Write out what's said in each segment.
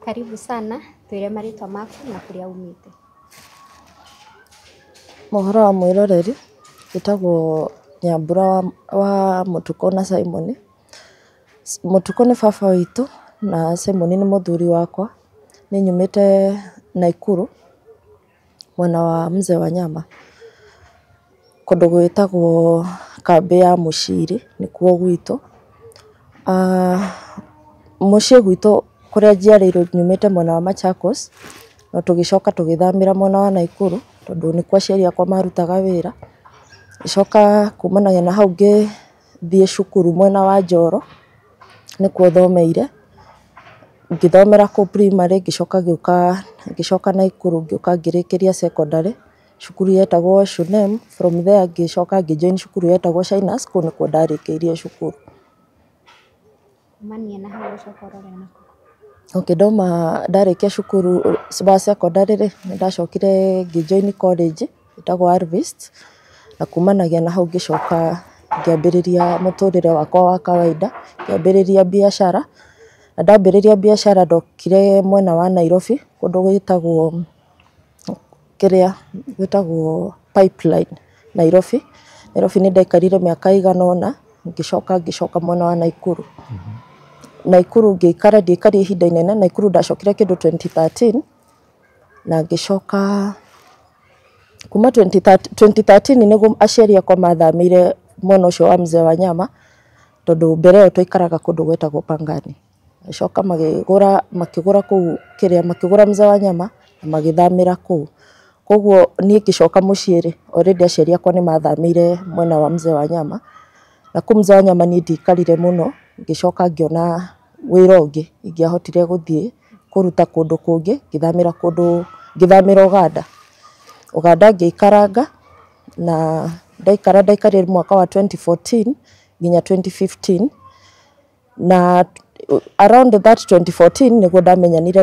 Karibu sana, twĩre marĩtwa maku na kũrĩa umĩte. Mohoro wa mwĩroreri, njĩtagwo Nyambura wa Mũtukũ na Simon. Mũtukũ nĩ baba witũ na Simon nĩ mũthuri wakwa. Niĩ nyumĩte Naikuru mwena wa Mzee wa Nyama, kũndũ gwĩtagwo kambĩ ya Mũciri nĩkuo gwitũ. Mũciĩ gwitũ kũrĩa njiarĩirwo nyumĩte mwena wa Machakos, no tũgĩcoka tũgĩthamĩra mwena wa Naikuru tondũ nĩkuo aciari akwa marutaga wĩra. Ngĩcoka kumanagia na hau ngĩthiĩ cukuru mwena wa Njoro, nĩkuo thomeire. Ngĩthomera kũu primary, ngĩcoka ngĩũka, ngĩcoka Naikuru ngĩũka ngĩrĩkĩria secondary cukuru yetagwo Shunem. From there ngĩcoka ngĩ join cukuru yetagwo Shinas, kũu nĩkuo ndarĩkĩirie cukuru. Kumania na hau ũcoka ũrore nakũ? Okay, ndauma ndarĩkia cukuru wa secondary rĩ, nĩ ndacokire ngĩ join college ĩtagwo Harvest, na kumanagia na hau ngĩcoka ngĩambĩrĩria mũtũrĩre wakwa wa kawaida, ngĩambĩrĩria biacara. Na ndambĩrĩria biacara ndokire mwena wa Nairobi kũndũ gwĩtagwo kĩrĩa gwĩtagwo Pipeline Nairobi. Nairobi nĩ ndaikarire mĩaka ĩigana ũna, ngĩcoka ngĩcoka mwena wa Naikuru. Naikuru ngĩikara, ndiaikarire ihinda inene. Naikuru ndacokire kĩndũ 2013 na ngĩcoka kuma 2013 nĩguo aciari akwa mathamĩire mwena ũcio wa Mzee wa Nyama, tondũ mbere ĩyo twaikaraga kũndũ gwetagwo Pangani. Magĩcoka magĩgũra, makĩgũra kũu kĩrĩa, makĩgũra Mzee wa Nyama na magĩthamĩra kũu. Koguo niĩ ngĩcoka mũciĩ rĩ, already aciari akwa nĩ mathamĩire mwena wa Mzee wa Nyama. Na kũu Mzee wa Nyama niĩ ndiaikarire mũno, ngĩcoka ngĩona wĩra ũngĩ ingĩahotire gũthiĩ kũruta kũndũ kũngĩ, ngĩthamĩra kũndũ, ngĩthamĩra Ũganda. Ũganda ngĩikaranga na ndaikara ndaikarire mwaka wa 2014 nginya 2015, na around that 2014 nĩguo ndamenyanire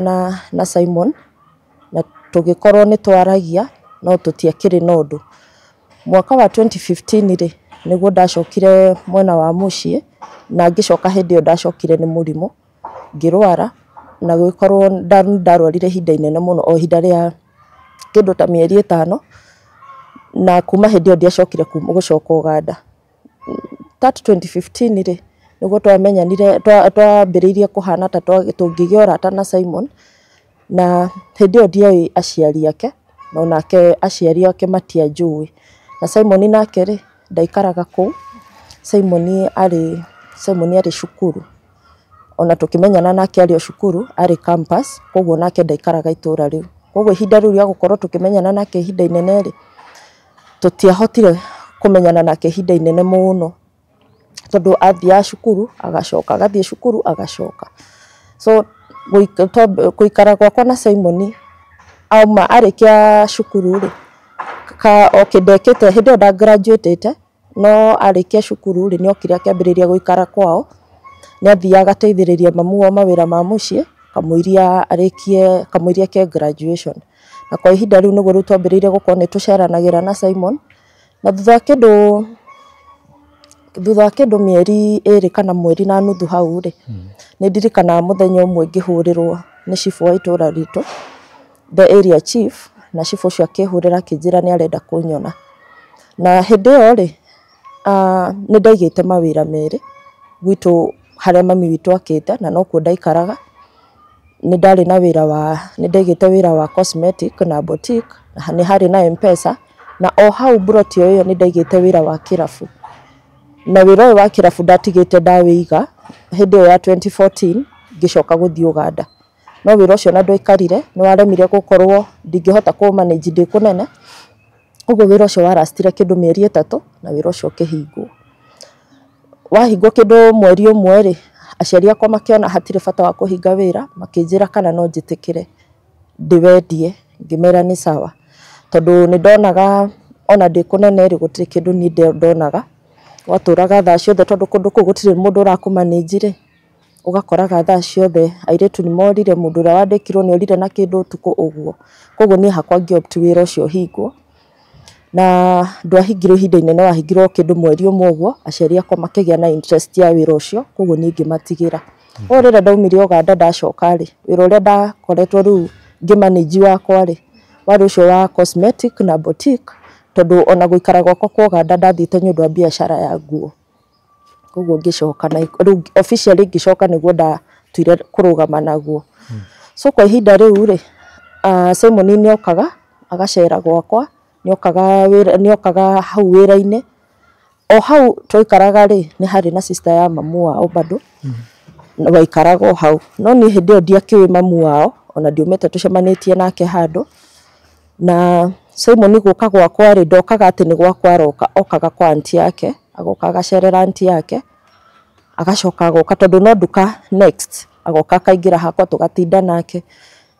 na Simon, na tũgĩkorwo nĩ twaragia no tũtiakĩrĩ na ũndũ. Mwaka wa 2015 rĩ, nĩguo ndacokire mwena wa mũciĩ, na ngĩcoka hĩndĩ ĩyo ndacokire nĩ mũrimũ, ngĩrwara na gũgĩkorwo ndarwarire ihinda inene mũno, o ihinda rĩa kĩndũ ta mĩeri 5, na kuma hĩndĩ ĩyo ndiacokire gũcoka Ũganda. That 2015 rĩ, nĩguo twamenyanire, twambĩrĩirie kũhana ta tũngĩgĩa ũrata na Simon, na hĩndĩ ĩyo ndioĩ aciari ake, na onake aciari ake matianjũĩ. Na Simon nake rĩ, ndaikaraga kũu. Simon arĩ cukuru. Ona tũkĩmenyana nake arĩ o cukuru, arĩ campus, koguo nake ndaikaraga itũra rĩu. Koguo ihinda rĩu rĩa gũkorwo tũkĩmenyana nake ihinda inene rĩ, tũtiahotire kũmenyana nake ihinda inene mũno, tondũ athiaga cukuru agacoka, agathiĩ cukuru agacoka. So gũikara gwakwa na Simon, auma arĩkia cukuru rĩ, ka okay, ndekĩte hĩndĩ ĩyo nda graduate, no arĩkia cukuru rĩ, nĩ okire akĩambĩrĩria gũikara kwao. Nĩ athiaga agateithĩrĩria mamu wao mawĩra ma mũciĩ kamũiria arĩkie, kamũiria eke graduation. Na kwa ihinda rĩu nĩguo rĩu twambĩrĩirie gũkorwo nĩ tũceranagĩra na Simon, na thutha wa kĩndũ mĩeri 2 kana mweri na nuthu hau rĩ, nĩ ndirikanaga mũthenya ũmwe ngĩhũrĩrwo nĩ cibũ wa itũra ritũ, the area chief, na cibũ ũcio akĩhũrĩra akĩnjĩra nĩ arenda kũnyona. Na hĩndĩ ĩyo rĩ, nĩ ndaigĩte mawĩra merĩ gwitũ harĩa mami witũ akĩte, na nokuo ndaikaraga. Nĩ ndarĩ na wĩra wa, nĩ ndaigĩte wĩra wa cosmetic na boutique, na nĩ harĩ na M-Pesa, na o hau mburoti o ĩyo nĩ ndaigĩte wĩra wa kĩrabu. Na wĩra ũyũ wa kĩrabu ndatigĩte ndawĩiga hĩndĩ ĩyo ya 2014 ngĩcoka gũthiĩ Ũganda. No wĩra ũcio na ndwaikarire, nĩ waremire gũkorwo ndingĩhota kũ manage ndĩ kũnene. Ũguo wĩra ũcio warastire kĩndũ mĩeri 3 na wĩra ũcio ũkĩhingwo. Wahingwo kĩndũ mweri 1 rĩ, aciari akwa makĩona hatirĩ bata wa kũhinga wĩra, makĩnjĩra kana no njĩtĩkĩre ndĩwendie, ngĩmera nĩ sawa. Tondũ nĩ ndonaga ona ndĩ kũnene rĩ, gũtirĩ kĩndũ niĩ ndonaga. Gwatũraga thaa ciothe, tondũ kũndũ kũu gũtirĩ mũndũ ũrakũmanĩnji rĩ, ũgakoraga thaa ciothe airĩtu nĩ morire, mũndũ ũrĩa wandĩkirwo nĩ orire na kĩndũ ũtukũ ũguo. Koguo niĩ hakwa ngĩ opt wĩra ũcio ũhingwo. Na ndwahingirwo ihinda inene, wahingirwo kĩndũ mweri 1 ũguo, aciari akwa makĩgĩa na interest ya wĩra ũcio, koguo niĩ ngĩmatigĩra. O rĩrĩa ndaumire Uganda ndacoka rĩ, wĩra ũrĩa ndakoretwo rĩu ngĩmanĩnji wakwa rĩ, warĩ ũcio wa cosmetic na boutique, tondũ ona gũikara gwakwa kwa Uganda ndathiĩte nĩ ũndũ wa biacara ya nguo. Koguo ngĩcoka na rĩu officially ngĩcoka nĩguo ndatuire kũrũgama naguo. So kwa ihinda rĩu rĩ, Simon nĩ okaga agacera gwakwa, nĩ okaga wĩra, nĩ okaga hau wĩra-inĩ. O hau twaikaraga rĩ, nĩ harĩ na sister ya mamu wao bado waikaraga o hau, no niĩ hĩndĩ ĩyo ndiakĩũĩ mamu wao, ona ndiumĩte tũcemanĩtie nake handũ. Na Simon gũka gwakwa rĩ, ndokaga atĩ nĩ gwakwa aroka, okaga kwa auntie yake, agoka agacerera auntie yake, agacoka agoka tondũ no nduka next, agoka akaingĩra hakwa tũgatinda nake.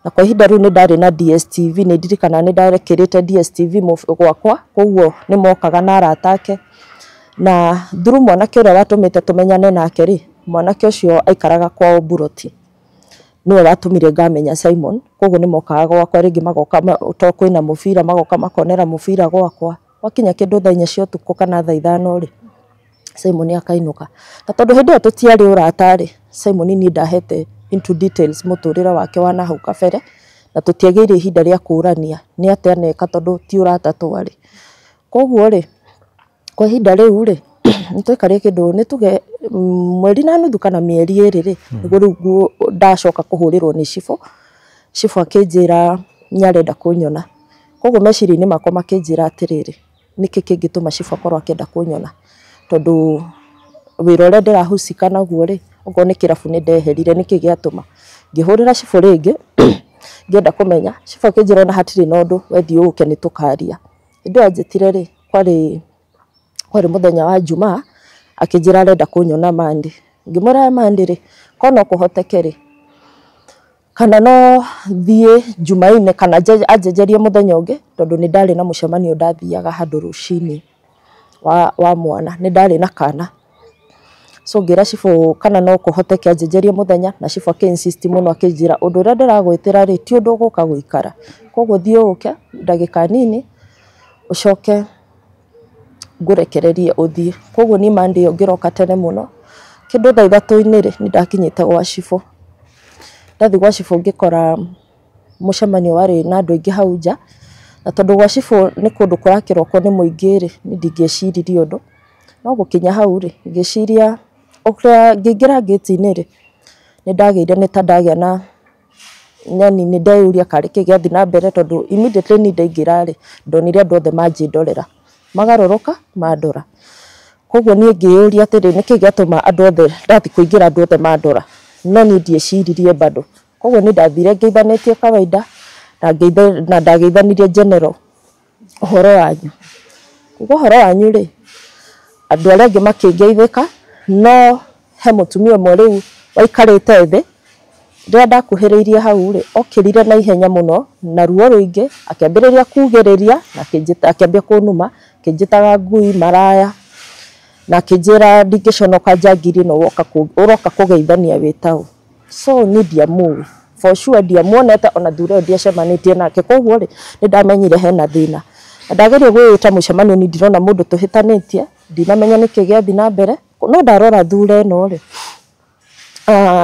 Na kwa ihinda rĩu nĩ ndarĩ na DSTV, nĩ ndirikanaga nĩ ndekĩrĩte DSTV gwakwa, koguo nĩ mokaga na arata ake. Na through mwanake ũrĩa watũmĩte tũmenyane nake rĩ, mwanake ũcio aikaraga kwao Buroti, nĩwe watũmire ngamenya Simon. Koguo nĩ mokaga gwakwa rĩngĩ, magoka to kwĩna mũbira, magoka makonera mũbira gwakwa. Gwakinya kĩndũ thaa 4 cia ũtukũ kana thaa 5 rĩ, Simon akainũka. Na tondũ hĩndĩ ĩyo tũtiarĩ ũrata rĩ, Simon niĩ ndahete into details mũtũrĩre wake wa nahau kabere, na tũtiagĩire ihinda rĩa kũrania nĩ atĩa aneka, tondũ ti ũrata twarĩ. Koguo rĩ, kwa ihinda rĩu rĩ, nĩ twaikarire kĩndũ nĩ tuge mweri na nuthu kana mĩeri 2 rĩ, nĩguo rĩu ndacoka kũhũrĩrwo nĩ cibũ. Cibũ akĩnjĩra nĩ arenda kũnyona. Koguo meciria-inĩ makwa makĩnjĩra atĩrĩrĩ, nĩkĩ kĩngĩtũma cibũ akorwo akĩenda kũnyona, tondũ wĩra ũrĩa ndĩrahusika naguo rĩ, okorwo nĩ kĩrabu nĩ ndeherire, nĩkĩ gĩatũma? Ngĩhũrĩra cibũ rĩngĩ ngĩenda kũmenya, cibũ akĩnjĩra ona hatirĩ na ũndũ, we thiĩ ũke nĩ tũkaria. Hĩndĩ ĩyo anjĩtire rĩ, kwarĩ mũthenya wa Jumaa, akĩnjĩra arenda kũnyona Monday. Ngĩmwĩra Monday rĩ, korwo no kũhoteke rĩ, kana no thiĩ Jumaine kana anjenjerie mũthenya ũngĩ, tondũ nĩ ndarĩ na mũcemanio ndathiaga handũ rũcinĩ wa mwana, nĩ ndarĩ na kana. So ngĩra cibũ kana no kũhoteke anjenjerie mũthenya, na cibũ akĩ insist mũno akĩnjĩra ũndũ ũrĩa ndĩragwĩtĩra rĩ, ti ũndũ ũgũka gũikara, koguo thiĩ ũke ndagĩka nini ũcoke ngũrekererie ũthiĩ. Koguo niĩ Monday ĩyo ngĩroka tene mũno, kĩndũ thaa 3-inĩ rĩ, nĩ ndakinyĩte gwa cibũ. Ndathiĩ gwa cibũ ngĩkora mũcemanio warĩ na andũ aingĩ hau nja, na tondũ gwa cibũ nĩ kũndũ kũrakĩrokwo nĩ mũingĩ rĩ, niĩ ndingĩeciririe ũndũ. No gũkinya hau rĩ, ngĩciria ũrĩa ngĩingĩra ngĩti-inĩ rĩ, nĩ ndagĩire nĩ ta ndagĩa na yani nĩ ndeyũria karĩ kĩ gĩathiĩ na mbere, tondũ immediately niĩ ndaingĩra rĩ, ndonire andũ othe manjĩndorera, magarũrũka mandora. Koguo niĩ ngĩyũria atĩrĩ, nĩkĩ gĩatũma andũ othe ndathiĩ kũingĩra andũ othe mandora, no niĩ ndieciririe bado. Koguo niĩ ndathire ngeithanĩtie kawaida, na ndageithanirie general ũhoro wanyu. Kuga ũhoro wanyu rĩ, andũ arĩa angĩ makĩngeithĩka, no he mũtumia ũmwe rĩu waikarĩte thĩ. Rĩrĩa ndakuhĩrĩirie hau rĩ, okĩrire na ihenya mũno na ruo rũingĩ, akĩambĩrĩria kugĩrĩria na akĩambia kũnuma, akĩnjĩtaga ngui maraya, na akĩnjĩra ndingĩconoka njangiri ĩno ũroka kũgeithania wĩ taũ. So niĩ ndiamũĩ for sure, ndiamuonete ona thura ĩyo ndiacemanĩtie nake. Koguo rĩ, nĩ ndamenyire hena thĩna, na ndageria gwĩta mũcemanio niĩ ndirona mũndũ tũhĩtanĩtie, ndinamenya nĩkĩ gĩathiĩ na mbere. No ndarora thura ĩno rĩ,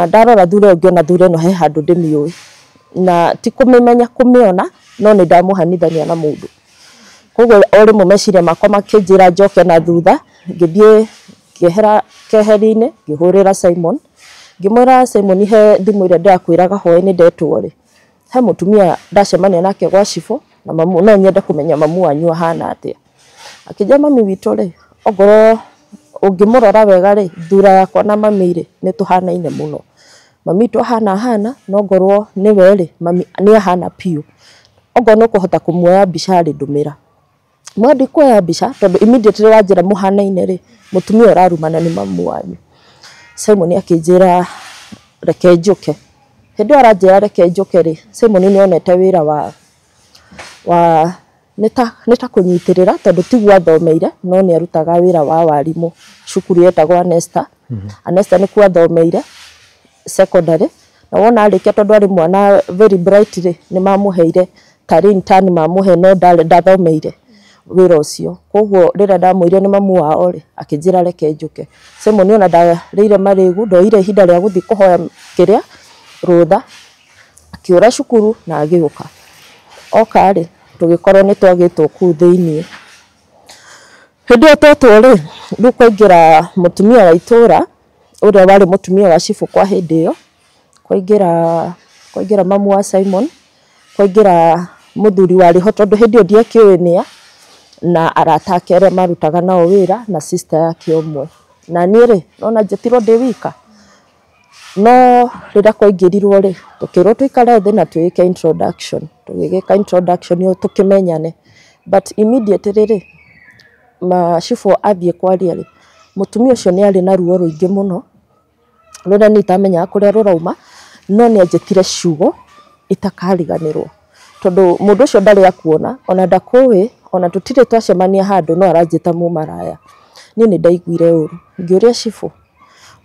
ndarora thura ĩyo ngĩona thura ĩno he handũ ndĩmĩũĩ, na ti kũmĩmenya kũmĩona, no nĩ ndamũhanithania na mũndũ. Koguo o rĩmwe meciria makwa makĩnjĩra njoke na thutha, ngĩthiĩ ngĩehera keheri-inĩ, ngĩhũrĩra Simon, ngĩmwĩra Simon, he thimũ ĩrĩa ndĩrakwĩraga hwaĩ-inĩ ndetwo rĩ, he mũtumia ndacemania nake gwa cibũ, na mamu no nyende kũmenya mamu wanyu ahana atĩa. Akĩnjĩra mami witũ rĩ, ongorwo ũngĩmũrora wega rĩ, thura yakwa na mami rĩ, nĩ tũhanaine mũno. Mami witũ ahana ahana, no ngorwo nĩwe rĩ, mami nĩ ahana biũ. Ongorwo nĩ ũkũhota kũmuoya mbica rĩ, ndũmĩra. Mwa ndikuoya mbica tondũ immediately wanjĩra mũhanaine rĩ, mũtumia ũrarumana nĩ mamu wanyu. Simon akĩnjĩra reke njũke. Hĩndĩ ĩyo aranjĩra reke njũke rĩ, Simon nĩ onete wĩra wa nĩ ta kũnyitĩrĩra, tondũ tiguo athomeire, no nĩ arutaga wĩra wa warimũ cukuru yetagwo Anesta. Anesta nĩkuo athomeire secondary, na wona arĩkia, tondũ arĩ mwana very bright rĩ, nĩ mamũheire tarĩ intern mamũhe, no ndarĩ ndathomeire. wĩra ũcio. Koguo rĩrĩa ndamwĩrire nĩ mamu wao rĩ, akĩnjĩra reke njũke. Simon ona ndarĩire marĩgu, ndoire ihinda rĩa gũthiĩ kũhoya kĩrĩa rũtha, akĩũra cukuru na agĩũka. Oka rĩ, tũgĩkorwo nĩ twagĩtwo kũu thĩiniĩ. Hĩndĩ ĩyo twetwo rĩ, rĩu kwaingĩra mũtumia wa itũra ũrĩa warĩ mũtumia wa cibũ kwa hĩndĩ ĩyo, kwaingĩra mamu wa Simon, kwaingĩra mũthuri warĩ ho tondũ hĩndĩ ĩyo ndiakĩũĩ nĩa, na arata ake arĩa marutaga nao wĩra na sister yake ũmwe. Na niĩ rĩ, nona njĩtirwo ndĩ wika. No rĩrĩa kwaingĩrirwo rĩ, tũkĩrwo tũikare thĩ na twĩke introduction. Tũgĩgĩka introduction ĩyo tũkĩmenyane. But immediately rĩ, macibũ athiĩ kwaria rĩ, mũtumia ũcio nĩ arĩ na ruo rũingĩ mũno, rũrĩa niĩ itamenyaga kũrĩa rũrauma, no nĩ anjĩtire ciugo itakariganĩrwo. Tondũ mũndũ ũcio ndarĩ akuona, ona ndakũĩ, ona tũtirĩ twacemania handũ, no aranjĩta mũmaraya. Niĩ nĩ ndaiguire ũru. Ngĩũria cibũ,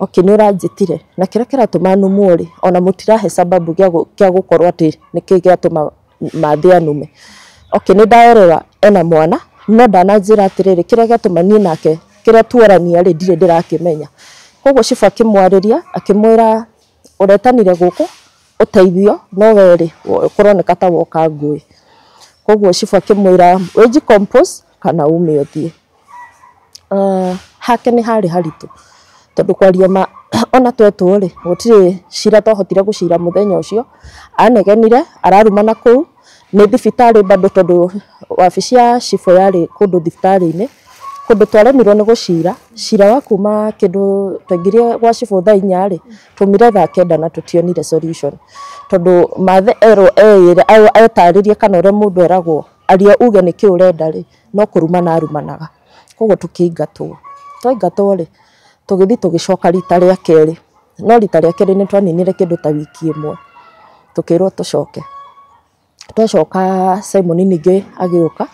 okay nĩ ũranjĩtire, na kĩrĩa kĩratũma numwo rĩ, ona mũtirahe sababu gĩa gũkorwo atĩ nĩkĩ gĩatũma Mathĩ anume. Okay nĩ ndaerewa ena mwana, no ndananjĩra atĩrĩrĩ, kĩrĩa gĩatũma niĩ nake, kĩrĩa tuorania rĩ, ndirĩ ndĩrakĩmenya. Koguo cibũ akĩmwarĩria, akĩmwĩra ũretanire gũkũ ũteithio, no we rĩ, kũroneka ta woka ngũĩ. Koguo cibũ akĩmwĩra wĩji compose kana ume ũthiĩ. Hake nĩ harĩ haritũ, tondũ kwaria ma ona twetwo rĩ, gũtirĩ cira twahotire gũcira mũthenya ũcio. Anegenire, ararumana kũu, nĩ thibitarĩ bado tondũ wabici ya cibũ yarĩ kũndũ thibitarĩ-inĩ, kũndũ twaremirwo nĩ gũcira. Cira wa kuma kĩndũ twaingĩrire gwa cibũ thaa inya rĩ, twaumire thaa kenda na tũtionire solution. Tondũ Mathe erwo eĩre, etarĩrie kana ũrĩa mũndũ eragwo aria uge nĩkĩ ũrenda rĩ, no kũrumana arumanaga. Koguo tũkĩingatwo. Twaingatwo rĩ, tũgĩthiĩ tũgĩcoka rita rĩa kerĩ. No rita rĩa kerĩ nĩ twaninire kĩndũ ta wiki ĩmwe. Tũkĩrwo tũcoke. Twacoka Simon ningĩ agĩũka,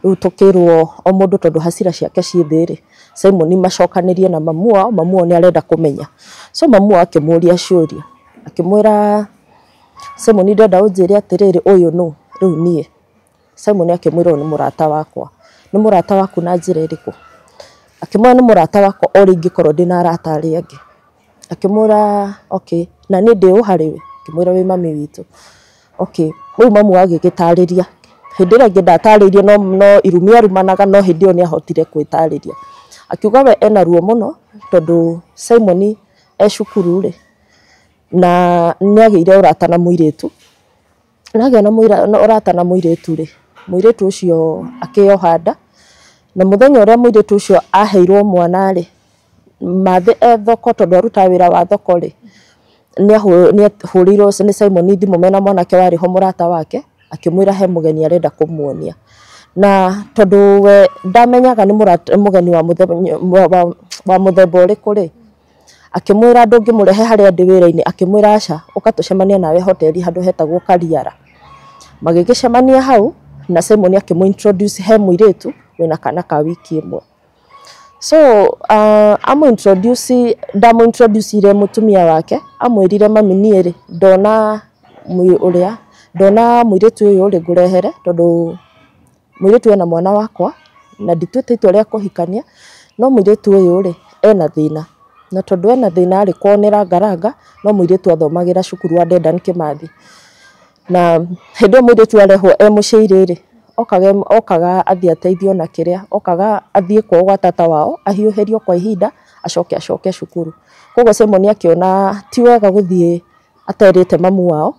rĩu tũkĩrwo o mũndũ tondũ hasira ciake ciĩ thĩ rĩ, Simon macokanĩrie na mamu wao, mamu wao nĩ arenda kũmenya. So mamu wao akĩmũria ciũria, akĩmwĩra Simon ndĩrenda ũnjĩre atĩrĩrĩ ũyũ nũ rĩu niĩ. Simon akĩmwĩra ũyũ nĩ mũrata wakwa. Nĩ mũrata waku na njĩra ĩrĩkũ? Akĩmwĩra nĩ mũrata wakwa o rĩngĩ ingĩkorwo ndĩna arata arĩa angĩ. Akĩmwĩra okay, na niĩ ndĩ ũ harĩ we? Akĩmwĩra wĩ mami witũ. Okay, rĩu mamu agĩgĩtarĩria. Hĩndĩ ĩrĩa ĩngĩ ndatarĩirie no irumi arumanaga, no hĩndĩ ĩyo nĩ ahotire gwĩtarĩria. Akiuga we ena ruo mũno tondũ Simon e cukuru rĩ, na nĩ agĩire ũrata na mũirĩtu. Na agĩa na ũrata na mũirĩtu rĩ, mũirĩtu ũcio akĩoha nda. Na mũthenya ũrĩa mũirĩtu ũcio aheirwo mwana rĩ, Mathĩ e thoko tondũ arutaga wĩra wa thoko rĩ, nĩ ahũrĩirwo nĩ Simon thimũ mena mwanake warĩ ho mũrata wake, akĩmwĩra he mũgeni arenda kũmuonia. Na tondũ we ndamenyaga nĩ mũgeni wa mũthemba ũrĩkũ rĩ, akĩmwĩra ndũngĩmũrehe harĩa ndĩ wĩra-inĩ, akĩmwĩra aca, ũka tũcemanie nawe hoteli handũ hetagwo Kariara. Magĩgĩcemania hau na Simon akĩmũ introduce he mũirĩtu wĩna kana ka wiki ĩmwe. So amũ-introduce, ndamũ-introduce-ire mũtumia wake, amwĩrire mami niĩ rĩ, ndona ũrĩa, ndona mũirĩtu ũyũ rĩ ngũrehere tondũ mũirĩtu ena mwana wakwa na ndituĩte itua rĩa kũhikania, no mũirĩtu ũyũ rĩ ena thĩna. Na tondũ ena thĩna rĩ, kwao nĩ rangaranga, no mũirĩtu athomagĩra cukuru wa Dedan Kimathi. Na hĩndĩ ĩyo mũirĩtu arehwo e mũciĩ rĩ, okaga athiĩ ateithio na kĩrĩa, okaga athiĩ kwao gwa tata wao, ahiũhĩrio kwa ihinda, acoke acoke cukuru. Koguo Simon akĩona ti wega gũthiĩ aterĩte mamu wao,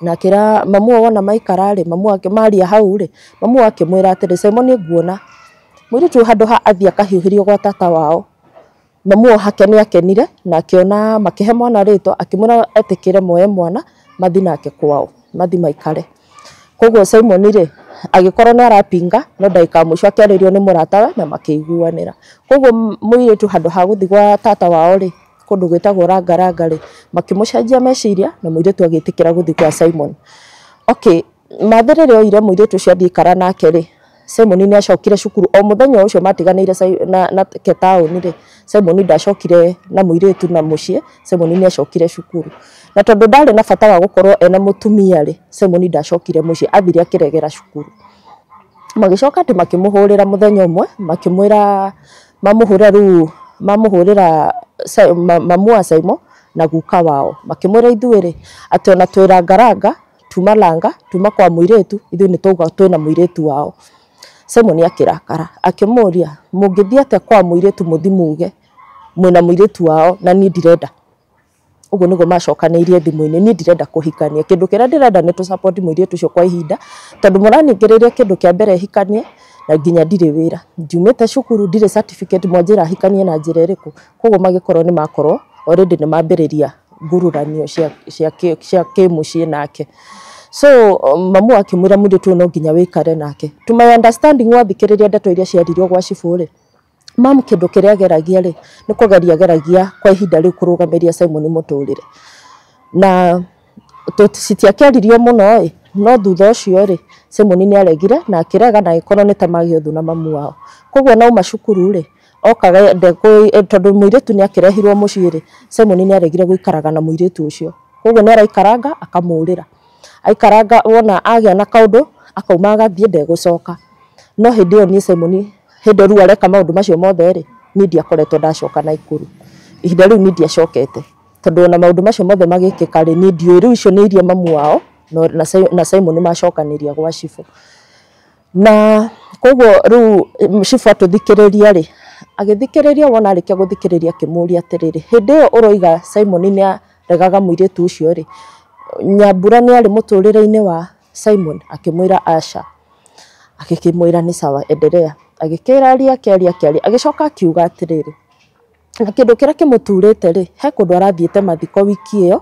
na akĩra mamu wao wona maikara rĩ, mamu wake maria hau rĩ, mamu wao akĩmwĩra atĩrĩ, Simon nguona mũirĩtu handũ ha athiĩ akahiũhĩrio gwa tata wao, mamu wao hake nĩ akenire na akĩona makĩhe mwana rĩtwa, akĩmwĩra etĩkĩre moe mwana mathiĩ nake kwao, mathiĩ maikare. Koguo Simon rĩ, agĩkorwo nĩ arapinga, no ndagĩka ya mũico akĩarĩrio nĩ mũratawe na makĩiguanĩra. Koguo mũirĩtu handũ ha gũthiĩ gwa tata wao rĩ, kũndũ gwĩtagwo rangaranga rĩ, makĩmũcenjia meciria na mũirĩtu agĩtĩkĩra gũthiĩ kwa Simon. Okay, Mathĩ rĩrĩa oire mũirĩtu ũcio athiĩ aikara nake rĩ, Simon nĩ acokire cukuru o mũthenya ũcio matiganĩire nake taũni rĩ, Simon ndacokire na mũirĩtu na mũciĩ, Simon nĩ acokire cukuru. Na tondũ ndarĩ na bata wa gũkorwo ena mũtumia rĩ, Simon ndacokire mũciĩ, athire akĩregera cukuru. Magĩcoka atĩ makĩmũhũrĩra mũthenya ũmwe, makĩmwĩra mamũhũrĩra rĩu mamũhũrĩra mamu wa Simon na guka wao, makĩmwĩra ithuĩ rĩ atĩ ona twĩ rangaranga tuma langa tuma kwa mũirĩtu, ithuĩ nĩ twauga twĩna mũirĩtu wao. Simon akĩrakara akĩmũria mũngĩthiĩ atĩa kwa mũirĩtu mũthi muge mwĩna mũirĩtu wao na niĩ ndirenda. Ũguo nĩguo macokanĩirie thimũ-inĩ, niĩ ndirenda kũhikania, kĩndũ kĩrĩa ndĩrenda nĩ tũ support mũirĩtu ũcio kwa ihinda, tondũ mũraningĩrĩria kĩndũ kĩa mbere hikanie na nginya ndirĩ wĩra, njiumĩte cukuru ndirĩ certificate, mwanjĩra hikanie na njĩra ĩrĩkũ? Koguo magĩkorwo nĩ makorwo already nĩ mambĩrĩria ngururanio cia kĩmũciĩ nake. So mamu akĩmwĩra mũirĩtu ũyũ no nginya wĩikare nake. To my understanding wathikĩrĩria ndeto iria ciaririo gwa cibũ rĩ, mamu kĩndũ kĩrĩa ageragia rĩ nĩ kũgeria ageragia kwa ihinda rĩu kũrũgamĩria Simon mũtũrĩre, na citiakĩaririo mũno ĩ, no thutha ũcio rĩ Simon nĩ aregire na akĩrega na agĩkorwo nĩ ta magĩa ũthũ na mamu wao. Koguo nauma cukuru rĩ okaga tondũ mũirĩtu nĩ akĩrehirwo mũciĩ rĩ, Simon nĩ aregire gũikaraga na mũirĩtu ũcio, koguo nĩ araikaranga akamũrĩra, aikaranga wona agĩa na kaũndũ akauma agathiĩ ndegũcoka. No hĩndĩ ĩyo niĩ Simon hĩndĩ rĩu areka maũndũ macio mothe rĩ, niĩ ndiakoretwo ndacoka Naikuru ihinda rĩu, niĩ ndiacokete tondũ ona maũndũ macio mothe magĩkĩka rĩ, niĩ ndiũĩ rĩu icio nĩ iria mamu wao na Simon macokanĩria gwa cibũ. Na koguo rĩu cibũ atũthikĩrĩria rĩ, agĩthikĩrĩria wona arĩkia gũthikĩrĩria akĩmũria atĩrĩrĩ, hĩndĩ ĩyo ũroiga Simon nĩ aregaga mũirĩtu ũcio rĩ, Nyambura nĩ arĩ mũtũrĩre-inĩ wa Simon? Akĩmwĩra aca. Agĩkĩmwĩra nĩ sawa, endelea. Agĩkĩaria akĩaria akĩaria, agĩcoka akiuga atĩrĩrĩ, na kĩndũ kĩrĩa kĩmũturĩte rĩ, he kũndũ arathiĩte mathiko wiki ĩyo,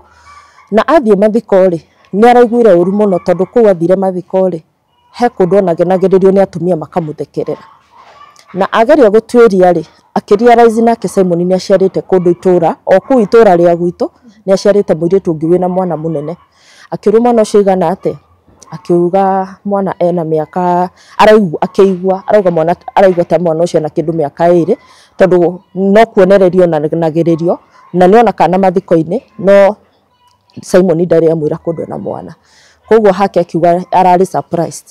na athiĩ mathiko rĩ nĩ araiguire ũru mũno, tondũ kũu athire mathiko rĩ he kũndũ onagenagĩrĩrio nĩ atumia makamũthekerera, na ageria gũtuĩria rĩ akĩrealize nake Simon nĩ aciarĩte kũndũ itũra o kũu itũra rĩa gwitũ, nĩ aciarĩte mũirĩtu ũngĩ wĩna mwana mũnene. Akĩũrio mwana ũcio aigana atĩa, akiuga mwana ena mĩaka araigua, akĩigua arauga mwana araigua ta mwana ũcio ena kĩndũ mĩaka 2, tondũ no kuonererio onanagĩrĩrio na nĩ ona kana mathiko-inĩ, no Simon ndarĩ amwĩra kũndũ ena mwana. Koguo hake akiuga ararĩ surprised.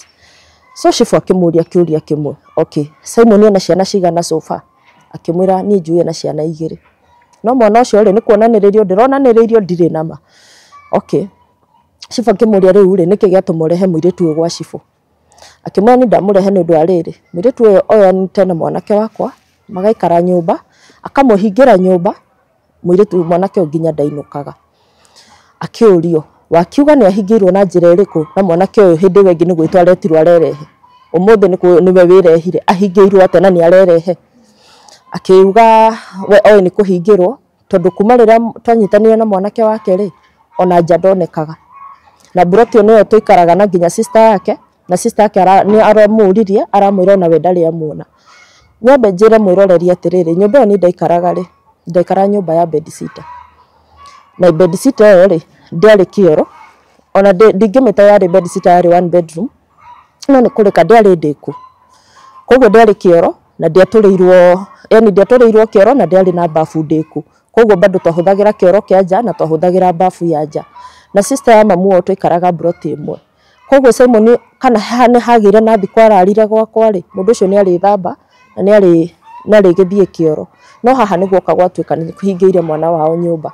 So cibũ akĩmũria kĩũria kĩmwe, okay, Simon ena ciana cigana so far? Akĩmwĩra niĩ njũĩ ena ciana 2, no mwana ũcio rĩ nĩ kuonanĩrĩrio ndĩronanĩrĩirio ndirĩ nama. Okay, cibũ akĩmũria rĩu rĩ nĩkĩ gĩatũma ũrehe mũirĩtu ũyũ gwa cibũ? Akĩmwĩra niĩ ndamũrehe nĩ ũndũ wa rĩrĩ, mũirĩtu ũyũ oyanĩte na mwanake wakwa magaikara nyũmba, akamũhingĩra nyũmba, mũirĩtu mwanake ũyũ nginya ndainũkaga. Akĩũrio wakiuga nĩ ahingĩirwo na njĩra ĩrĩkũ na mwanake ũyũ hĩndĩ ĩyo ĩngĩ nĩ gwĩtwo aretirwo arerehe, ũmũthĩ nĩwe wĩrehire, ahingĩirwo atĩa na nĩ arerehe? Akiuga we oĩ nĩ kũhingĩrwo tondũ kuma rĩrĩa twanyitanire na mwanake wake rĩ, ona nja ndonekaga, na mburoti ĩyo nĩyo tũikaraga na nginya sister yake, na sister yake nĩ aramũririe aramwĩra ona we ndarĩ amuona. Nyambe njĩre mwĩroreri atĩrĩrĩ, nyũmba ĩyo niĩ ndaikaraga rĩ, ndaikaraga nyũmba ya bedsitter, na bedsitter ĩyo rĩ ndĩarĩ kĩoro, ona ndingĩmĩta yarĩ bedsitter, yarĩ one bedroom, no nĩ kũrĩka ndĩarĩ ndĩku, koguo ndĩarĩ kĩoro na ndiatũrĩirwo, yani ndiatũrĩirwo kĩoro na ndĩarĩ na bafu ndĩku, koguo bado twahũthagĩra kĩoro kĩa nja na twahũthagĩra bafu ya nja, na sister ya mamu wao twaikaraga mburoti ĩmwe. Koguo Simon kana nĩ hagĩire na thikũ ararire gwakwa rĩ, mũndũ ũcio nĩ arĩthamba na nĩ arĩgĩthiĩ kĩoro, no haha nĩ guoka gwatuĩka nĩ kũhingĩire mwana wao nyũmba.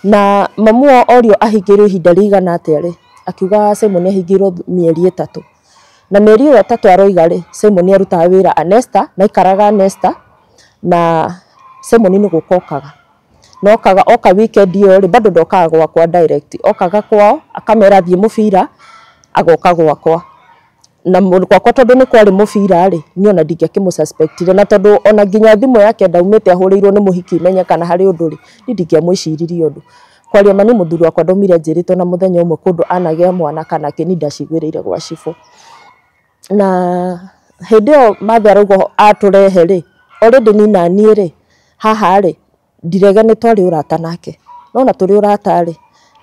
Na mamu wao orio ahingĩirwo ihinda rĩigana atĩa rĩ, akiuga Simon ahingĩirwo mĩeri 3, na mĩeri ĩyo 3 aroiga rĩ, Simon arutaga wĩra Anesta na aikaraga Anesta, na Simon nĩ gũka okaga, na okaga oka weekend ĩyo rĩ bado ndokaga gwakwa direct, okaga kwao akamera thiĩ mũbira agoka gwakwa, na gwakwa tondũ nĩ kwarĩ mũbira rĩ, niĩ ona ndingĩakĩmũ-suspectire, na tondũ ona nginya thimũ yake ndaumĩte ahũrĩirwo nĩ mũhiki menye kana harĩ ũndũ rĩ, niĩ ndingĩamwĩciririe ũndũ. Kwaria ma nĩ mũthuri wakwa ndaumire anjĩrĩte ona mũthenya ũmwe kũndũ anagĩa mwana kana kĩ, niĩ ndaciguĩrĩire gwa cibũ. Na hĩndĩ ĩyo mathe arauga atũrehe rĩ, already niĩ na niĩ rĩ haha rĩ ndirege nĩ twarĩ ũrata nake, no na tũrĩ ũrata rĩ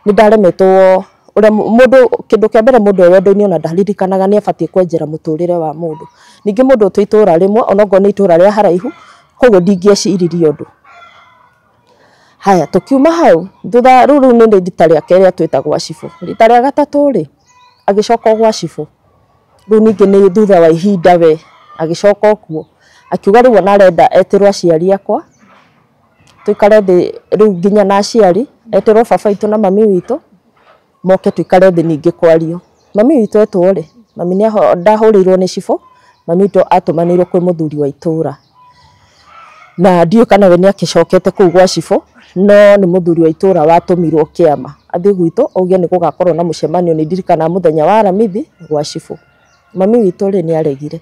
nĩ ndaremetwo ũrĩa mũndũ, kĩndũ kĩa mbere mũndũ e wendo-inĩ ona ndaririkanaga nĩ abatiĩ kwenjera mũtũrĩre wa mũndũ. Ningĩ mũndũ twĩ itũra rĩmwe onokorwo nĩ itũra rĩa haraihu, koguo ndingĩeciririe ũndũ. Haya tũkiuma hau thutha, rĩu rĩu nĩ rita rĩa kerĩ atwĩta gwa cibũ. Rita rĩa gatatũ rĩ agĩcoka gwa cibũ, Rĩu ningĩ nĩ thutha wa ihinda we agĩcoka okuo akiuga rĩu ona arenda etĩrwo aciari akwa tuikare thĩ rĩu nginya na aciari etĩrwo baba witũ na mami witũ moke tuikare thĩ ningĩ kwario. Mami witũ etwo rĩ, mami nĩ ndahũrĩirwo nĩ cibũ, mami witũ atũmanĩirwo kwĩ mũthuri wa itũra na ndiũĩ kana we nĩ akĩcokete kũu gwa cibũ, no nĩ mũthuri wa itũra watũmirwo kĩama athiĩ gwitũ auge nĩ gũgakorwo na mũcemanio. Nĩ ndirikanaga mũthenya wa Aramithi gwa cibũ. Mami witũ rĩ nĩ aregire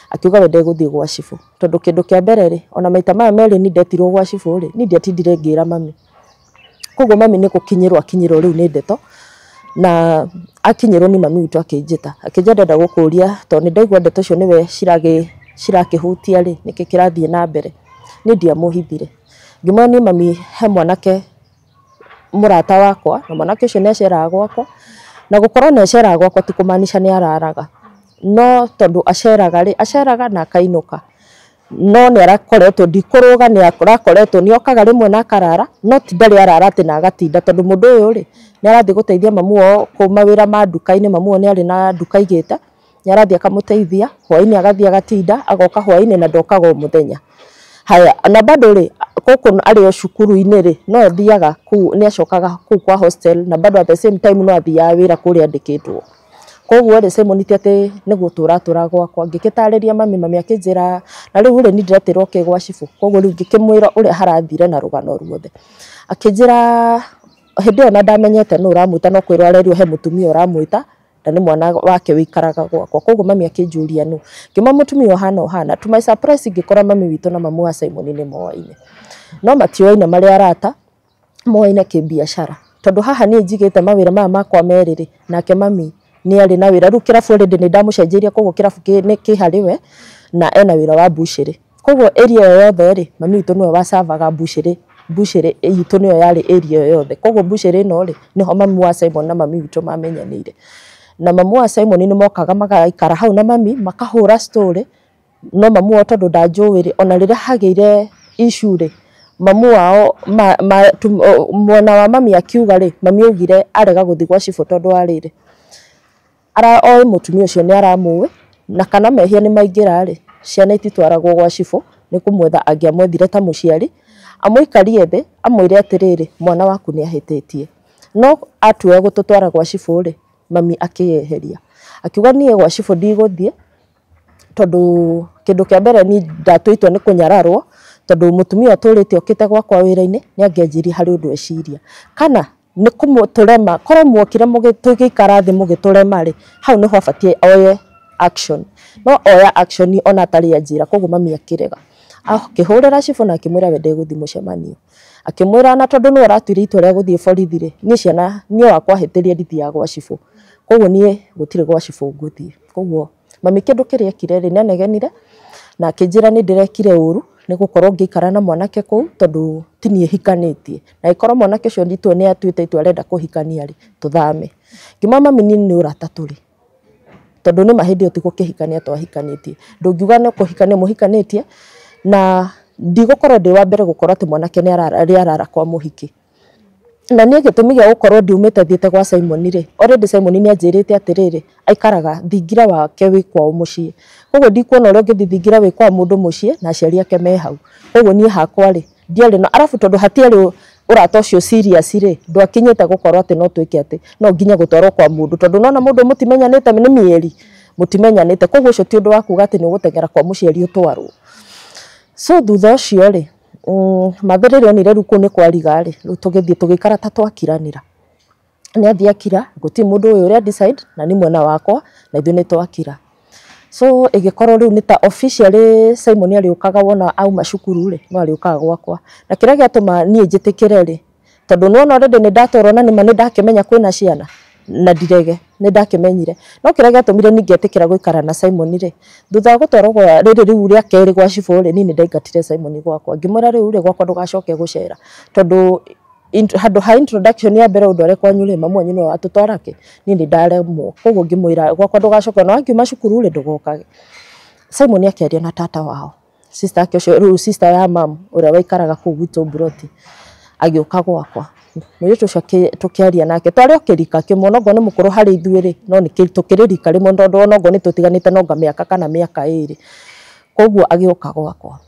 akiuga we ndegũthiĩ gwa cibũ tondũ kĩndũ kĩa mbere rĩ, ona maita maya merĩ ni ndetirwo gwa cibũ rĩ, ni ndiatindire ngĩra mami. Koguo mami nĩ gũkinyĩrwo akinyĩrwo rĩu nĩ ndeto na akinyĩrwo nĩ mami witũ akĩnjĩta akĩnjĩra ndenda gũkũria tondũ nĩ ndaigua ndeto icio nĩwe cirakĩhutia rĩ, nĩkĩ kĩrathiĩ na mbere. Niĩ ndiamũhithire, ngĩmwĩra niĩ mami he mwanake mũrata wakwa na mwanake ũcio nĩ aceraga gwakwa na gũkorwo nĩ aceraga gwakwa ti kũmaanisha nĩ araraga, no tondũ aceraga rĩ, aceraga na akainũka, no nĩ arakoretwo ndikũrũga, nĩ arakoretwo nĩ okaga rĩmwe na akarara, no ti ndarĩ arara atĩ na agatinda tondũ mũndũ ũyũ rĩ nĩ arathiĩ gũteithia mamu wao kũu mawĩra ma nduka-inĩ. Mamu wao nĩ arĩ na nduka aigĩte, nĩ arathiĩ akamũteithia hwaĩ-inĩ, agathiĩ agatinda agoka hwaĩ-inĩ na ndokaga o mũthenya. Haya, na bado rĩ gũkũ arĩ o cukuru-inĩ rĩ no athiaga kũu, nĩ acokaga kũu kwa hostel na bado at the same time no athiaga wĩra kũrĩa andĩkĩtwo. Koguo rĩ Simon ti atĩ nĩ gũtũra atũraga gwakwa. Ngĩgĩtarĩria mami, mami akĩnjĩra na rĩu rĩ niĩ ndĩretĩrwo kĩ gwa cibũ. Koguo rĩu ngĩkĩmwĩra ũrĩa harathire na rũgano ruothe. Akĩnjĩra hĩndĩ ĩyo ona ndamenyete nũ ũramwĩta, no kwĩrwo arerirwo he mũtumia ũramwĩta na nĩ mwana wake wĩikaraga gwakwa. Koguo mami akĩnjũria nũ, ngĩmwĩra mũtumia ũhana ũhana. To my surprise ngĩkora mami witũ na mamu wa Simon nĩ moaine, no matioaine marĩ arata, moaine kĩbiacara tondũ haha niĩ njigĩte mawĩra maya makwa merĩ rĩ, nake mami nĩ arĩ na wĩra. Rĩu kĩrabu already nĩ ndamũcenjeirie, koguo kĩrabu nĩ kĩ harĩ we na ena wĩra wa mbucĩrĩ. Koguo area ĩyo yothe rĩ, mami witũ nĩwe wacavaga mbucĩrĩ, mbucĩrĩ itũ nĩyo yarĩ area ĩyo yothe. Koguo mbucĩrĩ ĩno rĩ, nĩho mami wa Simon na mami witũ mamenyanĩire. Na mamu wa Simon nĩ mokaga magaikara hau na mami makahũra story, no mamu wao tondũ ndanjũĩ rĩ, ona rĩrĩa hagĩire issue rĩ, mamu wao mwena wa mami akiuga rĩ, mami augire arega gũthiĩ gwa cibũ tondũ wa rĩrĩ, oĩ mũtumia ũcio nĩ aramũĩ na kana mehia nĩ maingĩra rĩ, ciana ititwaragwo gwa cibũ, nĩ kũmwetha angĩamwethire ta mũciari amũikarie thĩ amwĩre atĩrĩrĩ, mwana waku nĩ ahĩtĩtie. No atua gũtũtwara gwa cibũ rĩ, mami akĩyeheria akiuga niĩ gwa cibũ ndigũthiĩ tondũ kĩndũ kĩa mbere niĩ ndatua itua nĩ kũnyararwo tondũ mũtumia ũtũrĩte okĩte gwakwa wĩra-inĩ nĩ angĩanjirie harĩ ũndũ eciria kana nĩ kũmũtũrema, korwo muokire tũgĩikara thĩ mũgĩtũrema rĩ, hau nĩho abatiĩ oye action, no oya action ona atarĩ anjĩra. Koguo mami akĩrega, akĩhũrĩra cibũ na akĩmwĩra we ndegũthiĩ mũcemanio, akĩmwĩra na tondũ nĩwe ũratuire itua rĩa gũthiĩ borithi rĩ, niĩ ciana niĩ wakwa ahĩtĩria ndithiaga gwa cibũ, koguo niĩ gũtirĩ gwa cibũ ngũthiĩ. Koguo mami kĩndũ kĩrĩa ekire rĩ, nĩanegenire na akĩnjĩra nĩ ndĩrekire ũru nĩ gũkorwo ngĩikara na mwanake kũu tondũ ti niĩ hikanĩtie, na ĩkorwo mwanake ũcio itua nĩ atuĩte itua arenda kũhikania rĩ, tũthame. Ngĩmwĩra mami niĩ nĩ ũrata tũrĩ tondũ nĩ ma hĩndĩ ĩyo ti gũkĩhikania twahikanĩtie, ndũngiuga nĩ kũhikania mũhikanĩtie, na ndigũkorwo ndĩ wa mbere gũkorwo atĩ mwanake nĩ arara kwa mũhiki. Na niĩ gĩtũmi gĩa gũkorwo ndiumĩte thiĩte gwa Simon rĩ, already Simon nĩ anjĩrĩte atĩrĩrĩ, aikaraga thingira wake wĩ kwao mũciĩ, koguo ndikuona ũrĩa ũngĩthiĩ thingira wĩ kwa mũndũ mũciĩ na aciari ake me hau. Koguo niĩ hakwa rĩ ndiarĩ na arabu tondũ hatiarĩ ũrata ũcio serious rĩ, ndwakinyĩte gũkorwo atĩ no twĩke atĩ no nginya gũtwarwo kwa mũndũ tondũ nona mũndũ mũtimenyanĩte nĩ mĩeri mũtimenyanĩte, koguo ũcio ti ũndũ wa kuga atĩ nĩ ũgũteng'era kwa mũciari ũtwarwo. So thutha ũcio rĩ, mathe rĩrĩa onire rĩu kũu nĩ kwariga rĩ, rĩu tũgĩthiĩ tũgĩikara ta twakiranĩra. Nĩ athiĩ akira, gũtirĩ mũndũ ũyũ ũrĩa decide na nĩ mwena wakwa na ithuĩ nĩ twakira. So ĩgĩkorwo rĩu nĩ ta officially Simon arĩũkaga wona auma cukuru rĩ, no arĩũkaga gwakwa. Na kĩrĩa gĩatũma niĩ njĩtĩkĩre rĩ, tondũ nĩwona already nĩ ndatwarwo na nĩma nĩ ndakĩmenya kwĩna ciana na ndirege nĩ ndakĩmenyire, no kĩrĩa gĩatũmire niĩ ngetĩkĩra gũikara na Simon rĩ, thutha wa gũtwarwo gwa rĩrĩ rĩu rĩa kerĩ gwa cibũ rĩ, niĩ nĩ ndaingatire Simon gwakwa ngĩmwĩra rĩu rĩ gwakwa ndũgacoke gũcera tondũ handũ ha introduction ya mbere ũndware kwanyu rĩ, mamu wanyu nĩwe watũtwara kĩ, niĩ nĩ ndaremwo. Koguo ngĩmwĩra gwakwa ndũgacoke, na wakiuma cukuru rĩ ndũgokage. Simon akĩaria na tata wao, sister yake ũcio rĩu sister ya mam ũrĩa waikaraga kũu gwitũ Mburoti, agĩũka gwakwa. Mũirĩtu ũcio tũkĩaria nake twarĩ o kĩrika kĩmwe, onokorwo nĩ mũkũrũ harĩ ithuĩ rĩ, no nĩ tũkĩrĩ rika rĩmwe tondũ onokorwo nĩ tũtiganĩte no anga mĩaka kana mĩaka 2. Koguo agĩũka gwakwa.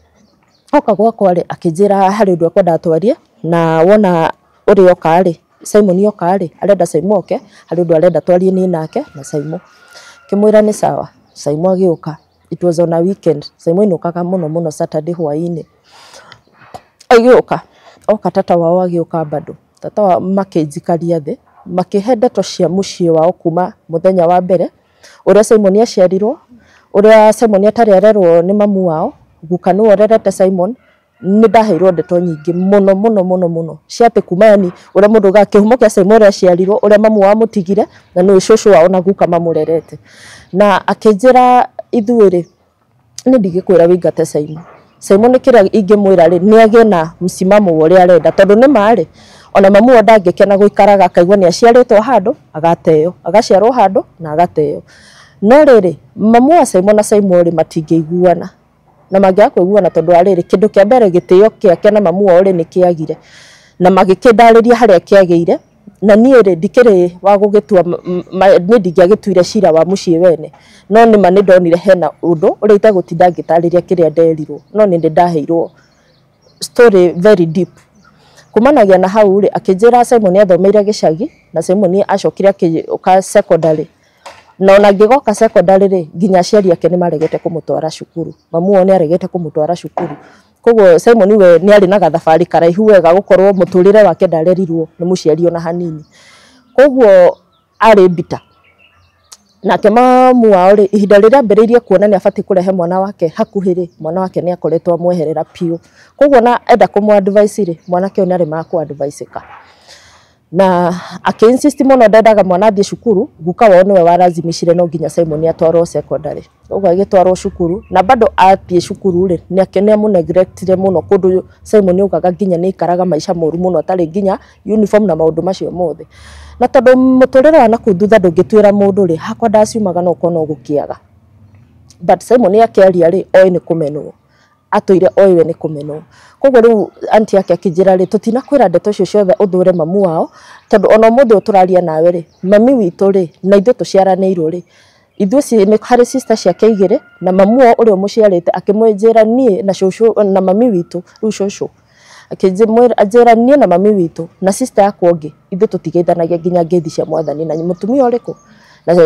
Oka gwakwa rĩ, akĩnjĩra harĩ ũndũ ekwendaga twarie, na wona ũrĩa oka rĩ, Simon oka rĩ, arenda Simon oke, harĩ ũndũ arenda twarie niĩ nake na Simon. Ngĩmwĩra nĩ sawa. Simon agĩũka. It was on a weekend. Simon ainũkaga mũno mũno Saturday hwaĩ-inĩ. Agĩũka, oka tata wao agĩũka bado. Tata wao makĩnjikaria thĩ, makĩhe ndeto cia mũciĩ wao kuma mũthenya wa mbere, ũrĩa Simon aciarirwo, ũrĩa Simon atarĩ arerwo nĩ mamu wao, guka nĩwe ũrerete Simon. Nĩ ndaheirwo ndeto nyingĩ mũno mũno mũno mũno cia atĩ kuma yani ũrĩa mũndũ ugaga kĩhumo kĩa Simon ũrĩa aciarirwo, ũrĩa mamu wao amũtigire, na nĩwe cũcũ wao na guka mamũrerete. Na akĩnjĩra ithuĩ rĩ, nĩ ndingĩkwĩra wĩingate Simon. Simon kĩrĩa ingĩmwĩra rĩ, nĩ agĩe na msimamo wa ũrĩa arenda, tondũ nĩ ma rĩ, ona mamu wao ndangĩkena gũikaraga akaigua nĩ aciarĩtwo handũ agateo, agaciarwo handũ na agateo. No rĩrĩ, mamu wa Simon na Simon rĩ matingĩiguana. Na mangĩaga kũiguana tondũ wa rĩrĩ, kĩndũ kĩa mbere gĩtĩo kĩake na mamu wao rĩ nĩ kĩagire. Na magĩkĩndarĩria harĩa kĩagĩire, na niĩ rĩ ndikĩrĩ wa gũgĩtua, niĩ ndingĩagĩtuire cira wa mũciĩ wene. No nĩma nĩ ndonire hena ũndũ ũrĩa itegũtinda ngĩtarĩria kĩrĩa nderirwo, no nĩ ndaheirwo story very deep. Kumanagia na hau rĩ, akĩnjĩra Simon athomeire gĩcagi, na Simon acokire akĩũka secondary. Na ona angĩgoka secondary rĩ, nginya aciari ake nĩ maregete kũmũtwara cukuru. Mamu wao nĩ aregete kũmũtwara cukuru. Koguo Simon we nĩ arĩ na gathabarĩ karaihu wega gũkorwo mũtũrĩre wake ndarerirwo nĩ mũciari ona hanini. Koguo arĩ mbita. Nake mamu wao rĩ, ihinda rĩrĩa ambĩrĩirie kuona nĩ abatiĩ kũrehe mwana wake hakuhĩ rĩ, mwana wake nĩ akoretwo amweherera biũ. Koguo ona enda kũmũ advice rĩ, mwanake ũyũ nĩ aremaga kũ advice ka. Na akĩ insist mũno ndendaga mwana athiĩ cukuru, guka wao nĩwe warazimicire no nginya Simon atwarwo secondary. Koguo agĩtwarwo cukuru, na bado athiĩ cukuru rĩ, nĩ amũ neglectire mũno kũndũ Simon augaga nginya nĩ aikaraga maica moru mũno atarĩ nginya uniform na maũndũ macio mothe. Na tondũ mũtũrĩre wa nakũu thutha ndũngĩtuĩra mũndũ rĩ, hakwa ndaciumaga no ũkorwo no gũkĩaga. But Simon akĩaria rĩ, oĩ nĩ kũmenwo. Atũire oĩ we nĩ kũmenwo. Koguo rĩu auntie yake akĩnjĩra rĩ, tũtinakwĩra ndeto icio ciothe ũthũre mamu wao, tondũ ona ũmũthĩ ũyũ tũraria nawe rĩ, mami witũ rĩ, na ithuĩ tũciaranĩirwo rĩ, ithuĩ nĩ harĩ sister ciake igĩrĩ, na mamu wao ũrĩa ũmũciarĩte akĩmwĩnjĩra niĩ na cũcũ na mami witũ, rĩu cũcũ akĩnjĩra niĩ na mami witũ na sister yakwa ũngĩ, ithuĩ tũtigeithanagia nginya ngeithi cia mwathani na mũtumia ũrĩkũ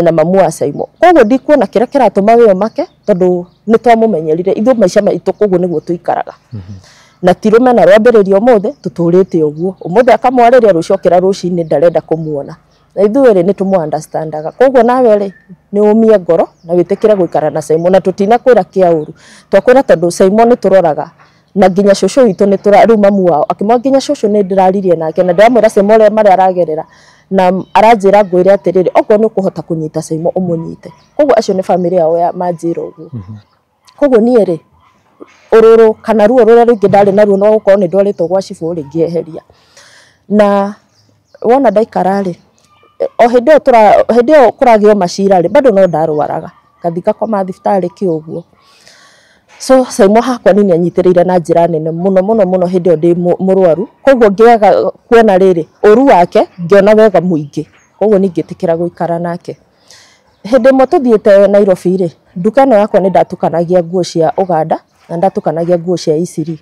na mamu wa Simon. Koguo ndikuona kĩrĩa kĩratũma we ũmake, tondũ nĩ twamũmenyerire ithuĩ maica maitũ, koguo nĩguo tũikaraga. Na ti rũmena rwambĩrĩria ũmũthĩ, tũtũrĩte ũguo. Ũmũthĩ akamwarĩria, rũciũ okĩra rũcinĩ ndarenda kũmuona. Na ithuĩ rĩ nĩ tũmũ understandaga. Koguo nawe rĩ nĩ ũmie ngoro na wĩtĩkĩre gũikara na Simon, na tũtinakwĩra kĩa ũru. Twakwĩra tondũ Simon nĩ tũroraga na nginya cũcũ witũ nĩ tũra, rĩu mamu wao akĩmwĩra nginya cũcũ nĩ ndĩraririe nake na ndĩramwĩra Simon ũrĩa marĩa aragerera, na aranjĩra ngwĩre atĩrĩrĩ, okorwo nĩ ũkũhota kũnyita Simon ũmũnyite. Koguo acio nĩ bamĩrĩ yao ya manjĩra ũguo. Koguo niĩ rĩ, ũrũrũ kana ruo rũrĩa rũingĩ ndarĩ naruo no gũkorwo nĩ ndwarĩtwo gwa cibũ rĩ, ngĩeheria. Na wona ndaikara rĩ, o hĩndĩ ĩyo hĩndĩ ĩyo kũragĩo macira rĩ, bado no ndarwaraga, ngathiĩ ngakoma thibitarĩ kĩ ũguo. So Simon hakwa niĩ nĩanyitĩrĩire na njĩra nene mũno mũno mũno hĩndĩ ĩyo ndĩ mũrwaru. Koguo ngĩaga kuona rĩrĩ ũru wake, ngĩona wega mũingĩ. Koguo niĩ ngĩtĩkĩra gũikara nake. Hĩndĩ ĩmwe tũthiĩte Nairobi rĩ, nduka ĩno yakwa nĩ ndatukanagia nguo cia Ũganda na ndatukanagia nguo cia Isiri.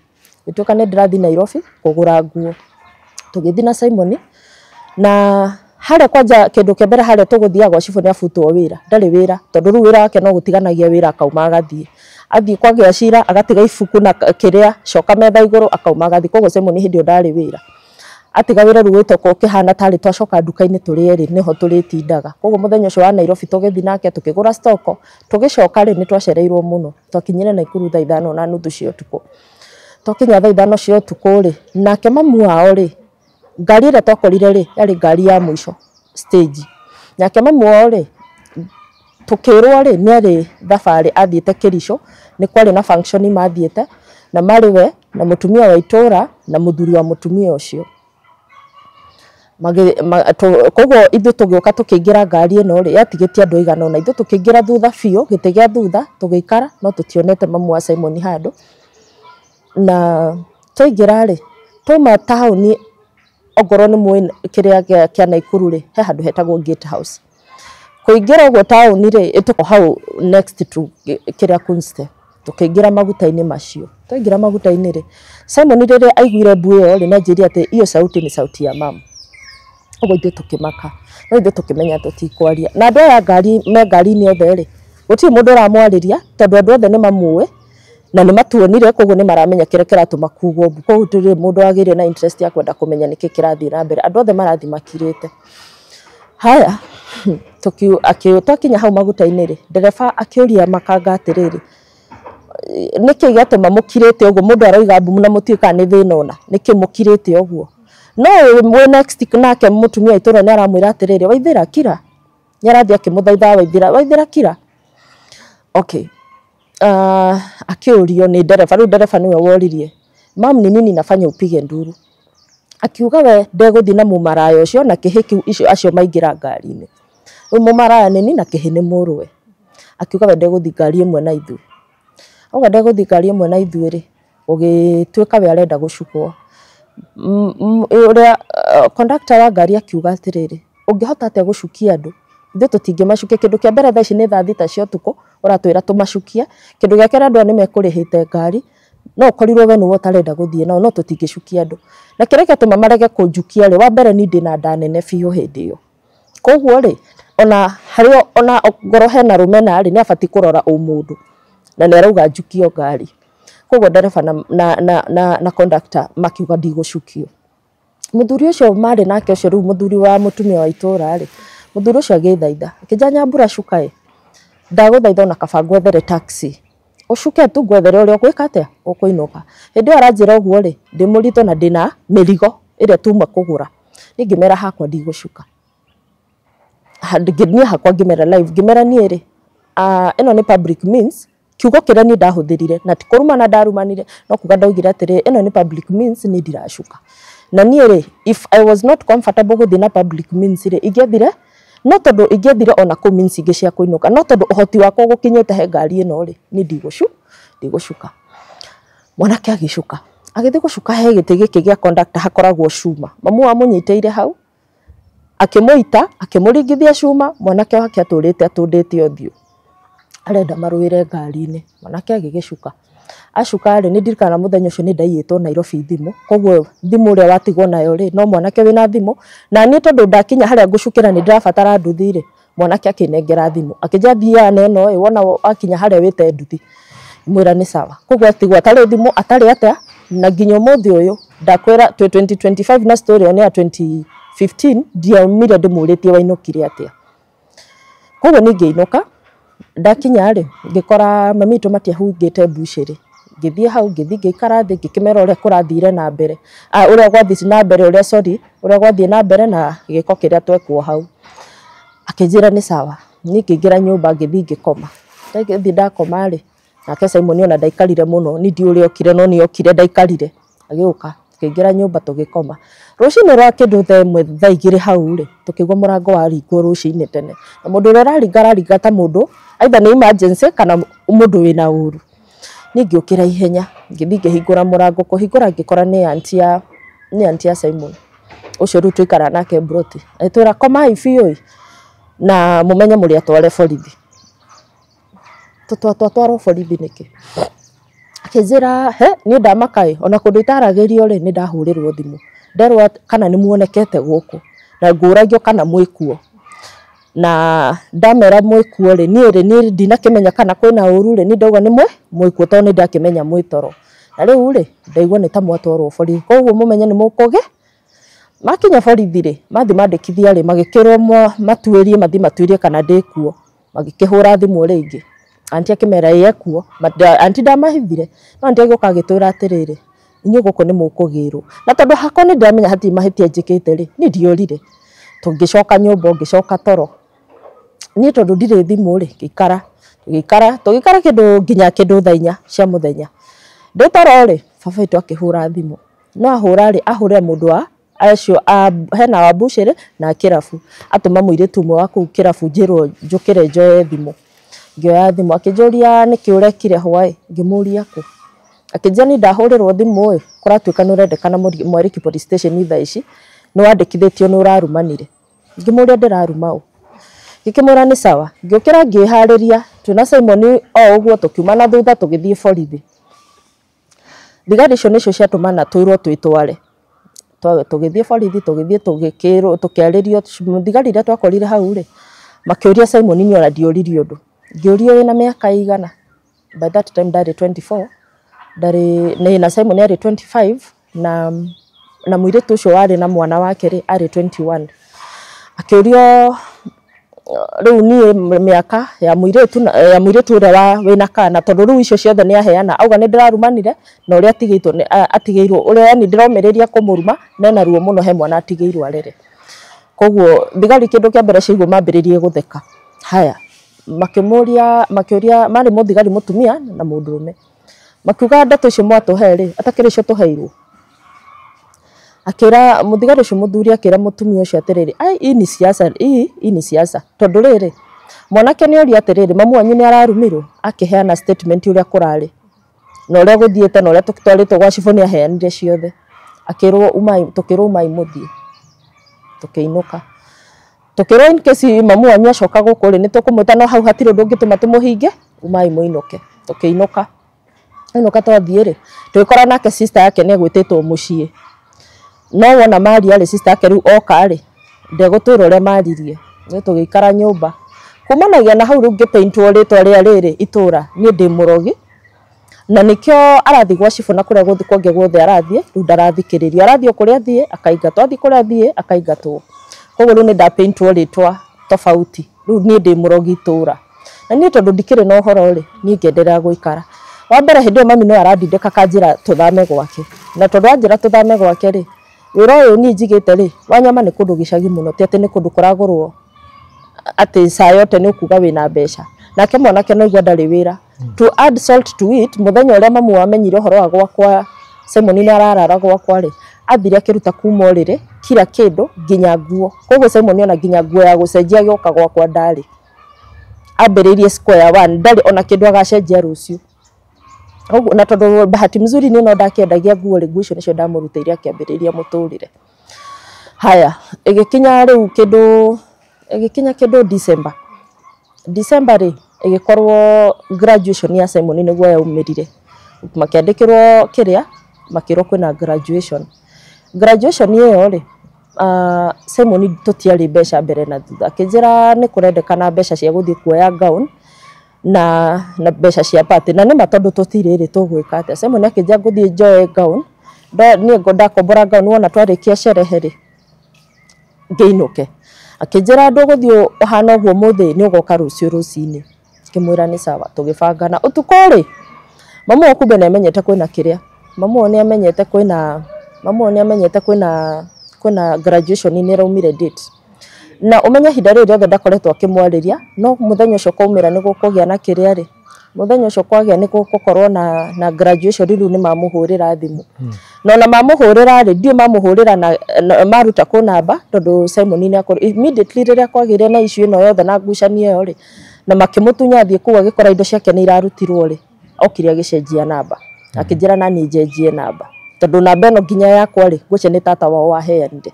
Gĩtuĩka nĩ ndĩrathiĩ Nairobi kũgũra nguo. Tũgĩthiĩ na Simon, na harĩa kwanja kĩndũ kĩa mbere harĩa tũgũthiaga gwa cibũ nĩ abutwo wĩra, ndarĩ wĩra, tondũ rĩu wĩra wake no gũtiganagia wĩra akauma agathiĩ. Athiĩ kwagĩa cira agatiga ibuku na kĩrĩa, coka metha igũrũ akauma agathiĩ. Koguo Simon hĩndĩ ĩyo ndarĩ wĩra. Atiga wĩra rĩu gwĩtwo ũkĩhana tarĩ twacoka nduka-inĩ tũrĩ erĩ nĩho tũrĩtindaga. Koguo mũthenya ũcio wa Nairobi tũgĩthiĩ nake tũkĩgũra stoko, tũgĩcoka rĩ nĩ twacereirwo mũno. Twakinyire Naikuru thaa 5:30 cia ũtukũ. Twakinya thaa 5 cia ũtukũ rĩ, nake mamu wao rĩ, ngari ĩrĩa twakorire rĩ, yarĩ ngari ya mũico stage. Nake mamu wao rĩ, tũkĩrwo rĩ, nĩ arĩ thabarĩ athiĩte Kericho, nĩ kwarĩ na function mathiĩte, na marĩ we na mũtumia wa itũra na mũthuri wa mũtumia ũcio. Koguo ithuĩ tũgĩũka tũkĩingĩra ngari ĩno rĩ, yatigĩtie andũ aigana ũna, ithuĩ tũkĩingĩra thutha biũ, gĩtĩ gĩa thutha, tũgĩikara, no tũtionete mamu wa Simon handũ. Na twaingĩra rĩ, twauma taũni Ongorwo nĩ mũĩ kĩrĩa kĩa Naikuru rĩ, he handũ hetagwo Gate House. Kũingĩra ũguo taũni rĩ, ĩtũko hau next to kĩrĩa Kunste. Tũkĩingĩra maguta-inĩ macio. Twaingĩra maguta-inĩ rĩ, Simon rĩrĩa aiguire mbu ĩyo rĩ, nĩanjĩrire atĩ hiyo sauti ni sauti ya mama. Ũguo ithuĩ tũkĩmaka, no ithuĩ tũkĩmenya tũtikwaria. Na andũ aya ngari me ngari-inĩ othe rĩ, gũtirĩ mũndũ ũramwarĩria tondũ andũ othe nĩ mamũĩ na nĩ matuonire, koguo nĩ maramenya kĩrĩa kĩratũma kugwo mbu. Koguo gũtirĩ mũndũ wagĩire na interest ya kwenda kũmenya nĩkĩ kĩrathiĩ na mbere. Andũ othe marathiĩ makirĩte. Haya, twakinya hau maguta-inĩ rĩ, ndereba akĩũria makanga atĩrĩrĩ, nĩkĩ gĩatũma mũkirĩte ũguo? Mũndũ aroiga mbu na mũtiũĩ kana nĩ thĩna ũna, nĩkĩ mũkirĩte ũguo? No mwĩ next nake mũtumia wa itũũra nĩ aramwĩra atĩrĩrĩ, Waithĩra kira. Nĩ arathiĩ akĩmũthaithaga Waithĩra, Waithĩra kira. Okay. Akĩũrio nĩ ndereba, rĩu ndereba nĩwe woririe, mam ni nini nafanya upige nduru? Akiuga we ndegũthiĩ na mũmaraya ũcio na kĩhĩ kĩu icio acio maingĩra ngari-inĩ. Rĩu mũmaraya nĩ ni na kĩhĩ nĩ mũrũwe. Akiuga we ndegũthiĩ ngari ĩmwe na ithuĩ. Auga ndegũthiĩ ngari ĩmwe na ithuĩ rĩ, gũgĩtuĩka we arenda gũcukwo. Ũrĩa conductor wa ngari akiuga atĩrĩrĩ, ũngĩhota atĩa gũcukia andũ? Ithuĩ tũtingĩmacukia. Kĩndũ kĩa mbere thaa ici nĩ thaa 6 cia ũtukũ, ũratwĩra tũmacukie. Kĩndũ gĩa kerĩ andũ aya nĩ mekũrĩhĩte ngari, no ũkorirwo we nĩwe ũtarenda gũthiĩ nao, no tũtingĩcukia andũ. Na kĩrĩa gĩatũma marege kũnjukia rĩ, wa mbere niĩ ndĩna nda nene biũ hĩndĩ ĩyo. Koguo rĩ, ona harĩ ona ongorwo hena rũmena rĩ, nĩ abatiĩ kũrora ũmũndũ. Na nĩ arauga njukio ngari. Koguo ndereba na conductor makiuga ndigũcukio. Mũthuri ũcio marĩ nake ũcio rĩu mũthuri wa mũtumia wa itũũra rĩ, mũthuri ũcio agĩthaitha, akĩnjĩra Nyambura cuka ĩ, ndagũthaitha ona kaba ngwethere taxi. Ũcuke tu ngwethere ũrĩa ũgwĩka atĩa, ũkũinũka. Hĩndĩ ĩyo aranjĩra ũguo rĩ, ndĩ mũritũ na ndĩna mĩrigo ĩrĩa tuma kũgũra. Niĩ ngĩmera hakwa ndigũcuka. Niĩ hakwa ngĩmera live, ngĩmera niĩ rĩ, ĩno nĩ public means, kiugo kĩrĩa niĩ ndahũthĩrire na ti kũrumana ndarumanire, no kuga ndaugire atĩrĩ, ĩno nĩ public means, niĩ ndiracuka. Na niĩ rĩ, if I was not comfortable gũthiĩ na public means rĩ, ingĩathire, no tondũ ingĩathire ona kũu means ingĩ cia kũinũka, no tondũ ũhoti wakwa gũkinyĩte he ngari ĩno rĩ, niĩ ndigũcuka. Mwanake agĩcuka. Agĩthiĩ gũcuka he gĩtĩ gĩkĩ gĩa conductor hakoragwo cuma. Mamu amũnyitĩire hau, akĩmũita, akĩmũringithia cuma, mwanake wake atũrĩte atũndĩte ũthiũ. Arenda marũĩre ngari-inĩ. Mwanake agĩgĩcuka. Acuka rĩ, nĩ ndirikanaga mũthenya ũcio nĩ ndaiyĩtwo Nairobi thimũ, koguo thimũ ũrĩa watigwo nayo rĩ, no mwanake wĩna thimũ, na niĩ tondũ ndakinya harĩa ngũcukĩra nĩ ndĩrabatara nduthi rĩ, mwanake akĩnengera thimũ. Akĩnjĩra thiaga na ĩno ĩ, wona wakinya harĩa wĩte nduthi. Ngĩmwĩra nĩ sawa. Koguo atigwo atarĩ thimũ, atarĩ atĩa, na nginya ũmũthĩ ũyũ, ndakwĩra twĩ 2025 na story ĩyo nĩ ya 2015, ndiaumire ndĩmũrĩtie wainũkire atĩa. Koguo niĩ ngĩinũka, ndakinya rĩ, ngĩkora mami witũ matiahungĩte mbucĩrĩ. Ngĩthiĩ hau, ngĩthiĩ ngĩikara thĩ, ngĩkĩmera ũrĩa kũrathire na mbere. Ũrĩa gwathiĩ na mbere, ũrĩa sorry, ũrĩa gwathiĩ na mbere na gĩko kĩrĩa twekwo hau. Akĩnjĩra nĩ sawa. Niĩ ngĩingĩra nyũmba ngĩthiĩ ngĩkoma. Ndathiĩ ndakoma rĩ, nake Simon ona ndaikarire mũno, niĩ ndiũĩ ũrĩa okire no nĩ okire ndaikarire. Agĩũka, tũkĩingĩra nyũmba tũgĩkoma. Rũcinĩ rwa kĩndũ thaa 1 thaa 2 hau rĩ, tũkĩigua mũrango waringwo rũcinĩ tene. Na mũndũ ũrĩa ũraringa araringa ta mũndũ, either nĩ emergency kana mũndũ wĩna ũru. Niĩ ngĩũkĩra ihenya, ngĩthiĩ ngĩhingũra mũrango, kũhingũra ngĩkora nĩ auntie ya Simon. Ũcio rĩu tũikaraga nake mburoti. Agĩtwĩra komai biũ ĩ, na mũmenye mũrĩ atware borithi. Twatwarwo borithi nĩkĩ? Akĩnjĩra, he, niĩ ndamaka ĩ, ona kũndũ itaragĩrio rĩ, nĩ ndahũrĩrwo thimũ. Nderwo kana nĩ muonekete gũkũ, na ngũragio kana mwĩkuo. Na ndamera mwĩkuo rĩ, niĩ rĩ, niĩ ndinakĩmenya kana kwĩna ũru rĩ, niĩ ndauga nĩ mwĩkuo tondũ nĩ ndakĩmenya mwĩ toro. Na rĩu rĩ, ndaigua nĩ ta mwatwarwo borithi, koguo mũmenye nĩ mũkũgĩ. Makinya borithi rĩ, mathiĩ mandĩkithia rĩ, magĩkĩrwo matuĩrie, mathiĩ matuĩrie kana ndĩkuo. Magĩkĩhũra thimũ rĩngĩ. Auntie akĩmera ĩ ekuo. Auntie ndamahithire, no auntie agĩũka agĩtwĩra atĩrĩrĩ, inyuĩ gũkũ nĩ mũkũgĩrwo. Na tondũ hakwa nĩ ndĩramenya hatirĩ mahĩtia njĩkĩte rĩ, niĩ ndiorire. Tũngĩcoka nyũmba, ngĩcoka toro. Niĩ tondũ ndirĩ thimũ rĩ, ngĩikara, tũgĩikara kĩndũ nginya kĩndũ thaa 4 cia mũthenya. Ndĩ toro rĩ, baba witũ akĩhũra thimũ. No ahũra rĩ, ahũrĩra mũndũ wa acio hena wa mbucĩrĩ na kĩrabu. Atũma mũirĩtu ũmwe wa kũu kĩrabu njĩrwo njũkĩre njoe thimũ. Ngĩoya thimũ akĩnjũria nĩkĩ ũrekire hwaĩ, ngĩmũria kũ. Akĩnjĩra niĩ ndahũrĩrwo thimũ ĩ, kũratuĩka nĩ ũrendekana Mwariki police station thaa ici. Nĩ wandĩkithĩtio nĩ ũrarumanire. Ngĩmũria ndĩraruma ũ. Ngĩkĩmwĩra nĩ sawa. Ngĩũkĩra ngĩharĩria twĩna Simon o ũguo tũkiuma na thutha tũgĩthiĩ borithi. Thigari icio nĩcio ciatũmana twĩrwo twĩtware. Tũgĩthiĩ borithi tũgĩthiĩ tũgĩkĩrwo tũkĩarĩrio thigari iria twakorire hau rĩ makĩũria Simon niĩ ona ndiũririe ũndũ. Ngĩũrio wĩna mĩaka ĩigana. By that time ndarĩ 24 ndarĩ na Simon arĩ 25 na mũirĩtu ũcio warĩ na mwana wake rĩ arĩ 21. Akĩũrio rĩu niĩ mĩaka ya mũirĩtu ya mũirĩtu ũrĩa wa wĩna kana tondũ rĩu icio ciothe nĩ aheana auga nĩ ndĩrarumanire na ũrĩa atigĩtwo atigĩirwo ũrĩa yani ndĩromĩrĩria kũmũruma na ena ruo mũno he mwana atigĩirwo arere. Koguo thigari kĩndũ kĩa mbere ciaigua mambĩrĩrie gũtheka. Haya makĩmũria makĩũria marĩ mũthigari mũtumia na mũndũrũme. Makiuga ndeto icio mwatũhe rĩ atakĩrĩ icio tũheirwo. Akĩra mũthigari ũcio mũthuri akĩra mũtumia ũcio atĩrĩrĩ ai hii ni siasa hii ni siasa tondũ rĩrĩ mwanake nĩ oria atĩrĩrĩ mamu wanyu nĩ ararumirwo akĩheana statement ũrĩa kũrarĩ na ũrĩa gũthiĩte na ũrĩa tũtwarĩtwo gwa cibũ nĩ aheanire ciothe. Akĩrwo umai tũkĩrwo umai mũthiĩ tũkĩinũka. Tũkĩrwo in case mamu wanyu acoka gũkũ rĩ nĩ tũkũmwĩta no hau hatirĩ ũndũ ũngĩtũma tũmũhinge umai mũinũke. Tũkĩinũka. Inũka twathiĩ rĩ tũgĩkora nake sister yake nĩ egwĩtĩtwo mũciĩ. No wona maria rĩ sister yake rĩu oka rĩ ndegũtwĩra ũrĩa maririe. Nĩ tũgĩikara nyũmba. Kumanagia na hau rĩu ngĩpaintwo rĩtwa rĩa rĩrĩ itũra niĩ ndĩ mũrogi. Na nĩkĩo arathiĩ gwa cibũ na kũrĩa gũthiĩ kũngĩ guothe arathiĩ rĩu ndarathikĩrĩrio. Arathiĩ o kũrĩa athiĩ akaingatwo athiĩ kũrĩa athiĩ akaingatwo. Koguo rĩu nĩ ndapaintwo rĩtwa tofauti. Rĩu niĩ ndĩ mũrogi itũra. Na niĩ tondũ ndikĩrĩ na ũhoro rĩ niĩ ngĩenderea gũikara. Wa mbere hĩndĩ ĩyo mami no arandindĩka akanjĩra tũthame gwake. Na tondũ anjĩra tũthame gwake rĩ wĩra ũyũ niĩ njigĩte rĩ wa nyama nĩ kũndũ gĩcagi mũno ti atĩ nĩ kũndũ kũragũrwo atĩ saa yote nĩ ũkuga wĩna mbeca. Nake mwanake no igua ndarĩ wĩra. To add salt to it mũthenya ũrĩa mamu wamenyire ũhoro wa gwakwa Simon nĩ ararara gwakwa rĩ athire akĩruta kuma ũrĩrĩ kila kĩndũ nginya nguo. Koguo Simon ona nginya nguo ya gũcenjia agĩũka gwakwa ndarĩ. Ambĩrĩirie square one ndarĩ ona kĩndũ agacenjia rũciũ. Koguo na tondũ bahati mzuri niĩ no ndakĩendagia nguo rĩ nguo icio nĩcio ndamũrutĩire akĩambĩrĩria mũtũrĩre. Haya ĩgĩkinya rĩu kĩndũ ĩgĩkinya kĩndũ December. December rĩ ĩgĩkorwo graduation ya Simon nĩguo yaumĩrire. Makĩandĩkĩrwo kĩrĩa makĩrwo kwĩna graduation. Graduation ĩyo rĩ Simon tũtiarĩ mbeca mbere na thutha. Akĩnjĩra nĩ kũrendekana mbeca cia gũthiĩ kuoya gown na mbeca cia party na nĩma tondũ tũtirĩ rĩ tũgwĩka atĩa. Simon akĩnjĩra ngũthiĩ njoe gown niĩ ndakombora gown wona twarĩkia sherehe rĩ ngĩinũke. Akĩnjĩra ndũgũthiĩ ũhana ũguo ũmũthĩ nĩ ũgoka rũciũ rũcinĩ. Ngĩmwĩra nĩ sawa tũgĩbangana. Ũtukũ rĩ mamu wao kumbe nĩ amenyete kwĩna kĩrĩa. Mamu wao nĩ amenyete kwĩna mamu wao nĩ amenyete kwĩna kwĩna graduation nĩ ĩraumire date. Na ũmenye ihinda rĩrĩ rĩothe ndakoretwo akĩmwarĩria no mũthenya ũcio kwaumĩra nĩ gũkũgĩa na kĩrĩa rĩ mũthenya ũcio kwagĩa nĩ gũgũkorwo na graduation rĩu nĩ mamũhũrĩra thimũ. Na ona mamũhũrĩra rĩ ndiũĩ mamũhũrĩra na maruta kũ namba tondũ Simon nĩ akorwo immediately rĩrĩa kwagĩire na issue ĩno yothe na ngucanio ĩyo rĩ na makĩmũtunya athiĩ kũu agĩkora indo ciake nĩ irarutirwo rĩ okire agĩcenjia namba. Akĩnjĩra naniĩ njenjie namba tondũ namba ĩno nginya yakwa rĩ ngwĩciria nĩ tata wao waheanire.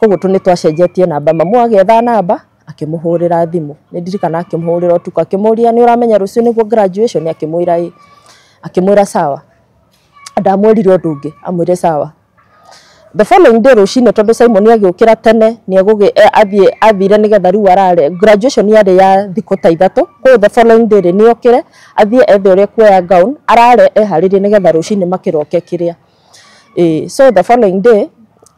Koguo tu nĩ twacenjetie namba. Mamu agĩetha namba akĩmũhũrĩra thimũ. Nĩ ndirikana akĩmũhũrĩra ũtukũ akĩmũria nĩ ũramenya rũciũ nĩguo graduation akĩmwĩra ĩ. Akĩmwĩra sawa. Ndamwĩrire ũndũ ũngĩ amwĩre sawa. The following day rũcinĩ tondũ Simon agĩũkĩra tene nĩ egũgĩ athiĩ athire nĩgetha rĩu arare. Graduation yarĩ ya thikũ ta ithatũ. Koguo the following day rĩ nĩ okĩre athiĩ ethe ũrĩa kuoya gown arare eharĩrie nĩgetha rũcinĩ makĩroke kĩrĩa. So the following day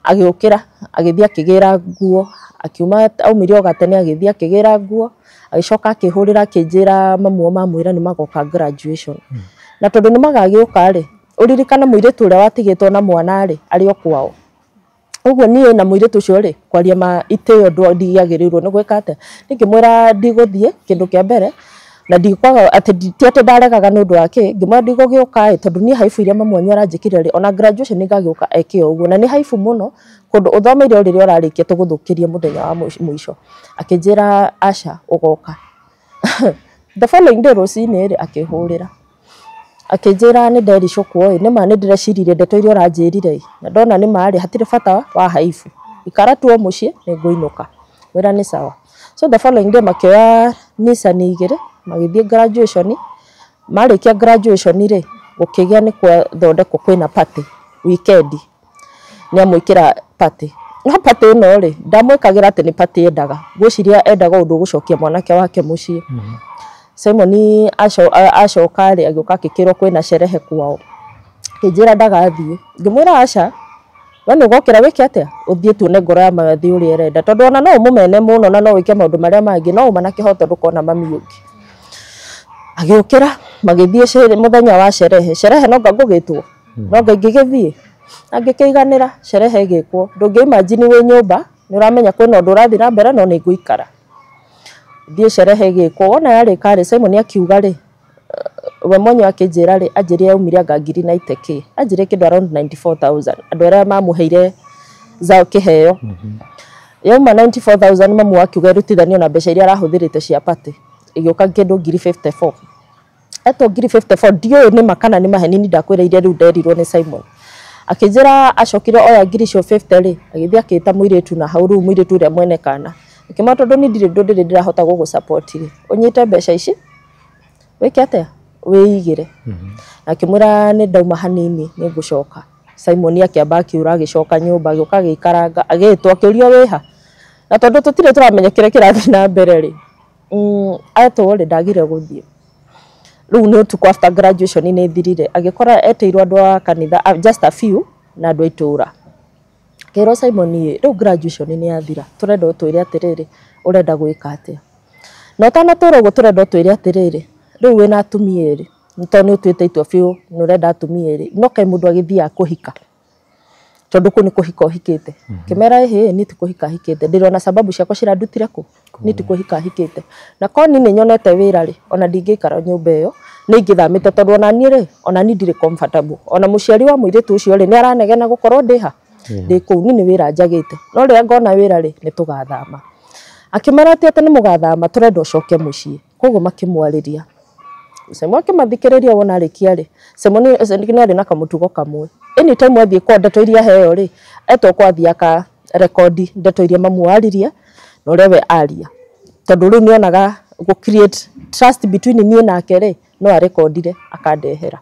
agĩũkĩra agĩthiĩ akĩgĩra nguo akiuma aumire o gatene agĩthiĩ akĩgĩra nguo agĩcoka akĩhũrĩra akĩnjĩra mamu wao mamwĩra nĩ magoka graduation. Na tondũ nĩ magagĩũka rĩ ũririkane mũirĩtu ũrĩa watigĩtwo na mwana rĩ arĩ o kwao. Ũguo niĩ na mũirĩtu ũcio rĩ kwaria ma itĩo ndiagĩrĩirwo nĩ gwĩka atĩa. Ngĩmwĩra ndigũthiĩ kĩndũ kĩa mbere na ndikwaga atĩ ti atĩ ndaregaga nĩ ũndũ wa kĩ ngĩmwĩra ndigũgĩũka ĩ tondũ niĩ haibu iria mamu wanyu aranjĩkire rĩ ona graduation nĩngagĩũka eke o ũguo na nĩ haibu mũno kũndũ ũthomeire o rĩrĩa ũrarĩkia tũgũthũkĩrie mũthenya wa mũico. Akĩnjĩra aca ũgoka. The following day rũcinĩ rĩ akĩhũrĩra. Akĩnjĩra nĩ ndericũkwo ĩ nĩma nĩ ndĩreciririe ndeto iria ũranjĩrire ĩ na ndona nĩma rĩ hatirĩ bata wa haibu. Ikara tu o mũciĩ nĩ ngũinũka. Wĩra nĩ sawa. So the following day makĩoya Nissan igĩrĩ magĩthiĩ graduation. Marĩkia graduation rĩ, gũkĩgĩa nĩ gwathondekwo kwĩna party weekend. Nĩ amwĩkĩra party. No party ĩno rĩ, ndamwĩkagĩra atĩ nĩ party endaga. Ngwĩciria endaga ũndũ ũgũcokia mwanake wake mũciĩ. Simon acoka rĩ, agĩũka akĩkĩrwo kwĩna sherehe kwao. Akĩnjĩra ndagathiĩ. Ngĩmwĩra aca, we nĩ ũgokĩra wĩke atĩa? Ũthiĩ tuone ngoro ya mathi ũrĩa ĩrenda. Tondũ ona no ũmũmene mũno na no wĩke maũndũ marĩa mangĩ, no uma na kĩhoto ndũkona mami ũngĩ. Agĩũkĩra magĩthiĩ mũthenya wa sherehe. Sherehe no nga ngũgĩtwo, no nga ingĩgĩthiĩ. Na ngĩkĩiganĩra sherehe ĩgĩkwo. Ndũngĩ imagine wĩ nyũmba nĩ ũramenya kwĩna ũndũ ũrathiĩ na mbere no nĩ ngũikara. Thiĩ sherehe ĩgĩkwo. Wona yarĩka rĩ, Simon akiuga rĩ, we mwenyewe akĩnjĩra rĩ, anjĩrire aumire anga ngiri 90K. Anjĩrire kĩndũ around 94,000. Andũ arĩa mamũheire za kĩheo. Yauma 94,000 mamu akiuga ĩrutithanio na mbeca iria arahũthĩrĩte cia party. Ĩgĩũka kĩndũ ngiri 54. Etwo ngiri 54 ndiũĩ nĩ ma kana nĩ maheni, ni ndakwĩra iria rĩu nderirwo nĩ Simon. Akĩnjĩra acokire oya ngiri icio 50 rĩ, agĩthiĩ akĩĩta mũirĩtu na hau rĩu mũirĩtu ũrĩa mwene kana. Akĩmwĩra tondũ niĩ ndirĩ ũndũ ndĩrĩ ndĩrahota gũgũ support rĩ, ũnyite mbeca ici wĩke atĩa, wĩigĩre. Na akĩmwĩra nĩ ndauma hanini nĩ ngũcoka. Simon akĩamba akiura agĩcoka nyũmba, agĩũka agĩikaranga, agĩtwo akĩũrio wĩha. Na tondũ tũtirĩ tũramenya kĩrĩa kĩrathiĩ na mbere rĩ, etwo rĩ ndagire gũthiĩ. Rĩu nĩ ũtukũ after graduation nĩ ĩthirire, agĩkora etĩirwo andũ a kanitha, just a few na andũ a itũũra. Akĩrwo Simon ĩ, rĩu graduation nĩ yathira, tũrenda ũtwĩre atĩrĩrĩ, ũrenda gwĩka atĩa. Na ũtanatwĩra ũguo tũrenda ũtwĩre atĩrĩrĩ, rĩu wĩna atumia erĩ, tondũ nĩ ũtuĩte itua biũ nĩ ũrenda atumia erĩ, no kaĩ mũndũ agĩthiaga kũhika, tondũ kũu nĩ kũhika ũhikĩte. Ngĩmera ĩhĩ, niĩ ti kũhika hikĩte, ndĩrona sababu ciakwa cirandutire kũ, niĩ ti kũhika hikĩte. Na korwo niĩ nĩ nyonete wĩra rĩ, ona ndingĩikara nyũmba ĩyo, nĩ ingĩthamĩte tondũ ona niĩ rĩ, ona niĩ ndirĩ comfortable. Ona mũciari wa mũirĩtu ũcio rĩ, nĩ aranegena gũkorwo ndĩ ha, ndĩ kũu, niĩ nĩ wĩra njagĩte. No rĩrĩa ngona wĩra rĩ, nĩ tũgathama. Akĩmera atĩ atĩ nĩ mũgathama, tũrenda ũcoke mũciĩ. Koguo makĩmwarĩria. Simon akĩmathikĩrĩria wona arĩkia rĩ, Simon nĩ arĩ na kamũtugo kamwe. Anytime athiĩ kwa ndeto iria aheo rĩ, etwo kwa athiĩ aka rekondi ndeto iria mamu aririe na ũrĩa we aria. Tondũ rĩu nĩonaga gũ create trust between niĩ nake rĩ, no arekondire akandehera.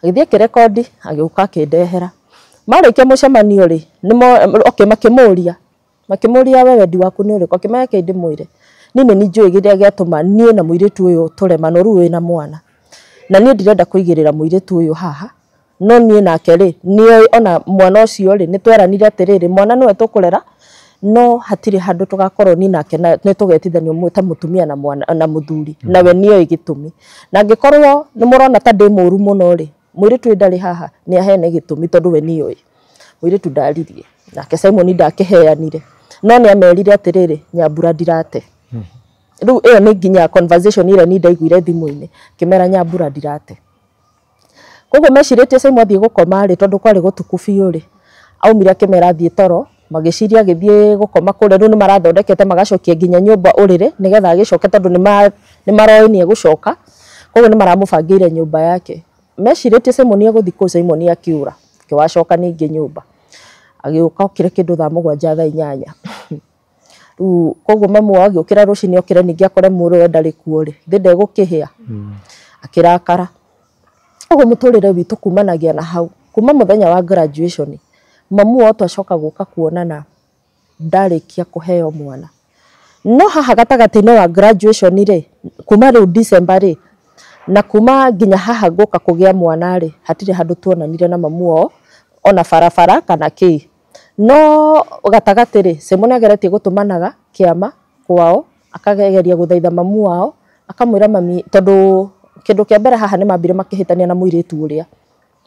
Agĩthiĩ akĩrekondi, agĩũka akĩndehera. Marĩkia mũcemanio rĩ, okay, makĩmũria. Makĩmũria we wendi waku nĩ ũrĩkũ? Akĩmera reke ndĩmwĩre. Niĩ nĩ njũĩ kĩrĩa gĩatũma niĩ na mũirĩtu ũyũ tũremanwo rĩu wĩna mwana. Na niĩ ndirenda kũigĩrĩra mũirĩtu ũyũ haha, no niĩ nake rĩ, nĩoĩ ona mwana ũcio rĩ, nĩ tweranire atĩrĩrĩ, mwana nĩwe tũkũrera, no hatirĩ handũ tũgakorwo niĩ nake nĩ tũgetithanio ta mũtumia na mwana na mũthuri, nawe nĩoĩ gĩtũmi. Na angĩkorwo nĩ mũrona ta ndĩ mũru mũno rĩ, mũirĩtu ũyũ ndarĩ haha, nĩ aheane gĩtũmi tondũ we nĩoĩ. Mũirĩtu ndaririe, nake Simon ndakĩheanire, no nĩ amerire atĩrĩrĩ, Nyambura ndirate. Rĩu ĩyo nĩ nginya conversation ĩrĩa niĩ ndaiguire thimũ-inĩ, ngĩmera Nyambura ndirate. Koguo mecirĩtie Simon athiĩ gũkoma rĩ, tondũ kwarĩ gũtuku biũ rĩ, aumire akĩmera athiĩ toro, magĩciria agĩthiĩ gũkoma kũrĩa, rĩu nĩ marathondekete magacokia nginya nyũmba ũrĩrĩ, nĩgetha agĩcoke tondũ nĩ maroĩ nĩ egũcoka, koguo nĩ maramũbangĩire nyũmba yake. Mecirĩtie Simon egũthiĩ kũu, Simon akiura, akĩwacoka ningĩ nyũmba. Agĩũka okire kĩndũ thaa 7 thaa 8. Rĩu koguo mamu wao agĩũkĩra rũcinĩ okĩre ningĩ akore mũrũwe ndarĩ kuo rĩ, thĩ ndegũkĩhĩa. Akĩrakara. Ũguo mũtũrĩre witũ kumanagia na hau, kuma mũthenya wa graduation, mamu wao twacoka gũka kuonana ndarĩkia kũheo mwana. No haha gatagatĩ-inĩ wa graduation rĩ, kuma rĩu December rĩ, na kuma nginya haha ngũka kũgĩa mwana rĩ, hatirĩ handũ tuonanire na mamu wao, ona barabara kana kĩ. No gatagatĩ rĩ, Simon ageretie gũtũmanaga kĩama kwao, akageria gũthaitha mamu wao, akamwĩra mami, tondũ kĩndũ kĩa mbere haha nĩ mambire makĩhĩtania na mũirĩtu ũrĩa.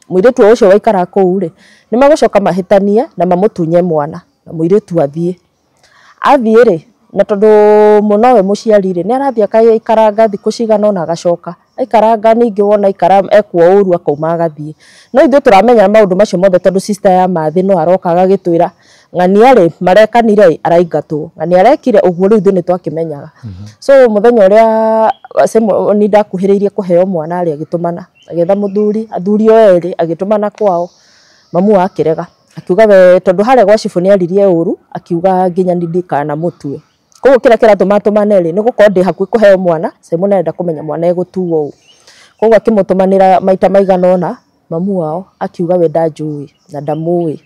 Mũirĩtu ũcio waikaraga kũu rĩ, nĩ magũcoka mahĩtanie na mamũtunye mwana, na mũirĩtu athiĩ. Athiĩ rĩ, na tondũ mũnowe mũciari rĩ, nĩ arathiĩ akaikaranga thikũ cigana ũna agacoka. Aikaranga ningĩ wona aikara ekwo ũru akauma agathiĩ. No ithuĩ tũramenya maũndũ macio mothe tondũ sister ya Mathĩ no aroka agagĩtwĩra ng'ania rĩ, marekanire ĩ, araingatwo. Ng'ania arekire ũguo rĩu ithuĩ nĩ twakĩmenyaga. So mũthenya ũrĩa Simon ndakuhĩrĩirie kũheo mwana rĩ, agĩtũmana, agĩetha mũthuri, athuri o erĩ, agĩtũmana kwao, mamu wao akĩrega. Akiuga we tondu haria gwa cibũ nĩ aririe ũru, akiuga nginya ni ndikana mũtue. Koguo kĩrĩa kĩratũma tũmane rĩ, nĩ gũkorwo ndĩ hakuhĩ kũheo mwana, Simon arenda kũmenya mwana egũtuo ũ. Koguo akĩmũtũmanĩra maita maigana ũna, mamu wao akiuga we ndanjũĩ na ndamũĩ.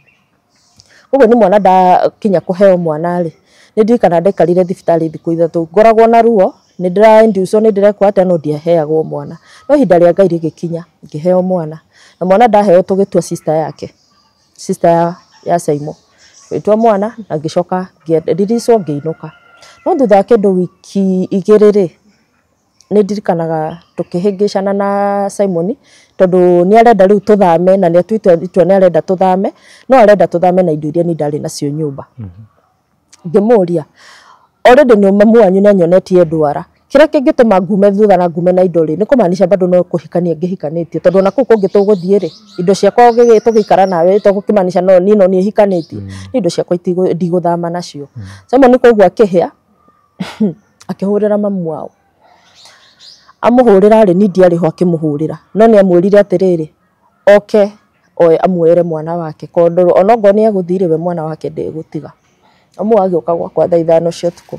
Koguo nĩ mwana ndakinya kũheo mwana rĩ, nĩ ndirikana ndaikarire thibitarĩ thikũ 3, ngoragwo na ruo, nĩ ndĩra induce nĩ ndĩrekwo atĩa, no ndiaheagwo mwana. No ihinda rĩa Ngai rĩgĩkinya, ngĩheo mwana. Na mwana ndaheo tũgĩtua sister yake, sister ya Simon. Tũgĩtua mwana na ngĩcoka ngĩririicwo ngĩinũka. No thutha wa kĩndũ wiki 2 rĩ, nĩ ndirikanaga tũkĩhĩngĩcana na Simon, tondũ nĩ arenda rĩu tũthame, na nĩ atuĩte itua nĩ arenda tũthame, no arenda tũthame na indo iria niĩ ndarĩ nacio nyũmba. Ngĩmũria, already nĩ mamu wanyu nĩ anyonetie ndwara, kĩrĩa kĩngĩtũma ngume thutha na ngume na indo rĩ, nĩ kũmaanisha bado no kũhikania ngĩhikanĩtie, tondũ ona kũu kũngĩ tũgũthiĩ rĩ, indo ciakwa tũgĩikara nawe tũgũkĩmaanisha no niĩ no niĩ hikanĩtie, indo ciakwa ndigũthama nacio. Simon koguo akĩhĩa, akĩhũrĩra mamu wao. Amũhũrĩra rĩ, niĩ ndiarĩ ho akĩmũhũrĩra, no nĩ amwĩrire atĩrĩrĩ, oke oe amuoere mwana wake, tondũ onokorwo nĩ egũthiĩ rĩ, we mwana wake ndegũtiga. Mamu agĩũka gwakwa thaa 5 cia ũtukũ,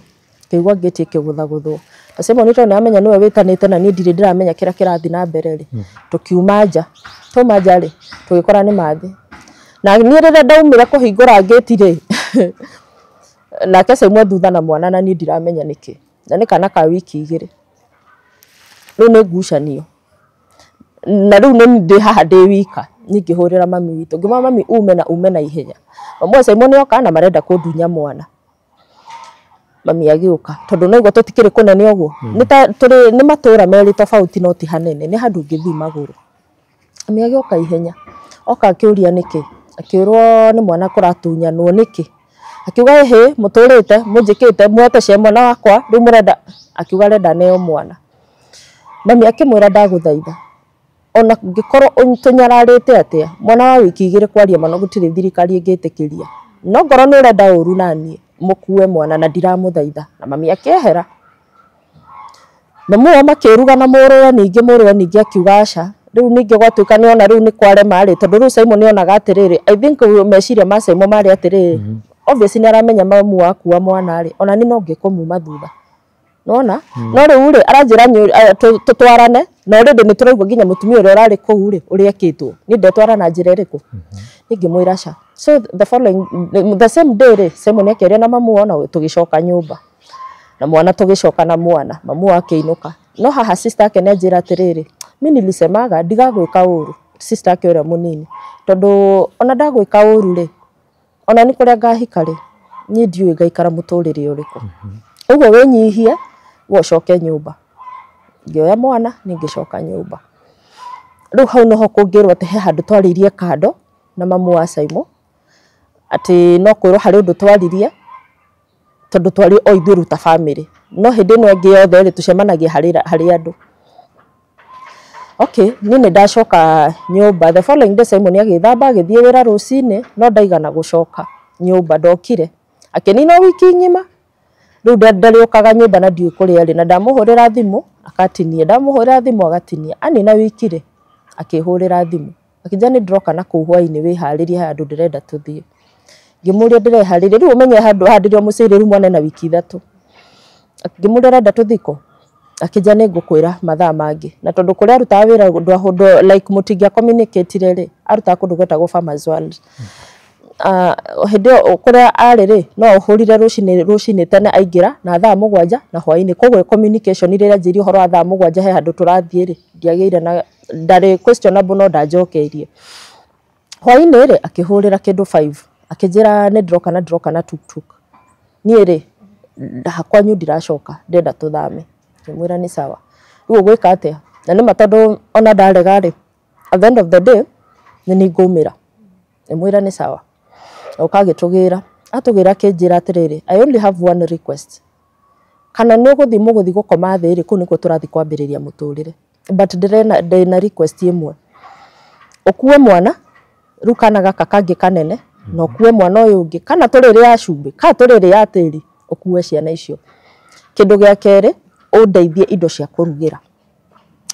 ngĩigua ngĩti ĩkĩgũthagũthwo. Na Simon tondũ nĩ amenya nĩwe wĩtanĩte na niĩ ndirĩ ndĩramenya kĩrĩa kĩrathiĩ na mbere rĩ, tũkiuma nja. Twauma nja rĩ, tũgĩkora nĩ mathĩ. Na niĩ rĩrĩa ndaumire kũhingũra ngĩti rĩ, nake Simon thutha na mwana na niĩ ndiramenya nĩkĩ. Na nĩ kana ka wiki 2. Rĩu nĩ ngucanio. Na rĩu nĩ ndĩ haha ndĩ wika, niĩ ngĩhũrĩra mami witũ, ngĩmwĩra mami ume na ume na ihenya. Mamu wa Simon nĩoka na marenda kũndunya mwana. Mami agĩũka, tondũ no igua tũtikĩrĩ kũnene ũguo. Nĩ ta tũrĩ nĩ matũra merĩ tofauti no ti hanene, nĩ handũ ũngĩthiĩ magũrũ. Mami agĩũka ihenya, oka akĩũria nĩkĩ, akĩũrwo nĩ mwana kũratunyanwo nĩkĩ. Akiuga ĩhĩ, mũtũrĩte, mũnjĩkĩte, muoete cia mwana wakwa, rĩu mũrenda, akiuga arenda neo mwana. Mami akĩmwĩra ndagũthaitha, ona ngĩkorwo tũnyararĩte atĩa, mwana wa wiki 2 kwaria mano gũtirĩ thirikari ĩngĩtĩkĩria. No ngorwo nĩ ũrenda ũru naniĩ, mũkue mwana na ndiramũthaitha. Na mami akĩehera. Mamu wao makĩruga na mũrũwe, ningĩ mũrũwe ningĩ akiuga aca. Rĩu ningĩ gwatuĩka nĩ ona rĩu nĩ kwarema rĩ, tondũ rĩu Simon nĩ onaga atĩrĩrĩ, I think meciria ma Simon marĩ atĩrĩrĩ, obviously nĩ aramenya mamu wakua mwana rĩ, ona niĩ no ngĩkũmuma thutha. Nona? No rĩu rĩ, aranjĩra tũtwarane, na already nĩ tũraigua nginya mũtumia ũrĩa ũrarĩ kũu rĩ, ũrĩa ekĩtwo. Niĩ ndetwara na njĩra ĩrĩkũ? Niĩ ngĩmwĩra aca. So the following, the same day rĩ, Simon akĩaria na mamu wao na tũgĩcoka nyũmba. Na mwana tũgĩcoka na mwana, mamu wao akĩinũka. No haha sister yake nĩ anjĩra atĩrĩrĩ, mi nilisemaga ndigagwĩka ũru, sister yake ũrĩa mũnini. Tondũ ona ndagwĩka ũru rĩ, ona nĩ kũrĩa ngahika rĩ, niĩ ndiũĩ ngaikara mũtũrĩre ũrĩkũ. Ũguo wĩnyihie, we ũcoke nyũmba. Ngĩoya mwana, niĩ ngĩcoka nyũmba. Rĩu hau noho kũngĩrwo atĩ he handũ twarĩirie kando na mamu wa Simon, atĩ no kwĩrwo harĩ ũndũ twaririe, tondũ twarĩ o ithuĩ rĩu ta family. No hĩndĩ ĩno ĩngĩ yothe rĩ, tũcemanagia harĩ andũ. Okay, niĩ nĩ ndacoka nyũmba. The following day Simon agĩthamba agĩthiĩ wĩra rũcinĩ, no ndaigana gũcoka nyũmba, ndokire. Akĩnina wiki ng'ima. Rĩu ndarĩũkaga nyũmba na ndiũĩ kũrĩa arĩ, na ndamũhũrĩra thimũ akatinia, ndamũhũrĩra thimũ agatinia. Anina wiki rĩ, akĩhũrĩra thimũ. Akĩnjĩra nĩ ndĩroka na kũu hwaĩ-inĩ wĩharĩrie he handũ ndĩrenda tũthiĩ. Ngĩmũria ndĩreharĩria, rĩu ũmenye handũ haha ndĩrĩ o mũciĩ rĩu mwana ena wiki 3. Ngĩmũria ũrenda tũthiĩ kũ? Akĩnjĩra nĩ ngũkwĩra mathaa mangĩ. Na tondũ kũrĩa arutaga wĩra like mũtingĩa communicate rĩ, arutaga kũndũ gwetagwo Farmers World. Hĩndĩ ĩyo kũrĩa arĩ rĩ, no ahũrire rũcinĩ tene aingĩra na thaa 7 na hwaĩ-inĩ. Koguo communication rĩrĩa anjĩrire ũhoro wa thaa 7 he handũ tũrathiĩ rĩ, ndiagĩire na ndarĩ questionable no ndanjokeirie. Hwaĩ-inĩ rĩ, akĩhũrĩra kĩndũ 5, akĩnjĩra nĩ ndĩroka na ndĩroka na tuktuk. Niĩ rĩ, kwanyu ndiracoka, ndĩrenda tũthame. Ngĩmwĩra nĩ sawa. Rĩu ũgwĩka atĩa? Na nĩma tondũ ona ndarega rĩ, at the end of the day nĩ niĩ ngũmĩra. Ngĩmwĩra nĩ sawa. Oka agĩtũgĩra, atũgĩra akĩnjĩra atĩrĩrĩ, I only have one request. Kana nĩ ũgũthiĩ mũgũthiĩ gũkoma thĩ rĩ, kũu nĩkuo tũrathiĩ kwambĩrĩria mũtũrĩre. But ndĩna request ĩmwe. Ũkue mwana, rĩu kana gaka kangĩ kanene, na ũkue mwana ũyũ ũngĩ, kana tũrĩrĩa cumbĩ, kana tũrĩrĩa tĩri, ũkue ciana icio. Kĩndũ gĩa kerĩ, ũndeithie indo cia kũrugĩra.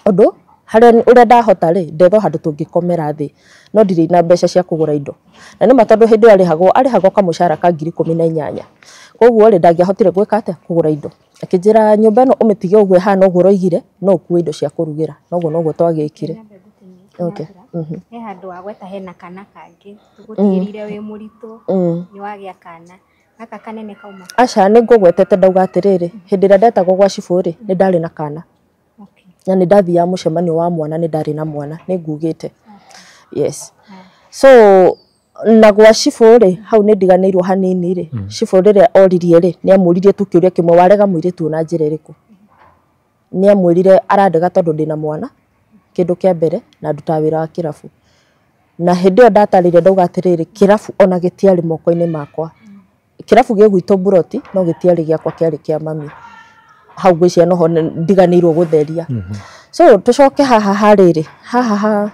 Ũndũ, Harĩa ũrĩa ndahota rĩ, ndetha handũ tũngĩkomera thĩ, no ndirĩ na mbeca cia kũgũra indo. Na nĩma tondũ hĩndĩ ĩyo arĩhagwo kamũcara ka 18,000. Koguo rĩ, ndangĩahotire gwĩka atĩa, kũgũra indo. Akĩnjĩra nyũmba ĩno ũmĩtige ũguo ĩhana ũguo ũroigire, no ũkue indo cia kũrugĩra. Noguo noguo twagĩkire. Okay. He handũ wagweta hena kana kangĩ tũgũtigĩrĩire wĩ mũritũ, nĩ wagĩa kana. Gaka kanene kauma? Aca, nĩ ngũgwetete ndauga atĩrĩrĩ, hĩndĩ ĩrĩa ndetagwo gwa cibũ rĩ, nĩ ndarĩ na kana. Na nĩ ndathiaga mũcemanio wa mwana, nĩ ndarĩ na mwana, nĩ ngugĩte. Yes. So na gwa cibũ rĩ, hau nĩ ndiganĩirwo hanini rĩ, cibũ rĩrĩa oririe rĩ, nĩ amũririe tu kĩũria kĩmwe, warega mũirĩtu na njĩra ĩrĩkũ? Nĩ amwĩrire arandega tondũ ndĩna mwana, kĩndũ kĩa mbere, na ndutaga wĩra wa kĩrabu. Na hĩndĩ ĩyo ndatarĩria ndauga atĩrĩrĩ, kĩrabu ona gĩtiarĩ moko-inĩ makwa. Kĩrabu gĩ gwitũ Mburoti, no gĩtiarĩ gĩakwa, kĩarĩ kĩa mami. Hau ngwĩciria noho ndiganĩirwo gũtheria. So tũcoke haha harĩrĩ, haha ha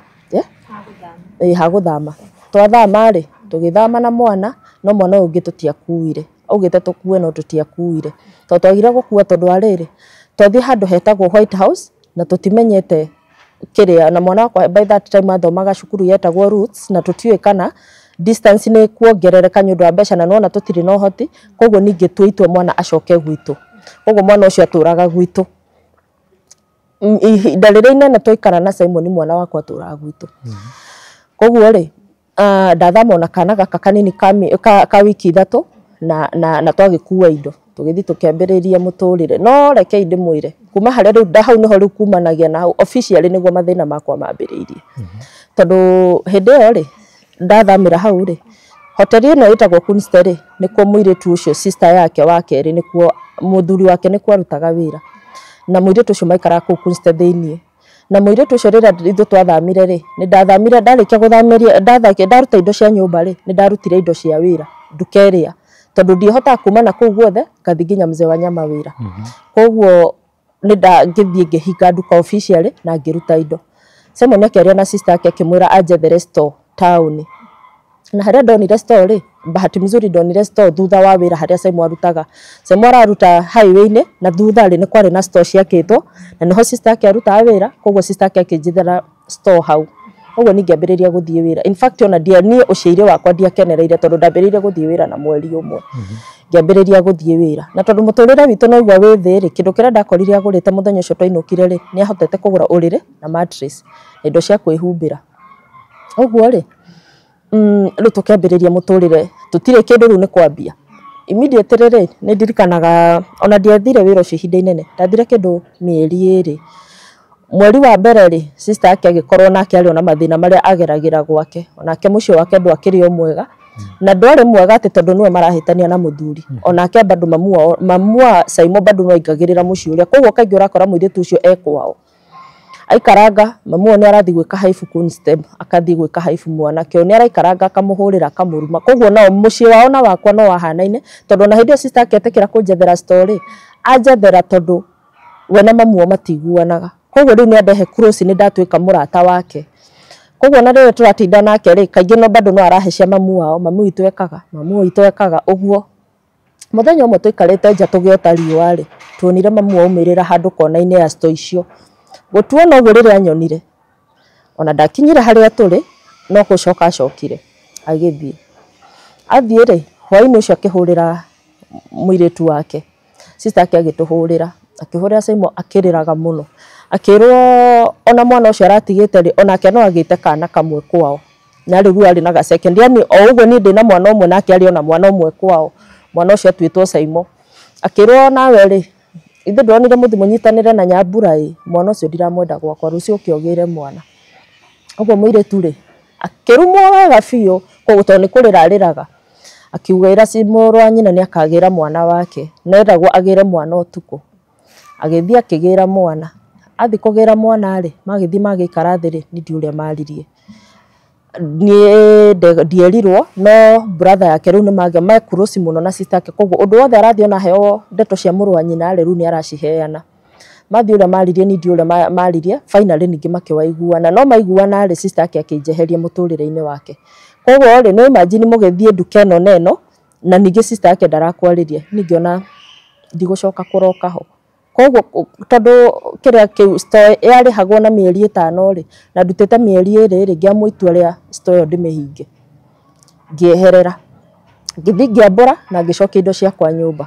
ha gũthama. Twathama rĩ, tũgĩthama na mwana, no mwana ũyũ ũngĩ tũtiakuire. Augĩte tũkue no tũtiakuire. Tondũ twagire gũkua tondũ wa rĩrĩ, twathiĩ handũ hetagwo White House na tũtimenyete kĩrĩa, na mwana wakwa by that time athomaga cukuru yetagwo Roots, na tũtiũĩ kana distance nĩ kuongerereka nĩ ũndũ wa mbeca, na nĩwona tũtirĩ na ũhoti, koguo ningĩ tue itua mwana acoke gwitũ. Koguo mwana ũcio atũraga gwitũ. Ihinda rĩrĩa inene twaikara na Simon, mwana wakwa atũraga gwitũ. Koguo rĩ, ndathama ona kana gaka kanini ka wiki 3 na twagĩkua indo tũgĩthiĩ tũkĩambĩrĩria mũtũrĩre. No rekei ndĩmwĩre kuma harĩa rĩu hau nĩho rĩu kumanagia na hau officially nĩguo mathĩna makwa mambĩrĩirie. Tondũ hĩndĩ ĩyo rĩ, ndathamĩra hau rĩ, hoteli ĩno ĩtagwo Kunste rĩ, nĩkuo mũirĩtu ũcio sister yake wa kerĩ, nĩkuo mũthuri wake nĩkuo arutaga wĩra. Na mũirĩtu ũcio maikaraga kũu Kunste thĩiniĩ. Na mũirĩtu ũcio rĩrĩa ithuĩ twathamire rĩ, nĩ ndathamire, ndarĩkia gũthamĩria, ndaruta indo cia nyũmba rĩ, nĩ ndarutire indo cia wĩra nduka ĩrĩa, tondũ ndihotaga kuma na kũu guothe ngathiĩ nginya mzee wa nyama wĩra. Koguo nĩ ngĩthiĩ ngĩhinga nduka officially na ngĩruta indo. Simon akĩaria na sister yake akĩmwĩra anjethere store taũni. Na harĩa ndonire store rĩ, bahati mzuri ndonire store thutha wa wĩra harĩa Simon arutaga. Simon araruta highway-inĩ na thutha rĩ, nĩ kwarĩ na store ciakĩtwo, na nĩho sister yake arutaga wĩra, koguo sister yake akĩnjethera store hau. Ũguo niĩ ngĩambĩrĩria gũthiĩ wĩra. In fact ona ndia niĩ ũciairĩ wakwa ndiakenereire tondũ ndambĩrĩirie gũthiĩ wĩra na mweri ũmwe. Ngĩambĩrĩria gũthiĩ wĩra. Na tondũ mũtũrĩre witũ no igua wĩ thĩ rĩ, kĩndũ kĩrĩa ndakorire agũrĩte mũthenya ũcio twainũkire rĩ, nĩ ahotete kũgũra ũrĩrĩ na mattress na indo cia kwĩhumbĩra. Ũguo rĩ, rĩu tũkĩambĩrĩria mũtũrĩre, tũtirĩ kĩndũ rĩu nĩ kwambia. Immediately rĩ, nĩ ndirikanaga ona ndiathire wĩra ũcio ihinda inene, ndathire kĩndũ mĩeri 2. Mweri wa mbere rĩ, sister yake agĩkorwo nake arĩ ona mathĩna marĩa ageragĩra gwake, onake mũciĩ wake ndwakĩrĩ o mwega, na ndwarĩ mwega atĩ tondũ nĩwe marahĩtania na mũthuri. Onake bado mamu wa Simon bado no aingagĩrĩra mũciĩ ũrĩa, koguo kaingĩ ũrakora mũirĩtu ũcio e kwao. Aikaranga mamu wao nĩ arathiĩ gwĩka haibu Kunstep, akathiĩ gwĩka haibu mwanake ũyũ nĩ araikaranga akamũhũrĩra akamũruma. Koguo nao mũciĩ wao na wakwa no wahanaine, tondũ ona hĩndĩ ĩyo sister yake etĩkĩra kũnjethera store rĩ, anjethera tondũ we na mamu wao matiguanaga. Koguo rĩu nĩ andehe close, nĩ ndatuĩka mũrata wake. Koguo ona rĩrĩa tũratinda nake rĩ, kaingĩ no bado no arahe cia mamu wao, mamu witũ ekaga, mamu witũ ekaga ũguo. Mũthenya ũmwe tũikarĩte nja tũgĩota riũa rĩ, tuonire mamu aumĩrĩra handũ kona-inĩ ya store icio. Gũtuona ũguo rĩrĩa anyonire, ona ndakinyire harĩa tũrĩ, no gũcoka acokire agĩthiĩ. Athiĩ rĩ, hwaĩ-inĩ ũcio akĩhũrĩra mũirĩtu wake, sister yake agĩtũhũrĩra, akĩhũrĩra Simon akĩrĩraga mũno. Akĩrwo ona mwana ũcio aratigĩte rĩ, onake no agĩte kana kamwe kwao. Na rĩu arĩ na ga second, yani o ũguo niĩ ndĩna mwana ũmwe nake arĩ ona mwana ũmwe kwao. Mwana ũcio atuĩtwo Simon. Akĩrwo nawe rĩ, ithuĩ ndonire mũthiĩ mũnyitanĩre na Nyambura ĩ, mwana ũcio ndiramwenda gwakwa, rũciũ ũke ũgĩre mwana. Ũguo mũirĩtu rĩ, akĩrumwo wega biũ, koguo tondũ nĩ kũrĩra arĩraga. Akiugĩra mũrũ wa nyina nĩ akagĩra mwana wake, na eragwo agĩre mwana ũtukũ. Agĩthiĩ akĩgĩra mwana. Athiĩ kũgĩra mwana rĩ, magĩthiĩ magĩikara thĩ rĩ, niĩ ndiũĩ ũrĩa maririe. Niĩ ndierirwo, no brother yake rĩu nĩ me close mũno na sister yake, koguo ũndũ wothe arathiĩ ona aheo ndeto cia mũrũ wa nyina rĩ, rĩu nĩ araciheana. Mathiĩ ũrĩa maririe, niĩ ndiũĩ ũrĩa maririe, finally ningĩ makĩwaiguana. No maiguana rĩ, sister yake akĩnjeheria mũtũrĩre-inĩ wake. Koguo rĩ, no imagine mũgĩthiĩ nduka ĩno na ĩno, na ningĩ sister yake ndarakwarĩria. Niĩ ngĩona ndigũcoka kũroka ho. Koguo tondu kiria kiu store yarihagwo na mĩeri 5 ri na ndutĩte mĩeri 2 ri ngĩamua itua rĩa store ĩyo ndĩmĩhinge. Ngĩeherera. Ngĩthiĩ ngĩambũra na ngĩcokia indo ciakwa nyũmba.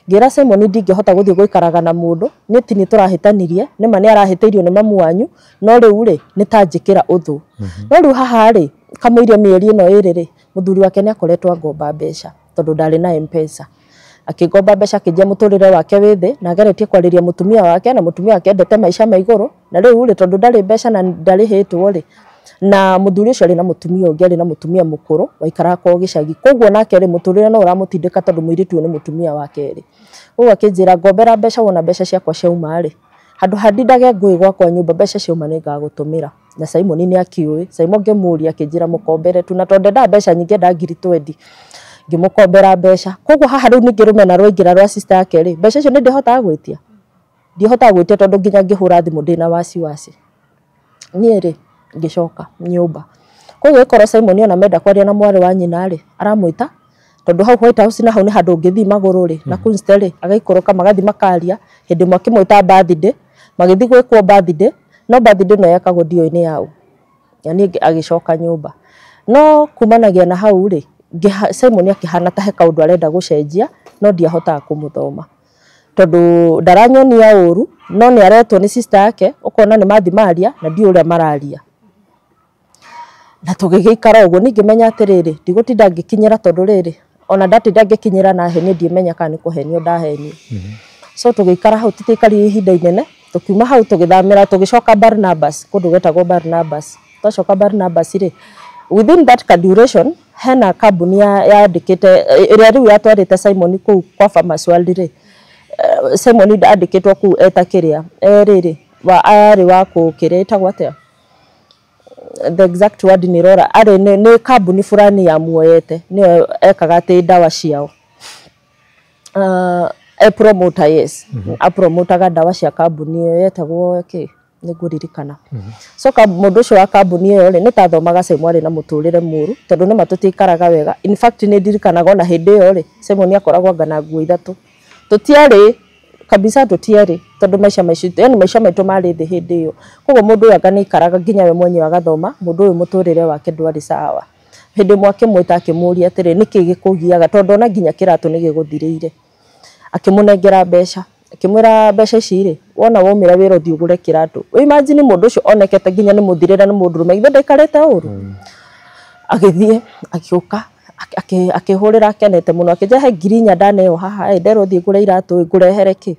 Ngĩra Simon ndingĩhota gũthiĩ gũikaraga na mũndũ, nĩ ti nĩ tũrahĩtanirie, nĩma nĩ arahĩtĩirio nĩ mamu wanyu, no rĩu rĩ nĩ ta njĩkĩra ũthũ. No rĩu haha rĩ kamũiria mĩeri ĩno 2 rĩ mũthuri wake nĩ akoretwo angomba mbeca tondũ ndarĩ na M-Pesa. Akĩngomba mbeca akĩnjia mũtũrĩre wake wĩ thĩ na ageretie kwarĩria mũtumia wake na mũtumia wake endete maica ma igũrũ na rĩu rĩ tondũ ndarĩ mbeca na ndarĩhĩtwo rĩ na mũthuri ũcio arĩ na mũtumia ũngĩ arĩ na mũtumia mũkũrũ waikaraga kwao gĩcagi koguo nake rĩ mũtũrĩre no ũramũtindĩka tondũ mũirĩtu ũyũ nĩ mũtumia wa kerĩ. Koguo akĩnjĩra ngombera mbeca wona mbeca ciakwa ciauma rĩ handũ ha ndindage ngũĩ gwakwa nyũmba mbeca ciauma nĩngagũtũmĩra. Na Simon nĩ akĩũĩ, Simon ngĩmũria akĩnjĩra mũkombere tu na tondũ ndendaga mbeca nyingĩ ndendaga ngiri 20 ngĩmũkombera mbeca. Koguo haha rĩu ningĩ rũmena rwaingĩra rwa sister yake rĩ mbeca icio nĩ ndĩhotaga gwĩtia, ndihotaga gwĩtia tondũ nginya ngĩhũra thimũ ndĩna wasiwasi. Niĩ rĩ ngĩcoka nyũmba. Koguo ĩkorwo Simon ona menda kwaria na mwarĩ wa nyina rĩ aramwĩta tondũ hau White House na hau nĩ handũ ũngĩthiĩ magũrũ rĩ na Kunste rĩ agaikũrũka magathiĩ makaria. Hĩndĩ ĩmwe akĩmwĩta birthday magĩthiĩ gwĩkwo birthday no birthday no yekagwo ndiũĩ nĩ yaũ. Na niĩ agĩcoka nyũmba. No kumanagia na hau rĩ Simon akĩhana ta he kaũndũ arenda gũcenjia no ndiahotaga kũmũthoma tondũ ndaranyonia ũru no nĩ aretwo nĩ sister yake ũkona nĩ mathi maria na ndiũĩ ũrĩa mararia. Na tũgĩgĩikara ũguo niĩ ngĩmenya atĩrĩrĩ ndigũtinda ngĩkinyĩra tondũ rĩrĩ ona ndatinda ngĩkinyĩra na henie ndiĩmenya kana nĩ kũhenio ndahenio. So tũgĩikara hau tũtiaikarire ihinda inene tũkiuma hau tũgĩthamĩra tũgĩcoka Barnabas kũndũ gwetagwo Barnabas. Twacoka Barnabas rĩ within that duration hena kambuni yandĩkĩte ĩrĩa rĩu yatwarĩte Simon kũu kwa Farmers World rĩ Simon andĩkĩtwo kũu eta kĩrĩa rĩrĩ wa arĩ wa kũkĩrĩa ĩtagwo atĩa the exact word nĩ rora arĩ nĩ kambuni fulani ya muoyete nĩyo ekaga atĩ ndawa ciao e promoter yes apromotaga ndawa cia kambuni ĩyo yetagwo kĩ nĩngũririkana. So mũndũ ũcio wa kambuni ĩyo rĩ nĩ tathomaga Simon arĩ na mũtũrĩre mũru tondũ nĩma tũtiikaraga wega. In fact nĩ ndirikanaga ona hĩndĩ ĩyo rĩ Simon akoragwo anga na nguo 3 tũtiarĩ kabisa tũtiarĩ tondũ maica maici yani maica maitũ marĩ thĩ hĩndĩ ĩyo. Koguo mũndũ ũyũ anga nĩ aikaraga nginya we mwenyewe agathoma mũndũ ũyũ mũtũrĩre wake ndwarĩ sawa. Hĩndĩ ĩmwe akĩmwĩta akĩmũria atĩrĩ nĩkĩ gĩkũgiaga tondũ ona nginya kĩratũ nĩ gĩgũthirĩire. Akĩmũnengera mbeca akĩmwĩra mbeca ici rĩ wona waumĩra wĩra ũthiĩ ũgũre kĩratũ. Imagine mũndũ ũcio onekete nginya nĩ mũthirĩre nĩ mũndũrũme ithe ndaikarĩte ũru. Agĩthiĩ agĩũka akĩhũrĩra akenete mũno akĩnjĩra he ngiri 4 ndaneo haha nderwo thiĩ ngũre iratũ ngũrehere kĩ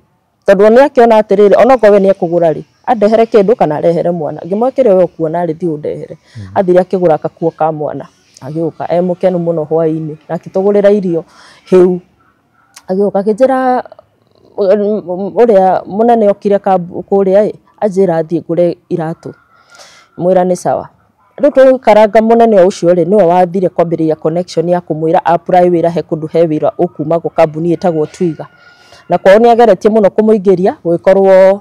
tondũ nĩ akĩona atĩrĩrĩ onokorwo we nĩ ekũgũra rĩ andehere kĩndũ kana arehere mwana. Ngĩmwĩra kĩrĩa we ũkuona rĩ thiĩ ũndehere. Athire akĩgũra gakuo ka mwana agĩũka e mũkenu mũno hwaĩ-inĩ na akĩtũgũrĩra irio hĩu. Agĩũka akĩnjĩra ũrĩa mũnene okire kũrĩa ĩ anjĩra thiĩ ngũre iratũ. Mwĩra nĩ sawa. Rĩu tũgĩikaranga mũnene ũcio rĩ nĩwe wathire kwambĩrĩria connection ya kũmwĩra apply wĩra he kũndũ he wĩra ũkumagwo kambuni ĩtagwo Twiga. Na kwao nĩ ageretie mũno kũmũingĩria gũgĩkorwo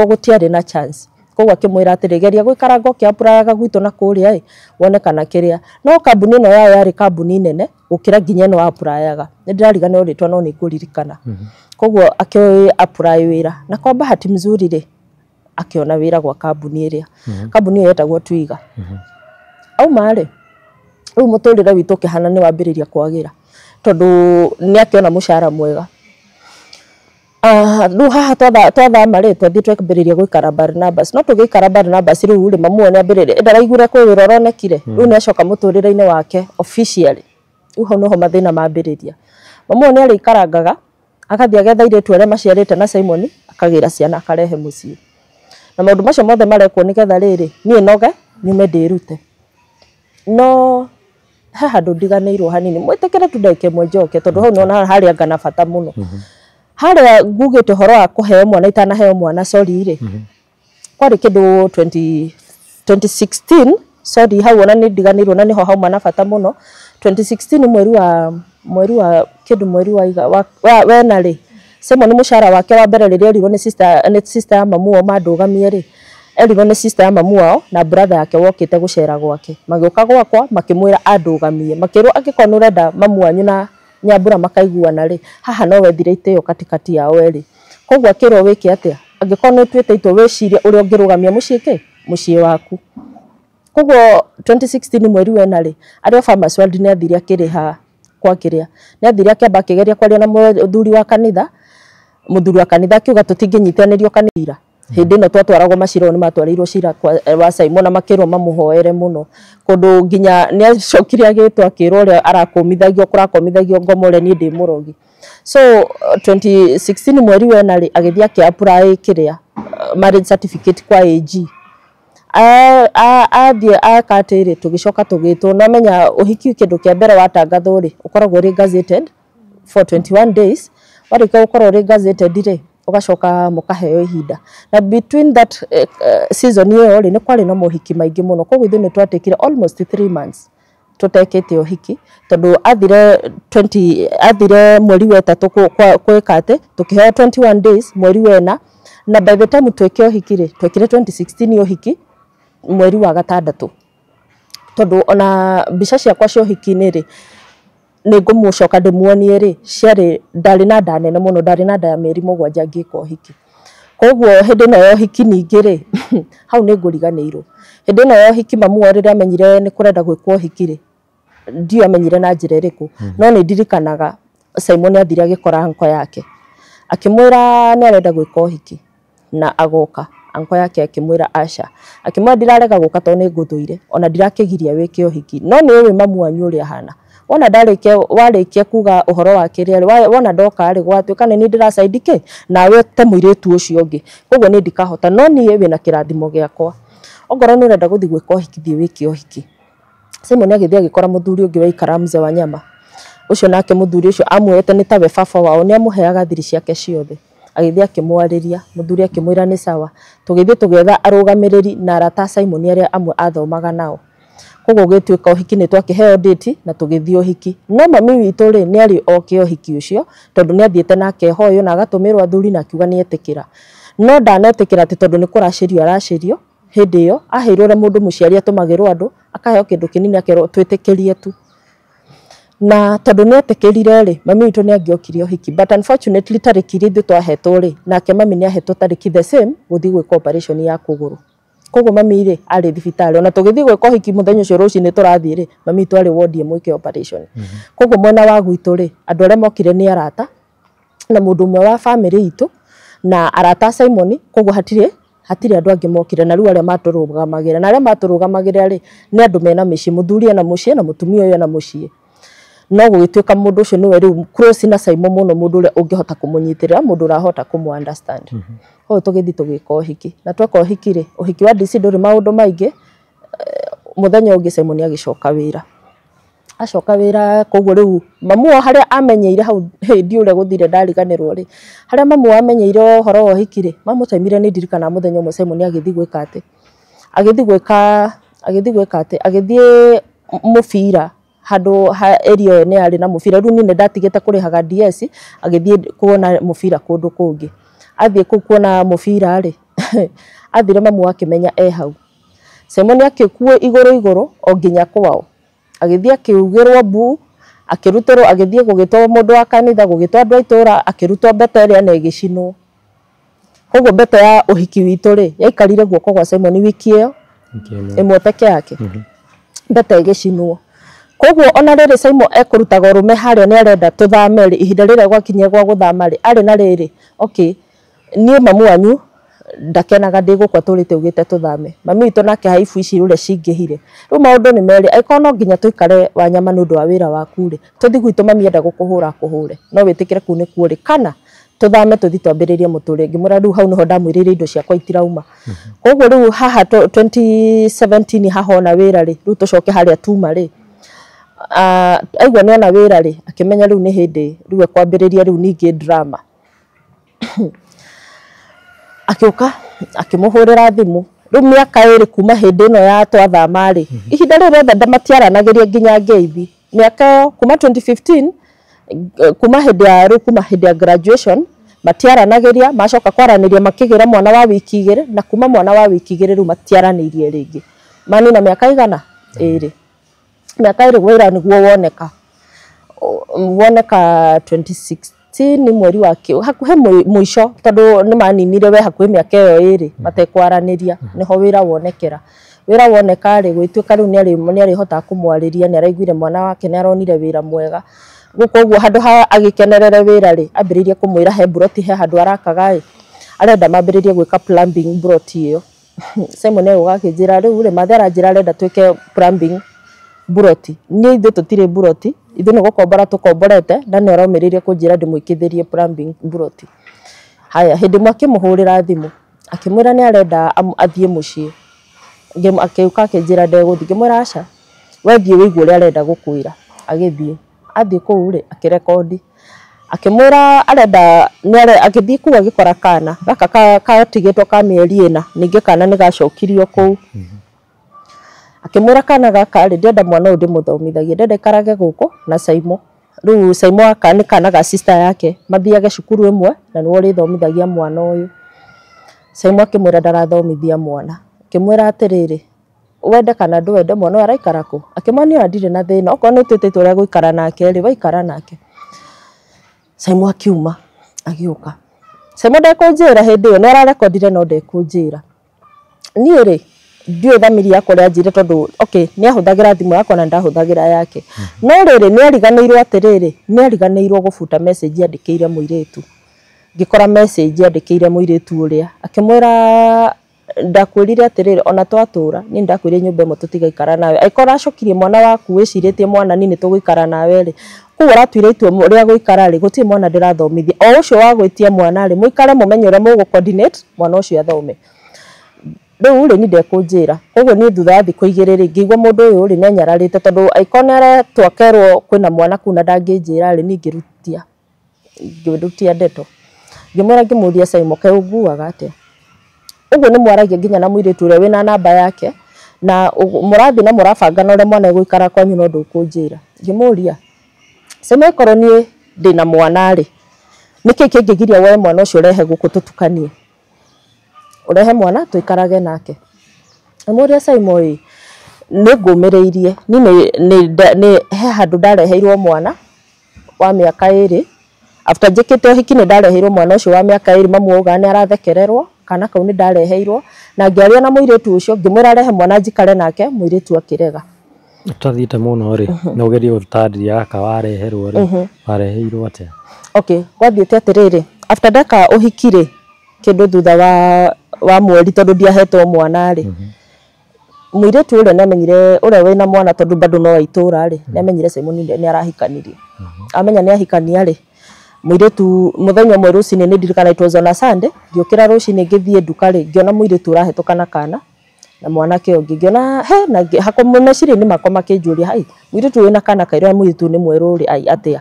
gũtiarĩ na chance. Koguo akĩmwĩra atĩrĩ geria gũikaranga ũkĩ-applyaga gwitũ na kũrĩa ĩ wone kana kĩrĩa. No kambuni ĩno yao yarĩ kambuni nene gũkĩra nginya ĩno applyaga. Nĩ ndĩrariganĩrwo rĩtwa no nĩ ngũririkana. Koguo akĩ-apply wĩra na kwa bahati mzuri rĩ akĩona wĩra gwa kambuni ĩrĩa. Kambuni ĩyo yetagwo Twiga. Auma rĩ rĩu mũtũrĩre witũ ũkĩhana nĩ wambĩrĩria kwagĩra tondũ nĩ akĩona mũcara mwega. Rĩu haha twathama rĩ twathiĩ twambĩrĩria gũikara Barnabas no tũgĩikara Barnabas rĩu rĩ mamu nĩ ambĩrĩria ndaraiguire kwĩ wĩra ũronekire rĩu nĩ acoka mũtũrĩre-inĩ wake officially. Rĩu hau nĩho mathĩna mambĩrĩria. Mamu nĩ arĩikarangaga agathiĩ agetha airĩtu arĩa maciarĩte na Simon akagĩra ciana akarehe mũciĩ. Na maũndũ macio mothe marekwo nĩgetha rĩrĩ niĩ noge nyume ndĩrute. No he handũ ndiganĩirwo hanini mwĩtĩkĩre tu ndagĩka ĩmwe njoke tondũ hau nĩwona harĩa anga na bata mũno. Harĩa ngugĩte ũhoro wa kũheo mwana itanaheo mwana sorry rĩ kwarĩ kĩndũ 2016 sorry hau ona nĩ ndiganĩirwo na nĩho hauma na bata mũno. 2016 mweri wa kĩndũ mweri wa wena rĩ Simon mũcara wake wa mbere rĩrĩa erirwo nĩ sister ya mamu wao mandũgamie rĩ erirwo nĩ sister ya mamu wao na brother yake wokĩte gũcera gwake magĩũka gwakwa makĩmwĩra andũgamie makĩrwo angĩkorwo nĩ ũrenda mamu wanyu na Nyambura makaiguana rĩ haha no wethire itĩo katikati yao erĩ. Koguo akĩrwo wĩke atĩa? Angĩkorwo nĩ ũtuĩte itua wĩcirie ũrĩa ũngĩrũgamia mũciĩ kĩ? Mũciĩ waku. Koguo 2016 mweri wa ĩna rĩ, arĩ o Farmers World nĩ athire akĩrĩha kwa kĩrĩa. Nĩ athire akĩamba akĩgeria kwaria na mũthuri wa kanitha. Mũthuri wa kanitha akiuga tũtingĩnyitanĩrio kanitha. Hĩndĩ ĩno twatwaragwo macira nĩ matwarĩirwo cira wa Simon na makĩrwo mamũhoere mũno. Kũndũ nginya nĩ acokire agĩtwo akĩrwo ũrĩa arakomithagio kũrakomithagio ngoma ũrĩa niĩ ndĩ mũrogi. So 2016 mweri wa ĩna rĩ, agĩthiĩ akĩ apply kĩrĩa marriage certificate kwa AG. Athiĩ aka atĩrĩ, tũgĩcoka tũgĩtwo. No menya ũhiki kĩndũ kĩa mbere watangathwo rĩ, ũkoragwo ũrĩ gazetted for 21 days. Warĩkia gũkorwo ũrĩ gazetted rĩ, ũgacoka mũkaheo ihinda. Na between that season ĩyo rĩ, nĩ kwarĩ na mohiki maingĩ mũno. Koguo ithuĩ nĩ twatĩkire almost 3 months tũtekĩte ũhiki, tondũ athire 20 athire mweri wa ĩtatũ gwĩka atĩ tũkĩheo 21 days mweri wa ĩna, na by the time twĩke ũhiki rĩ, twekire 2016 ũhiki mweri wa gatandatũ. Tondũ ona mbica ciakwa cia ũhiki-inĩ rĩ, nĩ ngũmũcoka ndĩmuonie rĩ, ciarĩ ndarĩ na nda nene mũno, ndarĩ na nda ya mĩeri 7 ngĩka ũhiki. Koguo hĩndĩ ĩno ya ũhiki ningĩ rĩ, hau nĩ ngũriganĩirwo. Hĩndĩ ĩno ya ũhiki mamu wao rĩrĩa amenyire nĩ kũrenda gwĩkwo ũhiki rĩ, ndiũĩ amenyire na njĩra ĩrĩkũ, no nĩ ndirikanaga Simon athire agĩkora anko yake. Akĩmwĩra nĩ arenda gwĩka ũhiki na agoka. Anko yake akĩmwĩra aca. Akĩmwĩra ndirarega gũka tondũ nĩ ngũthũire, ona ndirakĩgiria wĩke ũhiki. No nĩ ũĩ mamu wanyu ũrĩa ahana. Wona ndarĩkia warĩkia kuga ũhoro wa kĩrĩa rĩ, wona ndoka rĩ, gwatuĩka nĩ niĩ ndĩracaidi kĩ, nawe te mũirĩtu ũcio ũngĩ. Koguo niĩ ndikahota, no niĩ wĩna kĩrathimo gĩakwa. Ongorwo nĩ ũrenda gũthiĩ gwĩka ũhiki, thiĩ wĩke ũhiki. Simon agĩthiĩ agĩkora mũthuri ũngĩ waikara mzee wa nyama. Ũcio nake mũthuri ũcio amuoete nĩ tawe baba wao, nĩ amũheaga thiri ciake ciothe. Agĩthiĩ akĩmwarĩria, mũthuri akĩmwĩra nĩ sawa. Tũgĩthiĩ tũgĩetha arũgamĩrĩri na arata a Simon arĩa amwe athomaga nao. Koguo gũgĩtuĩka ũhiki nĩ twakĩheo date na tũgĩthiĩ ũhiki. No mami witũ rĩ, nĩ arĩ oke ũhiki ũcio, tondũ nĩ athiĩte na akehoywo na agatũmĩrwo athuri na akiuga nĩ etĩkĩra. No ndanetĩkĩra atĩ tondũ nĩ kũracĩrio aracĩrio, hĩndĩ ĩyo aheirwo ũrĩa mũndũ mũciari atũmagĩrwo andũ, akaheo kĩndũ kĩnini akerwo twĩtĩkĩrie tu. Na tondũ nĩ etĩkĩrire rĩ, mami witũ nĩ angĩokire ũhiki. But unfortunately tarĩki iria ithuĩ twahetwo rĩ, nake mami nĩ ahetwo tarĩki the same gũthiĩ gwĩka operation ya kũgũrũ. Koguo mami rĩ, arĩ thibitarĩ. Ona tũgĩthiĩ gwĩka ũhiki mũthenya ũcio rũcinĩ tũrathiĩ rĩ, mami witũ arĩ ward ĩmwe operation. Koguo mwena wa gwitũ rĩ, andũ arĩa mokire nĩ arata na mũndũ ũmwe wa family itũ na arata a Simon, koguo hatirĩ andũ angĩ mokire. Na rĩu arĩa matũrũgamagĩra, na arĩa matũrũgamagĩra rĩ, nĩ andũ mena mĩciĩ, mũthuri ena mũciĩ na mũtumia ũyũ ena mũciĩ. No gũgĩtuĩka mũndũ ũcio nĩwe rĩu close na Simon mũno, mũndũ ũrĩa ũngĩhota kũmũnyitĩrĩra, mũndũ ũrahota kũmũ understand. Koguo tũgĩthiĩ tũgĩka ũhiki. Na tweka ũhiki rĩ, ũhiki wa DC ndũrĩ maũndũ maingĩ. Mũthenya ũngĩ Simon agĩcoka wĩra. Acoka wĩra, koguo rĩu mamu wao harĩa amenyeire hau, ndiũĩ ũrĩa gũthire ndariganĩrwo rĩ, harĩa mamu wao amenyeire ũhoro wa ũhiki rĩ, mamũtemire nĩ ndirikanaga mũthenya ũmwe Simon agĩthiĩ gwĩka atĩ, agĩthiĩ gwĩka, agĩthiĩ gwĩka atĩ, agĩthiĩ mũbira handũ ha area ĩyo nĩ yarĩ na mũbira. Rĩu niĩ nĩ ndatigĩte kũrĩhaga DS, agĩthiĩ kuona mũbira kũndũ kũngĩ. Athiĩ kũu kuona mũbira rĩ, athire mamu akĩmenya e hau. Simon akĩkuo igũrũ igũrũ o nginya kwao. Agĩthiĩ akĩugĩrwo mbu, akĩrutĩrwo, agĩthiĩ gũgĩtwo mũndũ wa kanitha, gũgĩtwo andũ a itũũra, akĩrutwo mbete ĩrĩa na ĩgĩcinwo. Koguo mbete ya ũhiki witũ rĩ, yaikarire guoko gwa Simon wiki ĩyo ĩmwe peke yake. Mbete ĩgĩcinwo. Koguo ona rĩrĩ Simon ekũrutaga ũrũme harĩa nĩ arenda tũthame rĩ, ihinda rĩrĩa gwakinyia gwa gũthama rĩ, arĩ na rĩrĩ, okay, niĩ mamu wanyu ndakenaga ndĩ gũkũ atũrĩte augĩte tũthame. Mami witũ nake haibu ici ũrĩa cingĩhire. Rĩu maũndũ nĩ merĩ, angĩkorwo no nginya tũikare Wanyama nĩ ũndũ wa wĩra waku rĩ, tũthiĩ gwitũ mami enda gũkũhũra akũhũre, no wĩtĩkĩre kũu nĩkuo rĩ, kana tũthame tũthiĩ twambĩrĩrie mũtũrĩre. Ngĩmwĩra rĩu hau nĩho ndamwĩrĩire indo ciakwa itirauma. Koguo rĩu haha 2017 haha ona wĩra rĩ, rĩu tũcoke harĩa tuma rĩ, aigua nĩ ona wĩra rĩ, akĩmenya rĩu nĩ hĩndĩ rĩu ekwambĩrĩria rĩu ningĩ drama. Akĩũka akĩmũhũrĩra thimũ. Rĩu mĩaka ĩrĩ kuma hĩndĩ ĩno ya twathama rĩ, ihinda rĩu rĩothe matiaranagĩria nginya ngeithi. Mĩaka ĩyo kuma 2015, kuma hĩndĩ ya rĩu, kuma hĩndĩ ya graduation matiaranagĩria, macoka kwaranĩria makĩgĩra mwana wa wiki igĩrĩ, na kuma mwana wa wiki igĩrĩ rĩu matiaranĩirie rĩngĩ. Manina mĩaka igana ĩrĩ. Mĩaka ĩrĩ wĩra nĩguo woneka. Woneka 26 2016 mweri wa hakuhĩ mũico tondũ nĩ maninire we hakuhĩ mĩaka ĩyo ĩrĩ matekwaranĩria nĩho wĩra wonekera. Wĩra woneka rĩ gwĩtuĩka rĩu nĩarĩhotaga kũmwarĩria, nĩaraiguire mwana wake nĩaronire wĩra mwega. Gũkũ ũguo handũ ha agĩkenerere wĩra rĩ ambĩrĩirie kũmwĩra he mburoti he handũ arakaga ĩ arenda mambĩrĩrie gwĩka plumbing mburoti ĩyo. Simon agĩũka akĩnjĩra rĩu rĩ mathe aranjĩra arenda twĩke plumbing mburoti. Niĩ ithuĩ tũtirĩ mburoti, ithuĩ nĩ gũkombora tũkomborete na nĩ aromĩrĩirie kũnjĩra ndĩmwĩkithĩrie plumbing mburoti. Haya hĩndĩ ĩmwe akĩmũhũrĩra thimũ akĩmwĩra nĩ arenda athiĩ mũciĩ. Akĩũka akĩnjĩra ndegũthiĩ, ngĩmwĩra aca we thiĩ wĩigue ũrĩa arenda gũkwĩra. Agĩthiĩ, athiĩ kũu rĩ akĩrekondi akĩmwĩra arenda agĩthiĩ kũu agĩkora kana gaka katigĩtwo ka mĩeri 4 ningĩ kana nĩ gacokirio kũu. Akĩmwĩra kana gaka rĩ ndĩrenda mwana ũyũ ndĩmũthomithagie, ndĩrenda aikarage gũkũ na Saimo. Rĩu Saimo aka nĩ kana ga sister yake mathiage cukuru ĩmwe na nĩwe ũrĩthomithagia mwana ũyũ. Saimo akĩmwĩra ndarathomithia mwana, akĩmwĩra atĩrĩrĩ wende kana ndwende mwana ũyũ araikara kũ? Akĩmwĩra niĩ ona ndirĩ na thĩna okorwo nĩ ũtuĩte itua rĩa gũikara nake rĩ waikara nake. Saimo akiuma agĩũka. Saimo ndekũnjĩra hĩndĩ ĩyo nĩ ararekondire no ndekũnjĩra. Niĩ rĩ ndiũĩ thamiri yakwa ũrĩa anjĩrire tondũ okay nĩ ahũthagĩra thimũ yakwa na ndahũthagĩra yake. No rĩrĩ nĩ ariganĩirwo atĩrĩrĩ nĩ ariganĩirwo gũbuta message andĩkĩire mũirĩtu. Ngĩkora message andĩkĩire mũirĩtu ũrĩa akĩmwĩra ndakwĩrire atĩrĩrĩ ona twatũra niĩ ndakwĩrire nyũmba ĩmwe tũtigaikara nawe, angĩkorwo ũracokirie mwana waku wĩcirĩtie mwana niĩ nĩtũgũikara nawe rĩ koguo ũratuire itua rĩa gũikara rĩ gũtirĩ mwana ndĩrathomithia, o ũcio wa gwĩtia mwana rĩ mũikare mũmenye ũrĩa mũgũ coordinate mwana ũcio athome. Rĩu rĩ niĩ ndekũnjĩra, koguo niĩ thutha wa thikũ 2 rĩ ngĩigua mũndũ ũyũ rĩ nĩanyararĩte tondũ angĩkorwo nĩaretwo akerwo kwĩna mwana kũu na ndangĩnjĩra rĩ niĩ ngĩrutia ndeto. Ngĩmwĩra ngĩmũria Saimo kaĩ ũnguaga atĩa? Ũguo nĩ mwaragia nginya na mũirĩtu ũrĩa wĩna namba yake na mũrathiĩ na mũrabanga na ũrĩa mwana egũikara kwanyu no ndũkũnjĩra. Ngĩmũria Saimo ĩkorwo niĩ ndĩna mwana rĩ nĩkĩ kĩngĩgiria woe mwana ũcio ũrehe gũkũ tũtukanie, ũrehe mwana tũikarage nake. Ngĩmũria Saimo ĩ nĩ ngũmĩrĩirie niĩ he handũ ndareheirwo mwana wa mĩaka 2 after njĩkĩte ũhiki nĩ ndareheirwo mwana ũcio wa mĩaka 2 mamu augaga nĩ arathekererwo kana kau nĩ ndareheirwo na ngĩaria na mũirĩtu ũcio ngĩmwĩra arehe mwana njikare nake mũirĩtu akĩrega. Ũtathiĩte mũno rĩ no ũgerie gũtarĩria gaka wareherwo rĩ wareheirwo atĩa? Okay, gwathiĩte atĩrĩrĩ after ndeka ũhiki rĩ kĩndũ thutha wa mweri tondũ ndiahetwo mwana rĩ mũirĩtu ũrĩa nĩamenyire ũrĩa wĩna mwana tondũ bado no wa itũra rĩ nĩamenyire Simon nĩ arahikanirie. Amenya nĩ ahikania rĩ mũirĩtu mũthenya ũmwe rũcinĩ nĩ ndirikana it was on a Sunday ngĩũkĩra rũcinĩ ngĩthiĩ nduka rĩ ngĩona mũirĩtu ũrahĩtũka na kana na mwanake ũngĩ ngĩona he na hakwa meciria-inĩ makwa makĩnjũria hai mũirĩtu wĩna kana kairũ na mũirĩtu nĩ mwerũ rĩ ai atĩa.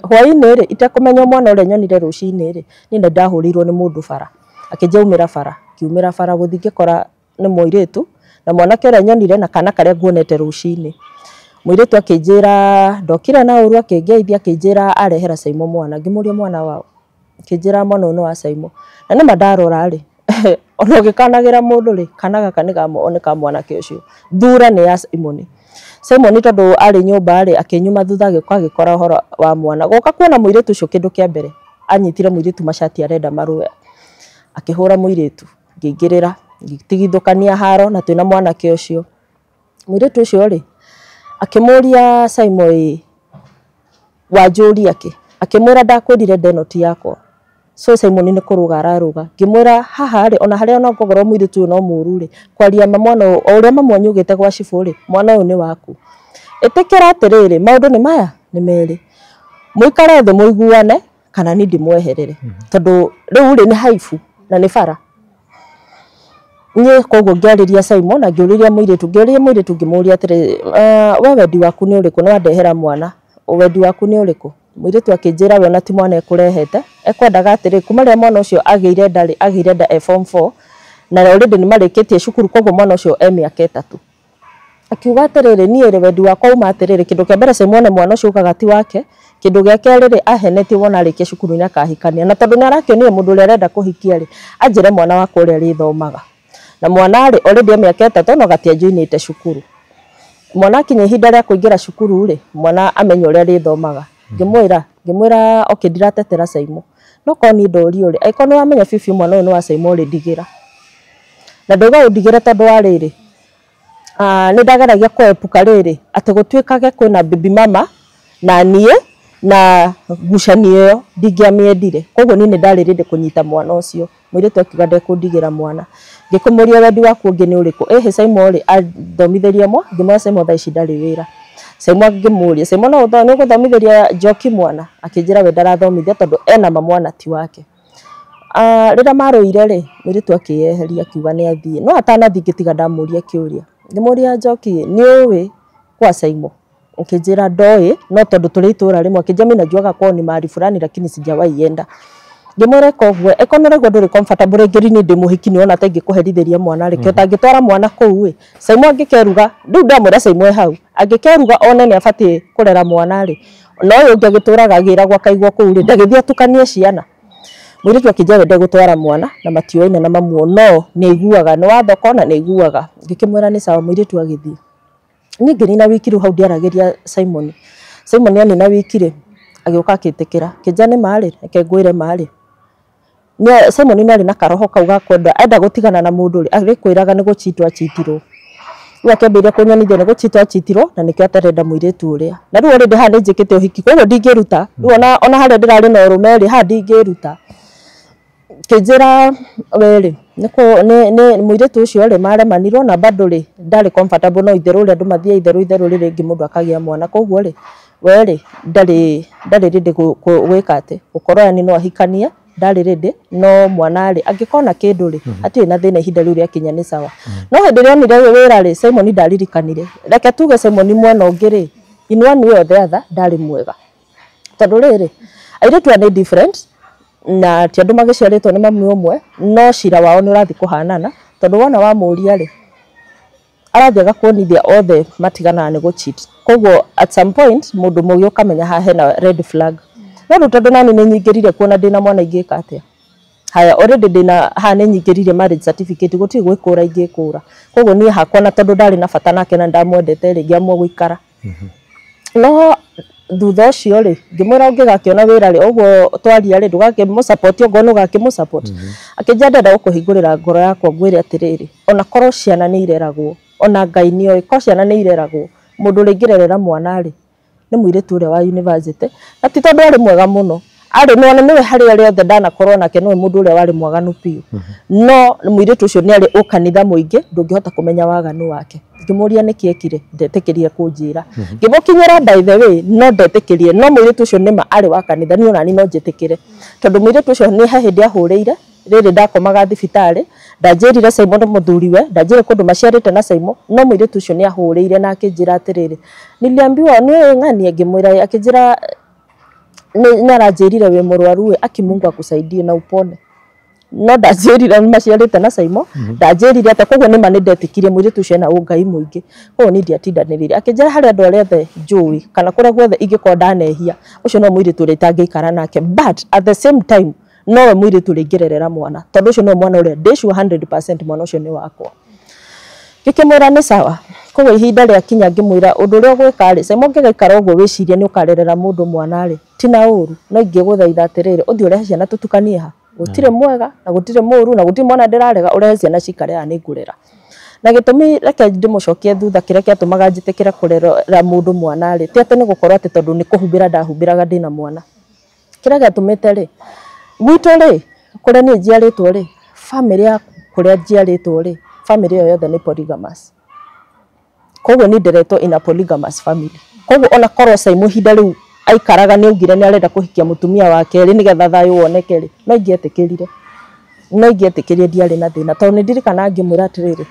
Hwaĩ-inĩ rĩ itekũmenya mwana ũrĩa nyonire rũcinĩ rĩ niĩ nĩ ndahũrĩirwo nĩ mũndũ bara akĩnjia umĩra bara ngiumĩra bara gũthiĩ ngĩkora nĩ mũirĩtu na mwanake ũrĩa nyonire na kana karĩa nguonete rũcinĩ. Mũirĩtu akĩnjĩra ndokire na ũru akĩngeithia akĩnjĩra arehera Saimo mwana ngĩmũria mwana wao akĩnjĩra mwana ũyũ nĩ wa Saimo na nĩma ndarora rĩ ona ũgĩkanagĩra mũndũ rĩ kana gaka nĩ ka mwanake ũcio thura nĩ ya Simon. Simon tondũ arĩ nyũmba rĩ akĩnyuma thutha agĩũka agĩkora ũhoro wa mwana gũka kuona mũirĩtu ũcio kĩndũ kĩa mbere anyitire mũirĩtu macati arenda marũe akĩhũra mũirĩtu ngĩingĩrĩra ngĩtigithũkania haro na twĩna mwanake ũcio. Mũirĩtu ũcio rĩ akĩmũria Saimo ĩ wanjũria kĩ? Akĩmwĩra ndakwĩrire ndenoti yakwa. So Simon nĩ kũrũga ararũga ngĩmwĩra haha rĩ ona harĩa ona ngorwo mũirĩtu ũyũ no mũru rĩ kwaria ma mwana ũyũ o ũrĩa mamu wanyu augĩte gwa cibũ rĩ mwana ũyũ nĩ waku. Ĩtĩkĩra atĩrĩrĩ maũndũ nĩ maya nĩ merĩ mũikare thĩ mũiguane kana niĩ ndĩmweherere tondũ rĩu rĩ nĩ haibu na nĩ bara. Niĩ koguo ngĩarĩria Simon na ngĩũrĩria mũirĩtu ngĩmũria atĩrĩ we wendi waku nĩ ũrĩkũ nĩ wandehera mwana wendi waku nĩ ũrĩkũ? Mũirĩtu akĩnjĩra we ona ti mwana ekũrehete ekwendaga atĩrĩ kuma rĩrĩa mwana ũcio agĩire nda rĩ agĩire nda e form 4 na already nĩ marĩkĩtie cukuru koguo mwana ũcio e mĩaka 3. Akiuga atĩrĩrĩ niĩ rĩ wendi wakwa uma atĩrĩrĩ kĩndũ kĩa mbere Simon mwana ũcio ugaga ti wake kĩndũ gĩa kerĩ rĩ ahenetie wona arĩkia cukuru nĩ akahikania na tondũ nĩ arakĩonire mũndũ ũrĩa arenda kũhikia rĩ anjĩre mwana wakwa ũrĩa arĩthomaga na mwana rĩ already e mĩaka 3 no gatiajoinĩte cukuru. Mwana akinya ihinda rĩa kũingĩra cukuru rĩ mwana amenye ũrĩa arĩthomaga. Ngĩmwĩra okay ndiratetera Saimo no korwo niĩ ndorio rĩ angĩkorwo nĩ wamenya biũ biũ mwana ũyũ nĩ wa Saimo rĩ ndigĩra na ndauga ũndigĩre tondũ wa rĩrĩ nĩ ndageragia kũepuka rĩrĩ atĩ gũtuĩkage kwĩna baby mama na niĩ na ngucanio ĩyo ndingĩamĩendire koguo niĩ nĩ ndarĩ ready kũnyita mwana ũcio. Mũirĩtu akiuga ndekũndigĩra mwana. Ngĩkĩmũria wendi waku ũngĩ nĩ ũrĩkũ ĩhĩ Saimo rĩ athomithĩrie mwa ngĩmwĩra Saimo thaa ici ndarĩ wĩra. Saimo ngĩmũria Saimo no nĩ ũgũthomithĩria Njoki mwana akĩnjĩra we ndarathomithia tondũ ena ma mwana ti wake. Rĩrĩa marũire rĩ mũirĩtu akĩyeheria akiuga nĩ athiĩ no atanathiĩ ngĩtiga ndamũria kĩũria ngĩmũria Njoki nĩ ũĩ kwa Saimo akĩnjĩra ndoĩ no tondũ tũrĩ itũra rĩmwe akĩnjĩra mimi najuaga kwao ni mahali fulani lakini sijawahi enda. Ngĩmwĩra ĩka ũguo ĩkorwo nĩ ũraigua ndũrĩ comfortable rĩngĩ niĩ ndĩ mũhiki nĩ wona ta ingĩkũherithĩria mwana rĩ kĩo ũtangĩtwara mwana kũu ĩ Saimo angĩkeruga rĩu ndamwĩra Saimo e hau angĩkeruga one nĩ abatiĩ kũrera mwana rĩ na ũyũ ũngĩ agĩtũraga agĩragwo akaigwo kũu rĩ ndagĩthiĩ atukanie ciana. Mũirĩtu akĩnjĩra we ndegũtwara mwana na matioaine na mamuo no nĩ aiguaga nĩ wa thoko na nĩ aiguaga. Ngĩkĩmwĩra nĩ sawa mũirĩtu agĩthiĩ. Niĩ ngĩnina wiki rĩu hau ndiaragĩria Simon. Simon anina wiki rĩ agĩũka akĩtĩkĩra akĩnjĩra nĩ ma rĩ reke ngwĩre ma rĩ. Simon nĩ arĩ na karoho kau ga kwenda enda gũtigana na mũndũ rĩ agĩkwĩraga nĩ gũchitwo achitirwo. Rĩu akĩambĩrĩria kũnyonithia nĩ gũchitwo achitirwo na nĩkĩo atarenda mũirĩtu ũrĩa. Na rĩu already haha nĩ njĩkĩte ũhiki koguo ndingĩruta. Rĩu ona harĩa ndĩrarĩ na ũrũme rĩ haha ndingĩruta. Kĩnjĩra we rĩ nĩ mũirĩtu ũcio rĩ maremanirwo na bado rĩ ndarĩ comfortable no itherũ ũrĩa andũ mathiaga itherũ itherũ rĩ rĩngĩ mũndũ akagĩa mwana koguo rĩ we rĩ ndarĩ ready gwĩka atĩ gũkorwo yani no ahikanie ndarĩ ready no mwana rĩ angĩkona kĩndũ rĩ hatirĩ na thĩna ihinda rĩu rĩakinya nĩ sawa. No hĩndĩ ĩrĩa onire wĩra rĩ Simon ndaririkanire reke tuge Simon mwena ũngĩ rĩ in one way or the other ndarĩ mwega tondũ rĩrĩ airĩtu aya nĩ different na ti andũ magĩciarĩtwo nĩ mami ũmwe no cira wao nĩ ũrathiĩ kũhanana tondũ wona wamũria rĩ arathiĩ agakuonithia othe matiganaga nĩ gũ-cheat koguo at some point mũndũ mũgĩ ũkamenya haha hena red flag. No rĩu tondũ nani nĩ nyingĩrire kuona ndĩna mwana ingĩka atĩa haya already ndĩna haha nĩ nyingĩrire marriage certificate gũtirĩ gwĩkũra ingĩkũra koguo niĩ hakwa na tondũ ndarĩ na bata nake na ndamwendete rĩ ngĩamua gũikara. No thutha ũcio rĩ ngĩmwĩra ũngĩgakĩona wĩra rĩ ũguo twaria rĩ ndũgakĩmũ-support okorwo nĩ ũgakĩmũ-support. Akĩnjĩra ndĩrenda gũkũhingũrĩra ngoro yakwa ngwĩre atĩrĩrĩ ona korwo ciana nĩ ireragwo ona Ngai nĩoĩ korwo ciana nĩ ireragwo mũndũ ũrĩa ingĩrerera mwana rĩ nĩ mũirĩtu ũrĩa wa university na ti tondũ arĩ mwega mũno arĩ nĩwona nĩwe harĩ arĩa othe ndanakorwo nake nĩwe mũndũ ũrĩa warĩ mwaganu biũ no mũirĩtu ũcio nĩ arĩ ũkanitha mũingĩ ndũngĩhota kũmenya waganu wake. Ngĩmũria nĩkĩ ekire ndetĩkĩrire kũnjĩra ngĩmũkinyĩra by the way no ndetĩkĩrire no mũirĩtu ũcio nĩma arĩ wa kanitha niĩ onani no njĩtĩkĩre tondũ mũirĩtu ũcio nĩ he hĩndĩ ahũrĩire rĩrĩ ndakomaga thibitarĩ ndanjĩrire Simon mũthuriwe ndanjĩrire kũndũ maciarĩte na Simon no mũirĩtu ũcio nĩ ahũrĩire na akĩnjĩra atĩrĩrĩ niliambiwa nĩ ng'ani ngĩmwĩra akĩnjĩra nĩ aranjĩrire wĩ mũrwaru ĩ aki Mungu akusaidie na upone no ndanjĩrire maciarĩte na Simon ndanjĩrire atĩ koguo nĩma nĩ ndetĩkirie mũirĩtu ũcio ena ũngai mũingĩ koguo niĩ ndiatindanĩrĩire akĩnjĩra harĩ andũ arĩa othe njũĩ kana kũrĩa guothe ingĩkorwo ndanehia ũcio no mũirĩtu ũrĩa itangĩikara nake but at the same time nowe mũirĩtu ũrĩa ingĩrerera mwana tondũ ũcio no mwana ũrĩa ndĩ sure 100% mwana ũcio nĩ wakwa. Ngĩkĩmwĩra nĩ sawa koguo ihinda rĩakinya ngĩmwĩra ũndũ ũrĩa ũgwĩka rĩ Simon ũngĩgaikara ũguo wĩcirie nĩ ũkarerera mũndũ mwana rĩ ti na ũru no ingĩgũthaitha atĩrĩrĩ ũthiĩ ũrehe ciana tũtukanie ha gũtirĩ mwega na gũtirĩ mũru na gũtirĩ mwana ndĩrarega ũrehe ciana cikare haha nĩ ngũrera. Na gĩtũmi reke ndĩmũcokie thutha kĩrĩa kĩatũmaga njĩtĩkĩre kũrera mũndũ mwana rĩ ti atĩ nĩ gũkorwo atĩ tondũ nĩ kũhumbĩra ndahumbĩraga ndĩna mwana kĩrĩa gĩatũmĩte rĩ gwitũ rĩ kũrĩa niĩ njiarĩtwo rĩ famĩlĩ ya kũrĩa njiarĩtwo rĩ famĩlĩ ĩyo yothe nĩ polygamous koguo niĩ nderetwo in a polygamous family koguo ona korwo Simon ihinda rĩu aikaraga nĩ augire nĩ arenda kũhikia mũtumia wa kerĩ nĩgetha thayũ woneke rĩ no ingĩetĩkĩrire ndiarĩ na thĩna tondũ nĩ ndirikanaga ngĩmwĩra atĩrĩrĩ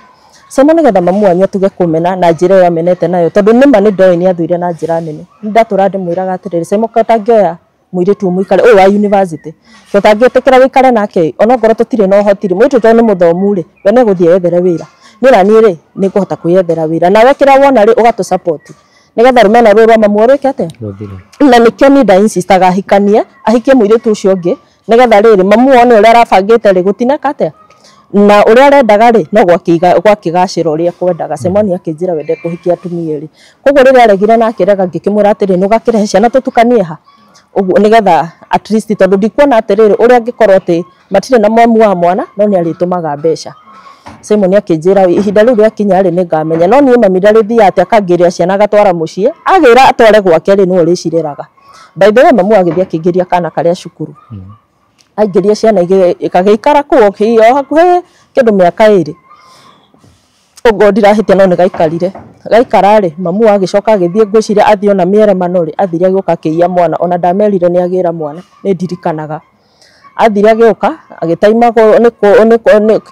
Simon nĩgetha mamu wanyu atuge kũmena na njĩra ĩyo amenete nayo tondũ nĩma nĩ ndoĩ nĩ athũire na njĩra nene nĩ ndatũra ndĩmwĩraga atĩrĩrĩ Simon ko ũtangĩoya mũirĩtu ũmũikare ũyũ wa university tũtangĩtĩkĩra wĩikare nake onokorwo tũtirĩ na ũhoti rĩ mũirĩtu tondũ nĩ mũthomu rĩ we nĩ egũthiĩ eyethere wĩra niĩ ona niĩ rĩ nĩ ngũhota kwĩyethera wĩra nawe kĩrĩa wona rĩ ũgatũ support nĩgetha rũmena rũrũ rwa mamu rwĩke atĩa na nĩkĩo niĩ nda insistaga ahikanie ahikie mũirĩtu ũcio ũngĩ nĩgetha rĩrĩ mamu one ũrĩa arabangĩte rĩ gũtineka atĩa Na ũrĩa arendaga rĩ no gwakĩgacĩra ũrĩa kwendaga. Simon akĩnjĩra wende kũhikia atumia erĩ. Koguo rĩrĩa aregire na akĩrega ngĩkĩmwĩra atĩrĩ nũgakĩrehe ciana tũtukanie ha ũguo nĩgetha at least tondũ ndikuona atĩrĩrĩ ũrĩa angĩkorwo atĩ matirĩ na mwamu wa mwana no nĩ arĩtũmaga mbeca. Simon akĩnjĩra ihinda rĩu rĩakinya rĩ nĩngamenya no niĩ mami ndarĩthiaga atĩ akangĩrĩa ciana agatwara mũciĩ agĩra atware gwake rĩ nĩwe ũrĩcireraga. By the way mamu agĩthiĩ akĩingĩria kana karĩa cukuru. Aingĩria ciana igĩrĩ kagĩikara kũu o hakuhĩ kĩndũ mĩaka 2 ũguo ndirahĩtia no nĩgaikarire. Gaikara rĩ mamu agĩcoka agĩthiĩ ngwĩciria athiĩ ona mĩeremano rĩ athire agĩũka akĩiya mwana ona ndamerire nĩ agĩra mwana nĩ ndirikanaga. Athire agĩũka agĩtaima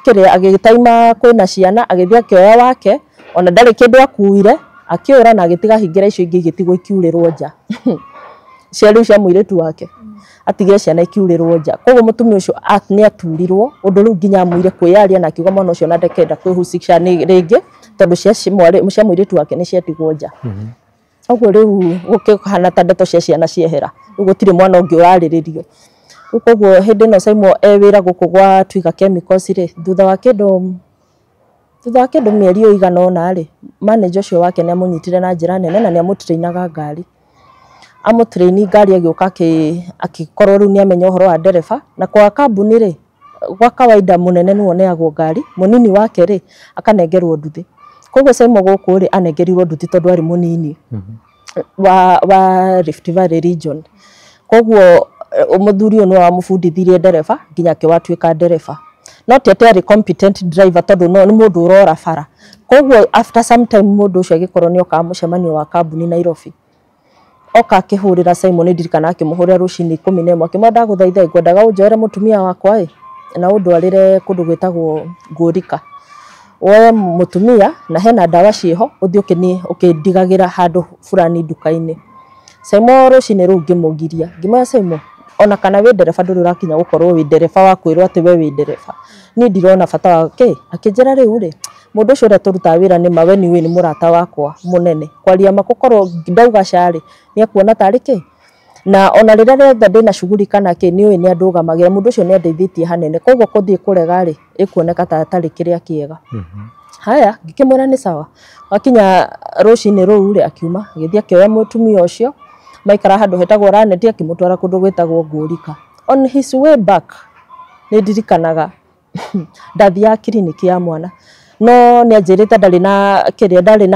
kĩrĩa agĩtaima kwĩna ciana agĩthiĩ akĩoya wake ona ndarĩ kĩndũ akuire akĩũra na agĩtiga hingĩra icio ingĩ igĩtigwo ikiurĩrwo nja cia rĩu cia mũirĩtu wake atigire ciana ikiurĩrwo nja. Koguo mũtumia ũcio nĩ aturirwo ũndũ rĩu nginya amũire kwĩyaria na akiuga mwana ũcio ona ndekenda kwĩhusisha rĩngĩ tondũ cia mũirĩtu wake nĩ ciatigwo nja. Ũguo rĩu gũkĩhana ta ndeto cia ciana ciehera rĩu gũtirĩ mwana ũngĩ ũrarĩrĩrio. Rĩu koguo hĩndĩ ĩno Simon e wĩra gũkũ gwa Twiga Chemicals rĩ thutha wa kĩndũ mĩeri ĩigana ũna rĩ manager ũcio wake nĩ amũnyitire na njĩra nene na nĩ amũtrainaga ngari. Amũtraini ngari agĩũka akĩkorwo rĩu nĩ amenya ũhoro wa ndereba na kwa kambuni rĩ gwa kawaida mũnene nĩwe ũneagwo ngari mũnini wake rĩ akanengerwo nduthi. Koguo Simon gũkũ rĩ anengerirwo nduthi tondũ arĩ mũnini wa Rift Valley region. Koguo mũthuri ũyũ nĩwe wamũbundithirie ndereba nginya akĩwatuĩka ndereba. No ti atĩ arĩ competent driver tondũ no nĩ mũndũ ũrora bara. Koguo after some time mũndũ ũcio agĩkorwo nĩ okaga mũcemanio wa kambuni Nairobi. Oka akĩhũrĩra Simon ndirikana akĩmũhũrĩra rũcinĩ 11 akĩmwĩra ndagũthaitha ngwendaga ũnjoere mũtumia wakwa ĩ na ũndwarĩre kũndũ gwĩtagwo Ngũrika. Woe mũtumia na hena ndawa ciĩho ũthiĩ ũkĩndigagĩra handũ fulani nduka-inĩ. Simon rũcinĩ rũu ngĩmũgiria ngĩmwĩra Simon ona kana wĩ ndereba ndũrĩ ũrakinya gũkorwo wĩ ndereba wa kwĩrwo atĩ we wĩ ndereba niĩ ndirona bata wa kĩ. Akĩnjĩra rĩu rĩ mũndũ ũcio ũrĩa tũrutaga wĩra nĩ ma we nĩ nĩ mũrata wakwa mũnene kwaria ma gũkorwo ndauga ca rĩ nĩ ekuona tarĩ kĩ na ona rĩrĩa rĩothe ndĩna shughuli kana kĩ nĩ ũĩ nĩ andũgamagĩra mũndũ ũcio nĩ andeithĩtie hanene koguo kũthiĩ kũrega rĩ ĩkuoneka ta atarĩ kĩrĩa kĩega. Haya ngĩkĩmwĩra nĩ sawa. Wakinya rũcinĩ rũu rĩ akiuma agĩthiĩ akĩoya mũtumia ũcio maikara handũ hetagwo Raneti akĩmũtwara kũndũ gwĩtagwo Ngũrika. On his way back nĩ ndirikanaga ndathiaga kiriniki ya mwana no nĩ anjĩrĩte ndarĩ na kĩrĩa ndarĩ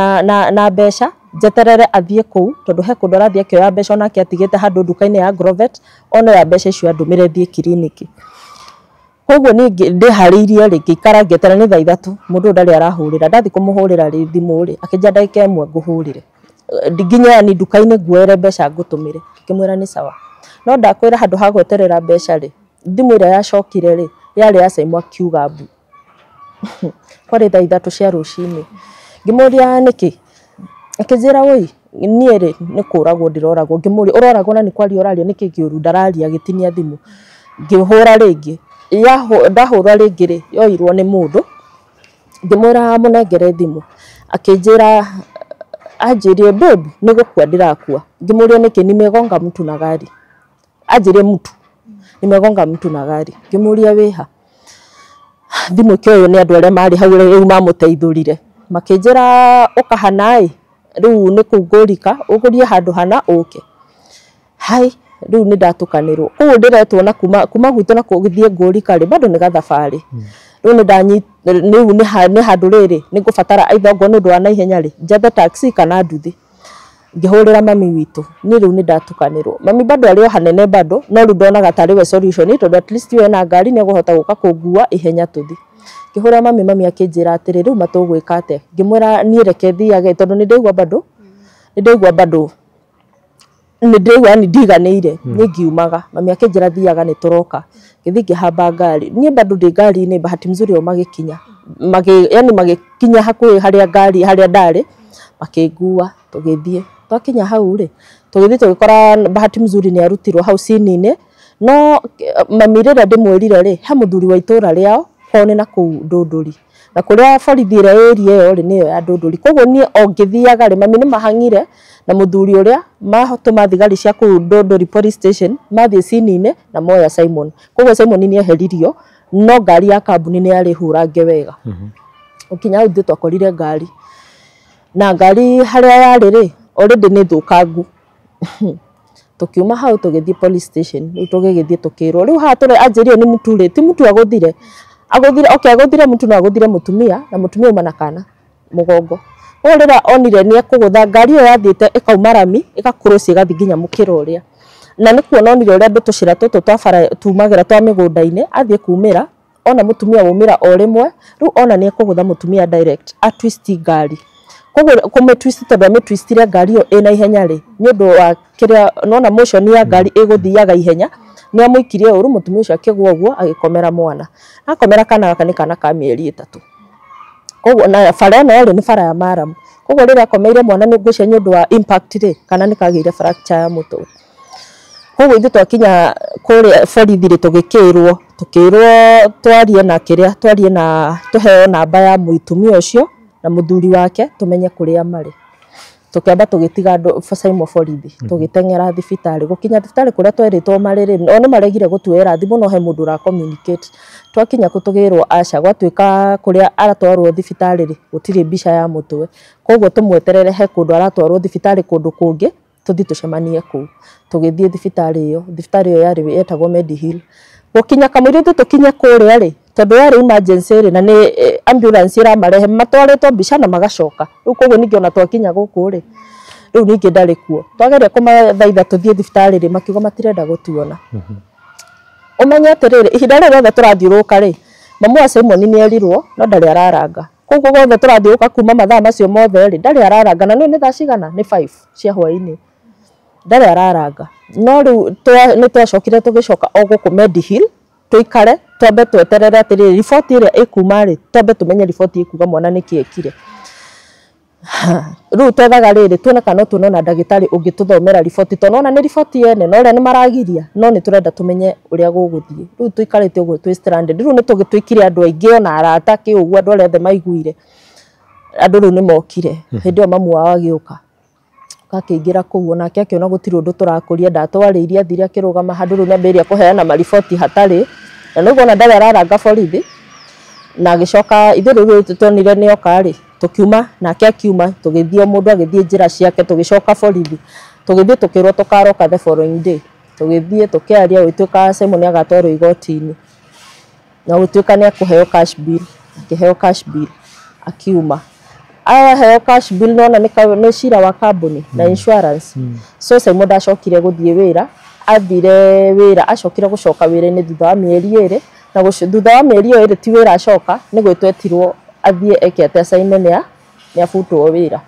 na mbeca njeterere athiĩ kũu tondũ he kũndũ arathiĩ akĩoya mbeca onake atigĩte handũ nduka-inĩ ya Grovet ona ya mbeca icio andũmĩre thiĩ kiriniki. Koguo niĩ ndĩharĩirie rĩ ngĩikara ngĩeterera nĩ thaa 3 mũndũ ũyũ ndarĩ arahũrĩra ndathiĩ kũmũhũrĩra rĩ thimũ rĩ akĩnjĩra ndagĩka 1 ngũhũrĩre nginya yani nduka-inĩ nguoere mbeca ngũtũmĩre ngĩkĩmwĩra nĩ sawa. No ndakwĩra handũ ha gweterera mbeca rĩ thimũ ĩrĩa yacokire rĩ yarĩ ya Simon akiuga mbu. Kwarĩ thaa 3 cia rũcinĩ ngĩmũria nĩkĩ akĩnjĩra woi niĩ rĩ nĩ kũragwo ndĩroragwo ngĩmũria ũroragwo na nĩ kwaria ũraria nĩkĩ kĩũru ndararia agĩtinia thimũ ngĩhũra rĩngĩ ndahũra rĩngĩ rĩ yoirwo nĩ mũndũ ngĩmwĩra mũnengere thimũ akĩnjĩra anjĩrie babe nĩ gũkua ndĩrakua ngĩmũria nĩkĩ nimegonga mtu na gari anjĩrie mtu nimegonga mtu na gari ngĩmũria wĩha thimũ ĩkĩoywo nĩ andũ arĩa marĩ hau rĩu mamũteithũrire makĩnjĩra ũka hana ĩ rĩu nĩ kũu Ngũrika ũgũrie handũ hana ũke. Hai rĩu nĩ ndatukanĩrwo koguo ndĩretwo na kuma gwitũ na gũthiĩ Ngũrika rĩ bado nĩ gathabarĩ rĩu rĩu nĩ handũ rĩrĩ nĩ ngũbatara either okorwo nĩ ũndũ wa naihenya rĩ njethe taxi kana nduthi. Ngĩhũrĩra mami witũ niĩ rĩu nĩ ndatukanĩrwo mami bado arĩ o hanene bado no rĩu ndonaga tarĩ we solution tondũ at least we na ngari nĩ egũhota gũka kũngua ihenya tũthi. Ngĩhũrĩra mami mami akĩnjĩra atĩrĩ rĩu matũgwĩka atĩa ngĩmwĩra niĩ reke thiage tondũ nĩ ndaigua bado nĩ ndĩraigua yani ndiganĩire niĩ ngiumaga mami akĩnjĩra thiaga nĩ tũroka ngĩthiĩ ngĩhamba ngari niĩ bado ndĩ ngari-inĩ bahati mzuri o magĩkinya yani magĩkinya hakuhĩ harĩa ngari harĩa ndarĩ makĩngua tũgĩthiĩ twakinya hau rĩ tũgĩthiĩ tũgĩkora bahati mzuri nĩ arutirwo hau cini-inĩ no mami rĩrĩa ndĩmwĩrire rĩ he mũthuri wa itũra rĩao kwao nĩ na kũu Ndũndũri Na kũrĩa borithi ĩrĩa area ĩyo rĩ nĩyo ya Ndũndũri. Koguo niĩ o ngĩthiaga rĩ, mami nĩ mahang'ire na mũthuri ũrĩa matũma thigari cia kũu Ndũndũri police station mathiĩ cini-inĩ na moya Simon. Koguo Simon nĩ eheririo no ngari ya kambuni nĩ yarĩ hũrange wega. Ũkinya hau ithuĩ twakorire ngari na ngari harĩa yarĩ rĩ already nĩ thũkangu. Tukiuma hau tũgĩthiĩ police station, rĩu tũgĩgĩthiĩ tũkĩrwo rĩu haha tũrĩ anjĩrire nĩ mũtu rĩ, ti mũtu agũthire agũthire, okay, agũthire mũtu no agũthire mũtumia na mũtumia uma na kana mũgongo. Koguo rĩrĩa onire nĩ ekũgũtha ngari ĩyo yathiĩte ĩkauma rami ĩgakũrũcia ĩgathiĩ nginya mũkĩra ũrĩa, na nĩ kuona onire ũrĩa andũ tũcĩra tũtũ twa bara tumagĩra twa mĩgũnda-inĩ, athiĩ kumĩra ona mũtumia waumĩra o rĩmwe, rĩu ona nĩ ekũgũtha mũtumia direct a twist ngari. Koguo kũmĩtwist tondũ amĩtwistire ngari ĩyo ĩna ihenya rĩ, nĩ ũndũ wa kĩrĩa nona motion ya ngari ĩgũthiaga ihenya, nĩ amũikirie ũru, mũtumia ũcio akĩgwa ũguo agĩkomera mwana. Akomera kana gaka nĩ kana ka mĩeri 3. Koguo na bara ĩno rĩ nĩ bara ya maramu. Koguo rĩrĩa akomeire mwana nĩ ngwĩciria nĩ ũndũ wa impact rĩ, kana nĩ kagĩire fracture ya mũtwe. Koguo ithuĩ twakinya kũrĩa borithi rĩ tũgĩkĩrwo, tũkĩrwo twarie na kĩrĩa, twarie na tũheo namba ya mũtumia ũcio na mũthuri wake tũmenye kũrĩa marĩ. Tũkĩamba tũgĩtiga andũ Simon borithi, tũgĩteng'era thibitarĩ. Gũkinya thibitarĩ kũrĩa twerĩtwo marĩ rĩ, o nĩ maregire gũtuoera thimũ no he mũndũ ũra communicate. Twakinya kũ tũgĩrwo aca, gwatuĩka kũrĩa aratwarwo thibitarĩ rĩ, gũtirĩ mbica ya mũtwe. Koguo tũmweterere he kũndũ aratwarwo thibitarĩ kũndũ kũngĩ, tũthiĩ tũcemanie kũu. Tũgĩthiĩ thibitarĩ ĩyo, thibitarĩ ĩyo yarĩ yetagwo Medihill. Gũkinya kamũira ithuĩ tũkinye kũrĩa rĩ, tondũ yarĩ emergency rĩ, na nĩ ambulance ĩramarehe, matwarĩtwo mbica na magacoka. Rĩu koguo ningĩ ona twakinya gũkũ rĩ, rĩu ningĩ ndarĩ kuo. Twageria kũmathaitha tũthiĩ thibitarĩ rĩ, makiuga matirenda gũtuona. Ũmenye atĩrĩrĩ, ihinda rĩrĩ rĩothe tũrathiũrũrũka rĩ, mamu wa Simon nĩ erirwo no ndarĩ araranga. Koguo guothe tũrathiũrũrũka kuma mathaa macio mothe rĩ, ndarĩ araranga, na nĩ nĩ thaa cigana? Nĩ 5 cia hwaĩ-inĩ. Ndarĩ araranga. No rĩu nĩ twacokire tũgĩcoka o gũkũ Medihill, tũikare twambe tweterere atĩrĩrĩ, riboti ĩrĩa ĩkuma rĩ, twambe tũmenye riboti ĩkuga mwana nĩkĩ ekire. Rĩu twethaga rĩrĩ tuone kana no tuone ona ndagĩtarĩ ũngĩtũthomera riboti, tondũ nona nĩ riboti yene na ũrĩa nĩ maragiria, no nĩ tũrenda tũmenye ũrĩa gũgũthiĩ. Rĩu tũikarĩte ũguo twĩ stranded. Rĩu nĩ tũgĩtuĩkire andũ aingĩ ona arata kĩ ũguo, andũ arĩa othe maiguire. Andũ rĩu nĩ mokire. Hĩndĩ ĩyo mamu wao agĩũka akĩingĩra kũu onake akĩona gũtirĩ ũndũ tũrakũria, ndatwarĩirie athire akĩrũgama handũ rĩu nĩambĩrĩria kũheana mariboti hatarĩ, na nĩguo ona ndarĩ araranga borithi. Na agĩcoka ithuĩ rĩu tuonire nĩ oka rĩ, tũkiuma nake akiuma, tũgĩthiĩ o mũndũ agĩthiĩ njĩra ciake, tũgĩcoka borithi, tũgĩthiĩ tũkĩrwo tũkaroka the following day. Tũgĩthiĩ tũkĩaria, gũgĩtuĩka Simon nĩ agatwarwo igoti-inĩ na gũtuĩka nĩ akũheo cash bill, akĩheo cash bill akiuma. Aheo cash bill nona nĩ cira wa kambuni na insurance. So Simon ndacokire gũthiĩ wĩra, athire wĩra, acokire gũcoka wĩra-inĩ thutha wa mĩeri 2, na thutha wa mĩeri ĩyo 2 ti wĩra acoka, nĩ gwĩtwo etirwo athiĩ eke atĩ acaine nĩ abutwo wĩra.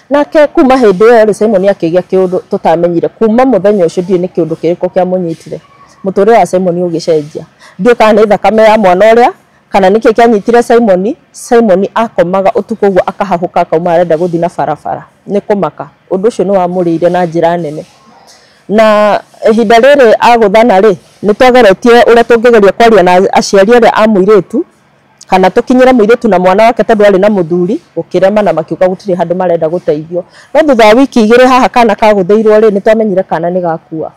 Nake kuma hĩndĩ ĩyo rĩ, Simon akĩgĩa kĩũndũ tũtamenyire. Kuma mũthenya ũcio ndiũĩ nĩ kĩũndũ kĩrĩkũ kĩamũnyitire. Mũtũrĩre wa Simon ũgĩcenjia. Ndiũĩ kana nĩ thakame ya mwana ũrĩa kana nĩkĩ kĩanyitire Simon. Simon akomaga ũtukũ ũguo akahahũka akauma arenda gũthiĩ na barabara nĩ kũmaka. Ũndũ ũcio nĩ wamũrĩire na njĩra nene. Na ihinda rĩrĩ agũthana rĩ, nĩ twageretie ũrĩa tũngĩgeria kwaria na aciari arĩa a mũirĩtu, kana tũkinyĩre mũirĩtu na mwana wake tondũ arĩ na mũthuri, gũkĩrema na makiuga gũtirĩ handũ marenda gũteithio. No thutha wa wiki 2 haha kana kagũthĩirwo rĩ, nĩ twamenyire kana nĩ gakua.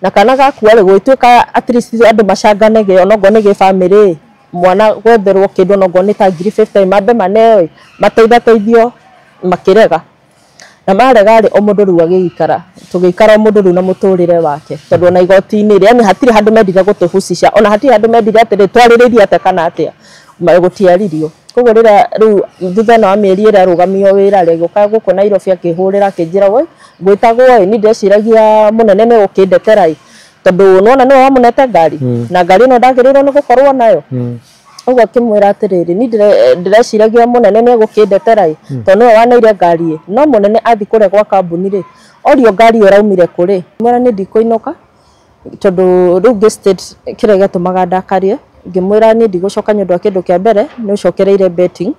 Na kana gakua rĩ, gũgĩtuĩka at least andũ macanganage onokorwo nĩ gĩbamĩrĩ, mwana gwetherwo kĩndũ onokorwo nĩ ta ngiri 50 mambe maneo mateithateithio, makĩrega. Na marega rĩ, o mũndũ rĩu agĩikara, tũgĩikara o mũndũ rĩu na mũtũrĩre wake, tondũ ona igoti-inĩ rĩ, yani hatirĩ handũ mendire gũtũhucica, ona hatirĩ handũ mendire atĩrĩ twarĩrĩrie atĩa kana atĩa, gũtiaririo. Koguo rĩrĩa rĩu thutha wa mĩeri 2 arũgamio wĩra rĩ, agĩũka gũkũ Nairobi akĩhũrĩra akĩnjĩra, woi ngwĩtagwo ĩ, niĩ ndeciragia mũnene nĩ gũkĩndetera ĩ, tondũ nĩwona nĩwe wamũnete ngari, na ngari ĩno ndagĩrĩirwo nĩ gũkorwo nayo. Ũguo akĩmwĩra atĩrĩrĩ, niĩ ndĩreciragia mũnene nĩ egũkĩndetera ĩ, tondũ nĩwe waneire ngari ĩ. No mũnene athiĩ kũrĩa gwa kambuni rĩ, orio ngari ĩyo ĩraumire kũ rĩ, mwĩra niĩ ndikũinũka, tondũ rĩu ngĩ state kĩrĩa gĩatũmaga ndakarie, ngĩmwĩra niĩ ndigũcoka nĩ ũndũ wa kĩndũ kĩa mbere, nĩ ũcokereire betting,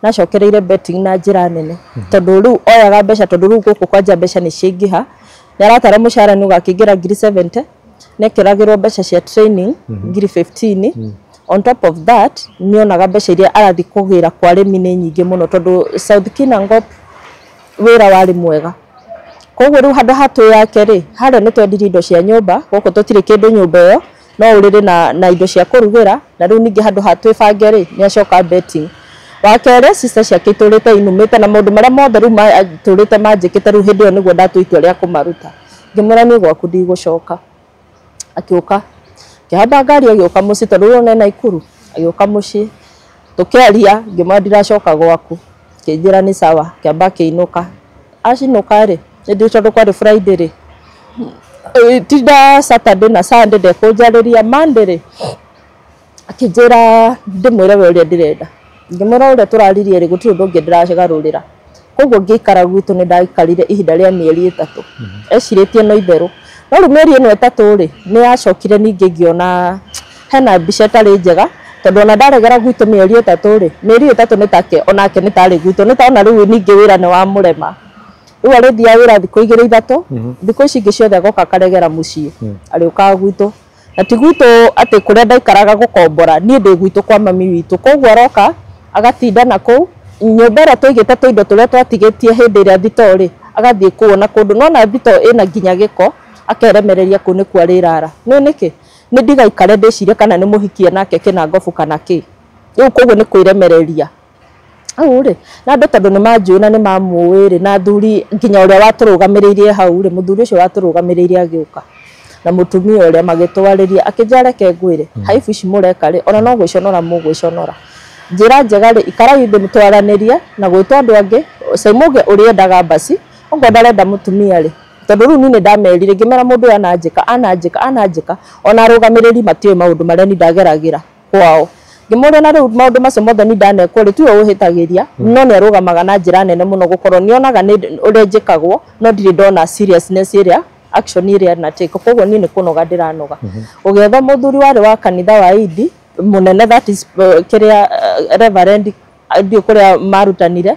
na acokereire betting na njĩra nene, tondũ rĩu oyaga mbeca, tondũ rĩu gũkũ kwanja mbeca nĩ ciaingĩha, nĩ aratara mũcara nĩ ũgakĩingĩra ngiri 70, nĩ ekĩragĩrwo mbeca cia training ngiri 15, On top of that nionaga mbeca iria arathi kũgĩra kwa arĩmi nĩ nyingĩ mũno tondũ South Kinangop wĩra warĩ mwega. Koguo rĩu handũ ha twĩyake rĩ, harĩa nĩ twendirie indo cia nyũmba, gũkũ tũtirĩ kĩndũ nyũmba ĩyo, no ũrĩrĩ na indo cia kũrugĩra, na rĩu ningĩ handũ ha twĩbange rĩ, nĩ acoka betting. Wa kerĩ, sister ciake itũrĩte inumĩte na maũndũ marĩa mothe rĩu matũrĩte manjĩkĩte rĩu hĩndĩ ĩyo nĩguo ndatua itua rĩa kũmaruta. Ngĩmwĩra niĩ gwaku ndigũcoka. Akĩũka, akĩhamba ngari agĩũka mũciĩ tondũ rĩu ona e Naikuru, agĩũka mũciĩ tũkĩaria, ngĩmwĩra ndiracoka gwaku, akĩnjĩra nĩ sawa, akĩamba akĩinũka. Acinũka rĩ, nĩ tondũ kwarĩ Friday rĩ, tinda Saturday na Sunday ndekũnjarĩria, Monday rĩ akĩnjĩra ndĩmwĩre we ũrĩa ndĩrenda. Ngĩmwĩra ũrĩa tũraririe rĩ, gũtirĩ ũndũ ũngĩ ndĩragarũrĩra. Koguo ngĩikara gwitũ nĩ ndaikarire ihinda rĩa mĩeri 3. Ecirĩtie no itherũ. No rĩu mĩeri ĩno 3 rĩ, nĩ yacokire ningĩ ngĩona hena mbica ĩtarĩ njega, tondũ ona ndaregera gwitũ mĩeri 3 rĩ, mĩeri 3 nĩ take onake nĩ tarĩ gwitũ, nĩ ta ona rĩu ningĩ wĩra nĩ wamũrema. Rĩu arĩthiaga wĩra thikũ 2 3, thikũ ici ingĩ ciothe agoka akaregera mũciĩ, arĩũkaga gwitũ. Na ti gwitũ atĩ kũrĩa ndaikaraga gũkombora, niĩ ndĩ gwitũ kwa mami witũ. Koguo aroka agatinda na kũu nyũmba ĩrĩa tũigĩte tũindo tũrĩa twatigĩtie hĩndĩ ĩrĩa thitoo rĩ, agathiĩ kũu ona kũndũ nona thitoo ĩna nginya gĩko, akeremereria kũu nĩkuo arĩrara. Nĩ nĩkĩ? Nĩ ndigaikare ndĩcirie kana nĩ mũhikie nake Kĩnangobu kana kĩ. Rĩu koguo nĩ kwĩremereria. Hau rĩ, na andũ tondũ nĩ manjũĩ na nĩ mamũĩ rĩ, na athuri nginya ũrĩa watũrũgamĩrĩirie hau rĩ, mũthuri ũcio watũrũgamĩrĩirie agĩũka na mũtumia ũrĩa magĩtwarĩria, akĩnjĩra reke ngwĩre, haibu ici mũreka rĩ, ona no gwĩconora mũgwĩconora. Njĩra njega rĩ, ikarai thĩ mũtwaranĩrie na gwĩtwo andũ angĩ, Saimũge ũrĩa endaga mbaci, okorwo ndarenda mũtumia rĩ, tondũ rĩu niĩ nĩ ndamerire ngĩmera mũndũ ũyũ ananjĩka, ananjĩka, ananjĩka, ona arũgamĩrĩri matiũĩ maũndũ marĩa niĩ ndageragĩra kwao. Ngĩmũria na rĩu maũndũ macio mothe niĩ ndanekwo rĩ, tiwe ũhĩtagĩria, no nĩ arũgamaga na njĩra nene mũno gũkorwo nĩonaga nĩ ũrĩa njĩkagwo, no ndirĩ ndona seriousness ĩrĩa action ĩrĩa na take. Koguo niĩ nĩ kũnoga ndĩranoga. Ũgĩetha mũthuri warĩ wa kanitha wa Idi mũnene, that is kĩrĩa reverend ndiũ kũrĩa marutanire,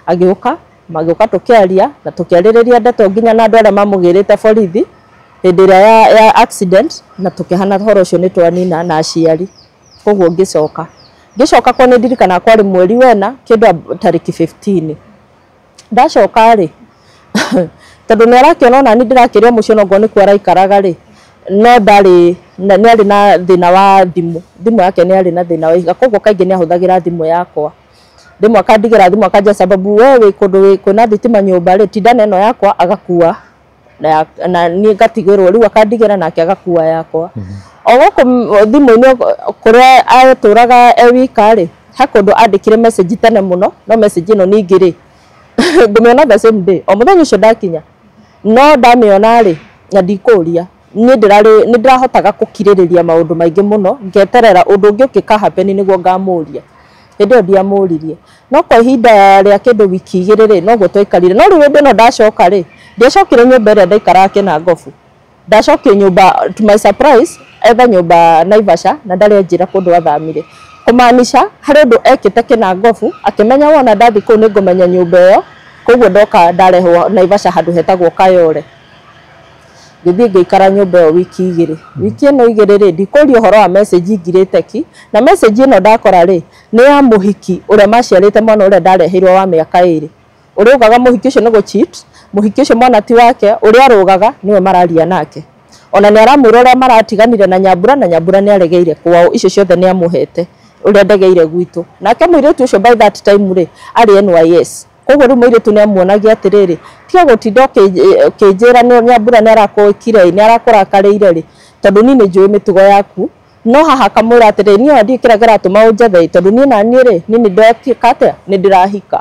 agĩũka, magĩũka tũkĩaria na tũkĩarĩrĩria ndeto nginya na andũ arĩa mamũgĩrĩte borithi hĩndĩ ĩrĩa ya accident, na tũkĩhana ũhoro ũcio nĩ twanina na aciari. Koguo ngĩcoka, ngĩcoka kwa nĩ ndirikanaga kwarĩ mweri wena kĩndũ tarĩki 15. Ndacoka rĩ, tondũ nĩ arakĩona ona niĩ ndĩrakĩrĩa mũciĩ ona okorwo nĩkuo araikaraga rĩ, no ndarĩ nĩ arĩ na thĩna wa thimũ, thimũ yake nĩ arĩ na thĩna wa ihiga, koguo kaingĩ nĩ ahũthagĩra thimũ yakwa. Rĩmwe akandigĩra thimũ akanjĩra sababu we wĩ kũndũ kwĩna thitima nyũmba rĩ, tinda na ĩno yakwa, agakua na niĩ ngatigĩrwo, rĩu akandigĩra nake agakua yakwa. O gũkũ thimũ-inĩ kũrĩa atũraga e wika rĩ, he kũndũ andĩkire message tene mũno, no message ĩno ningĩ rĩ, ngũmĩona the same day, o mũthenya ũcio ndakinya, no ndamĩona rĩ, na ndikũria, niĩ nĩ ndĩrahotaga gũkirĩrĩria maũndũ maingĩ mũno, ngeterera ũndũ ũngĩ ũngĩka happen nĩguo ngamũria. Hĩndĩ ĩyo ndiamũririe. No kwa ihinda rĩa kĩndũ wiki 2 rĩ, noguo twaikarire. No rĩu hĩndĩ ĩno ndacoka rĩ, ndiacokire nyũmba ĩrĩa ndaikaraga Kĩnangobu. Ndacokire nyũmba, to my surprise, etha nyũmba Naivasha na ndarĩ anjĩra kũndũ athamire. Kũmaanisha harĩ ũndũ ekĩte Kĩnangobu, akĩmenya wona ndathiĩ kũu nĩ ngũmenya nyũmba ĩyo, koguo ndoka ndarehwo Naivasha handũ hetagwo Kayole. Ngĩthiĩ ngĩikara nyũmba ĩyo wiki 2. Wiki ĩno 2 rĩ, ndikũria ũhoro wa message ngirĩte ki, na message ĩno ndakora rĩ, nĩ ya mũhiki ũrĩa maciarĩte mwana ũrĩa ndareheirwo wa mĩaka 2. Ũrĩa ugaga mũhiki ũcio nĩ gũ cheat, mũhiki ũcio mwana ti wake, ũrĩa arũgaga nĩwe mararia nake. Ona nĩ aramwĩra ũrĩa maratiganire na Nyambura, na Nyambura nĩ aregeire kwao, icio ciothe nĩ amũhete ũrĩa ndegeire gwitũ. Nake mũirĩtu ũcio by that time rĩ, arĩ NYS. Koguo rĩu mũirĩtu nĩ amuonagia atĩrĩrĩ, tiga gũtinda ũkĩnjĩra nĩ Nyambura nĩ arakũĩkire nĩ arakũrakarĩire rĩ, tondũ niĩ nĩ njũĩ mĩtugo yaku. No haha akamwĩra atĩrĩrĩ, niĩ ona ndiũĩ kĩrĩa kĩratũma ũnjethe, tondũ niĩ na niĩ rĩ, niĩ nĩ ndeka atĩa, nĩ ndĩrahika.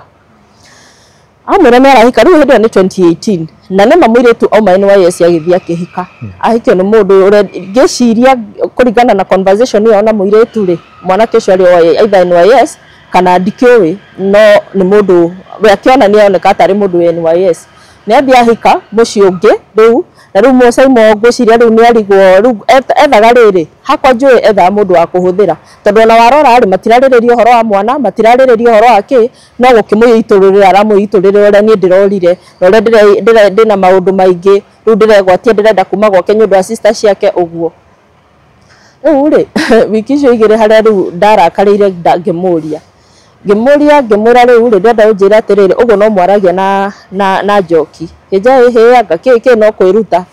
Amwĩra nĩ arahika, rĩu hĩndĩ ĩyo nĩ 2018, na nĩma mũirĩtu auma NYS agĩthiĩ akĩhika. Ahikio nĩ mũndũ ũrĩa ngĩciria kũringana na conversation ĩyo na mũirĩtu rĩ, mwanake ũcio arĩ o either NYS kana ndikĩũĩ, no nĩ mũndũ we akĩona nĩ oneka tarĩ mũndũ wa NYS. Nĩ athiĩ ahika mũciĩ ũngĩ rĩu, na rĩu Mũcaimo ngwĩciria rĩu nĩ arigwo, rĩu ethaga rĩrĩ, hakwa njũĩ ethaga mũndũ wa kũhũthĩra, tondũ ona warora rĩ, matirarĩrĩria ũhoro wa mwana, matirarĩrĩria ũhoro wa kĩ, no gũkĩmũitũrũrĩra aramũitũrũrĩra ũrĩa niĩ ndĩrorire, na ũrĩa ndĩna maũndũ maingĩ, rĩu ndĩregwatia ndĩrenda kuma gwake nĩ ũndũ wa sister ciake ũguo. Rĩu rĩ wiki icio igĩrĩ harĩa rĩu ndarakarĩire ngĩmũria ngĩmwĩra rĩu rĩ ndĩrenda ũnjĩre atĩrĩrĩ ũguo no mwaragia na njoki kĩnja ĩhĩ anga kĩ no kwĩruta.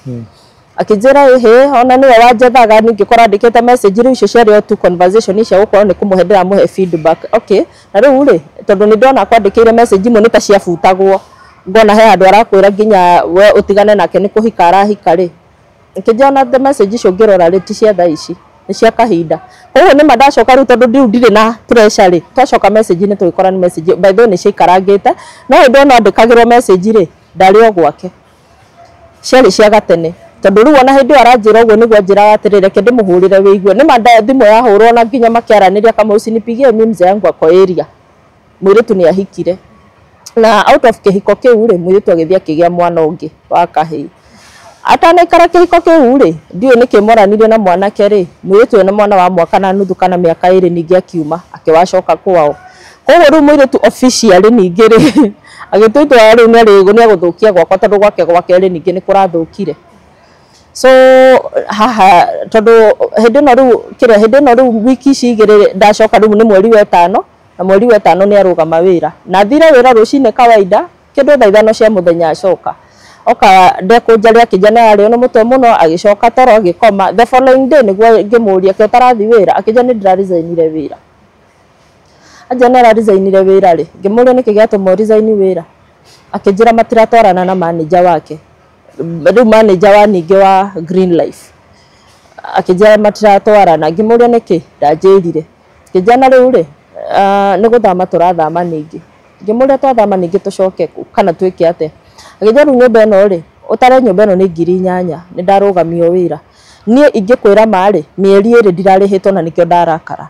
Akĩnjĩra ĩhĩ ona nĩwe wanjethaga ningĩ korwo andĩkĩte message rĩu icio ciarĩ o tu conversation cia gũkorwo nĩ kũmũhe ndĩramũhe feedback. Okay, na rĩu rĩ tondũ nĩ ndona kwandĩkĩire message imwe nĩ ta ciabutagwo ngona he handũ arakwĩra nginya we ũtigane nake nĩ kũhika arahika rĩ. Ngĩnjĩra ona the message icio ngĩrora rĩ ti cia thaa ici nĩ cia kahinda. Koguo nĩ ma ndacoka rĩu tondũ rĩu ndirĩ na pressure rĩ twacoka message nĩ tũgĩkora nĩ message by the way nĩ ciaikarangĩte no hĩndĩ ĩyo andĩkagĩrwo message rĩ ndarĩ o gwake ciarĩ cia gatene tondũ rĩu ona hĩndĩ ĩyo aranjĩra ũguo nĩguo anjĩraga atĩrĩ reke ndĩmũhũrĩre wĩigue nĩ ma thimũ yahũrwo na nginya makĩaranĩria kama usinipigie mimi mzee yangu ako area mũirĩtu nĩ ahikire na out of kĩhiko kĩu rĩ mũirĩtu agĩthiĩ akĩgĩa mwana ũngĩ wa kahĩĩ. Atanaikara kĩhiko kĩu rĩ ndiũĩ nĩkĩ moranirie na mwanake rĩ mũirĩtu ũyũ na mwana wa mwaka na nuthu kana mĩaka ĩrĩ ningĩ akiuma akĩwacoka kwao. Koguo rĩu mũirĩtu officially ningĩ rĩ agĩtua itua rĩu nĩ egũthũkia gwakwa tondũ gwake gwa kerĩ ningĩ nĩ kũrathũkire. So haha tondũ hĩndĩ ĩno rĩu kĩrĩa hĩndĩ ĩno rĩu wiki ici igĩrĩ ndacoka rĩu nĩ mweri wa ĩtano na mweri wa ĩtano nĩ arũgama wĩra na thire wĩra rũcinĩ kawaida kĩndũ thaa ithano cia mũthenya acoka oka ndekũnjaria akĩnja nĩ arĩo nĩ mũtwe mũno agĩcoka toro agĩkoma. The following day nĩguo ngĩmũria kĩ ũtarathi wĩra akĩnja nĩ ndĩraresignire wĩra. Anja nĩ araresignire wĩra rĩ ngĩmũria nĩkĩ gĩatũma ũresign wĩra akĩnjĩra matiratwarana na manager wake rĩu manager wa ningĩ wa Green Life akĩnjĩra matiratwarana ngĩmũria nĩkĩ ndanjĩrire akĩnjĩra na rĩu rĩ nĩ gũthama tũrathama ningĩ ngĩmũria twathama ningĩ tũcoke kũ kana twĩke atĩa akĩnjĩra rĩu nyũmba ĩno rĩ ũtare nyũmba ĩno nĩ 8,000 nĩ ndarũgamio wĩra niĩ ingĩkwĩra ma rĩ mĩeri ĩrĩ ndirarĩhĩtwo na nĩkĩo ndarakara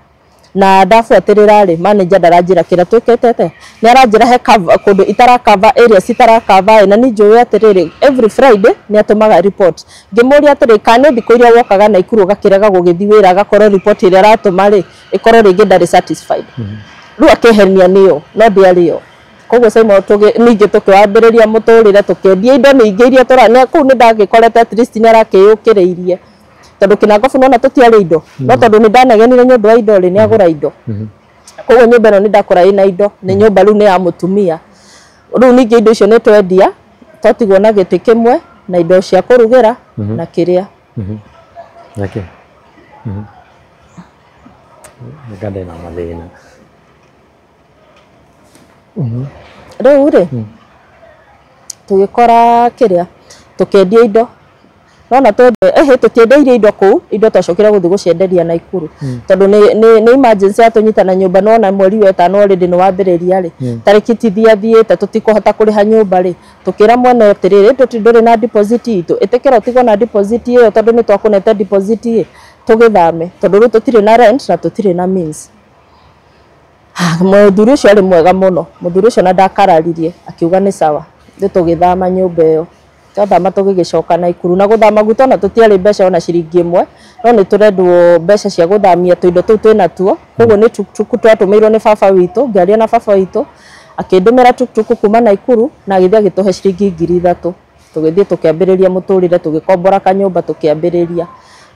na ndabuatĩrĩra rĩ manager ndaranjĩra kĩrĩa twĩkĩte atĩa nĩ aranjĩra he kũndũ itarakava areas itarakava na niĩ njũĩ atĩrĩrĩ every Friday nĩ atũmaga report ngĩmũria atĩrĩ kana nĩ thikũ iria wokaga Naikuru ũgakĩrega gũgĩthiĩ wĩra agakorwo report ĩrĩa aratũma rĩ ĩkorwo rĩngĩ ndarĩ satisfied rĩu akĩhenia nĩyo no ndĩarĩ yo. Koguo Simon ningĩ tũkĩwambĩrĩria mũtũrĩre tũkĩendia indo ningĩ iria kũu nĩ ndagĩkorete at least nĩ arakĩyũkĩrĩirie tondũ kĩnangobu nona tũtiarĩ indo no tondũ nĩ ndanegenire nĩ ũndũ wa indo rĩ nĩ agũra indo. Koguo nyũmba ĩno nĩ ndakora ĩna indo nĩ nyũmba rĩu nĩ ya mũtumia rĩu ningĩ indo icio nĩ twendia twatigwo na gĩtĩ kĩmwe na indo cia kũrugĩra na kĩrĩa. Nake ngande na mathĩna. Rĩu rĩ tũgĩkora kĩrĩa tũkĩendia indo nona tũtiendeirie indo kũu indo twacokire gũthiĩ gũcienderia Naikuru tondũ nĩ emergency yatũnyita na nyũmba nona mweri wa ĩtano already nĩ wambĩrĩria rĩ tarĩki tithiathiĩte tũtikũhota kũrĩha nyũmba rĩ tũkĩra mwene atĩrĩrĩ ndũrĩ na deposit itũ ĩtĩkĩra ũtigwo na deposit ĩyo tondũ nĩ twakũnete deposit ĩ tũgĩthame tondũ rĩu tũtirĩ na rent na tũtirĩ na means. Mũthuri ũcio arĩ mwega mũno mũthuri ũcio na ndakararirie akiuga nĩ sawa rĩu tũgĩthama nyũmba ĩyo twathama tũgĩgĩcoka Naikuru na gũthama gwitũ ona tũtiarĩ mbeca ona ciringi ĩmwe no nĩ tũrendwo mbeca cia gũthamia tũindo tũu twĩna tuo koguo nĩ tuktuku twatũmĩirwo nĩ baba witũ ngĩaria na baba witũ akĩndũmĩra tuktuku kuma Naikuru na agĩthiĩ agĩtũhe ciringi 3,000 tũgĩthiĩ tũkĩambĩrĩria mũtũrĩre tũgĩkombora kanyũmba tũkĩambĩrĩria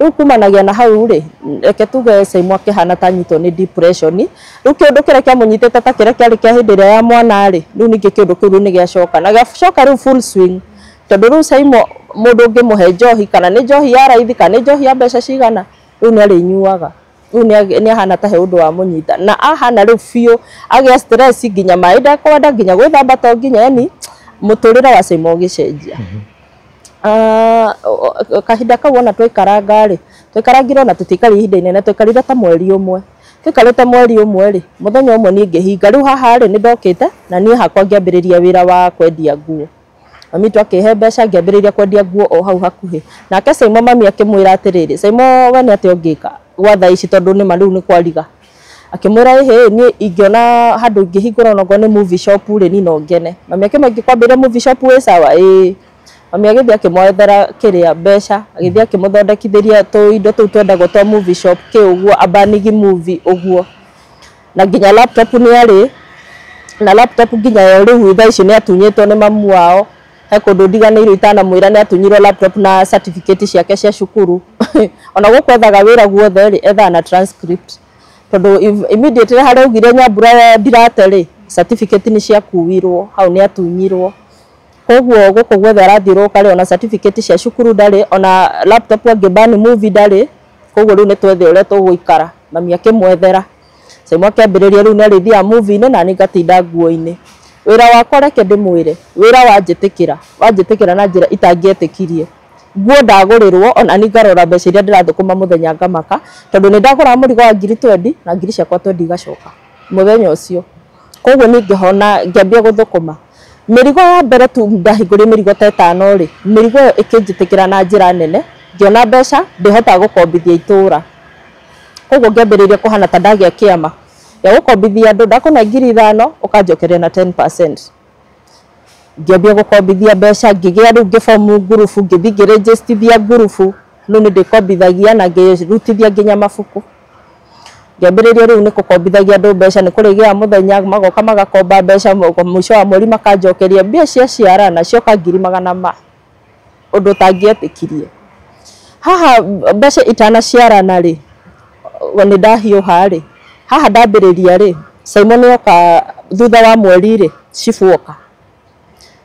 rĩu kumanagia na hau rĩ reke tuge Simon akĩhana ta anyitwo nĩ depression rĩu kĩũndũ kĩrĩa kĩamũnyitĩte ta kĩrĩa kĩarĩ kĩa hĩndĩ ĩrĩa ya mwana rĩ rĩu ningĩ kĩũndũ kĩu rĩu nĩ gĩacoka na gĩacoka rĩu full swing tondũ rĩu Simon mũndũ ũngĩmũhe njohi kana nĩ njohi ya raithi kana nĩ njohi ya mbeca cigana rĩu nĩ arĩnyuaga rĩu nĩ ahana ta he ũndũ wamũnyita na ahana rĩu biũ agĩa stress nginya maĩ ndekwenda nginya gwĩthamba to nginya yani mũtũrĩre wa Simon ũgĩcenjia. Kahinda kau ona twaikaranga rĩ twaikarangire ona tũtiaikarire ihinda inene twaikarire ta mweri ũmwe tũikarĩte mweri ũmwe rĩ mũthenya ũmwe niĩ ngĩhinga rĩu haha rĩ nĩ ndokĩte na niĩ hakwa ngĩambĩrĩria wĩra wa kwendia nguo mami witũ akĩhe mbeca ngĩambĩrĩria kwendia nguo o hau hakuhĩ nake Simon mami akĩmwĩra atĩrĩrĩ Simon we nĩ atĩa ũngĩka gwa thaa ici tondũ nĩ ma rĩu nĩ kwariga akĩmwĩra ĩhĩ niĩ ingĩona handũ ingĩhingũra onakorwo nĩ movie shop rĩ niĩ no ngene mami akĩmwĩra ingĩkwambĩrĩria movie shop wĩ sawa ĩĩ mami agĩthiĩ akĩmwethera kĩrĩa mbeca agĩthiĩ akĩmũthondekithĩria tũindo tũu twendagwo twa movie shop kĩ ũguo abanigi movie ũguo na nginya laptop nĩ arĩ na laptop nginya yo rĩu thaa ici nĩ atunyĩtwo nĩ mamu wao He kũndũ ndiganĩirwo itanamwĩra nĩ atunyirwo laptop na certificate ciake cia cukuru. Ona gũkũ ethaga wĩra guothe rĩ, ethaga na transcript, tondũ immediately harĩa augire Nyambura ndirate rĩ, certificate nĩ ciakuirwo hau, nĩ atunyirwo. Koguo gũkũ guothe arathiũrũrũka rĩ, ona certificate cia cukuru ndarĩ, ona laptop angĩban movie ndarĩ. Koguo rĩu nĩ twethe ũrĩa tũgũikara. Mami akĩmwethera. Simon akĩambĩrĩria rĩu nĩ arĩthiaga movie-inĩ na niĩ ngatinda nguo-inĩ. Wĩra wakwa, reke ndĩmwĩre, wĩra wanjĩtĩkĩra, wanjĩtĩkĩra na njĩra itangĩetĩkirie. Nguo ndagũrĩrwo, ona niĩ ngarora mbeca iria ndĩrathũkũma mũthenya ngamaka, tondũ nĩ ndagũraga mũrigo wa ngiri 20 na ngiri ciakwa 20 igacoka mũthenya ũcio. Koguo niĩ ngĩhona, ngĩambia gũthũkũma mĩrigo ya mbere tu. Ndahingũrire mĩrigo ta 5 rĩ, mĩrigo ĩyo ĩkĩnjĩtĩkĩra na njĩra nene, ngĩona mbeca ndĩhotaga gũkombithia itũra. Koguo ngĩambĩrĩria kũhana ta ndagĩa kĩama gĩa gũkombithia andũ. Ndakũne 5,000, ũkanjokeria na 10%. Ngĩambia gũkombithia mbeca, ngĩgĩa rĩu ngĩbomu ngurubu, ngĩthiĩ ngĩrĩnjĩstithia ngurubu. Rĩu nĩ ndĩkombithagia na ngĩrutithia nginya mabuku. Ngĩambĩrĩria rĩu nĩ gũkombithagia andũ mbeca, nĩ kũrĩgĩaga mũthenya magoka magakomba mbeca, mũico wa mweri makanjokeria mbia cia ciarana cioka ngiri magana ma, ũndũ ũtangĩetĩkirie. Haha mbeca itanaciarana rĩ, nĩ ndahiũha rĩ, haha ndambĩrĩria rĩ, Simon oka thutha wa mweri rĩ, cibu oka.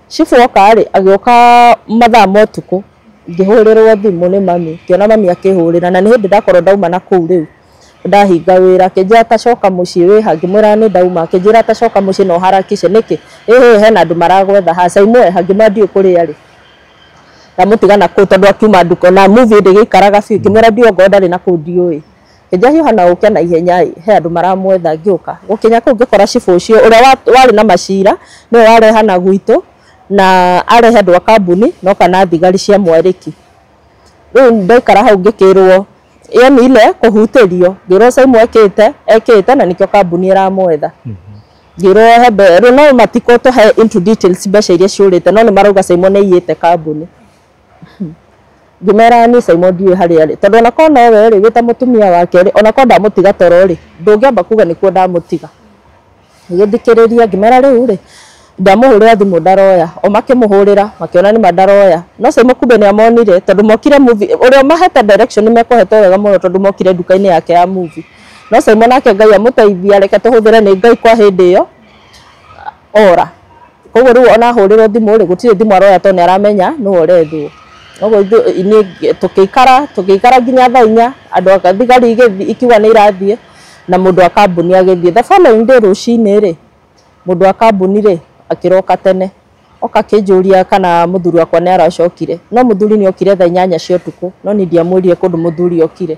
Cibu oka rĩ, agĩũka mathaa ma ũtukũ, ngĩhũrĩrwo thimũ nĩ mami, ngĩona mami akĩhũrĩra, na nĩ hĩndĩ ndakorwo ndauma na kũu rĩu ndahinga wĩra. Akĩnjĩra tacoka mũciĩ wĩha, ngĩmwĩra nĩ ndauma. Akĩnjĩra tacoka mũciĩ na ũharakishe nĩkĩ, ĩhĩ hena andũ maragwetha haha. Simon eha? Ngĩmwĩra ndiũĩ kũrĩa rĩ, ndamũtiga na kũu tondũ akiuma nduka na movie ndĩgĩikaraga biũ. Ngĩmwĩra ndiũ ongorwo ndarĩ na kũu ndiũĩ. Ngĩnjĩra hiũha na ũke na ihenya ĩ, he andũ maramwetha. Ngĩũka gũkinya kũu ngĩkora cibũ ũcio ũrĩa warĩ na macira nĩwe warehana gwitũ, na arehe andũ a kambuni noka na thigari cia mwarĩki. Rĩu ndaikara hau ngĩkĩrwo, yani ile kũhutĩrio, ngĩrwo Simon ekĩte ekĩte na nĩkĩo kambuni ĩramwetha. Ngĩrwo he rĩu no matikũtũhe into details mbeca iria ciũrĩte, no nĩ marauga Simon nĩ aiyĩte kambuni. Ngĩmera niĩ Simon ndiũĩ harĩa arĩ, tondũ ona korwo nowe rĩ, wĩ ta mũtumia wake rĩ, ona korwo ndamũtiga toro rĩ, ndũngĩamba kuga nĩkuo ndamũtiga. Ngĩgĩthikĩrĩria, ngĩmera rĩu rĩ, ndamũhũrĩra thimũ ndaroya. O makĩmũhũrĩra makĩona nĩma ndaroya, no Simon kumbe nĩ amonire, tondũ mokire movie ũrĩa mahete direction nĩ mekũhete wega mũno, tondũ mokire nduka-inĩ yake ya movie. No Simon nake Ngai amũteithia, reke tũhũthĩre nĩ Ngai kwa hĩndĩ ĩyo ora. Koguo rĩu ona ahũrĩrwo thimũ rĩ, gũtirĩ thimũ aroya, tondũ nĩ aramenya nĩwe ũrethwo. Koguo niĩ tũkĩikara tũkĩikara nginya thaa 4, andũ a thigari igĩthiĩ ikiuga nĩ irathiĩ na mũndũ wa kambuni agĩthiĩ. The following day rũcinĩ rĩ, mũndũ wa kambuni rĩ akĩroka tene, oka akĩnjũria kana mũthuri wakwa nĩ aracokire. No mũthuri nĩ okire thaa 8 cia ũtukũ, no niĩ ndiamwĩrire kũndũ mũthuri okire,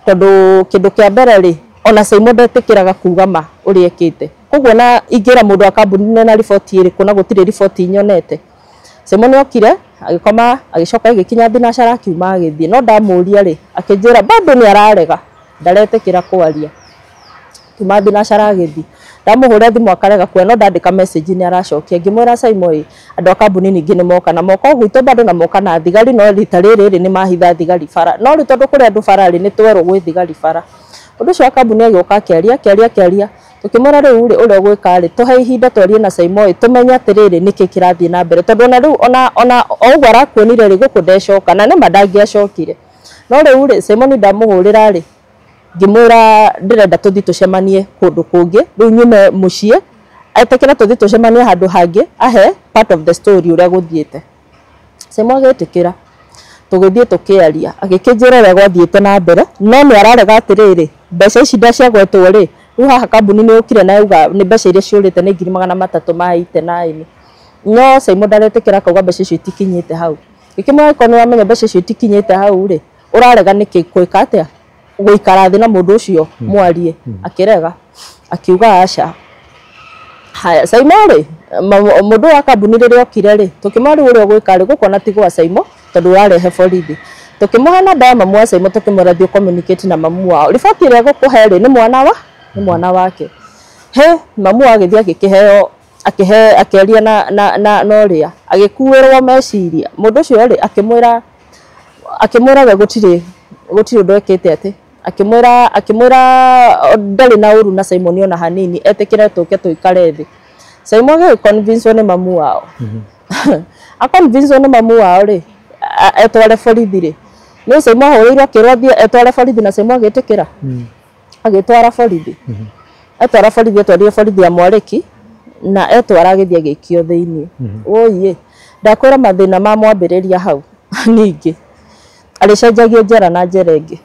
tondũ kĩndũ kĩa mbere rĩ, ona Simon ndetĩkĩraga kuga ma ũrĩa ekĩte. Koguo na ingĩra mũndũ wa kambuni nĩ na riboti ĩrĩkũ, na gũtirĩ riboti nyonete. Simon okire agĩkoma, agĩcoka agĩkinya thinacara, akiuma agĩthiĩ. No ndamũria rĩ, akĩnjĩra bado nĩ ararega, ndaretĩkĩra kwaria. Kiuma thinacara agĩthiĩ, ndamũhũrĩra thimũ akarega kuoya, no ndandĩka message nĩ aracokia. Ngĩmwĩra Simon ĩ, andũ a kambuni ningĩ nĩ moka na moka o gwitũ bado na moka na thigari, no rita rĩrĩ rĩ nĩ mahitha thigari bara. No rĩu tondũ kũrĩ andũ bara rĩ, nĩ twerwo gwĩ thigari bara. Ũndũ ũcio wa kambuni agĩũka akĩaria akĩaria akĩaria. Tũkĩmwĩra rĩu rĩ, ũrĩa ũgwĩka rĩ, tũhe ihinda twarie na Simon ĩ, tũmenye atĩrĩrĩ nĩkĩ kĩrathiĩ na mbere, tondũ ona rĩu ona o ũguo arakuonire rĩ, gũkũ ndecoka na nĩma ndangĩacokire. No rĩu rĩ, Simon ndamũhũrĩra rĩ, ngĩmwĩra ndĩrenda tũthiĩ tũcemanie kũndũ kũngĩ, rĩu nyume mũciĩ, etĩkĩre tũthiĩ tũcemanie handũ hangĩ, ahe part of the story ũrĩa gũthiĩte. Simon agĩtĩkĩra, tũgĩthiĩ tũkĩaria, agĩkĩnjĩra ũrĩa gwathiĩte na mbere, no nĩ ararega atĩrĩrĩ, mbeca ici ndaciagwetwo rĩ, rĩu haha kambuni nĩ yũkire na yauga nĩ mbeca iria ciũrĩte nĩ 389,000, no Simon ndaretĩkĩra, akauga mbeca icio itikinyĩte hau. Gĩkĩmwĩra angĩkorwo nĩ wamenya mbeca icio itikinyĩte hau rĩ, ũrarega nĩkĩ gwĩka atĩa, gũikara thĩ na mũndũ ũcio mwarie? Akĩrega, akiuga aca. Haya, Simon rĩ, mũndũ wa kambuni rĩrĩa okire rĩ, tũkĩmwĩra rĩu ũrĩa ũgwĩka rĩ, gũkũ ona ti gwa Simon, tondũ ũrarehe borithi. Tũkĩmũhe namba ya mamu wa Simon, tũkĩmwĩra thiĩ communicate na mamu wao, riboti ĩrĩa egũkũhe rĩ, nĩ mwana wa nĩ mwana wake. He mamu agĩthiĩ agĩkĩheo, akĩhe, akĩaria na ũrĩa agĩkuĩrwo meciria mũndũ ũcio rĩ, akĩmwĩra we gũtirĩ ũndũ ekĩte, atĩ akĩmwĩra ndarĩ na ũru na Simon ona hanini, etĩkĩre tũke tũikare thĩ. Simon agĩ convince nĩ mamu wao. Aconvince nĩ mamu wao rĩ etware borithi rĩ nĩ Saimo ahũrĩirwo akĩrwo athiĩ etware borithi na Saimo agĩtĩkĩra agĩtwara borithi etwara borithi etwarire borithi ya Mwarĩki na etwara agĩthiĩ agĩikio thĩiniĩ. Ũiĩ ndakwĩra mathĩna ma mwambĩrĩria hau ningĩ arĩcenjagio njera na njera ĩngĩ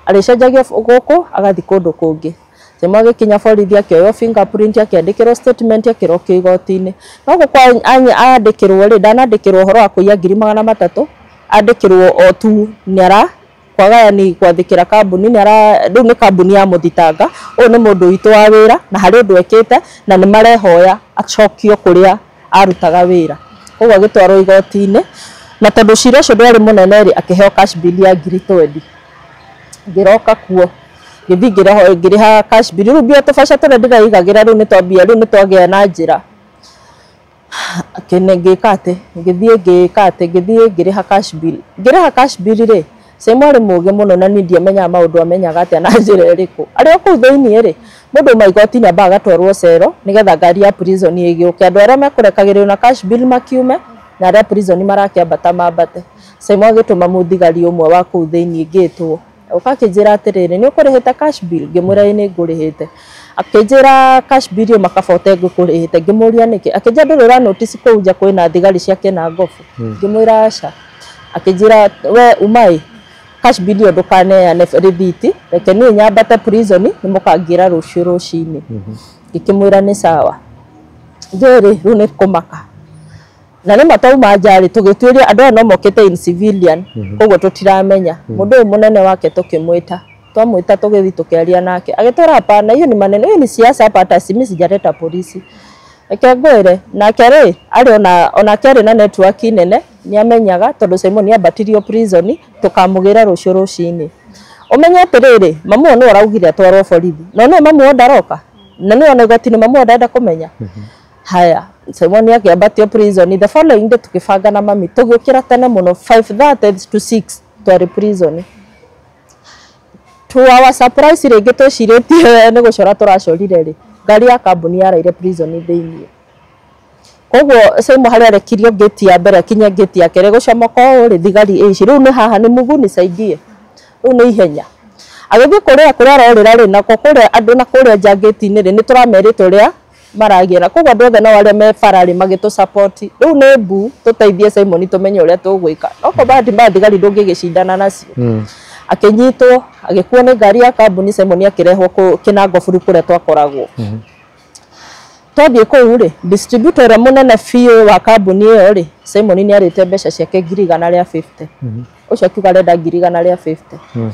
arĩcenjagio gũkũ agathiĩ kũndũ kũngĩ. Saimo agĩkinya borithi akĩoywo fingerprint akĩandĩkĩrwo statement akĩrokio igoti-inĩ. No gũkũ andĩkĩrwo rĩ ndanandĩkĩrwo ũhoro wa kũiya 300,000 andĩkĩrwo o tu nĩara kwaga ni gwathĩkĩra kambuni nĩara rĩu nĩ kambuni ya mũthitanga ũyũ nĩ mũndũ witũ wa wĩra na harĩ ũndũ ekĩte na nĩ marehoya acokio kũrĩa arutaga wĩra. Koguo agĩtwarwo igoti-inĩ na tondũ cira ũcio ndwarĩ mũnene rĩ akĩheo cash bill ya 20,000. Ngĩroka kuo ngĩthiĩ ngĩrĩha cash bill rĩu mbia tũbeca tũrĩa ndĩreigagĩra rĩu nĩtwambia rĩu nĩtwagĩa na njĩra ngĩka atĩ ngĩthiĩ ngĩka atĩ ngĩthiĩ ngĩrĩha cash bill. Ngĩrĩha cash bill rĩ Saimo arĩ mũũgĩ mũno na niĩ ndiamenyaga maũndũ amenyaga atĩa na njĩra ĩrĩkũ. Arĩ o kũu thĩiniĩ rĩ mũndũ uma igoti-inĩ ambaga agatwarwo cero nĩgetha ngari ya prison ĩgĩũke andũ arĩa mekũrekagĩrĩrio na cash bill makiume na arĩa prison marakĩambata mambate. Saimo agĩtũma mũthigari ũmwe wa kũu thĩiniĩ ngĩtwo ũka akĩnjĩra atĩrĩrĩ nĩ ũkũrĩhĩte cash bill ngĩmwĩra ĩĩ nĩ ngũrĩhĩte. Akĩnjĩra cash bill ĩyo makabote ngũkũrĩhĩte ngĩmũria nĩkĩ akĩnjĩra ndũrĩ ũra notice kũu nja kwĩna thigari cia Kĩnangobu ngĩmwĩra aca. Akĩnjĩra we umaĩ cash bill ĩyo ndũkaneane rĩthiti reke niĩ nyambate prison nĩ mũkangĩra rũciũ rũcinĩ. Ngĩkĩmwĩra nĩ sawa. Njũĩ rĩ rĩu nĩ kũmaka na nĩma twauma nja rĩ tũgĩtuĩria andũ aya no mokĩte in civilian koguo tũtiramenya mũndũ ũyũ mũnene wake tũkĩmwĩta twamwĩta tũgĩthiĩ tũkĩaria nake agĩtwĩra hapana hiyo ni maneno hiyo ni siasa hapa hata mimi sijaleta polisi. Reke ngwĩre nake rĩ arĩ onake arĩ na network nene nĩamenyaga tondũ Saimo nĩambatirio prison tũkamũgĩra rũciũ rũcinĩ. Ũmenye atĩrĩrĩ mamu ũyũ nĩwe ũraugire atwarwo borithi no nĩwe mamu ũyũ ndaroka na nĩwe ona igoti-inĩ mamu ũyũ ndarenda kũmenya. Haya Simon akĩambatio prison the following day tukĩbanga na mami tũgĩũkĩra tene mũno 5:30 to 6 twarĩ prison. To our surprise rĩngĩ twĩcirĩtie nĩ gũcora tũracorire rĩ ngari ya kambuni yaraire prison thĩiniĩ. Koguo Saimo harĩa arekirio gate ya mbere akinya gate ya kerĩ gũcomoka ũũ rĩ thigari ici rĩu nĩ haha nĩ Mungu nisaidie rĩu nĩ ihenya. Agĩthiĩ kũrĩa kũrĩa arorĩra rĩ nako kũrĩa andũ na kũrĩa nja gate-inĩ rĩ nĩ tũramerĩte ũrĩa maragia koguo andũ othe no arĩa me bara rĩ magĩtũ support rĩu nĩ mbu tũteithie Simon tũmenye ũrĩa tũgwĩka no ko bahati mbaya thigari ndũngĩgĩcindana nacio. Akĩnyitwo agĩkuo nĩ ngari ya kambuni Simon akĩrehwo Kĩnango kũrĩa twakoragwo. Twathiĩ kũu rĩ distributor ũrĩa mũnene biũ wa kambuni ĩyo rĩ Simon nĩ arĩte mbeca ciake 150,000. Ũcio akiuga arenda 150,000.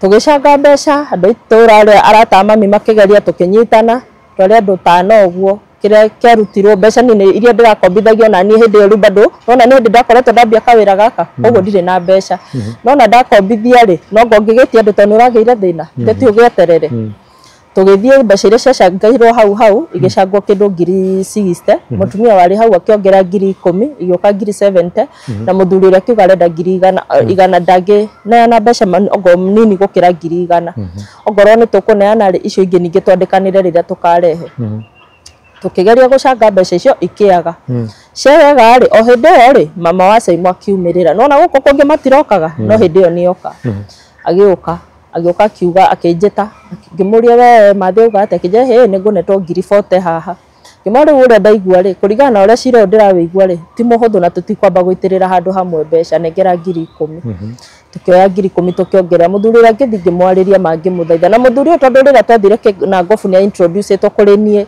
Tũgĩcanga mbeca andũ itũra arĩa arata a mami makĩgeria tũkĩnyitana twarĩ andũ tano ũguo kĩrĩa kĩarutirwo mbeca nini iria ndĩrakombithagio na niĩ hĩndĩ ĩyo rĩu bado nona nĩ hĩndĩ ndakoretwo ndambia kawĩra gaka koguo ndirĩ na mbeca nona ndakombithia rĩ no ngongĩgĩtia andũ tondũ nĩ ũragĩire thĩna ndeti ũgĩeterere. Tũgĩthiĩ mbeca iria ciacangairwo hau hau igĩcangwo kĩndũ 60,000 mũtumia warĩ hau akĩongera 10,000 igĩũka 70,000 na mũthuri ũrĩa akiuga arenda 100,000 ndangĩneana mbeca okorwo nini gũkĩra 100,000 ongorwo nĩ tũkũneana rĩ icio ingĩ ningĩ twandĩkanĩre rĩrĩa tũkarehe. Tũkĩgeria gũcanga mbeca icio ikĩaga ciaga rĩ o hĩndĩ ĩyo rĩ mama wa Saimo akiumĩrĩra nona gũkũ kũngĩ matirokaga no hĩndĩ ĩyo nĩoka agĩũka agĩũka akiuga akĩnjĩta ngĩmũria we mathĩ uga atĩa akĩnjĩra hĩ nĩ ngũnetwo 40,000 haha ngĩmwĩra rĩu ũrĩa ndaigua rĩ kũringana na ũrĩa cira ũyũ ndĩrawĩigua rĩ ti mũhũthũ na tũtikwamba gũitĩrĩra handũ hamwe mbeca nengera 10,000. Tũkĩoya 10,000 tũkĩongerera mũthuri ũrĩa ngĩthiĩ ngĩmwarĩria mangĩmũthaitha na mũthuri ũyũ tondũ rĩrĩa twathire Kĩnangobu nĩ introduce-ĩtwo kũrĩ niĩ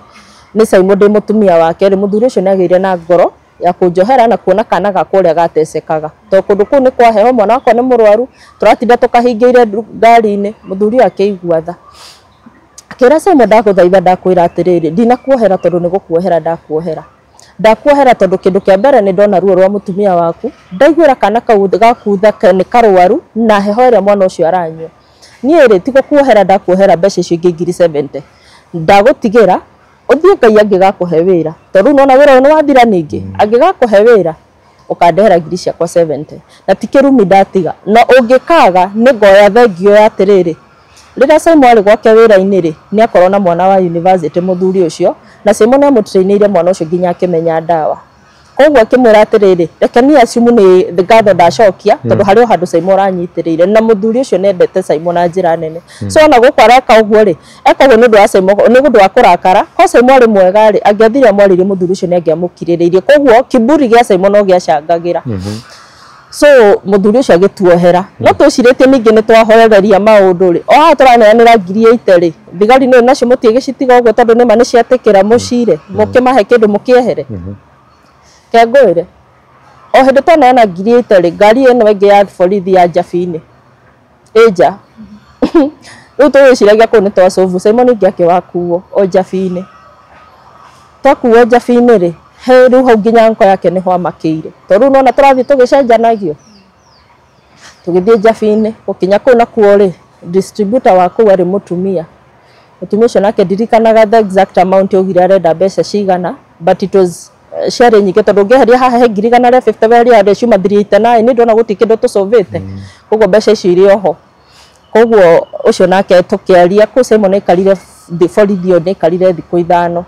nĩ Saimo ndĩ mũtumia wake rĩ mũthuri ũcio nĩ agĩire na ngoro ya kũnjohera na kuona kana gakwa ũrĩa gatecekaga tondũ kũndũ kũu nĩ kwa heho mwana wakwa nĩ mũrwaru tũratinda tũkahingĩire ngari-inĩ mũthuri ũyũ akĩigua tha akĩra Saimo ndagũthaitha ndakwĩra atĩrĩrĩ ndinakuohera tondũ nĩ gũkuohera ndakuohera ndakuohera tondũ kĩndũ kĩa mbere nĩ ndona ruo rwa mũtumia waku ndaiguĩra kana kau gaku tha nĩ karwaru na heho ĩrĩa mwana ũcio aranyua niĩ rĩ ti gũkuohera ndakuohera mbeca icio ingĩ 70,000 ndagũtigĩra ũthiĩ Ngai angĩgakũhe wĩra tondũ nona wĩra ũyũ nĩ wathira ningĩ angĩgakũhe wĩra ũkandehera 70,000 na ti kĩrumi ndatiga no ũngĩkaga nĩ ngoya thengio ya atĩrĩrĩ rĩrĩa Saimo arĩ gwake wĩra-inĩ rĩ nĩ akorwo na mwana wa university mũthuri ũcio na Saimo nĩ amũtrainĩire mwana ũcio nginya akĩmenya ndawa. Koguo akĩmwĩra atĩrĩrĩ, reke niĩ assume nĩ ngatho ndacokia tondũ harĩ o handũ Simon aranyitĩrĩire na mũthuri ũcio nĩendete Simon na njĩra nene. So ona gũkũ areka ũguo rĩ, eka ũguo nĩ ũndũ wa Simon, nĩ ũndũ wa kũrakara. Ko Simon arĩ mwega rĩ, angĩathire amwarĩrie mũthuri ũcio nĩ angĩamũkirĩrĩirie. Koguo kiburi gĩa Simon no gĩacangagĩra. So mũthuri ũcio agĩtuohera. No twĩcirĩtie ningĩ nĩ twahorereria maũndũ rĩ, o haha tũraneanĩra 80,000 rĩ, thigari nĩ nacio mũtigĩcitiga ũguo tondũ nĩma nĩciatĩkĩra mũcire, mũkĩmahe kĩndũ mũkĩehere. Kengũĩre o hĩndĩ twaneana 80,000 rĩ, ngari ĩno ĩngĩ ya borithi ya Njabi-inĩ ĩ nja. Rĩu tũgwĩciragia kũu nĩ twacobu, Simon ningĩ akĩwakuo o Njabi-inĩ. Twakuo Njabi-inĩ rĩ, he rĩu hau nginya ngo yake nĩho amakĩire. Tondũ rĩu nĩwona tũrathiĩ tũgĩcenjanagio. Tũgĩthiĩ Njabi-inĩ, gũkinya kũu nakuo rĩ, distributor wa kũu arĩ mũtumia. Mũtumia ũcio nake ndirikanaga the exact amount augire arenda mbeca cigana, but it was ciarĩ nyingĩ tondũ ũngĩeheria haha he 150,000 weherie harĩa ciuma 389 nĩ ndona gũtirĩ kĩndũ tũcũvĩte. Koguo mbeca icio irĩ oho. Koguo ũcio nake tũkĩaria kũu Simon aikarire borithi ĩyo nĩ aikarire thikũ 5.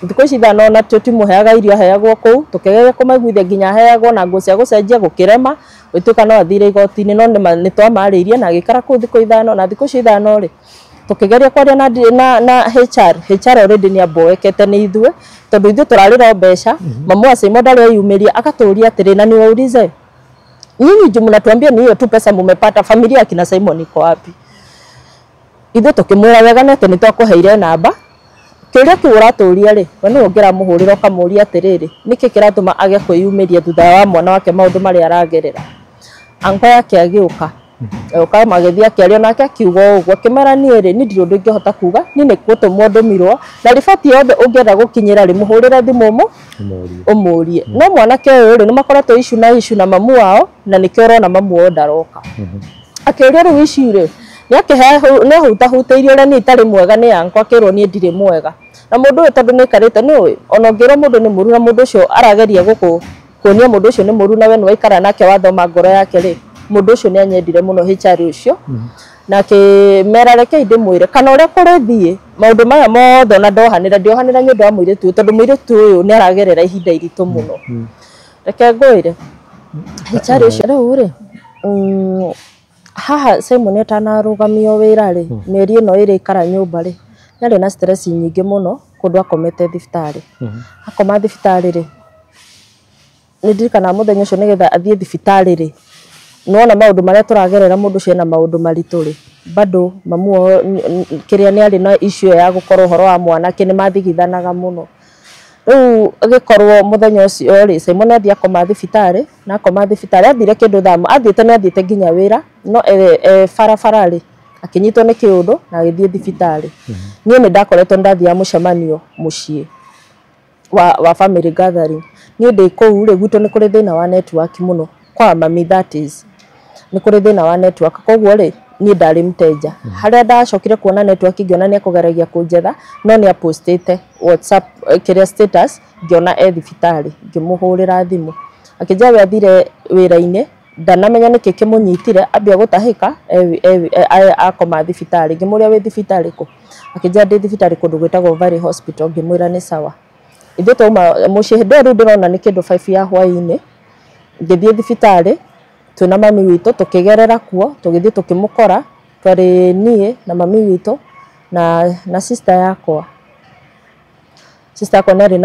Thikũ ici 5 ona tũtimũheaga irio aheagwo kũu, tũkĩgeria kũmaiguithia nginya aheagwo na nguo cia gũcenjia gũkĩrema, gũtuĩka no athire igoti-inĩ no nĩ twamarĩirie na agĩikara kũu thikũ 5 na thikũ icio 5 rĩ, tũkĩgeria kwaria na HR, HR already nĩ amboekete nĩ ithuĩ tondũ ithuĩ tũrarĩra o mbeca. Mamu wa Simon ndarĩ eyumĩria akatũria atĩrĩ, na niwaulize nyinyi juu mnatuambia ni hiyo tu pesa mumepata, familia akina Simon iko wapi? Ithuĩ tũkĩmwĩra wega nĩ atĩ nĩ twakũheire namba. Kĩũria kĩu ũratũria rĩ, we nĩwe ũngĩramũhũrĩra ũkamũria atĩrĩrĩ, nĩkĩ kĩratũma age kwĩyumĩria thutha wa mwana wake maũndũ marĩa aragerera. Anko yake agĩũka, agĩũka magĩthiĩ akĩaria nake akiuga ũguo, akĩmera niĩ rĩ, niĩ ndirĩ ũndũ ingĩhota kuga, niĩ nĩ gũtũmwo ndũmirwo, na riboti yothe ũngĩenda gũkinyĩra rĩ, mũhũrĩre thimũ ũmũrie. No mwanake ũyũ rĩ, nĩ makoretwo issue na issue na mamu wao, na nĩkĩo ũrona mamu wao ndaroka. Akĩũria rĩu issue rĩ, nĩ ahutahutĩirio ũrĩa niĩ itarĩ mwega nĩ anko, akĩrwo niĩ ndirĩ mwega. Na mũndũ ũyũ tondũ nĩ aikarĩte nĩ ona ũngĩrwo mũndũ nĩ mũru na mũndũ ũcio arageria gũkũ kuonia mũndũ ũcio nĩ mũru na we nĩ waikara nake wathoma ngoro yake rĩ, mũndũ ũcio nĩ anyendire mũno HR ũcio. Na akĩmera rekei ndĩmwĩre kana ũrĩa kũrĩthiĩ maũndũ maya mothe ona ndohanĩra ndiohanĩra nĩ ũndũ wa mũirĩtu ũyũ tondũ mũirĩtu ũyũ nĩ aragerera ihinda iritũ mũno. Reke ngwĩre HR ũcio rĩu rĩ, haha Simon atanarũgamio wĩra rĩ, mĩeri ĩno ĩrĩ aikara nyũmba rĩ, nĩarĩ na stress nyingĩ mũno kũndũ akomete thibitarĩ. Akoma thibitarĩ rĩ, nĩ ndirikanaga mũthenya ũcio nĩgetha athiĩ thibitarĩ rĩ, nĩwona maũndũ marĩa tũragerera mũndũ ũcio ena maũndũ maritũ rĩ, bado mamu wao kĩrĩa nĩ arĩ na issue ya gũkorwo ũhoro wa mwanake nĩ mathigithanaga mũno. Rĩu agĩkorwo mũthenya ũcio rĩ, Simon athiĩ akoma thibitarĩ, na akoma thibitarĩ athire kĩndũ thaa athiĩte nĩ athiĩte nginya wĩra, no e barabara rĩ, akĩnyitwo nĩ kĩũndũ na agĩthiĩ thibitarĩ. Niĩ nĩ ndakoretwo ndathiaga mũcemanio mũciĩ wa family gathering. Niĩ ndĩ kũu rĩ, gwitũ nĩ kũrĩ thĩna wa network mũno, kwa mami that is. Nĩ kũrĩ thĩna wa network, koguo rĩ, niĩ ndarĩ mteja. Harĩa ndacokire kuona network ngĩona nĩ ekũgeragia kũnjetha, no nĩ apostĩte WhatsApp kĩrĩa status ngĩona e thibitarĩ, ngĩmũhũrĩra thimũ. Akĩnjĩra we athire wĩra-inĩ, ndanamenya nĩkĩ kĩmũnyitire, ambia gũtahĩka akoma thibitarĩ. Ngĩmũria wĩ thibitarĩ kũ? Akĩnjĩra ndĩ thibitarĩ kũndũ gwĩtagwo Valley Hospital, ngĩmwĩra nĩ sawa. Ithuĩ twauma mũciĩ hĩndĩ ĩyo rĩu ndĩrona nĩ kĩndũ 5 ya hwaĩ-inĩ, ngĩthiĩ thibitarĩ twĩna mami witũ tũkĩgerera kuo, tũgĩthiĩ tũkĩmũkora, twarĩ niĩ na mami witũ na sister yakwa. Sister yakwa nĩ arĩ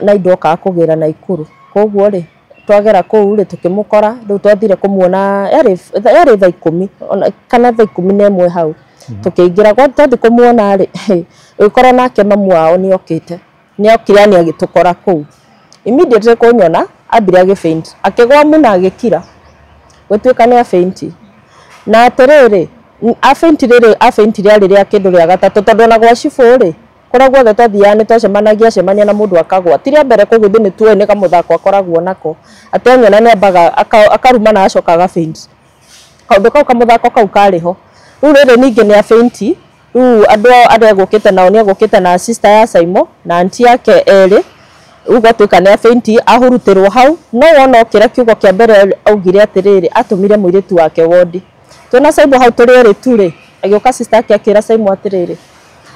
na indo okaga kũgĩra Naikuru. Koguo rĩ, twagera kũu rĩ tũkĩmũkora, rĩu twathire kũmuona yarĩ thaa 10 kana thaa 11 hau. Tũkĩingĩra twathiĩ kũmuona rĩ, ũgĩkora nake mamu wao nĩ okĩte. Nĩ okire yani agĩtũkora kũu. Immediately kũnyona ambire agĩfaint, akĩgwa mũno agĩkira. Gũtuĩka nĩ afaint. Na atĩrĩrĩ, afaint rĩrĩ afaint rĩarĩ rĩa kĩndũ gĩa gatatũ tondũ ona gwa cibũ rĩ, kũrĩa guothe twathiaga nĩ twacemanagia acemania na mũndũ akagwa. Ti rĩa mbere koguo ithuĩ nĩ tuoĩ nĩ kamũthako akoragwo nako. Atĩ anyona nĩ ambaga akaruma na agacoka agafaint. Kaũndũ kau kamũthako kau karĩ ho. Rĩu rĩrĩ ningĩ nĩ afaint, rĩu andũ arĩa egũkĩte nao nĩ egũkĩte na sister ya Simon na auntie yake erĩ. Rĩu gwatuĩka nĩ afaint ahurutĩrwo hau, no wona okĩra kiugo kĩa mbere augire atĩrĩrĩ, atũmire mũirĩtu wake wondi. Twĩna Simon hau tũrĩ erĩ tu rĩ, agĩũka sister yake akĩra Simon atĩrĩrĩ,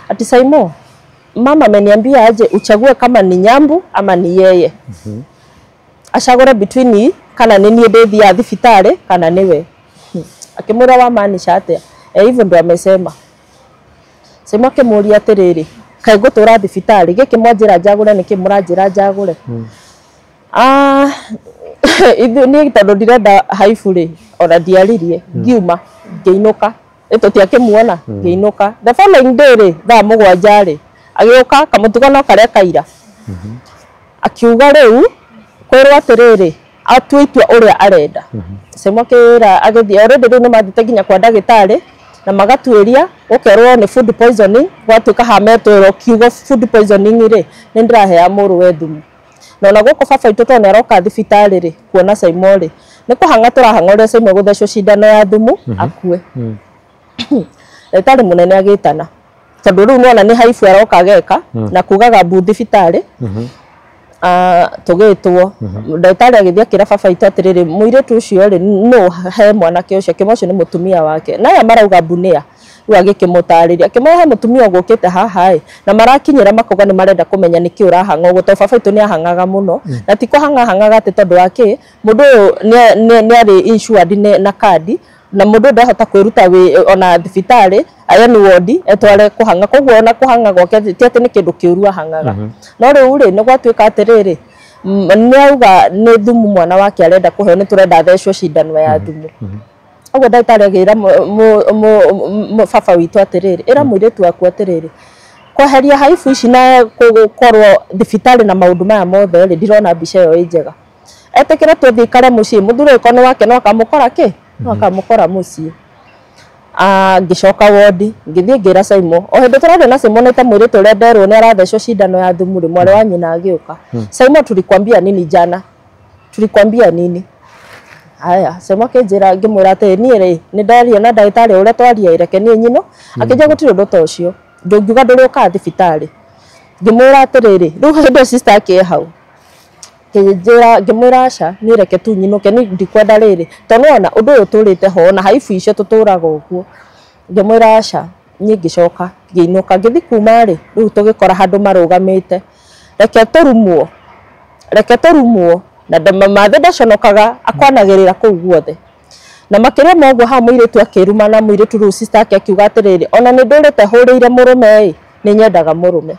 ati Simon, Mama ameniambia aje uchague kama ni Nyambu ama ni yeye. Acagũre between kana nĩ niĩ ndĩthiaga thibitarĩ kana nĩwe. Akĩmwĩra wamaanisha atĩa? Eh, hivyo ndo amesema. Saimo akĩmũria atĩrĩrĩ, kaĩ ngũtũra thibitarĩ gĩkĩ mwanjĩra njagũre nĩkĩ mũranjĩra njagũre? Ah, ithuĩ niĩ tondũ ndirenda haibu rĩ, ona ndiaririe, ngiuma ngĩinũka, tũtiakĩmuona, ngĩinũka. The following day rĩ, thaa 7 rĩ, agĩũka kamũtugo no karĩa kaira. Akiuga rĩu kwĩrwo atĩrĩrĩ, atue itua ũrĩa arenda. Saimo akĩra agĩthiĩ already rĩu nĩmathiĩte nginya kwa ndagĩtarĩ na magatuĩria gũkerwo nĩ food poisoning, gwatuĩka hametwĩrwo kiugo food poisoning rĩ, nĩ ndĩrahea mũrũwe thumu. Na ona gũkũ baba witũ tondũ nĩaroka thibitarĩ rĩ, kuona Saimo rĩ, nĩ kũhang'a tũrahang'a ũrĩa Saimo egũthecwo cindano ya thumu akue. Ndagĩtarĩ mũnene agĩtana tondũ rĩu nĩwona nĩ haibu aroka ageka na kugaga mbu thibitarĩ. Tũgĩtwo ndagĩtarĩ agĩthiĩ akĩra baba witũ atĩrĩrĩ, mũirĩtu ũcio rĩ, nũ he mwanake ũcio? Akĩmwĩra ũcio nĩ mũtumia wake. Na aya marauga mbunĩa. Rĩu agĩkĩmũtarĩria akĩmwĩra he mũtumia ũgũkĩte haha ĩ, na marakinyĩra makauga nĩ marenda kũmenya nĩkĩ ũrahang'a ũguo, tondũ baba witũ nĩ ahang'aga mũno. Na ti kũhang'a ahang'aga atĩ tondũ wa kĩ, mũndũ ũyũ nĩ arĩ insured na kandi, na mũndũ ũyũ ndahota kwĩruta ona thibitarĩ yani wodi etware kũhang'a, koguo ona kũhang'a gwake ti atĩ nĩ kĩndũ kĩũru ahang'aga. No rĩu rĩ, nĩ gwatuĩka atĩrĩrĩ, nĩ auga nĩ thumu mwana wake arenda kũheo, nĩ tũrenda athecwo cindano ya thumu. Ũguo ndagĩtarĩ agĩra baba witũ atĩrĩrĩ, ĩra mũirĩtu waku atĩrĩrĩ, kweheria haibu ici na gũkorwo thibitarĩ na maũndũ maya mothe rĩ, ndirona mbica ĩyo ĩ njega. Etĩkĩre tũthiĩ ikare mũciĩ, mũthuri ũyũ nĩ wake no akamũkora kĩ? No akamũkora mũciĩ. Ngĩcoka wodi, ngĩthiĩ ngĩra Saimo. O hĩndĩ tũraria na Saimo nĩ ta mũirĩtu ũrĩa nderwo nĩ arathecwo cindano ya thumu rĩ, mwarĩ wa nyina agĩũka. Saimo, tulikwambia nini jana? Tulikwambia nini? Haya, Saimo akĩnjĩra, ngĩmwĩra atĩ niĩ rĩ, nĩ ndaria na ndagĩtarĩ ũrĩa twaria, reke niĩ nyino. Akĩnjĩra gũtirĩ ũndũ ta ũcio, ndũngiuga ndũrĩũkaga thibitarĩ. Ngĩmwĩra atĩrĩrĩ, rĩu hĩndĩ ĩyo sister ake hau. Ngĩnjĩra, ngĩmwĩra aca, niĩ reke tu nyinũke, niĩ ndikwenda rĩrĩ, tondũ nĩwona ũndũ ũyũ ũtũrĩte ho na haibu icio tũtũraga ũguo. Ngĩmwĩra aca, niĩ ngĩcoka ngĩinũka, ngĩthiĩ kuma rĩ, rĩu tũgĩkora handũ marũgamĩte. Reke tũrumwo, reke tũrumwo, na mamathe ndaconokaga akwanagĩrĩra kũu guothe. Na makĩria ma ũguo haha mũirĩtu akĩruma na mũirĩtu rĩu sister ake akiuga atĩrĩrĩ, ona nĩ ndũrĩte hũrĩire mũrũme ĩ, nĩ nyendaga mũrũme.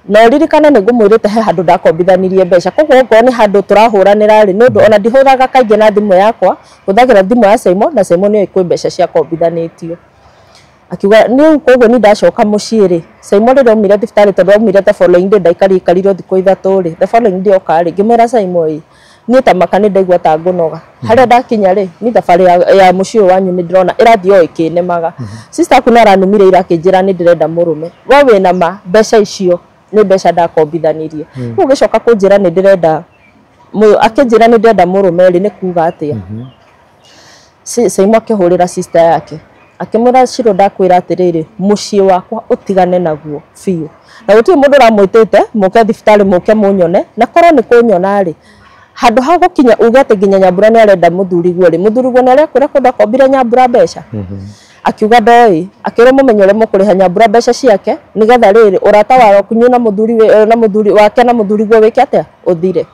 Na ũririkane nĩ ngũmwĩrĩte he handũ ndakombithanirie mbeca, koguo okorwo nĩ handũ tũrahũranĩra rĩ, nĩ ũndũ ona ndihũraga kaingĩ na thimũ yakwa, hũthagĩra thimũ ya Saimo, na Saimo nĩoĩ kwĩ mbeca ciakombithanĩtio. Akiuga rĩu koguo niĩ ndacoka mũciĩ rĩ, Saimo rĩrĩa aumire thibitarĩ, tondũ aumire the following day, ndaikarire thikũ 3 rĩ, the following day oka rĩ, ngĩmwĩra Saimo ĩ, niĩ ta maka nĩ ndaigua ta ngũnoga. Harĩa ndakinya rĩ, niĩ thabarĩ ya mũciĩ ũyũ wanyu nĩ ndĩrona ĩrathiĩ o ĩkĩnemaga. Sister aku nĩ aranumire ira akĩnjĩra nĩ ndĩrenda mũrũme. We wĩna ma mbeca icio nĩ mbeca ndakombithanirie. Rĩu ũgĩcoka kũnjĩra nĩ ndĩrenda, akĩnjĩra nĩ ndĩrenda mũrũme rĩ, nĩ kuga atĩa? Saimo akĩhũrĩra sister yake akĩmwĩra, Shiro, ndakwĩra atĩrĩrĩ, mũciĩ wakwa ũtigane naguo biũ, na gũtirĩ mũndũ ũramwĩtĩte mũke thibitarĩ mũke mũnyone, na korwo nĩ kũnyona rĩ, handũ ha gũkinya uge atĩ nginya Nyambura nĩ arenda mũthuriguo rĩ, mũthuriguo nĩ arekwĩra kũndũ akombire Nyambura mbeca. Akiuga ndoĩ, akĩrwo mũmenye ũrĩa mũkũrĩha Nyambura mbeca ciake, nĩgetha rĩrĩ ũrata waku na mũthuri na mũthuri wake na mũthuriguo wĩke atĩa, ũthire.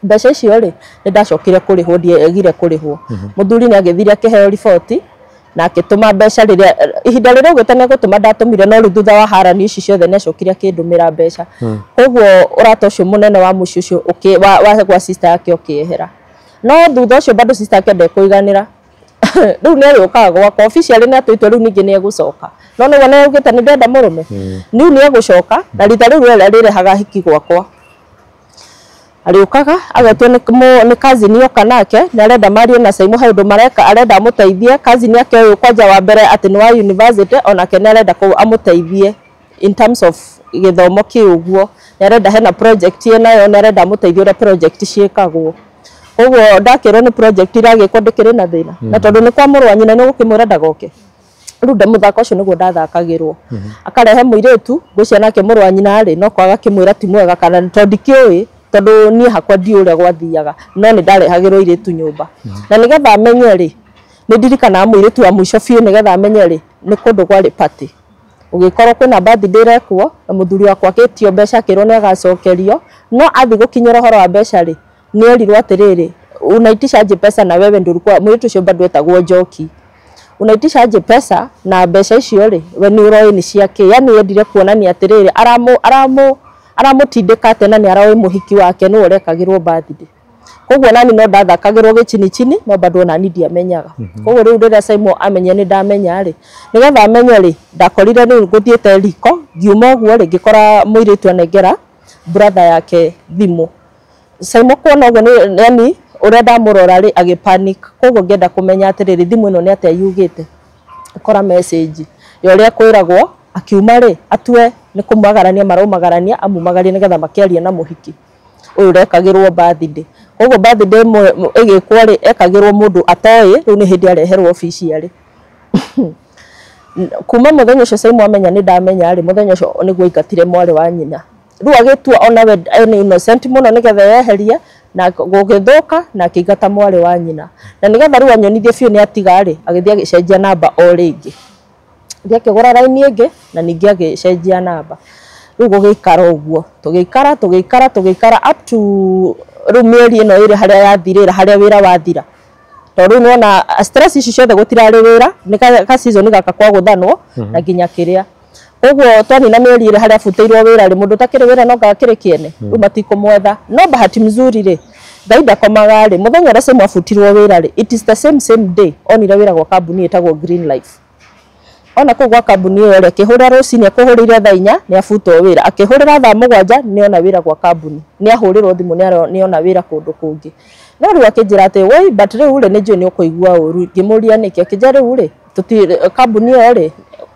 Mbeca icio rĩ, nĩ ndacokire kũrĩhwo, ndiagire kũrĩhwo. Mũthuri nĩ agĩthire akĩheo riboti na akĩtũma mbeca rĩrĩa ihinda rĩrĩa augĩte nĩ egũtũma ndatũmire, no rĩu thutha wa harani ici ciothe nĩ acokire akĩndũmĩra mbeca. Koguo ũrata ũcio mũnene wa mũciĩ ũcio wa gwa sister yake ũkĩehera. No thutha ũcio bado sister yake ndekũiganĩra. Rĩu nĩ arĩũkaga gwakwa officially, nĩ atũitwo rĩu ningĩ nĩ egũcoka, no nĩguo nĩ augĩte nĩ ndĩrenda mũrũme, rĩu nĩ egũcoka, na rita rĩu rĩrĩa rĩrehaga hiki gwakwa. Arĩũkaga agetwo nĩ cousin oka nake, nĩ arenda marie na Saimo, he ũndũ mareka arenda amũteithie. Cousin yake ũyũ kwanja wa mbere atĩ nĩ wa university, onake nĩ arenda amũteithie in terms of gĩthomo kĩu ũguo, nĩ arenda hena project ĩnayo, nĩ arenda amũteithie ũrĩa project ciĩkagwo. Koguo ndakĩrwo nĩ project iragĩkwo, ndĩkĩrĩ na thĩna, na tondũ nĩ kwa mũrũ wa nyina nĩ ũgũkĩmwĩra ndagoke. Rĩu mũthako ũcio nĩguo ndathakagĩrwo, akarehe mũirĩtu, ngwĩciria nake mũrũ wa nyina rĩ, no kwaga kĩmwĩra ti mwega, kana tondũ ndikĩũĩ, tondũ niĩ hakwa ndiũĩ ũrĩa gwathiaga, no nĩ ndarehagĩrwo airĩtu nyũmba. Na nĩgetha amenye rĩ, nĩ ndirikanaga mũirĩtu wa mũico biũ, nĩgetha amenye rĩ, nĩ kũndũ kwarĩ party. Ũgĩkorwo kwĩna birthday ĩrekwo na mũthuri wakwa akĩtio mbeca akĩrwo nĩ agacokerio, no athiĩ gũkinyĩra ũhoro wa mbeca rĩ, nĩ erirwo atĩrĩrĩ, unaitisha aje pesa na wewe ndio ulikuwa mũirĩtu ũcio bado etagwo Njoki, unaitisha aje pesa na mbeca icio rĩ we nĩ ũroĩ nĩ ciake. Yani endire kuonania atĩrĩrĩ, aramũtindĩka atĩ na nĩ aroĩ mũhiki wake nĩwe ũrekagĩrwo birthday. Koguo nani no ndathakagĩrwo gĩchini chini, no bado nani ndiamenyaga. Koguo rĩu rĩrĩa Simon amenye nĩ ndamenya rĩ, nĩgetha amenye rĩ, ndakorire rĩu ngũthiĩte riko, ngiuma ũguo rĩ, ngĩkora mũirĩtu anengera brother yake thimũ. Simon kuona ũguo nĩ yani ũrĩa ndamũrora rĩ, agĩ panic. Koguo ngĩenda kũmenya atĩrĩrĩ, thimũ ĩno nĩ atĩa yugĩte. Akora message ya ũrĩa kwĩragwo, akiuma rĩ, atue nĩ kũmagarania maraumagarania, amumagarie nĩgetha makĩarie na mũhiki ũyũ ũrekagĩrwo birthday. Koguo birthday ĩgĩkwo rĩ, ekagĩrwo mũndũ atoĩ, rĩu nĩ hĩndĩ areherwo officially. Kuma mũthenya ũcio Simon amenya nĩ ndamenya rĩ, mũthenya ũcio nĩguo aingatire mwarĩ wa nyina. Rĩu agĩtua onawe nĩ innocent mũno nĩgetha eyeherie, na gũgĩthũka na akĩingata mwarĩ wa nyina. Na nĩgetha rĩu anyonithie biũ nĩ atiga rĩ, agĩthiĩ agĩcenjia namba o rĩngĩ. Thiĩ akĩgũra raini ĩngĩ na ningĩ agĩcenjia namba. Rĩu gũgĩikara ũguo, tũgĩikara tũgĩikara tũgĩikara up to rĩu mĩeri ĩno ĩrĩ harĩa yathirĩra, harĩa wĩra wathira. Tondũ rĩu nĩwona stress ici ciothe gũtirarĩ wĩra, nĩ ka season gaka kwa gũthanwo na nginya kĩrĩa. Koguo twanina mĩeri ĩrĩ harĩa abutĩirwo wĩra rĩ, mũndũ ũtakĩrĩ wĩra no anga akĩrĩ kĩene, rĩu matikũmwetha. No bahati mzuri rĩ, Ngai ndakomaga rĩ, mũthenya ũrĩa Simon abutirwo wĩra rĩ, it is the same same day onire wĩra gwa kambuni ĩtagwo Green Life. Ona kũu gwa kambuni ĩyo rĩ, akĩhũra rũcinĩ, akũhũrĩire thaa 4 nĩ abutwo wĩra, akĩhũrĩra thaa 7 nĩ ona wĩra gwa kambuni, nĩ ahũrĩrwo thimũ nĩ ona wĩra kũndũ kũngĩ. No rĩu akĩnjĩra atĩ woi, but rĩu rĩ, nĩ njũĩ nĩ ũkũigua ũru. Ngĩmũria nĩkĩ, akĩnjĩra rĩu rĩ, kambuni ĩyo rĩ,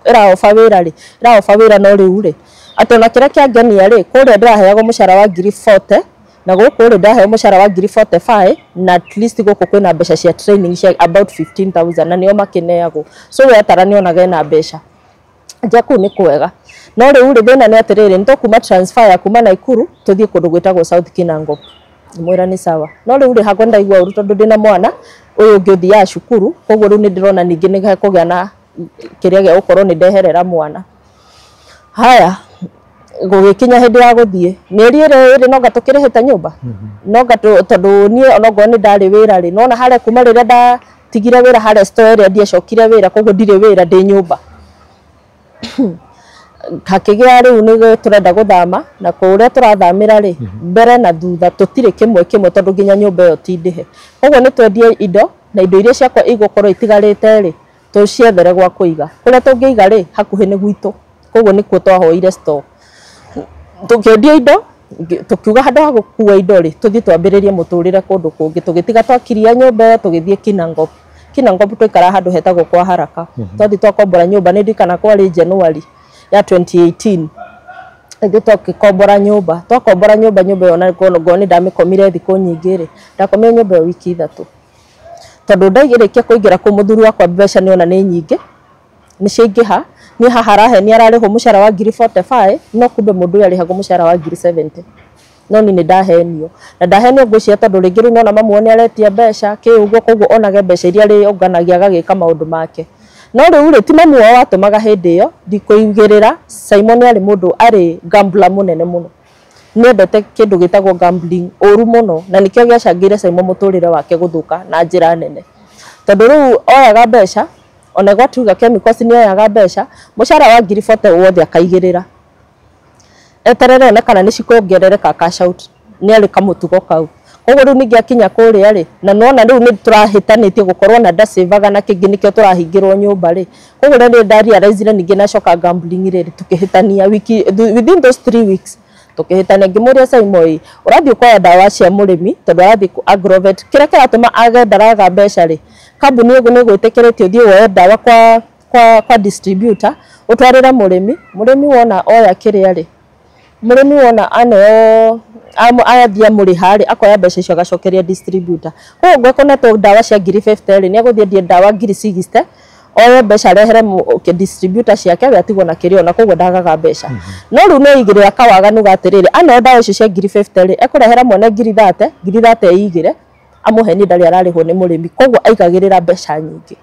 ĩraoba wĩra rĩ, ĩraoba wĩra no rĩu rĩ, atĩ ona kĩrĩa kĩangenia rĩ, kũrĩa ndĩraheagwo mũcara wa 40,000 na gũkũ rĩ ndaheo mũcara wa 45,000, na at least gũkũ kwĩna mbeca cia training cia about 15,000 na nĩo makĩneagwo. So we atara nĩonaga ena mbeca. Nja kũu nĩ kwega. No rĩu rĩ, thĩna nĩ atĩrĩrĩ, nĩ tũkuma transfer ya kuma Naikuru tũthiĩ kũndũ gwĩtagwo South Kinangop. Ngĩmwĩra nĩ sawa. No rĩu rĩ, hakwa ndaigua ũru tondũ ndĩna mwana ũyũ ũngĩ ũthiaga cukuru, koguo rĩu nĩ ndĩrona ningĩ nĩ hekũgĩa na kĩrĩa gĩa gũkorwo nĩ ndeherera mwana. Haya, gũgĩkinya hĩndĩ ya gũthiĩ, mĩeri ĩrĩ ĩrĩ no nga tũkĩrĩhĩte nyũmba, no nga tondũ niĩ onokorwo nĩ ndarĩ wĩra rĩ, nona harĩa kuma rĩrĩa ndatigire wĩra harĩa store ĩrĩa ndiacokire wĩra, koguo ndirĩ wĩra, ndĩ nyũmba. Hakĩgĩa rĩu nĩ tũrenda gũthama, na kũrĩa tũrathamĩra rĩ, mbere na thutha tũtirĩ kĩmwe kĩmwe tondũ nginya nyũmba ĩyo ti ndĩhe. Koguo nĩ twendie indo, na indo iria ciakwa igũkorwo itigarĩte rĩ, tũciethere gwa kũiga. Kũrĩa tũngĩiga rĩ, hakuhĩ nĩ gwitũ, koguo nĩkuo twahoire store. Tũkĩendia indo, tũkiuga handũ ha gũkua indo rĩ, tũthiĩ twambĩrĩrie mũtũrĩre kũndũ kũngĩ. Tũgĩtiga twakiria nyũmba ĩyo, tũgĩthiĩ Kinangop. Kinangop twaikara handũ hetagwo kwa Haraka. Twathiĩ twakombora nyũmba, nĩ ndirikana kwarĩ January ya 2018. Ithuĩ twagĩkombora nyũmba, twakombora nyũmba, nyũmba ĩyo na ngorwo nĩ ndamĩkomire thikũ nyingĩ rĩ, ndakomire nyũmba ĩyo wiki 3. Tondũ ndaigĩrĩkia kũingĩra kũu mũthuri wakwa mbeca nĩona nĩ nyingĩ, nĩ ciaingĩha. Niĩ haha arahenia ararĩhwo mũcara wa 45,000, no kumbe mũndũ ũyũ arĩhagwo mũcara wa 70,000. No niĩ nĩ ndahenio. Na ndahenio ngwĩciria tondũ rĩngĩ rĩu nona mamu nĩ aretia mbeca, kĩ ũguo, koguo onage mbeca iria arĩũnganagia agagĩka maũndũ make. No rĩu rĩ, ti mamu wao watũmaga hĩndĩ ĩyo, ndikũigĩrĩra, Simon arĩ mũndũ arĩ gambler mũnene mũno. Nĩendete kĩndũ gĩtagwo gambling ũru mũno, na nĩkĩo gĩacangĩire Simon mũtũrĩre wake gũthũka na njĩra nene. Tondũ rĩu oyaga mbeca, ona gwatuga chemicals nĩ oyaga mbeca, mũcara wa 40,000 wothe akaigĩrĩra. Eterere one kana nĩ cikuongerereka cash out. Nĩ arĩ kamũtugo kau. Koguo rĩu ningĩ akinya kũrĩa rĩ, na nĩwona rĩu nĩ tũrahĩtanĩtie gũkorwo na ndacĩvaga na kĩngĩ nĩkĩo tũrahingĩrwo nyũmba rĩ. Koguo rĩrĩa ndarealizire ningĩ nacoka gambling rĩ, tũkĩhĩtania wiki, within those 3 weeks tũkĩhĩtania. Ngĩmũria Simon ĩ, ũrathiĩ ũkoya ndawa cia mũrĩmi tondũ arathiĩ agrovet, kĩrĩa kĩratũma age ndaraga mbeca rĩ, kambuni ĩyo nĩ ĩgwĩtĩkĩrĩtie ũthiĩ woe ndawa kwa distributor ũtwarĩre mũrĩmi, mũrĩmi wona oya kĩrĩa rĩ, mũrĩmi wona aneo athiĩ amũrĩha rĩ, akoya mbeca icio agacokeria distributor. Koguo ngwekonetwo ndawa cia 50,000 rĩ, nĩ egũthiĩ endie ndawa 60,000, oye mbeca arehere distributor ciake, we atigwo na kĩrĩa ona, koguo ndagaga mbeca. No rĩu nĩ aigĩrĩra kawaganu ga atĩrĩrĩ, aneo ndawa icio cia 50,000 rĩ, ekũrehera mwene 30,000, 30,000 eigĩre, amũhe nĩ ndarĩ ararĩhwo nĩ mũrĩmi, koguo aigagĩrĩra mbeca nyingĩ.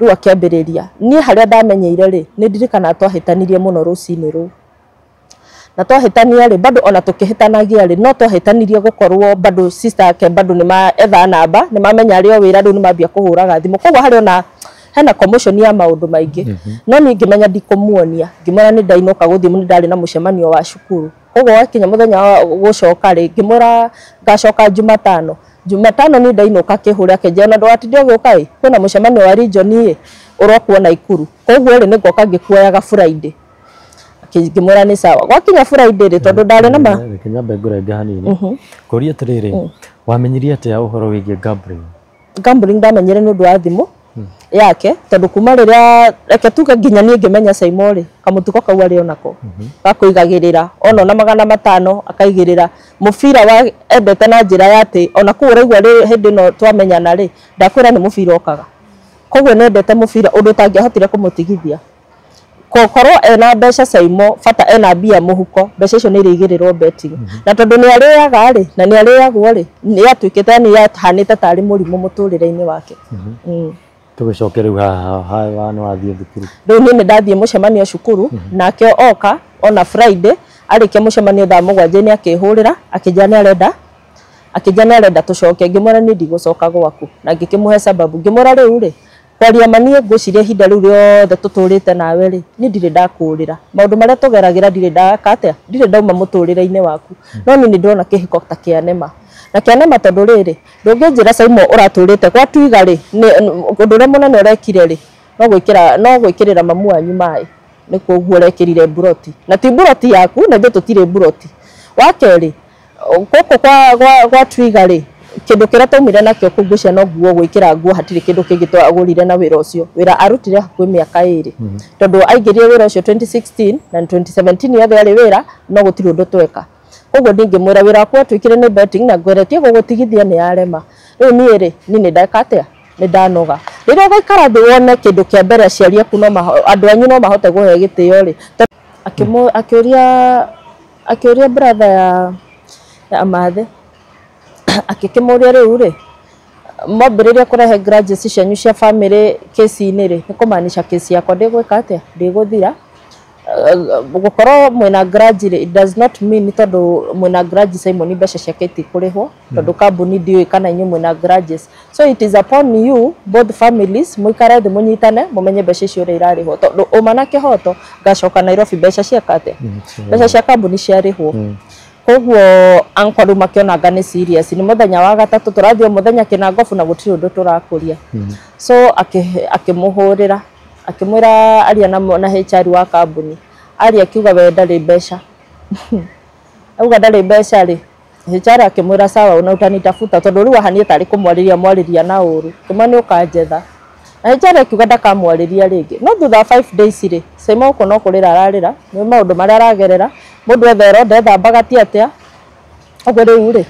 Rĩu akĩambĩrĩria niĩ harĩa ndamenyeire rĩ, nĩ ndirikanaga twahĩtanirie mũno rũcinĩ rũu. Na twahĩtania rĩ, bado ona tũkĩhĩtanagia rĩ, no twahĩtanirie gũkorwo bado sister yake bado nĩ maetha namba, nĩ mamenya arĩ o wĩra, rĩu nĩ mambia kũhũraga thimũ. Koguo harĩ ona hena commotion ya maũndũ maingĩ. No niĩ ngĩmenya ndikũmuonia, ngĩmwĩra nĩ ndainũka gũthiĩ, nĩ ndarĩ na mũcemanio wa cukuru. Koguo wakinya mũthenya wa gũcoka rĩ, ngĩmwĩra ngacoka Jumatano. Jumatano niĩ ndainũka akĩhũra akĩnjĩra ona ndũgatinde ũgĩũka ĩ, kwĩna mũcemanio wa region ĩ, ũrokwo Naikuru. Koguo rĩ, nĩngoka ngĩkuoyaga Friday. Ngĩmwĩra nĩ sawa. Gwakinya Friday rĩ, tondũ ndarĩ na ma Reke nyambe ngũrenge hanini. Kũria atĩrĩrĩ, wamenyirie atĩa ũhoro wĩgiĩ gambling? Gambling ndamenyire nĩ ũndũ wa thimũ yake, tondũ kuma rĩrĩa reke tuge nginya niĩ ngĩmenya Saimo rĩ, kamũtugo kau arĩ onako gakũigagĩrĩra ona ona 500 akaigĩrĩra mũbira wa endete na njĩra ya atĩ ona kũu ũraigua rĩ, hĩndĩ ĩno twamenyana rĩ, ndakwĩra nĩ mũbira okaga. Koguo nĩendete mũbira ũndũ ũtangĩahotire kũmũtigithia. Gũkorwo ena mbeca Saimo, bata ena mbia mũhuko, mbeca icio nĩ irĩigĩrĩrwo betting. Na tondũ nĩ arĩaga rĩ, na nĩ arĩagwo rĩ, nĩ yatuĩkĩte nĩ yahanĩte tarĩ mũrimũ mũtũrĩre-inĩ wake. Tũgĩcoke rĩu haha haha nĩ wathiĩ thukuru. Rĩu niĩ nĩ ndathiĩ mũcemanio cukuru, nake oka ona Friday arĩkia mũcemanio thaa 7 nĩ akĩhũrĩra akĩnjĩra nĩ arenda, akĩnjĩra nĩ arenda tũcoke. Ngĩmwĩra niĩ ndigũcoka gwaku, na ngĩkĩmũhe sababu. Ngĩmwĩra rĩu rĩ, kwaria ma niĩ ngwĩciria ihinda rĩu rĩothe tũtũrĩte nawe rĩ, niĩ ndirĩ ndakũrĩra maũndũ marĩa tũgeragĩra, ndirĩ ndaka atĩa, ndirĩ ndauma mũtũrĩre-inĩ waku. No niĩ nĩ ndĩrona kĩhiko ta kĩanema na kĩanema, tondũ rĩrĩ, ndũngĩnjĩra Saimo ũratũrĩte gwa Twiga rĩ, ũndũ ũrĩa mũnene ũrekire rĩ, no gwĩkĩra, no gwĩkĩrĩra mamu wanyu maĩ, nĩ koguo ũrekĩrire mburoti, na ti mburoti yaku, na ithuĩ tũtirĩ mburoti. Wa kerĩ, gũkũ kwa Twiga rĩ, kĩndũ kĩrĩa twaumire nakĩo kũu ngwĩciria no nguo, gwĩkĩra nguo, hatirĩ kĩndũ kĩngĩ twagũrire na wĩra ũcio. Wĩra arutire hakuhĩ mĩaka 2, tondũ aingĩrire wĩra ũcio 2016 na 2017 yothe arĩ wĩra, no gũtirĩ ũndũ tweka. Koguo ndingĩmwĩra wĩra wakwa watuĩkire nĩ betting, na ngweretie gũgũtigithia nĩ yarema. Rĩu niĩ rĩ, niĩ nĩ ndeka atĩa, nĩ ndanoga. Rĩrĩa ũgaikara thĩ wone kĩndũ kĩa mbere aciari aku no andũ anyu no mahote gũhe gĩtĩo rĩ. Akĩũria brother ya Amathe, akĩkĩmũria rĩu rĩ, mwambĩrĩria kũrehe grudges cianyu cia family kesi-inĩ rĩ, nĩ kũmaanisha kesi yakwa ndĩgwĩka atĩa, ndĩgũthira. Gũkorwo mwĩna grudge rĩ, it does not mean tondũ mwĩna grudge Simon mbeca ciake itikũrĩhwo, tondũ kambuni ndiũĩ kana inyuĩ mwĩna grudges. So it is upon you both families mũikare thĩ mũnyitane, mũmenye mbeca icio ũrĩa irarĩhwo, tondũ ũma na kĩhoto ngacoka Nairobi mbeca cieka atĩa, mbeca cia kambuni ciarĩhwo. Koguo uncle rĩu makĩona nĩ serious, nĩ mũthenya wa gatatũ tũrathiĩ o mũthenya kĩnangobu na gũtirĩ ũndũ tũrakũria. So akĩmũhũrĩra akĩmwĩra aria na HR wa kambuni, aria akiuga we ndarĩ mbeca. Auga ndarĩ mbeca rĩ, HR akĩmwĩra sawa, una utanitafuta, tondũ rĩu ahanie tarĩ kũmwarĩria mwarĩria na ũru, kĩmwe nĩ ũkanjetha. Na HR akiuga ndakamwarĩria rĩngĩ. No thutha wa 5 days rĩ, Saimo gũkũ no kũrĩra ararĩra nĩ maũndũ marĩa aragerera, mũndũ etherwo ndethambaga ti atĩa. Ũguo rĩu rĩ,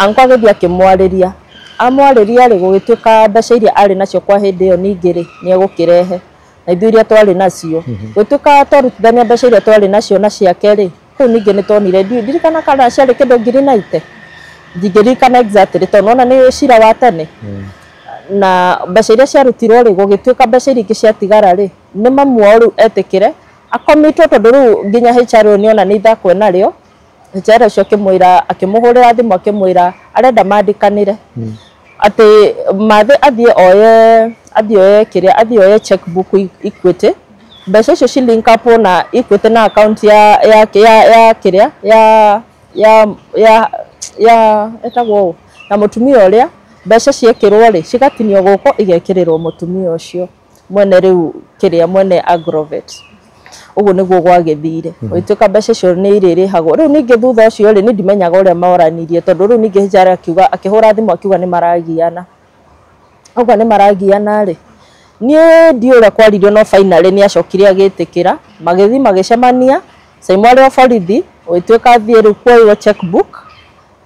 uncle agĩthiĩ akĩmwarĩria, amwarĩria rĩ, gũgĩtuĩka mbeca iria arĩ nacio kwa hĩndĩ ĩyo ningĩ rĩ, nĩ egũkĩrehe, na ithuĩ iria twarĩ nacio gũtuĩka twarutithania mbeca iria twarĩ nacio na ciake rĩ, kũu ningĩ nĩ twonire, ndirikana kana ciarĩ kĩndũ 90,000, ndingĩririkana exactly tondũ nona nĩ cira wa tene. Na mbeca iria ciarutirwo rĩ, gũgĩtuĩka mbeca iria ingĩ ciatigara rĩ, nĩ mamu wao rĩu etĩkĩre akomitwo, tondũ rĩu nginya HR ũyũ nĩona nĩ ithako enarĩo. HR ũcio akĩmwĩra, akĩmũhũrĩra thimũ akĩmwĩra arenda mandĩkanĩre atĩ Mathe athiĩ oye kĩrĩa, athiĩ oye checkbook Equity, mbeca icio ci link up na Equity na account ya kĩrĩa ya ĩtagwo ũũ na mũtumia ũrĩa, mbeca ciekĩrwo rĩ, cigatinio gũkũ igekĩrĩrwo mũtumia ũcio mwene rĩu kĩrĩa mwene Agrovet. Ũguo nĩguo gwagĩthire, gũgĩtuĩka mbeca icio nĩ irĩrĩhagwo. Rĩu ningĩ thutha ũcio rĩ, niĩ ndimenyaga ũrĩa moranirie, tondũ rĩu ningĩ HR akiuga, akĩhũra thimũ akiuga nĩ maragiana. Auga nĩ maragiana rĩ, niĩ ndiũĩ ũrĩa kwaririo, no finally nĩ acokire agĩtĩkĩra, magĩthiĩ magĩcemania. Saimo arĩ o borithi, gũgĩtuĩka athiĩ rĩu kuoywo checkbook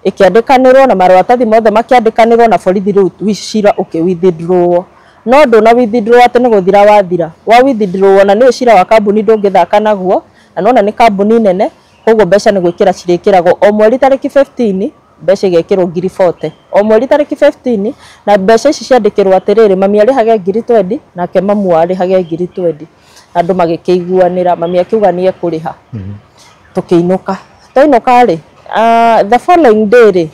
ĩkĩandĩkanĩrwo na maratathi mothe makĩandĩkanĩrwo na borithi, rĩu cira ũkĩ withdraw. No ndũna withdraw atĩ nĩ gũthira wathira, wa withdraw na nĩ cira wa kambuni ndũngĩthaka naguo, na nona nĩ kambuni nene, koguo mbeca nĩ gwĩkĩra cirĩkĩragwo o mweri tarĩki 15. Mbeca igekĩrwo ngiri 40 o mweri tarĩki 15, na mbeca ici ciandĩkĩrwo atĩrĩrĩ, mami arĩhage ngiri 20 nake mamu arĩhage ngiri 20. Andũ magĩkĩiguanĩra, mami akiuga nĩ ekũrĩha. Tũkĩinũka, twainũka rĩ, the following day rĩ,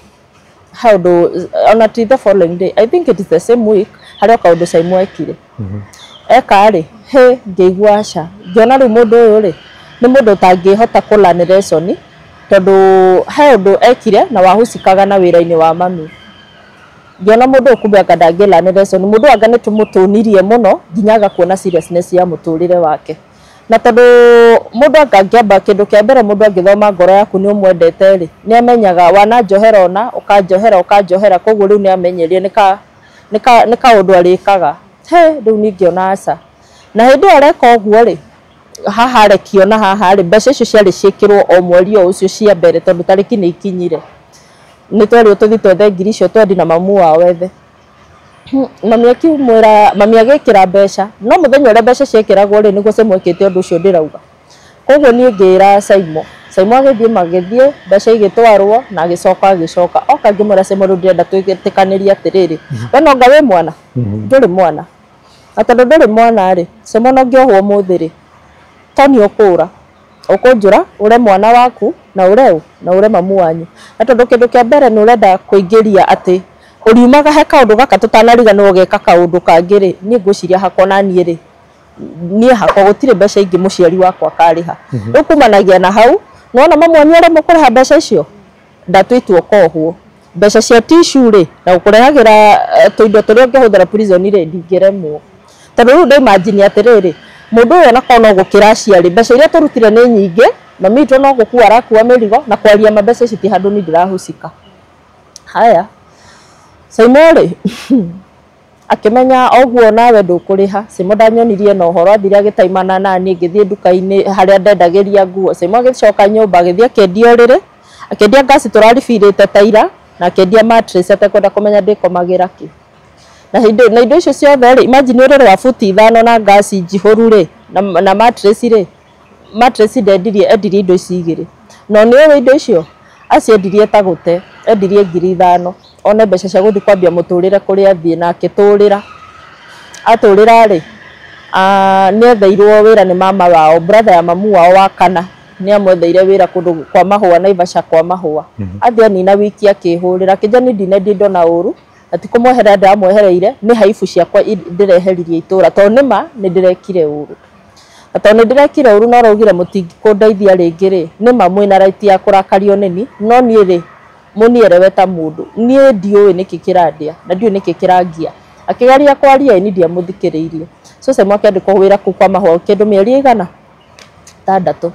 how do ona ti the following day, I think it is the same week, harĩ o kaũndũ Saimo ekire. Eka rĩ, he ngĩigua aca, ngĩona rĩu mũndũ ũyũ rĩ nĩ mũndũ ũtangĩhota kũ learn lesson, tondũ he ũndũ ekire na wahusikaga na wĩra-inĩ wa mami. Ngĩona mũndũ ũyũ kumbe anga ndangĩ learn lesson, mũndũ anga nĩ tũmũtũnirie mũno nginya aga kuona seriousness ya mũtũrĩre wake. Na tondũ mũndũ anga angĩamba kĩndũ kĩa mbere, mũndũ angĩthoma ngoro yaku nĩ ũmwendete rĩ, nĩ amenyaga wananjohera ona ũkanjohera ũkanjohera, koguo rĩu nĩ amenyerie nĩ kaũndũ arĩkaga. He rĩu niĩ ngĩona aca. Na hĩndĩ ĩyo areka ũguo rĩ, haha arekio na haha rĩ, mbeca icio ciarĩ ciĩkĩrwo o mweri o ũcio cia mbere, tondũ tarĩki nĩ ikinyire. Nĩ twerirwo tũthiĩ twethe ngiri icio twendi na mamu wao ethe. Mami akimwĩra, mami agĩkĩra mbeca, no mũthenya ũrĩa mbeca ciekĩragwo rĩ, nĩguo Saimo ekĩte ũndũ ũcio ndĩrauga. Koguo niĩ ngĩra Saimo, Saimo agĩthiĩ magĩthiĩ, mbeca igĩtwarwo na agĩcoka agĩcoka. Oka ngĩmwĩra Saimo rĩu ndĩrenda twĩtĩkanĩrie atĩrĩrĩ, we no anga wĩ mwana? Ndũrĩ mwana. Na tondũ ndũrĩ mwana rĩ, Saimo no ngĩohwo ũmũthĩ rĩ, to nĩ ũkũra. Ũkũnjũra ũre mwana waku na ũre ũ na ũre mamu wanyu. Na tondũ kĩndũ kĩa mbere nĩ ũrenda kũingĩria atĩ ũriumaga he kaũndũ gaka tũtanariganĩrwo geka kaũndũ kangĩ rĩ, niĩ ngwĩciria hakwa na niĩ rĩ, niĩ hakwa gũtirĩ mbeca ingĩ mũciari wakwa akarĩha. Rĩu kumanagia na hau, nĩwona mamu wanyu aremwo kũrĩha mbeca icio, ndatua itua ũkohwo. Mbeca cia tissue rĩ, na gũkũrehagĩra tũindo tũrĩa ũngĩhũthĩra prison rĩ, ndingĩremwo. Tondũ rĩu ndĩimagine atĩrĩrĩ, mũndũ ũyũ onakorwo no gũkĩra aciarĩ, mbeca iria tũrutire nĩ nyingĩ, mami witũ no gũkua arakua mĩrigo, na kwaria ma mbeca ici ti handũ niĩ ndĩrahusika. Haya, Saimo rĩ, akĩmenya ũguo nawe ndũkũrĩha. Saimo ndanyonirie na ũhoro, athire agĩtaimana naniĩ, ngĩthiĩ nduka-inĩ harĩa ndendagĩria nguo. Saimo agĩcoka nyũmba, agĩthiĩ akĩendia ũrĩrĩ, akĩendia ngasi tũraribirĩte ta ira, na akĩendia mattress atekwenda kũmenya ndĩkomagĩra kĩ. Na hĩndĩ na indo icio ciothe rĩ, imagine ũrĩrĩ wa buti 5 na ngasi njihũru rĩ, na mattress rĩ, mattress ndendirie, endirie indo ici igĩrĩ. No nĩ ũĩ indo icio aciendirie ta gũte, endirie ngiri 5, one mbeca cia gũthiĩ kwambia mũtũrĩre kũrĩa athiĩ, na akĩtũrĩra. Atũrĩra rĩ, nĩetheirwo wĩra nĩ mama wao, brother ya mamu wao wa kana, nĩ amwetheire wĩra kũndũ kwa mahũa, Naivasha kwa mahũa. Athiĩ anina wiki akĩhũrĩra, akĩnjĩra niĩ ndinendia indo na ũru, na ti kũmweherera ndĩramwehereire, nĩ haibu ciakwa ndĩreheririe itũra, tondũ nĩma nĩ ndĩrekire ũru. Na tondũ nĩ ndĩrekire ũru na ũraugire mũtingĩkũndeithia rĩngĩ rĩ, nĩma mwĩna right ya kũrakario nĩni, no niĩ rĩ, mũnierewe ta mũndũ. Niĩ ndiũĩ nĩkĩ kĩrandĩa, na ndiũĩ nĩkĩ kĩrangia. Akĩgeria kwaria ĩ, niĩ ndiamũthikĩrĩirie. So Saimo akĩandĩkwo wĩra kũu kwa mahũa kĩndũ mĩeri ĩigana? 6.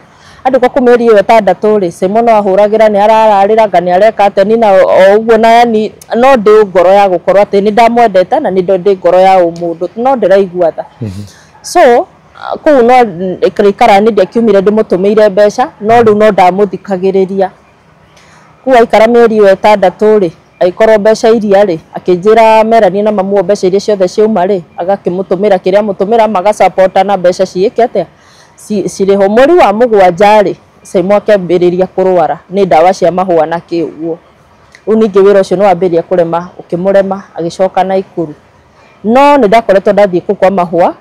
Andĩkwo kũu mĩeri ĩyo 6 rĩ, Saimo no ahũragĩra, nĩ arararĩra, anga nĩ areka atĩa, niĩ na o ũguo na yani no ndĩ ngoro ya gũkorwo atĩ nĩ ndamwendete na nĩ ndĩ ngoro ya ũmũndũ, no ndĩraigua tha. So kũu no ikara nĩ ndiakiumire ndĩmũtũmĩire mbeca, no rĩu no ndamũthikagĩrĩria. Kũu aikara mĩeri ĩyo 6 rĩ, agĩkorwo mbeca iria rĩ, akĩnjĩra meranie na mamu mbeca iria ciothe ciauma rĩ, agakĩmũtũmĩra kĩrĩa amũtũmĩra, magasapotana mbeca ciĩke atĩa, cirĩho. Mweri wa 7 rĩ, Saimo akĩambĩrĩria kũrwara nĩ ndawa cia mahũa na kĩ ũguo. Rĩu ningĩ wĩra ũcio nĩ wambĩrĩria kũrema, ũkĩmũrema, agĩcoka Naikuru. No nĩ ndakoretwo ndathiĩ kũu kwa mahũa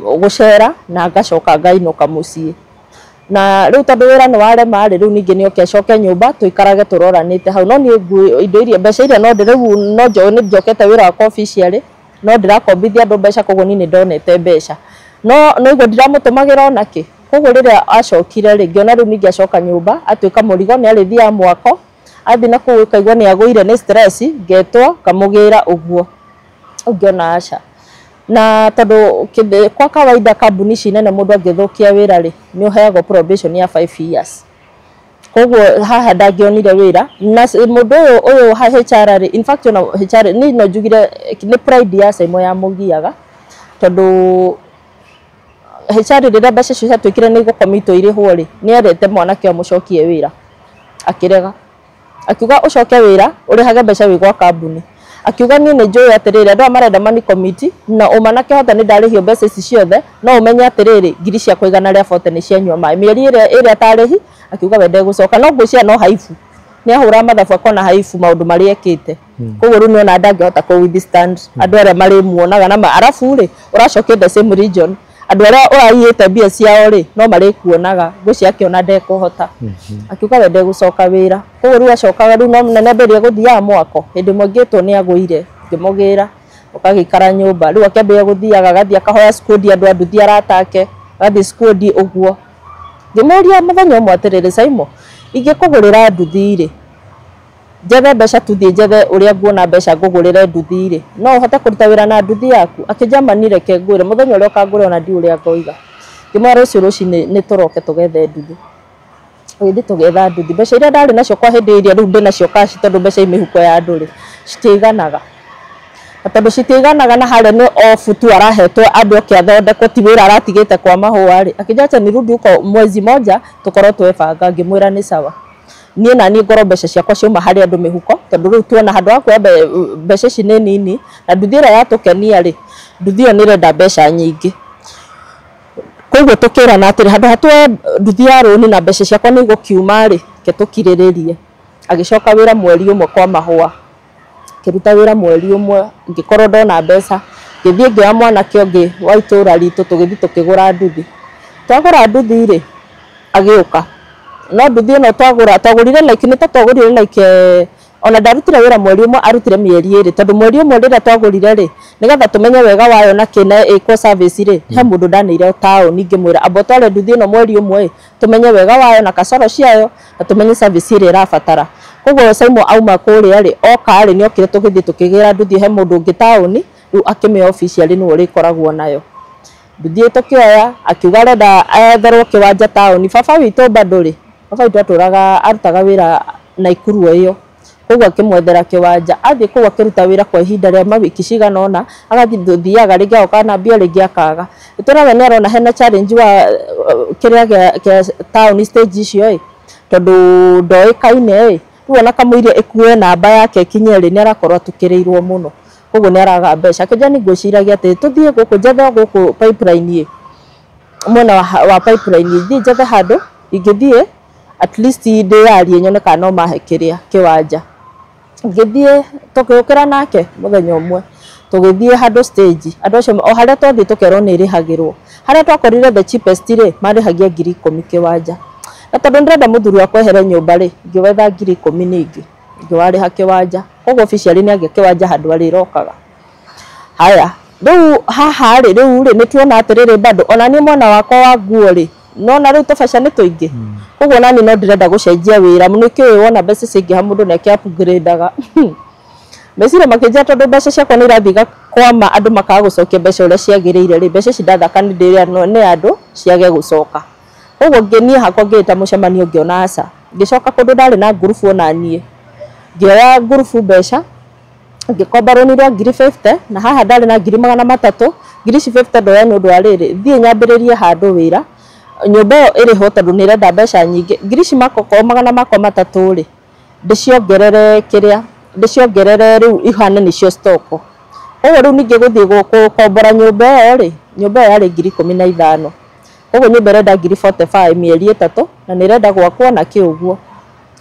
gũcera na ngacoka ngainũka mũciĩ. Na rĩu tondũ wĩra nĩ warema rĩ, rĩu ningĩ nĩ oke acoke nyũmba tũikarage tũroranĩte hau. No niĩ indo iria mbeca iria no rĩu no nĩ njokete wĩra wakwa officially, no ndĩrakombithia andũ mbeca, koguo niĩ nĩ ndonete mbeca. No no igua ndiramũtũmagĩra ona kĩ. Koguo rĩrĩa acokire rĩ, ngĩona rĩu ningĩ acoka nyũmba atuĩka mũrigo, nĩ arĩthiaga mwako, athiĩ na kũu ũkaigua nĩ agũire nĩ stress, ngetwo ngamũgĩra ũguo. Ũngĩona aca. Na tondũ kwa kawaida kambuni ici nene mũndũ angĩthũkia wĩra rĩ, nĩ ũheagwo probation ya 5 years. Koguo haha ndangĩonire wĩra na mũndũ ũyũ HR rĩ, in fact ona HR niĩ no njugire nĩ pride ya Saimo yamũgiaga, tondũ HR rĩrĩa mbeca icio ciatuĩkire nĩ igũkomitwo irĩhwo rĩ, nĩ erete mwanake ũyũ amũcokie wĩra, akĩrega. Akiuga ũcoke wĩra ũrĩhage mbeca wĩ gwa kambuni. Akiuga niĩ nĩ njũĩ atĩrĩrĩ, andũ aya marenda money committee, na ũma na kĩhota nĩ ndarĩhio mbeca ici ciothe, no ũmenye atĩrĩrĩ, ngiri ciakwa 140 nĩ cianyua maĩ mĩeri ĩrĩa ĩrĩa atarĩhi. Akiuga we ndegũcoka, no ngwĩciria no haibu Nĩ ahũra mathabu akona haibu maũndũ marĩa ekĩte. Koguo rĩu nĩona ndangĩhota kũ withstand andũ arĩa marĩmuonaga na arabu rĩ ũracokia the same region andũ arĩa ũraiyĩte mbia ciao rĩ no marĩkuonaga ngwĩciria akĩona ndekũhota. Akiuga we ndegũcoka wĩra. Koguo rĩu acokaga rĩu no mũnene ambĩrĩria gũthiaga mwako. Hĩndĩ ĩmwe ngĩtwo nĩ agũire ngĩmũgĩra ũkagĩikara nyũmba. Rĩu akĩambĩrĩria gũthiaga agathiĩ akahoya squad andũ a nduthi arata ake agathiĩ squad ũguo. Ngĩmũria mũthenya ũmwe atĩrĩrĩ Saimo ingĩkũgũrĩra nduthi rĩ njethe mbeca tuthiĩ njethe ũrĩa nguona mbeca ngũgũrĩre nduthi rĩ no ũhote kũruta wĩra na nduthi yaku. Akĩnjama ni reke ngwĩre mũthenya ũrĩa ũkangũrĩra ona ndiũĩ ũrĩa ngoiga. Ngĩmwĩra rũciũ rũcinĩ nĩ tũroke tũgethe nduthi. Tũgĩthiĩ tũgĩetha nduthi. Mbeca iria ndarĩ nacio kwa hĩndĩ ĩrĩa rĩu ndĩ nacio cash tondũ mbeca i mĩhuko ya andũ rĩ citiiganaga. Na tondũ citiiganaga na harĩa nĩ off tu arahetwo andũ oke athondekwo ti wĩra aratigĩte kwa mahũa rĩ. Akĩnjĩra acha nirudi huko mwezi moja tukorwo twebanga. Ngĩmwĩra nĩ sawa. Niĩ na niĩ ngorwo mbeca ciakwa ciauma harĩ andũ mĩhuko tondũ rĩu tuona handũ ha kuoya mbeca ici nĩ nini na nduthi ĩrĩa yatũkenia rĩ nduthi ĩyo nĩ ĩrenda mbeca nyingĩ. Koguo tũkĩrana atĩrĩ handũ ha tuoye nduthi ya rũni na mbeca ciakwa nĩ igũkiuma rĩ reke tũkirĩrĩrie. Agĩcoka wĩra mweri ũmwe kwa mahũa. Akĩruta wĩra mweri ũmwe ngĩkorwo ndona mbeca ngĩthiĩ ngĩoya mwanake ũngĩ wa itũra ritũ tũgĩthiĩ tũkĩgũra nduthi. Twagũra nduthi rĩ agĩũka. No nduthi ĩno twagũra twagũrire like nĩ ta twagũrire like ona ndarutire wĩra mweri ũmwe arutire mĩeri ĩrĩ tondũ mweri ũmwe rĩrĩa twagũrire rĩ nĩgetha tũmenye wega wayo na kĩ na ĩkwo service rĩ he mũndũ ndaneire taũni ngĩmwĩra amba ũtware nduthi ĩno mweri ũmwe ĩ tũmenye wega wayo na kasoro ciayo na tũmenye service ĩrĩa ĩrabatara. Koguo Saimo auma kũrĩa rĩ oka rĩ nĩokire tũgĩthiĩ tũkĩgĩra nduthi he mũndũ ũngĩ taũni rĩu akĩmĩoya officially nĩwe ũrĩkoragwo nayo. Nduthi tũkĩoya akiuga arenda etherwo kĩwanja taũni. Baba witũ bado rĩ baba witũ atũraga arutaga wĩra Naikuru o ĩyo. Koguo akĩmwethera kĩwanja athiĩ kũu akĩruta wĩra kwa ihinda rĩa mawiki cigana ũna agathiĩ thiaga rĩngĩ agoka na mbia rĩngĩ akaga. Tũrawe nĩ arona hena challenge wa kĩrĩa gĩa taũni stage icio ĩ tondũ ndoĩkaine ĩ rĩu ona kamũiria ĩkue namba yake ĩkinye rĩ nĩ arakorwo atukĩrĩirwo mũno. Koguo nĩ araga mbeca. Akĩnjĩra nĩ ngwĩciragia atĩ tũthiĩ gũkũ njethe gũkũ pipeline ĩ mwena wa pipeline thiĩ njethe handũ ingĩthiĩ at least ndĩyarie nyone kana no mahe kĩrĩa kĩwanja. Ngĩthiĩ tũgĩũkĩra nake mũthenya ũmwe tũgĩthiĩ handũ stage andũ acio o harĩa twathiĩ tũkerwo nĩ ĩrĩhagĩrwo. Harĩa twakorire the cheapest rĩ marĩhagia 10,000 kĩwanja. Na tondũ ndĩrenda mũthuri wakwa ehere nyũmba rĩ ngĩwetha 10,000 ningĩ ngĩwarĩha kĩwanja. Koguo officially nĩ agĩa kĩwanja handũ arĩrokaga. Haya rĩu haha rĩ rĩu rĩ nĩ tuona atĩrĩrĩ bado ona niĩ mwena wakwa wa nguo rĩ nona rĩu tũbeca nĩ tũingĩ. Koguo nani no ndĩrenda gũcenjia wĩra mũno kĩũĩ wona mbeca ciaingĩha mũndũ nĩ akĩ upgrade-aga. Meciria makĩnjĩra tondũ mbeca ciakwa nĩ irathiĩ igakwama andũ makaga gũcokia mbeca ũrĩa ciagĩrĩire rĩ mbeca ici ndathaka nĩ ndĩrĩa nĩ andũ ciage gũcoka. Koguo niĩ hakwa ngĩĩta mũcemanio ngĩona aca. Ngĩcoka kũndũ ndarĩ na ngurubu ona niĩ. Ngĩoya ngurubu mbeca ngĩkomba rũni rwa 50,000 na haha ndarĩ na 300,000. Ngiri ici 50 ndoya nĩ ũndũ wa rĩrĩ thiĩ nyambĩrĩrie handũ wĩra nyũmba ĩyo ĩrĩhwo tondũ nĩ ĩrenda mbeca nyingĩ. Ngiri ici makokorwo 300 rĩ ndĩciongerere kĩrĩa ndĩciongerere rĩu ihane nĩcio stock. Koguo rĩu ningĩ gũthiĩ gũkombora nyũmba ĩyo rĩ nyũmba ĩyo yarĩ 15,000. Koguo nyũmba ĩrenda 45,000 mĩeri ĩtatũ na nĩ ĩrenda gwakwo na kĩ ũguo.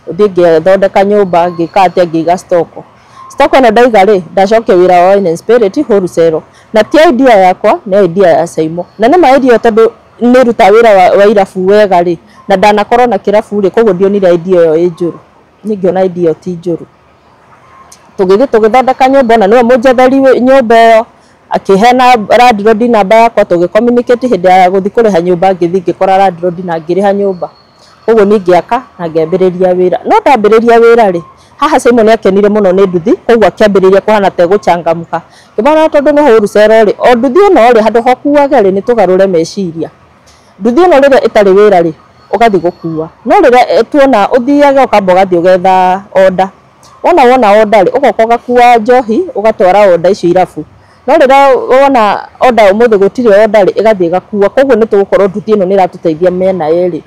Ũthiĩ ngĩthondeka nyũmba ngĩka atĩa ngĩiga stock. Stock ĩno ndaiga rĩ ndacokia wĩra wa Wine and Spirit wholesale. Na ti idea yakwa nĩ idea ya Saimo. Na nĩ ma idea tondũ nĩ ruta wĩra wa irabu wega rĩ na ndanakorwo na kĩrabu rĩ koguo ndionire idea ĩyo ĩ njũru. Niĩ ngĩona idea ĩyo ti njũru. Tũgĩthiĩ tũgĩthondeka nyũmba na nĩwe mũnjetheri nyũmba ĩyo akĩhe na landlord namba yakwa tũgĩ communicate hĩndĩ ya gũthiĩ kũrĩha nyũmba ngĩthiĩ ngĩkora landlord na ngĩrĩha nyũmba. Koguo niĩ ngĩaka na ngĩambĩrĩria wĩra. No ndambĩrĩria wĩra rĩ haha Simon nĩ akenire mũno nĩ nduthi koguo akĩambĩrĩria kũhana ta egũcangamũka. Ngĩmwĩra tondũ nĩ wholesale rĩ o nduthi ĩno rĩ handũ ha ũkuage rĩ nĩ tũgarũre meciria. Nduthi ĩno rĩrĩa ĩtarĩ wĩra rĩ ũgathiĩ gũkua. No rĩrĩa tuona ũthiage ũkamba ũgathiĩ ũgetha order. Wona wona order rĩ ũgoka ũgakua njohi ũgatwara order icio irabu. No rĩrĩa wona order ũmũthĩ gũtirĩ order rĩ ĩgathiĩ ĩgakua. Koguo nĩ tũgũkorwo nduthi ĩno nĩ ĩratũteithia mĩena ĩrĩ.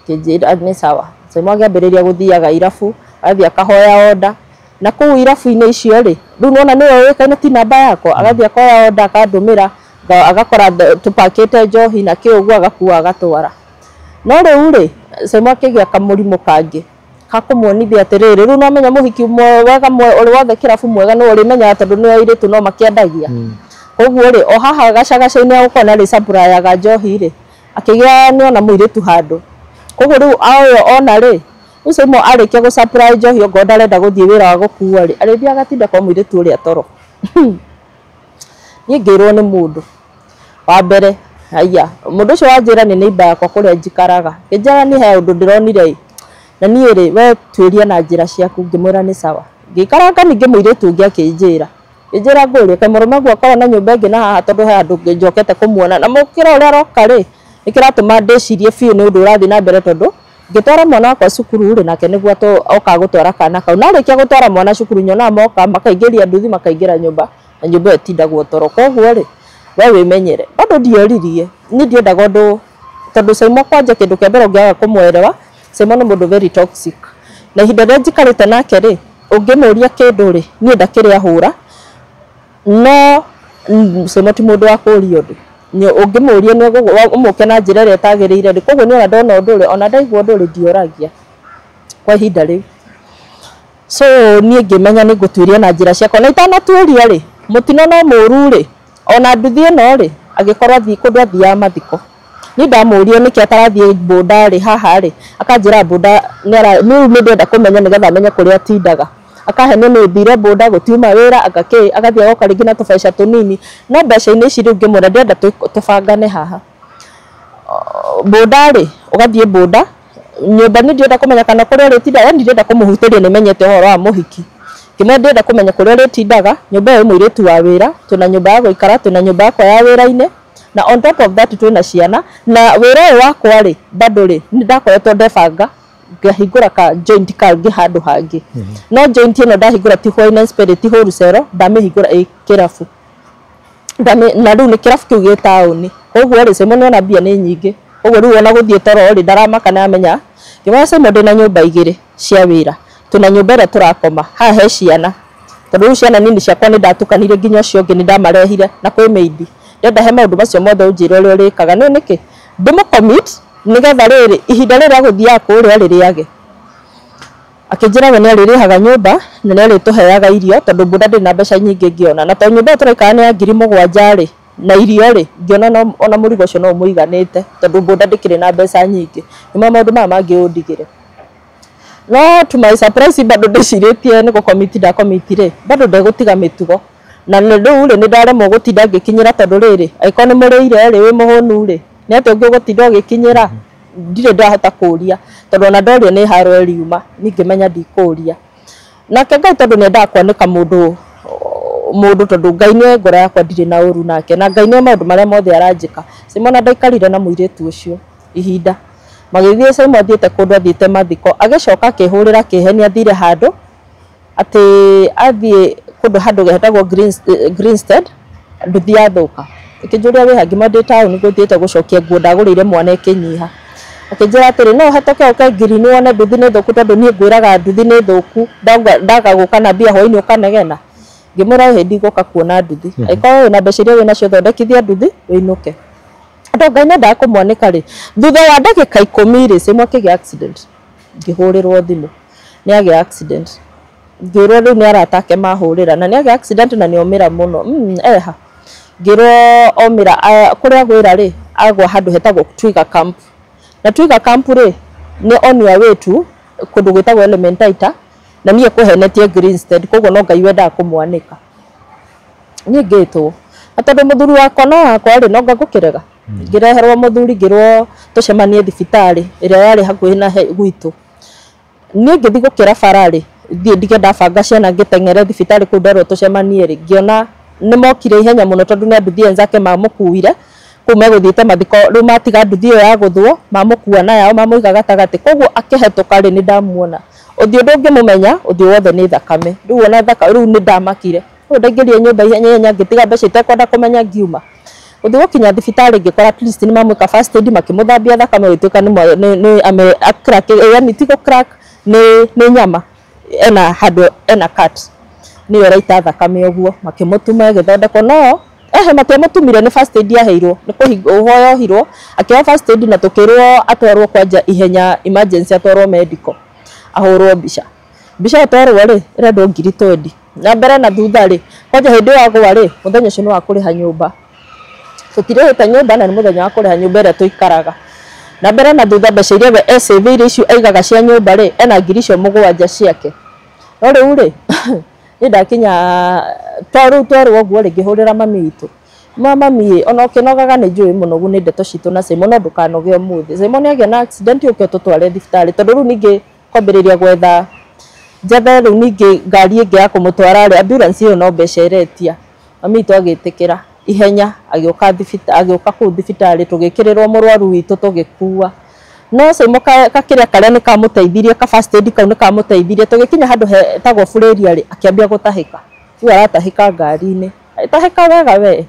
Kĩnjĩra nĩ sawa. Simon akĩambĩrĩria gũthiaga irabu agathiĩ akahoya order. Na kũu irabu-inĩ icio rĩ rĩu nĩwona nĩwe ũĩkaine ti namba yakwa agathiĩ akoya order akandũmĩra agakora tũpakĩte njohi na kĩ ũguo agakua agatwara. No rĩu rĩ Simon akĩgĩa kamũrimũ kangĩ. Kakũmuonithia atĩrĩrĩ rĩu no menya mũhiki wega ũrĩ wothe kĩrabu mwega nĩ ũrĩmenyaga tondũ nĩ airĩtu no makĩendagia. Koguo rĩ o haha gacagaca-inĩ agũkorwo nĩ arĩ supplyaga njohi rĩ akĩgĩa nĩona mũirĩtu handũ. Koguo rĩu ũyũ ona rĩ ũcio mo arĩkia gũ supply njohi okorwo ndarenda gũthiĩ wĩra wa gũkua rĩ arĩthiĩ agatinda kwa mũirĩtu ũrĩa toro. Niĩ ngĩrwo nĩ mũndũ wa mbere haiya mũndũ ũcio wanjĩra nĩ neighbor yakwa kũrĩa njikaraga ngĩnjĩra niĩ he ũndũ ndĩronire ĩ na niĩ rĩ we tuĩria na njĩra ciaku ngĩmwĩra nĩ sawa. Ngĩikaranga ningĩ mũirĩtu ũngĩ akĩnjĩra ngĩnjĩra ngũrie kaĩ mũrũme waku akorwo na nyũmba ĩngĩ na haha tondũ he handũ njokete kũmuona na mũkĩra ũrĩa aroka rĩ nĩkĩratũma ndĩcirie biũ nĩ ũndũ ũrathiĩ na mbere tondũ ngĩtwara mwana wakwa cukuru rĩ nake nĩguo okaga gũtwara kana kau na arĩkia gũtwara mwana cukuru nyonaga moka makaingĩria nduthi makaingĩra nyũmba na nyũmba ĩyo ĩtindagwo toro. Koguo rĩ we wĩmenyere bado ndioririe niĩ ndiendaga ũndũ tondũ Saimo kwanja kĩndũ kĩa mbere ũngĩaga kũmwelewa Saimo nĩ mũndũ very toxic na ihinda rĩrĩa njikarĩte nake rĩ ũngĩmũria kĩndũ rĩ niĩ ndakĩrĩ ahũra no Saimo ti mũndũ wa kũũria ũndũ ũngĩmũria nĩ ũmũke na njĩra ĩrĩa ĩtagĩrĩire rĩ koguo niĩ ona ndona ũndũ rĩ ona ndaigua ũndũ rĩ ndioragia kwa ihinda rĩu. So niĩ ngĩmenya nĩ ngũtuĩria na njĩra ciakwa na itanatuĩria rĩ mũtino no mũũru rĩ ona nduthi ĩno rĩ agĩkorwo athiĩ kũndũ athiaga mathiko. Niĩ ndamũria nĩkĩ atarathiĩ boda rĩ haha rĩ akanjĩra boda nĩ ndĩrenda kũmenya nĩgetha menye kũrĩa atindaga. Akahenia nĩ thire boda gũtiuma wĩra agakĩ agathiĩ agoka rĩngĩ na tũbeca tũnini no mbeca-inĩ ici rĩu ngĩmwĩra ndĩrenda tũbangane haha. Boda rĩ ũgathiĩ boda nyũmba nĩ ndĩrenda kũmenya kana kũrĩa ũrĩtindaga yani ndĩrenda kũmũhutĩria nĩ menyete ũhoro wa mũhiki. Ngĩmwĩra ndĩrenda kũmenya kũrĩa ũrĩtindaga nyũmba ĩyo ĩ mũirĩtu wa wĩra twĩna nyũmba ya gũikara twĩna nyũmba yakwa ya wĩra-inĩ na on top of that twĩna ciana na wĩra ũyũ wakwa rĩ bado rĩ nĩ ndakoretwo ndebanga ngahingũra ka joint kangĩ handũ hangĩ no joint ĩno ndahingũra ti wine and spirit ti wholesale ndamĩhingũra ĩ kĩrabu na rĩu nĩ kĩrabu kĩu gĩ taũni. Koguo rĩ Saimo nĩona mbia nĩ nyingĩ koguo rĩu ona gũthiĩ toro rĩ ndaramaka nĩamenya. Ngĩmwĩra Saimo ndĩna nyũmba igĩrĩ cia wĩra twĩna nyũmba ĩrĩa tũrakoma haha he ciana tondũ rĩu ciana nini ciakwa nĩ ndatukanirie nginya ũcio ũngĩ nĩ ndamarehire na kwĩ maid ndĩrenda he maũndũ macio mothe ũnjĩre ũrĩa ũrĩkaga nĩ nĩkĩ ndĩmũ-commit nĩgetha rĩrĩ ihinda rĩrĩa agũthiaga kũrĩa rĩrĩage. Akĩnjĩra we nĩarĩrĩhaga nyũmba na nĩarĩtũheaga irio tondũ boda ndĩrĩ na mbeca nyingĩ ngĩona na tondũ nyũmba ĩyo tũraikara nĩ ya 7,000 rĩ na irio rĩ ngĩona ona mũrigo ũcio no ũmũiganĩte tondũ boda ndĩkĩrĩ na mbeca nyingĩ nĩmo maũndũ maya mangĩ ũndigĩre. No to my surprise bado ndĩcirĩtie nĩ gũkomiti ndakomiti rĩ bado ndegũtiga mĩtugo na rĩu rĩ nĩ ndaremwo gũtinda ngĩkinyĩra tondũ rĩrĩ angĩkorwo nĩ mũrĩire rĩ wĩ mũhũnu rĩ nĩ atĩa ũngĩ ũgũtinda ũgĩkinyĩra ndirĩ ndahota kũũria tondũ ona ndoria nĩ haro ĩriuma niĩ ngĩmenya ndikũũria. Nake Ngai tondũ nĩendaga kwanĩka mũndũ tondũ Ngai nĩoĩ ngoro yakwa ndirĩ na ũru nake na Ngai nĩoĩ maũndũ marĩa mothe aranjĩka. Saimo ona ndaikarire na mũirĩtu ũcio ihinda magĩthiĩ Saimo athiĩte kũndũ athiĩte mathiko agĩcoka akĩhũrĩra akĩhenia athire handũ atĩ athiĩ kũndũ handũ hetagwo Greenstead nduthi yathũka. Ĩkĩnjũria wĩ ha ngĩmwĩra ndĩ taũni ngũthiĩte gũcokia nguo ndagũrĩire mwana ĩkĩnyiha. Akĩnjĩra atĩrĩ no ũhetũke ũke ngirini wone nduthi nĩ thũku tondũ niĩ ngwĩraga nduthi nĩ thũku ndaga gũka na mbia hwainĩ ũkanegena. Ngĩmwĩra ĩhĩ ndigũka kuona nduthi angĩkorwo wĩna mbeca iria wĩnacio thondekithia nduthi wĩinũke. Tondũ Ngai nĩendaga kũmwanĩka rĩ thutha wa ndagĩka 10 rĩ Saimo akĩgĩa accident ngĩhũrĩrwo thimũ nĩagĩa accident ngĩrwo rĩu nĩ arata ake mahũrĩra na nĩagĩa accident na nĩomĩra mũno eha ngĩrwo omĩra kũrĩa agwĩra rĩ agwa handũ hetagwo Twiga Camp na Twiga Camp rĩ nĩ on your way to kũndũ gwĩtagwo Elementaita na niĩ kũhenetie Greenstead koguo no Ngai wendaga kũmwanĩka. Niĩ ngĩtwo na tondũ mũthuri wakwa no wakwa rĩ no ngũkĩrega ngĩreherwo mũthuri ngĩrwo tũcemanie thibitarĩ ĩrĩa yarĩ hakuhĩ na gwitũ. Niĩ ngĩthiĩ gũkĩra bara rĩ thiĩ ndige ndabanga ciana ngĩteng'ere thibitarĩ kũu nderwo tũcemanie rĩ ngĩona nĩ mokire ihenya mũno tondũ nĩ anduthi enzake mamũkuire kũu megũthiĩte mathiko rĩu matiga nduthi ĩyo ya gũthwo mamũkua na yao mamũiga gatagatĩ koguo akĩhetũka rĩ nĩ ndamuona ũthiũ ndũngĩmũmenya ũthiũ wothe nĩ thakame rĩu ona rĩu nĩ ndamakire rĩu ndaingĩrire nyũmba ihenya ihenya ngĩtiga mbeca itekwenda kũmenya ngiuma. Gũthiĩ gũkinya thibitarĩ ngĩkora at least nĩ mamwĩka first aid makĩmũthambia thakame gũtuĩka nĩ ame crack yani ti gũ crack nĩ nyama ena handũ ena cut nĩyo ĩraita thakame ũguo makĩmũtuma ĩgĩthondekwo no ehe matiamũtumire nĩ first aid yaheirwo nĩ kũhingwo yohirwo akĩheo first aid na tũkĩrwo atwarwo kwanja ihenya emergency atwarwo medical. Ahũrwo mbica. Mbica ĩyo twerwo rĩ, ĩrendwo 20,000. Na mbere na thutha rĩ, kwanja hĩndĩ ĩyo agwa rĩ, mũthenya ũcio nĩ wa kũrĩha nyũmba. Tũtirĩhĩte nyũmba na nĩ mũthenya wa kũrĩha nyũmba ĩrĩa tũikaraga. Na mbere na thutha mbeca iria we esavĩire icio aigaga cia nyũmba rĩ, ena 7,000 ciake. No rĩu rĩ, niĩ ndakinya rĩu twerwo ũguo rĩ, ngĩhũrĩra mami witũ. Ma mami ona ũkĩnogaga nĩ njũĩ mũnogu nĩ ndeto citũ na Simon, no ndũkanoge ũmũthĩ. Simon agĩa na accident ũke ũtũtware thibitarĩ, tondũ rĩu ningĩ kwambĩrĩria gwetha njethe rĩu ningĩ ngari ĩngĩ ya kũmũtwara rĩ, ambulance ĩyo no mbeca ĩretia. Mami witũ agĩtĩkĩra ihenya, agĩũka thibitarĩ, agĩũka kũu thibitarĩ, tũgĩkĩrĩrwo mũrwaru witũ tũgĩkua. No Simon kakĩrĩa karĩa nĩ kamũteithirie, ka first aid kau nĩ kamũteithirie. Tũgĩkinya handũ hetagwo Burĩria rĩ, akĩambia gũtahĩka. Rĩu aratahĩka ngari-inĩ. Agĩtahĩka wega we.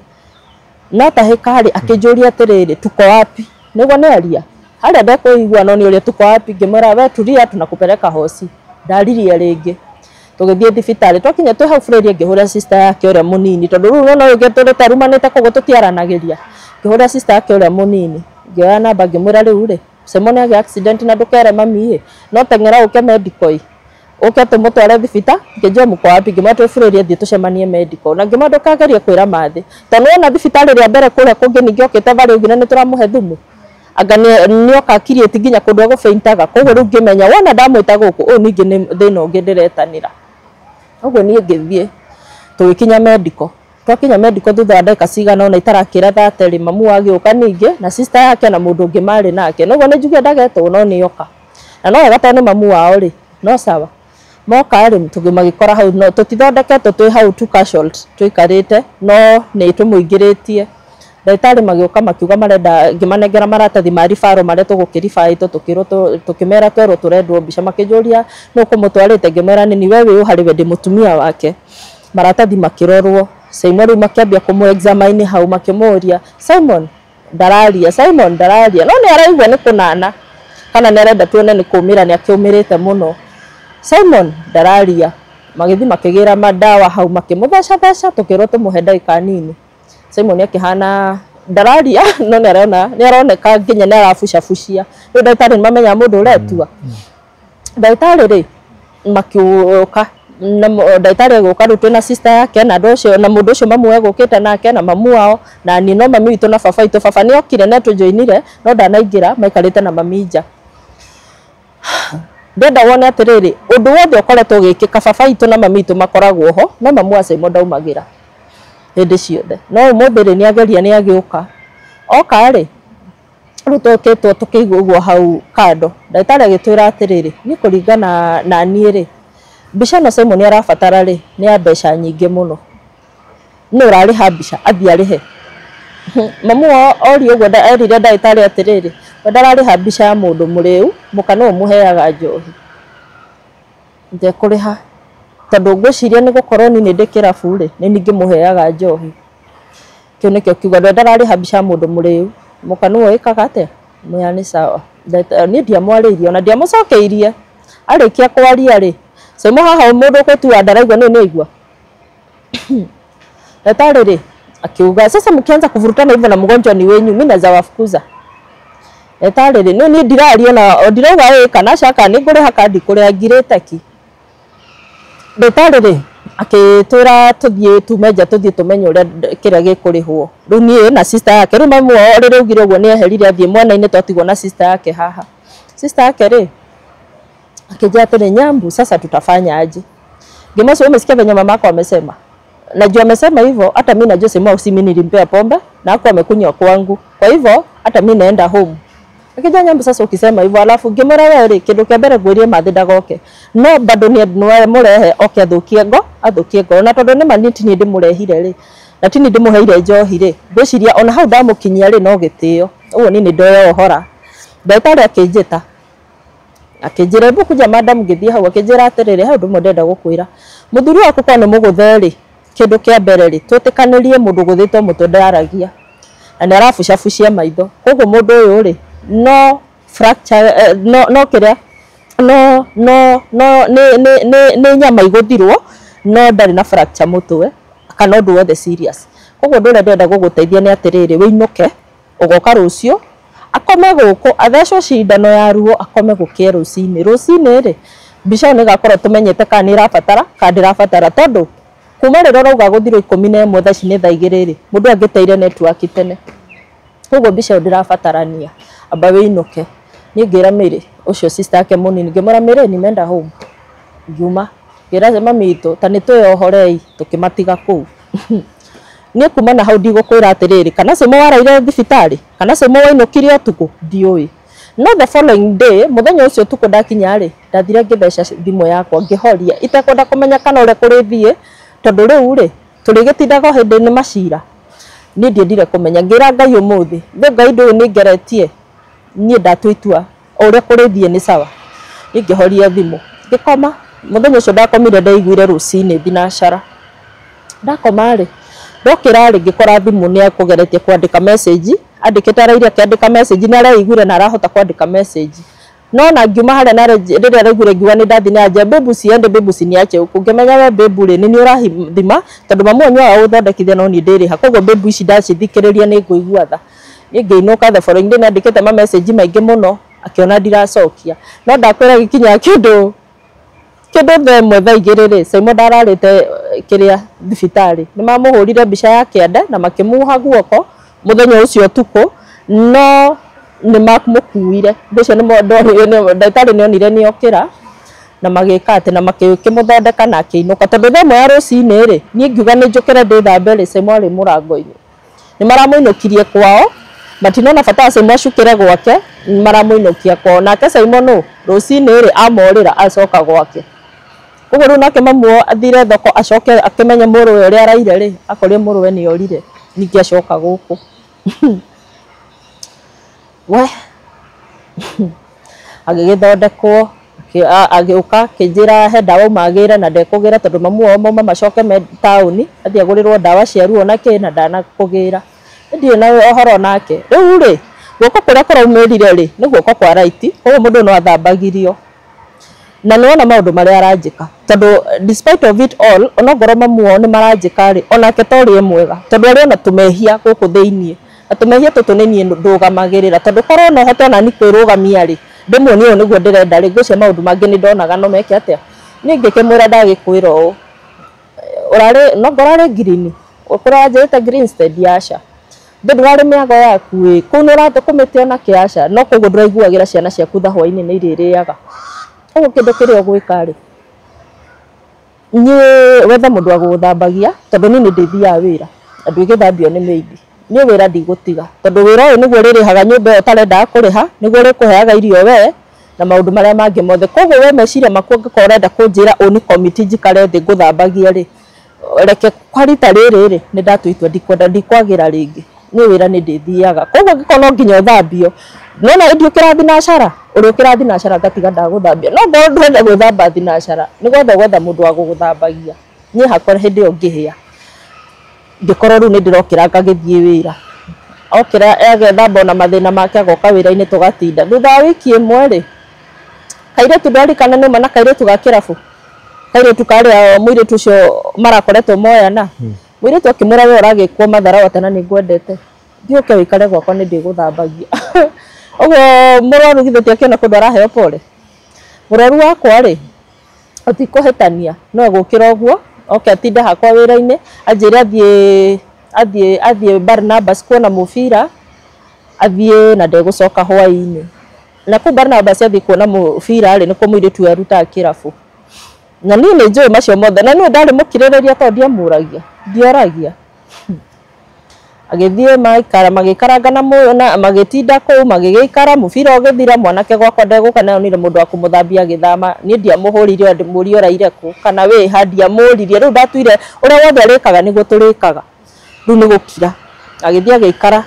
Na atahĩka rĩ, akĩnjũria atĩrĩrĩ, tuko wapi? Nĩguo nĩ aria. Harĩa ndekũigua no nĩ ũrĩa tuko wapi, ngĩmwĩra we tulia, tunakupeleka hosi. Ndaririe rĩngĩ. Tũgĩthiĩ thibitarĩ, twakinya twĩ hau Burĩria ngĩhũrĩra sister yake ũrĩa mũnini, tondũ rĩu nĩwona ũyũ ũngĩ tũtarumanĩte koguo tũtiaranagĩria. Ngĩhũrĩra sister yake ũrĩa mũnini, ngĩoya namba ngĩmwĩra rĩu rĩ, Simon agĩa accident na ndũkere mami ĩ, no teng'era ũke medical ĩ, ũke tũmũtware thibitarĩ. Ngĩnjũria mũko wapi, ngĩmwĩra twĩ Burĩria, thiĩ tũcemanie medical. Na ngĩmwĩra ndũkagerie kwĩra mathĩ, tondũ nĩwona thibitarĩ rĩa mbere kũrĩa kũngĩ ningĩ okĩte barĩ ũngĩ na nĩtũramũhe thumu. Anga nĩoka akirĩtie nginya kũndũ egũbeintaga. Koguo rĩu ngĩmenya wona ndamwĩta gũkũ, ũyũ ningĩ nĩ thĩna ũngĩ ndĩretanĩra. Ũguo niĩ ngĩthiĩ, tũgĩkinya medical. Twakinya medical thutha wa ndagĩka cigana ũna itarakĩra 30 rĩ, mamu agĩũka ningĩ na sister yake na mũndũ ũngĩ marĩ nake. Noguo nĩ njuge ndagetwo no nĩoka. Na no wega tondũ nĩ mamu wao rĩ, no sawa. Moka rĩ, magĩkora hau, no tũtithondeketwo, twĩ hau tu casualty tũikarĩte, no nĩ tũmũingĩrĩtie. Ndagĩtarĩ magĩũka makiuga marenda, ngĩmanengera maratathi ma referral marĩa tũgũkĩribaĩtwo, tũkĩrwo tũkĩmera twerwo tũrendwo mbica. Makĩnjũria nũ ũkũmũtwarĩte, ngĩmera nĩ we wĩ harĩ we, ndĩ mũtumia wake. Maratathi makĩrorwo. Simon rĩu makĩambia kũmũ examine hau, makĩmũria Simon ndararia, Simon ndararia, no nĩ araigua nĩ kũnana kana nĩ arenda tuone nĩ kũmĩra, nĩ akĩũmĩrĩte mũno. Simon ndararia, magĩthiĩ makĩgĩra madawa hau, makĩmũthecatheca, tũkĩrwo tũmũhe ndagĩka nini. Simon akĩhana ndararia, no nĩ arona, nĩ aroneka nginya nĩ arabucabucia. Rĩu ndagĩtarĩ nĩ mamenya mũndũ ũretua. Ndagĩtarĩ rĩ makiũka na ndagĩtarĩ agĩũka rĩu twĩna sister yake na andũ acio na mũndũ ũcio mamu egũkĩte nake na mamu wao na niĩ, no mami witũ na baba witũ. Baba nĩ okire na tũjoinire no ndanaingĩra, maikarĩte na mami nja. Ndenda wone atĩrĩrĩ, ũndũ wothe ũkoretwo ũgĩkĩka, baba witũ na mami witũ makoragwo ho, no mamu wa Simon ndaumagĩra hĩndĩ ciothe. No ũmũthĩ rĩ, nĩ ageria, nĩ agĩũka. Oka rĩ, rĩu tũkĩtwo tũkĩigwo ũguo hau kando, ndagĩtarĩ agĩtwĩra atĩrĩrĩ, niĩ kũringana na niĩ rĩ, mbica ĩno Simon arabatara rĩ, nĩ ya mbeca nyingĩ mũno. Nũ ũrarĩha mbica? Athiĩ arĩhe. Mamu wao oria ũguo, erire ndagĩtarĩ atĩrĩrĩ, we ndararĩha mbica ya mũndũ mũrĩu, mũka nĩwe ũmũheaga njohi. Ndekũrĩha tondũ ngwĩciria nĩ gũkorwo niĩ nĩ ndĩ kĩrabu rĩ, nĩ niĩ ngĩmũheaga njohi. Kĩu nĩkĩo kiuga we ndararĩha mbica ya mũndũ mũrĩu, mũka nĩwe wĩkaga atĩa? Mwĩra nĩ sawa. Niĩ ndiamwarĩirie ona ndiamũcokeirie. Arĩkia kwaria rĩ, Simon haha mũndũ ũgũtua ndaraigua nĩ nĩaigua. Daktari rĩ akiuga, sasa mkianza kuvurutana hivyo na mgonjwa ni wenyu, mimi naweza wafukuza. Daktari rĩ, no niĩ ndiraria na ndirauga ĩ kana caka nĩ ngũrĩha kandi kũrĩha ngirĩte ki. Daktari rĩ akĩtwĩra tũthiĩ tume nja, tũthiĩ tũmenye ũrĩa kĩrĩa gĩkũrĩhwo. Rĩu niĩ na sister yake, rĩu mamu wao rĩrĩa augire ũguo nĩ eherire athiĩ mwena-inĩ, twatigwo na sister yake haha. Sister yake rĩ akĩnjĩra atĩrĩ, Nyambu, sasa tutafanya aje? Ngĩmwĩra, umesikia venye mamako amesema? Najua amesema hivyo, hata mimi najua sema si mimi nilimpea pombe na hakuwa amekunywa kwangu. Kwa hivyo hata mimi naenda home. Akija Nyambu, sasa ukisema hivyo, alafu ngĩmwĩra we rĩ, kĩndũ kĩa mbere ngwĩrie mathĩ ndagoke, no bado nĩ mũrehe oke athũkie ngo athũkie ngoro, na tondũ nĩma niĩ ti niĩ ndĩmũrehire rĩ, na ti niĩ ndĩmũheire njohi rĩ, ngwĩciria ona hau ndamũkinyia rĩ no gĩtĩo. Ũguo niĩ nĩ ndoya ohora. Ndagĩtarĩ akĩnjĩta akĩnjĩra, hebu kuja madam. Ngĩthiĩ hau akĩnjĩra atĩrĩrĩ, hau ndũmwe ndĩrenda gũkwĩra, mũthuri waku korwo nĩ mũgũthe rĩ, kĩndũ kĩa mbere rĩ, twĩtĩkanĩrie mũndũ ũgũthĩtwo mũtwe ndaragia na nĩ arabucabucia maitho, koguo mũndũ ũyũ rĩ no fracture, no no kĩrĩa no no no nĩ nĩ nĩ nĩ nyama igũthirwo, no ndarĩ na fracture mũtwe kana ũndũ wothe serious. Koguo ũndũ ũrĩa ndĩrenda gũgũteithia nĩ atĩrĩrĩ, wĩinũke, ũgoka rũciũ, akome gũkũ, athecwo cindano ya ruo, akome gũkĩe rũcinĩ. Rũcinĩ rĩ Mbica ĩyo nĩ ĩgakorwo tũmenyete kana nĩ ĩrabatara kana ndĩrabatara tondũ kuma rĩrĩa ũrauga gũthirwo 11 thaa ici nĩ thaa 2 rĩ, mũndũ angĩteire network tene. Koguo mbica ĩyo ndĩrabatarania, amba wĩinũke. Niĩ ngĩra Mary ũcio sister yake mũnini, ngĩmwĩra Mary nimeenda home. Ngiuma ngĩra mami witũ ta nĩ twĩyohorei, tũkĩmatiga kũu. Niĩ kuma na hau ndigũkwĩra atĩrĩrĩ, kana Saimo waraire thibitarĩ, kana Saimo wainũkire ũtukũ, ndiũĩ. No the following day, mũthenya ũcio ũtukũ ndakinya rĩ, ndathire ngĩtheca thimũ yakwa ngĩhoria itekwenda kũmenya kana ũrĩa kũrĩthiĩ, tondũ rĩu rĩ tũrĩgĩtindaga o hĩndĩ nĩ macira. Niĩ ndiendire kũmenya, ngĩra Ngai ũmũthĩ, thĩ Ngai ndũĩ nĩ ngeretie, niĩ ndatua itua o ũrĩa kũrĩthiĩ nĩ sawa. Niĩ ngĩhoria thimũ ngĩkoma. Mũthenya ũcio ndakomire ndaiguire rũcinĩ thinacara. Ndakoma rĩ, ndokĩra rĩ, ngĩkora thimũ nĩ akũgeretie kwandĩka message, andĩkĩte araire akĩandĩka message, nĩ areiguire na arahota kwandĩka message. No na ngiuma harĩa na rĩrĩa araiguire ngiuga nĩ ndathi nĩ anja, babe usiende, babe usiniache huku. Ngĩmenya we babe rĩ, nĩ niĩ ũrathima tondũ mamu wanyu aga gũthondekithia no niĩ ndĩrĩha. Koguo babe ici ndacithikĩrĩria nĩ ngũigua tha. Niĩ ngĩinũka the following day nĩandĩkĩte ma message maingĩ mũno, akĩona ndiracokia. No ndakwĩra gĩkinya kĩndũ thaa 1 thaa 2 rĩ, Saimo ndararĩte kĩrĩa thibitarĩ. Nĩ mamũhũrire mbica ya kĩande na makĩmuoha guoko mũthenya ũcio ũtukũ, no nĩ mamũkuire. Ũndũ ũcio ndagĩtarĩ nĩ onire nĩ okĩra na magĩka atĩ na makĩmũthondeka na akĩinũka. Tondũ thaa 1 ya rũcinĩ rĩ, niĩ ngiuga nĩ njũkĩre ndĩthambe rĩ, Saimo arĩ mũrango-inĩ. Nĩ maramũinũkirie kwao, matinona bata wa Saimo acukĩre gwake, maramũinũkia kwao. Nake Saimo nũ rũcinĩ rĩ amorĩra acoka gwake. Koguo rĩu nake mamu athire thoko acoke akĩmenye mũrũwe ũrĩa araire rĩ, akorire mũrũwe nĩ orire, ningĩ acoka gũkũ. We agĩgĩthondekwo, agĩũka akĩnjĩra he ndawa auma agĩre na ndekũgĩra tondũ mamu wao mauma macoke me taũni athiĩ agũrĩrwo ndawa cia ruo na kĩ na ndanakũgĩra. Ndirĩ na ũhoro nake. Rĩu rĩ, guoko kũrĩa kũraumĩrire rĩ, nĩ guoko kwa right, koguo mũndũ no athambagirio. Na nĩ wona maũndũ marĩa aranjĩka, tondũ despite of it all, onongorwo mamu wao nĩ maranjĩka rĩ, onake to ũrĩa mwega, tondũ arĩ ona tũmehia gũkũ thĩiniĩ. Na tũmehia tũtũ nĩ niĩ ndũgamagĩrĩra, tondũ korwo no hote ona niĩ kwĩrũgamia rĩ, ndĩmuonie ũũ nĩguo ndĩrenda rĩ, ngwĩciria maũndũ mangĩ nĩ ndonaga no meke atĩa. Niĩ ngĩkĩmwĩra ndagĩkwĩra ũũ, ũrarĩ no ngorwo arĩ green, ũkũrĩa wanjĩrĩte Greenstead aca. Thĩ ndũrarĩ mĩago yaku ĩ, kũu nĩ ũrathũkũmĩte ona kĩ aca, no koguo ndũraiguagĩra ciana ciaku tha hwaĩ-inĩ nĩ irĩrĩaga. Koguo kĩndũ kĩrĩa ũgwĩka rĩ, niĩ wethe mũndũ wa gũgũthambagia, tondũ niĩ nĩ ndĩthiaga wĩra na ndwĩgĩthambio nĩ maid. Niĩ wĩra ndigũtiga, tondũ wĩra ũyũ nĩguo ũrĩrĩhaga nyũmba ĩyo ũtarendaga kũrĩha, nĩguo ũrĩkũheaga irio we na maũndũ marĩa mangĩ mothe. Koguo we meciria maku ũngĩkorwo ũrenda kũnjĩra ũni komiti njikare thĩ ngũthambagie rĩ, reke kwa rita rĩrĩ rĩ, nĩ ndatua itua ndikwenda ndikwagĩra rĩngĩ. Niĩ wĩra nĩ ndĩthiaga. Koguo angĩkorwo no nginya ũthambio, nĩwona ndiũkĩra thinacara, ũrĩũkĩra thinacara ngatiga ndagũthambia. No ngorwo ndũrenda gwĩthamba thinacara, nĩ gwetha ũgwetha mũndũ wa gũgũthambagia. Niĩ hakwa hĩndĩ ĩyo ngĩhĩa, ngĩkorwo rĩu nĩ ndĩrokĩra ngagĩthiĩ wĩra. Okĩra agethamba ona mathĩna make agoka wĩra-inĩ tũgatinda. Thutha wa wiki 1 rĩ, kairĩtu ndarikana nĩma na kairĩtu ga kĩrabu, kairĩtu karĩa mũirĩtu ũcio marakoretwo moyana. Mũirĩtu akĩmwĩra we ũragĩkwo matharau atĩ na nĩ ngwendete, thiĩ ũke wĩikare gwakwa nĩ ndĩgũthambagia. Ũguo mũrwaru githĩ ti akĩona kũndũ araheo pole. Mũrwaru wakwa rĩ, ũtikũhĩtania, no egũkĩra ũguo, oke atinde hakwa wĩra-inĩ, anjĩre athiĩ Barnabas kuona mũbira, athiĩ na ndegũcoka hwaĩ-inĩ. Na kũu Barnabas athiĩ kuona mũbira rĩ, nĩkuo mũirĩtu ũyũ arutaga kĩrabu. Na niĩ nĩ njũĩ macio mothe, na niĩ ndarĩ mũkirĩrĩria tondũ ndiamũragia, ndioragia. Agĩthiĩ maikara magĩikaranga na magĩtinda kũu magĩgĩikara mũbira ũgĩthira, mwanake gwakwa ndegũka na onire mũndũ wa kũmũthambia agĩthama. Niĩ ndiamũhũrire ndĩmũrie ũraire kũ kana wĩha, ndiamũririe. Rĩu ndatuire ũrĩa wothe arĩkaga nĩguo tũrĩkaga. Rĩu nĩ gũkira. Agĩthiĩ agĩikara,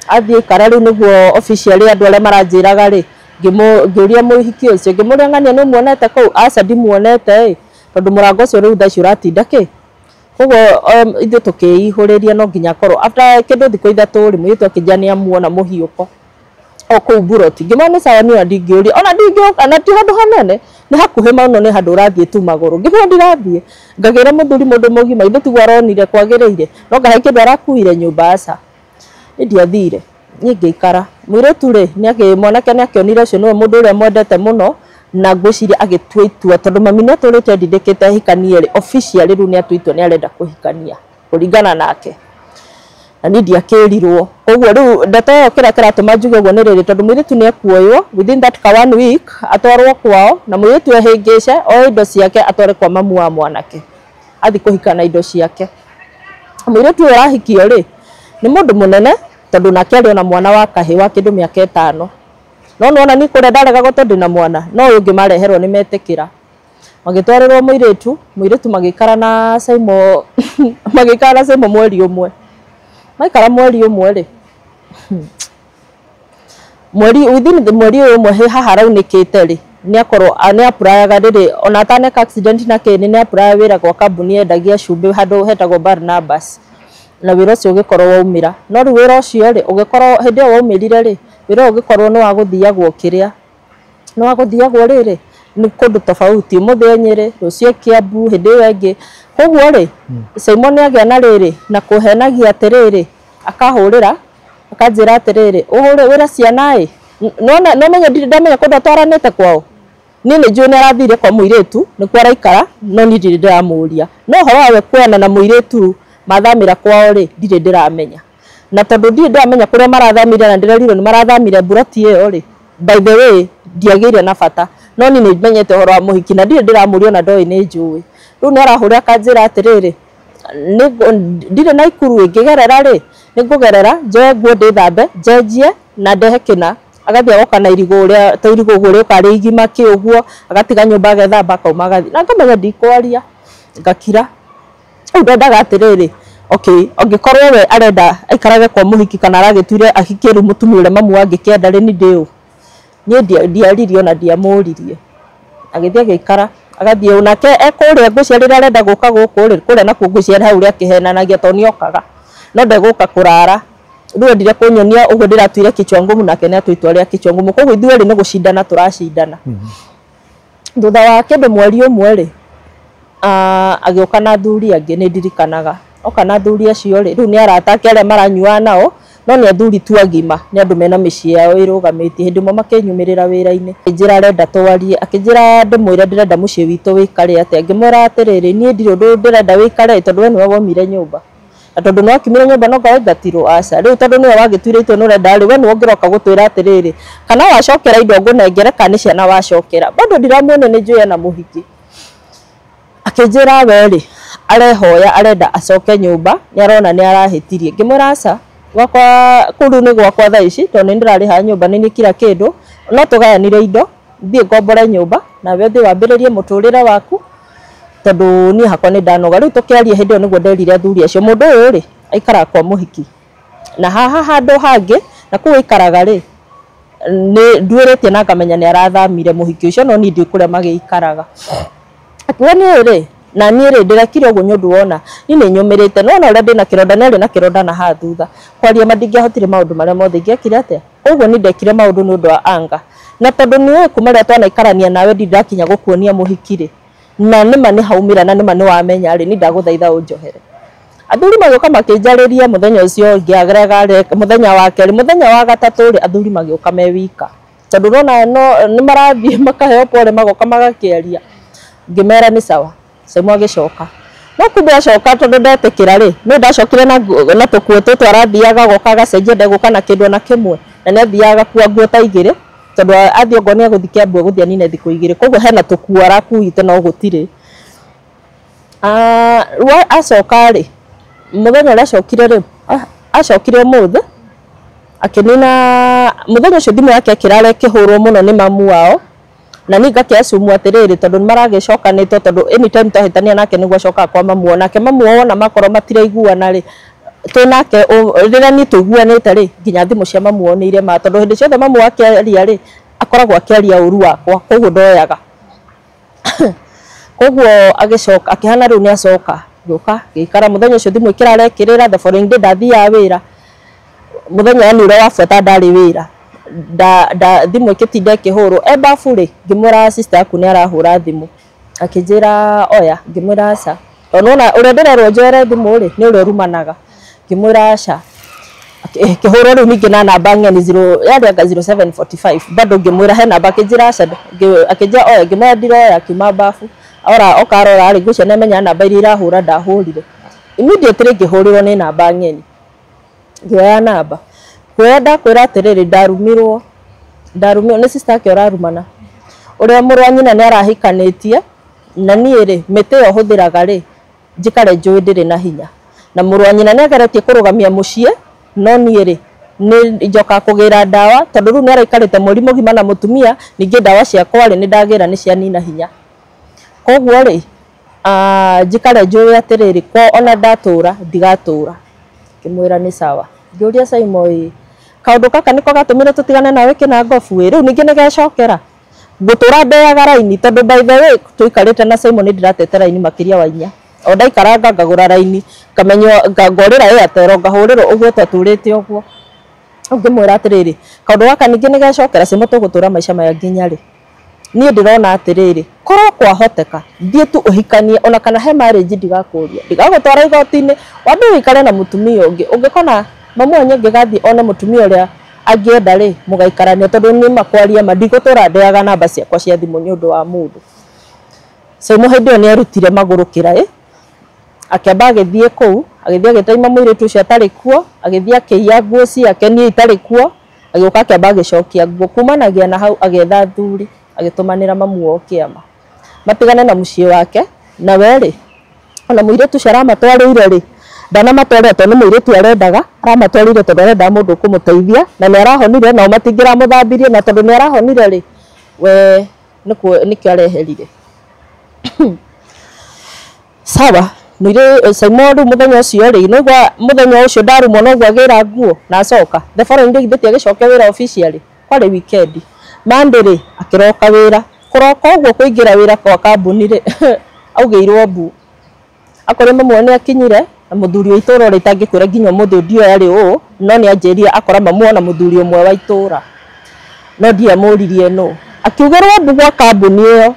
athiĩ aikara rĩu nĩguo officially andũ arĩa maranjĩraga rĩ, ngĩũria mũhiki ũcio, ngĩmũria ng'ania nĩ ũmuonete kũu? Aca ndimuonete ĩ, tondũ mũrango ũcio rĩu thaa ici ũratinda kĩ. Koguo ithuĩ tũkĩihũrĩria no nginya akorwo after kĩndũ thikũ 3 rĩ, mũirĩtu akĩnjĩra nĩ amuona mũhiũko o kũu Buroti. Ngĩmwĩra nĩ sawa niĩ ndingĩũria ona ndingĩũka, na ti handũ hanene, nĩ hakuhĩ mũno, nĩ handũ ũrathiĩ tu magũrũ. Ngĩmwĩra ndirathiĩ, ngagĩra mũthuri mũndũ mũgima, ithe tiguo aronire kwagĩrĩire, no ngahe kĩndũ arakuire nyũmba, aca. Niĩ ndiathire, niĩ ngĩikara. Mũirĩtu rĩ, mwanake nĩ akĩonire ũcio nĩwe mũndũ ũrĩa mwendete mũno, Na ngwĩciria agĩtua itua tondũ mami nĩ atũrĩte ndindĩkĩte ahikanie rĩ, officially rĩu nĩ atua itua nĩ arenda kũhikania kũringana nake. Na niĩ ndiakĩrirwo. Koguo rĩu ndeto ĩyo kĩrĩa kĩratũma njuge ũguo nĩ rĩrĩ, tondũ mũirĩtu nĩ ekuoywo within that ka 1 week atwarwo kwao, na mũirĩtu ehĩngĩce oe indo ciake atware kwa mamu wa mwanake athi kũhika na indo ciake. Mũirĩtu ũyũ ũrahikio rĩ nĩ mũndũ mũnene tondũ nake arĩ ona mwana wa kahĩ wa kĩndũ mĩaka 5. No nĩwona niĩ kũrĩa ndaregagwo tondũ ndĩna mwana, no ũyũ ũngĩ mareherwo nĩ metĩkĩra. Magĩtwarĩrwo mũirĩtu, mũirĩtu magĩikara na Saimo magĩikara na Saimo mweri ũmwe. Maikara mweri ũmwe rĩ, mweri within the mweri ũyũ ũmwe haha araunĩkĩte rĩ, nĩ akorwo nĩ apurayaga rĩrĩ ona ataneka accident na kĩ, nĩ apuraya wĩra gwa kambuni yendagia cumbĩ handũ hetagwo Barnabas. Na wĩra ũcio ũgĩkorwo waumĩra. No rĩu wĩra ũcio rĩ, ũgĩkorwo hĩndĩ ĩyo waumĩrire rĩ, wĩra ũyũ ũgĩkorwo nĩ wa gũthiagwo kĩrĩa, nĩ wa gũthiagwo rĩrĩ nĩ kũndũ tofauti, ũmũthĩ e Nyĩrĩ, rũciũ e Kiambu, hĩndĩ ĩyo ĩngĩ. Koguo rĩ, Simon agĩa na rĩrĩ na kũhenagia atĩrĩrĩ, akahũrĩra akanjĩra atĩrĩrĩ, ũhũre wĩra ciana ĩ, no menye ndirĩ ndamenya kũndũ atwaranĩte kwao. Niĩ nĩ njũĩ nĩ arathire kwa mũirĩtu nĩkuo araikara, no niĩ ndirĩ ndĩramũria. No ũhoro wa we kuoyana na mũirĩtu mathamĩra kwao rĩ, ndirĩ ndĩramenya. Na tondũ ndirĩ ndĩramenya kũrĩa marathamire na ndĩrerirwo nĩ marathamire mburoti ĩyo rĩ, by the way ndiagĩire na bata. No niĩ nĩ menyete ũhoro wa mũhiki na ndirĩ ndĩramũria ona ndoĩ nĩ njũĩ. Rĩu nĩ arahũrĩra akanjĩra atĩrĩrĩ, ndirĩ na ikuru ĩngĩgerera rĩ, nĩ ngũgerera njoe nguo ndĩthambe, njenjie na ndehe kĩna. Agathiĩ agoka na irigũ ũrĩa ta irigũ ũguo rĩũka rĩ igima kĩ ũguo, agatiga nyũmba agethamba akauma agathiĩ. Na ngamenya ndikwaria, ngakira. Rĩu ndendaga atĩrĩrĩ, okay, angĩkorwo we arenda aikarage kwa mũhiki kana aragĩtuire ahikie rĩu mũtumia ũrĩa mamu angĩkĩenda rĩ, niĩ ndĩ ũ? Niĩ ndiaririe ona ndiamũririe. Agĩthiĩ agĩikara, agathiĩ onake ekũrĩa ngwĩciria rĩrĩa arenda gũka gũkũ rĩ, kũrĩa nakuo ngwĩciria hau ũrĩa akĩhenanagia tondũ nĩokaga, no ndegũka kũrara. Rĩu endire kũnyonia ũguo ndĩratuire kichwa ngumu, nake nĩ atua itua rĩa kichwa ngumu. Koguo ithuĩ erĩ nĩ gũcindana tũracindana. Thutha wa kĩndũ mweri ũmwe rĩ, agĩũka na athuri angĩ nĩ ndirikanaga. Oka na athuri acio rĩ, rĩu nĩ arata ake arĩa maranyuaga nao, no nĩ athuri tu agima, nĩ andũ mena mĩciĩ yao ĩrũgamĩtie. Hĩndĩ ĩmwe makĩnyumĩrĩra wĩra-inĩ, akĩnjĩra arenda twarie, akĩnjĩra ndĩmwĩre ndĩrenda mũciĩ witũ wĩikare atĩa. Ngĩmwĩra atĩrĩrĩ, niĩ ndirĩ ũndũ ndĩrenda wĩikare tondũ we nĩwe waumire nyũmba. Na tondũ nĩ wakiumire nyũmba no anga waingatirwo, aca. Rĩu tondũ nĩwe wagĩtuire itua nĩ ũrenda rĩ, we nĩwe ũngĩroka gũtwĩra atĩrĩrĩ, kana wacokera indo ngũnengere kana nĩ ciana wacokera. Bado ndiramuonia nĩ njũĩ ena mũhiki. Akĩnjĩra we rĩ, arehoya arenda acoke nyũmba, nĩ arona nĩ arahĩtirie. Ngĩmwĩra aca, gwakwa kũu rĩu nĩ gwakwa thaa ici tondũ nĩ ndĩrarĩha nyũmba nĩ niĩ kila kĩndũ, no tũgayanire indo, thiĩ ngombore nyũmba nawe ũthiĩ wambĩrĩrie mũtũrĩre waku tondũ niĩ hakwa nĩ ndanoga. Rĩu tũkĩaria hĩndĩ ĩyo nĩguo nderire athuri acio, mũndũ ũyũ rĩ aikaraga kwa mũhiki na haha handũ hangĩ, na kũu aikaraga rĩ nĩ nduĩrĩtie na ngamenya nĩ arathamire mũhiki ũcio, no niĩ ndiũĩ kũrĩa magĩikaraga. Akiuga niĩ rĩ, na niĩ rĩ ndĩrekire ũguo nĩ ũndũ wona niĩ nĩ nyũmĩrĩte, nĩwona ũrĩa ndĩna kĩronda, nĩ arĩ na kĩronda na haha thutha. Kwaria ma ndingĩahotire maũndũ marĩa mothe ingĩekire atĩa. Koguo niĩ ndekire maũndũ nĩ ũndũ wa anga. Na tondũ nĩũĩ kuma rĩrĩa twanaikarania nawe ndirĩ ndakinya gũkuonia mũhiki rĩ, na nĩma nĩ haumĩra na nĩma nĩ wamenya rĩ, niĩ ndagũthaitha ũnjohere. Athuri magĩũka makĩnjarĩria mũthenya ũcio ngĩarega, mũthenya wa kerĩ, mũthenya wa gatatũ rĩ, athuri magĩũka me wika. Tondũ ũrona no nĩ marathiĩ makaheo pole magoka magakĩaria. Ngĩmera nĩ sawa. Saimo agĩcoka. No kumbe acoka tondũ ndetĩkĩra rĩ, nĩ ndacokire na tũkuo tũtũ arathiaga agoka agacenjia ndegũka na kĩndũ ona kĩmwe. Na nĩ athiaga agakua nguo ta igĩrĩ tondũ athiĩ okorwo nĩ egũthiĩ Kiambu egũthiĩ anine thikũ igĩrĩ. Koguo hena tũkuo arakuĩte no gũtirĩ. Rĩu acoka rĩ, mũthenya ũrĩa acokire rĩ, acokire ũmũthĩ akĩnina mũthenya ũcio thimũ yake ĩkĩrara ĩkĩhũrwo mũno nĩ mamu wao. Na niĩ ngakĩassume atĩrĩrĩ, tondũ nĩ maragĩcokanĩtwo, tondũ anytime twahĩtania nake nĩguo acokaga kwa mamu wao. Nake mamu wao wona makorwo matiraiguana rĩ, twĩ nake rĩrĩa niĩ tũiguanĩte rĩ, nginya thimũ cia mamu wao nĩ iremaga, tondũ hĩndĩ ciothe mamu wao akĩaria rĩ, akoragwo akĩaria ũru wakwa, koguo ndoyaga. Koguo agĩcoka akĩhana rĩu nĩ acoka, ngĩũka ngĩikara mũthenya ũcio thimũ ĩkĩrara ĩkĩrĩra, the following day ndathiaga wĩra. Mũthenya yani ũrĩa wabuata ndarĩ wĩra. Da thimũ ĩgĩtinda ĩkĩhũrwo. E babu rĩ, ngĩmwĩra sister yaku nĩ arahũra thimũ. Akĩnjĩra oya, ngĩmwĩra aca. Tondũ nĩwona ũrĩa ndĩrerwo njoere thimũ rĩ, nĩ ũrĩa ũrumanaga. Ngĩmwĩra aca. Kĩhũrwo rĩu ningĩ na namba ng'eni 0 yarĩ anga 0745 bado ngĩmwĩra he namba akĩnjĩra aca akĩnjĩra oya ngĩmwĩra ndiroya akiuma bafu ora okarora rĩ ngwĩciria nĩamenya namba iria irahũra ndahũrire immediately ngĩhũrĩrwo nĩ namba ng'eni ngĩoya namba kuoya ndakwĩra atĩrĩrĩ ndarumirwo nĩ sister ake ũrarumana ũrĩa mũrũ wa nyina nĩ arahikanĩtie na niĩ rĩ mĩtĩ ĩyo hũthĩraga rĩ njikare njũĩ ndĩrĩ na hinya na mũrũ wa nyina nĩ ageretie kũrũgamia mũciĩ no niĩ rĩ nĩ njoka kũgĩra ndawa tondũ rĩu nĩ araikarĩte mweri mũgima na mũtumia ningĩ ndawa ciakwa rĩ nĩ ndagĩra nĩ cianina hinya koguo rĩ njikare njũĩ atĩrĩrĩ kwa ona ndatũra ndigatũra ngĩmwĩra nĩ sawa ngĩũria Saimo ĩ kaũndũ gaka nĩko gatũmire tũtigane nawe kĩnangobu ĩ rĩu ningĩ nĩgecokera ngũtũra ndeaga raini tondũ by the way tũikarĩte na Saimo nĩ ndĩratete raini makĩria wa inya o ndaikaranga ngagũra raini ngamenywo ngorĩra Airtel ngahũrĩrwo ũguo twatũrĩte ũguo ngĩmwĩra atĩrĩrĩ kaũndũ gaka ningĩ nĩgecokera Saimo tũgũtũra maica maya nginya rĩ niĩ ndĩrona atĩrĩrĩ korwo kwahoteka thiĩ tu ũhikanie ona kana he marriage ndigakũria ndigagũtwara igoti-inĩ wambe ũikare na mũtumia ũngĩ ũngĩkona mamu wanyu angĩgathiĩ one mũtumia ũrĩa angĩenda rĩ mũgaikarania tondũ nĩ makwaria ma ndigũtũra ndeaga namba ciakwa cia thimũ nĩ ũndũ wa mũndũ. Saimo hĩndĩ ĩyo nĩ arutire magũrũ kĩraĩ akĩamba agĩthiĩ kũu agĩthiĩ agĩtaima mũirĩtu ũcio atarĩ kuo agĩthiĩ akĩiya nguo ciake niĩ itarĩ kuo agĩũka akĩamba agĩcokia nguo kumanagia na hau agĩetha athuri agĩtũmanĩra mamu wao kĩama matigane na mũciĩ wake na we rĩ ona mũirĩtu ũcio aramatwarĩire rĩ ndanamatwarĩra tondũ nĩ mũirĩtu arendaga aramatwarĩire tondũ arendaga mũndũ ũkũmũteithia na nĩ arahonire nao matingĩramũthambirie na tondũ nĩ arahonire rĩ we nĩkĩo areherire. Sawa mũirĩ Saimo rĩu mũthenya ũcio rĩ nĩguo mũthenya ũcio ndarumwo noguo agĩra nguo na acoka the following day githĩ ti agĩcokia wĩra officially kwarĩ weekend Monday rĩ akĩroka wĩra kũroka ũguo kũingĩra wĩra kwa kambuni rĩ augĩirwo mbu akorwo mamu nĩ akinyire na mũthuri wa itũra ũrĩa itangĩkwĩra nginya ũmũthĩ ndioĩ arĩ ũũ no nĩ anjĩrire akora mamu ona mũthuri ũmwe wa itũra no ndiamũririe nũ akiugĩrwo mbu gwa kambuni ĩyo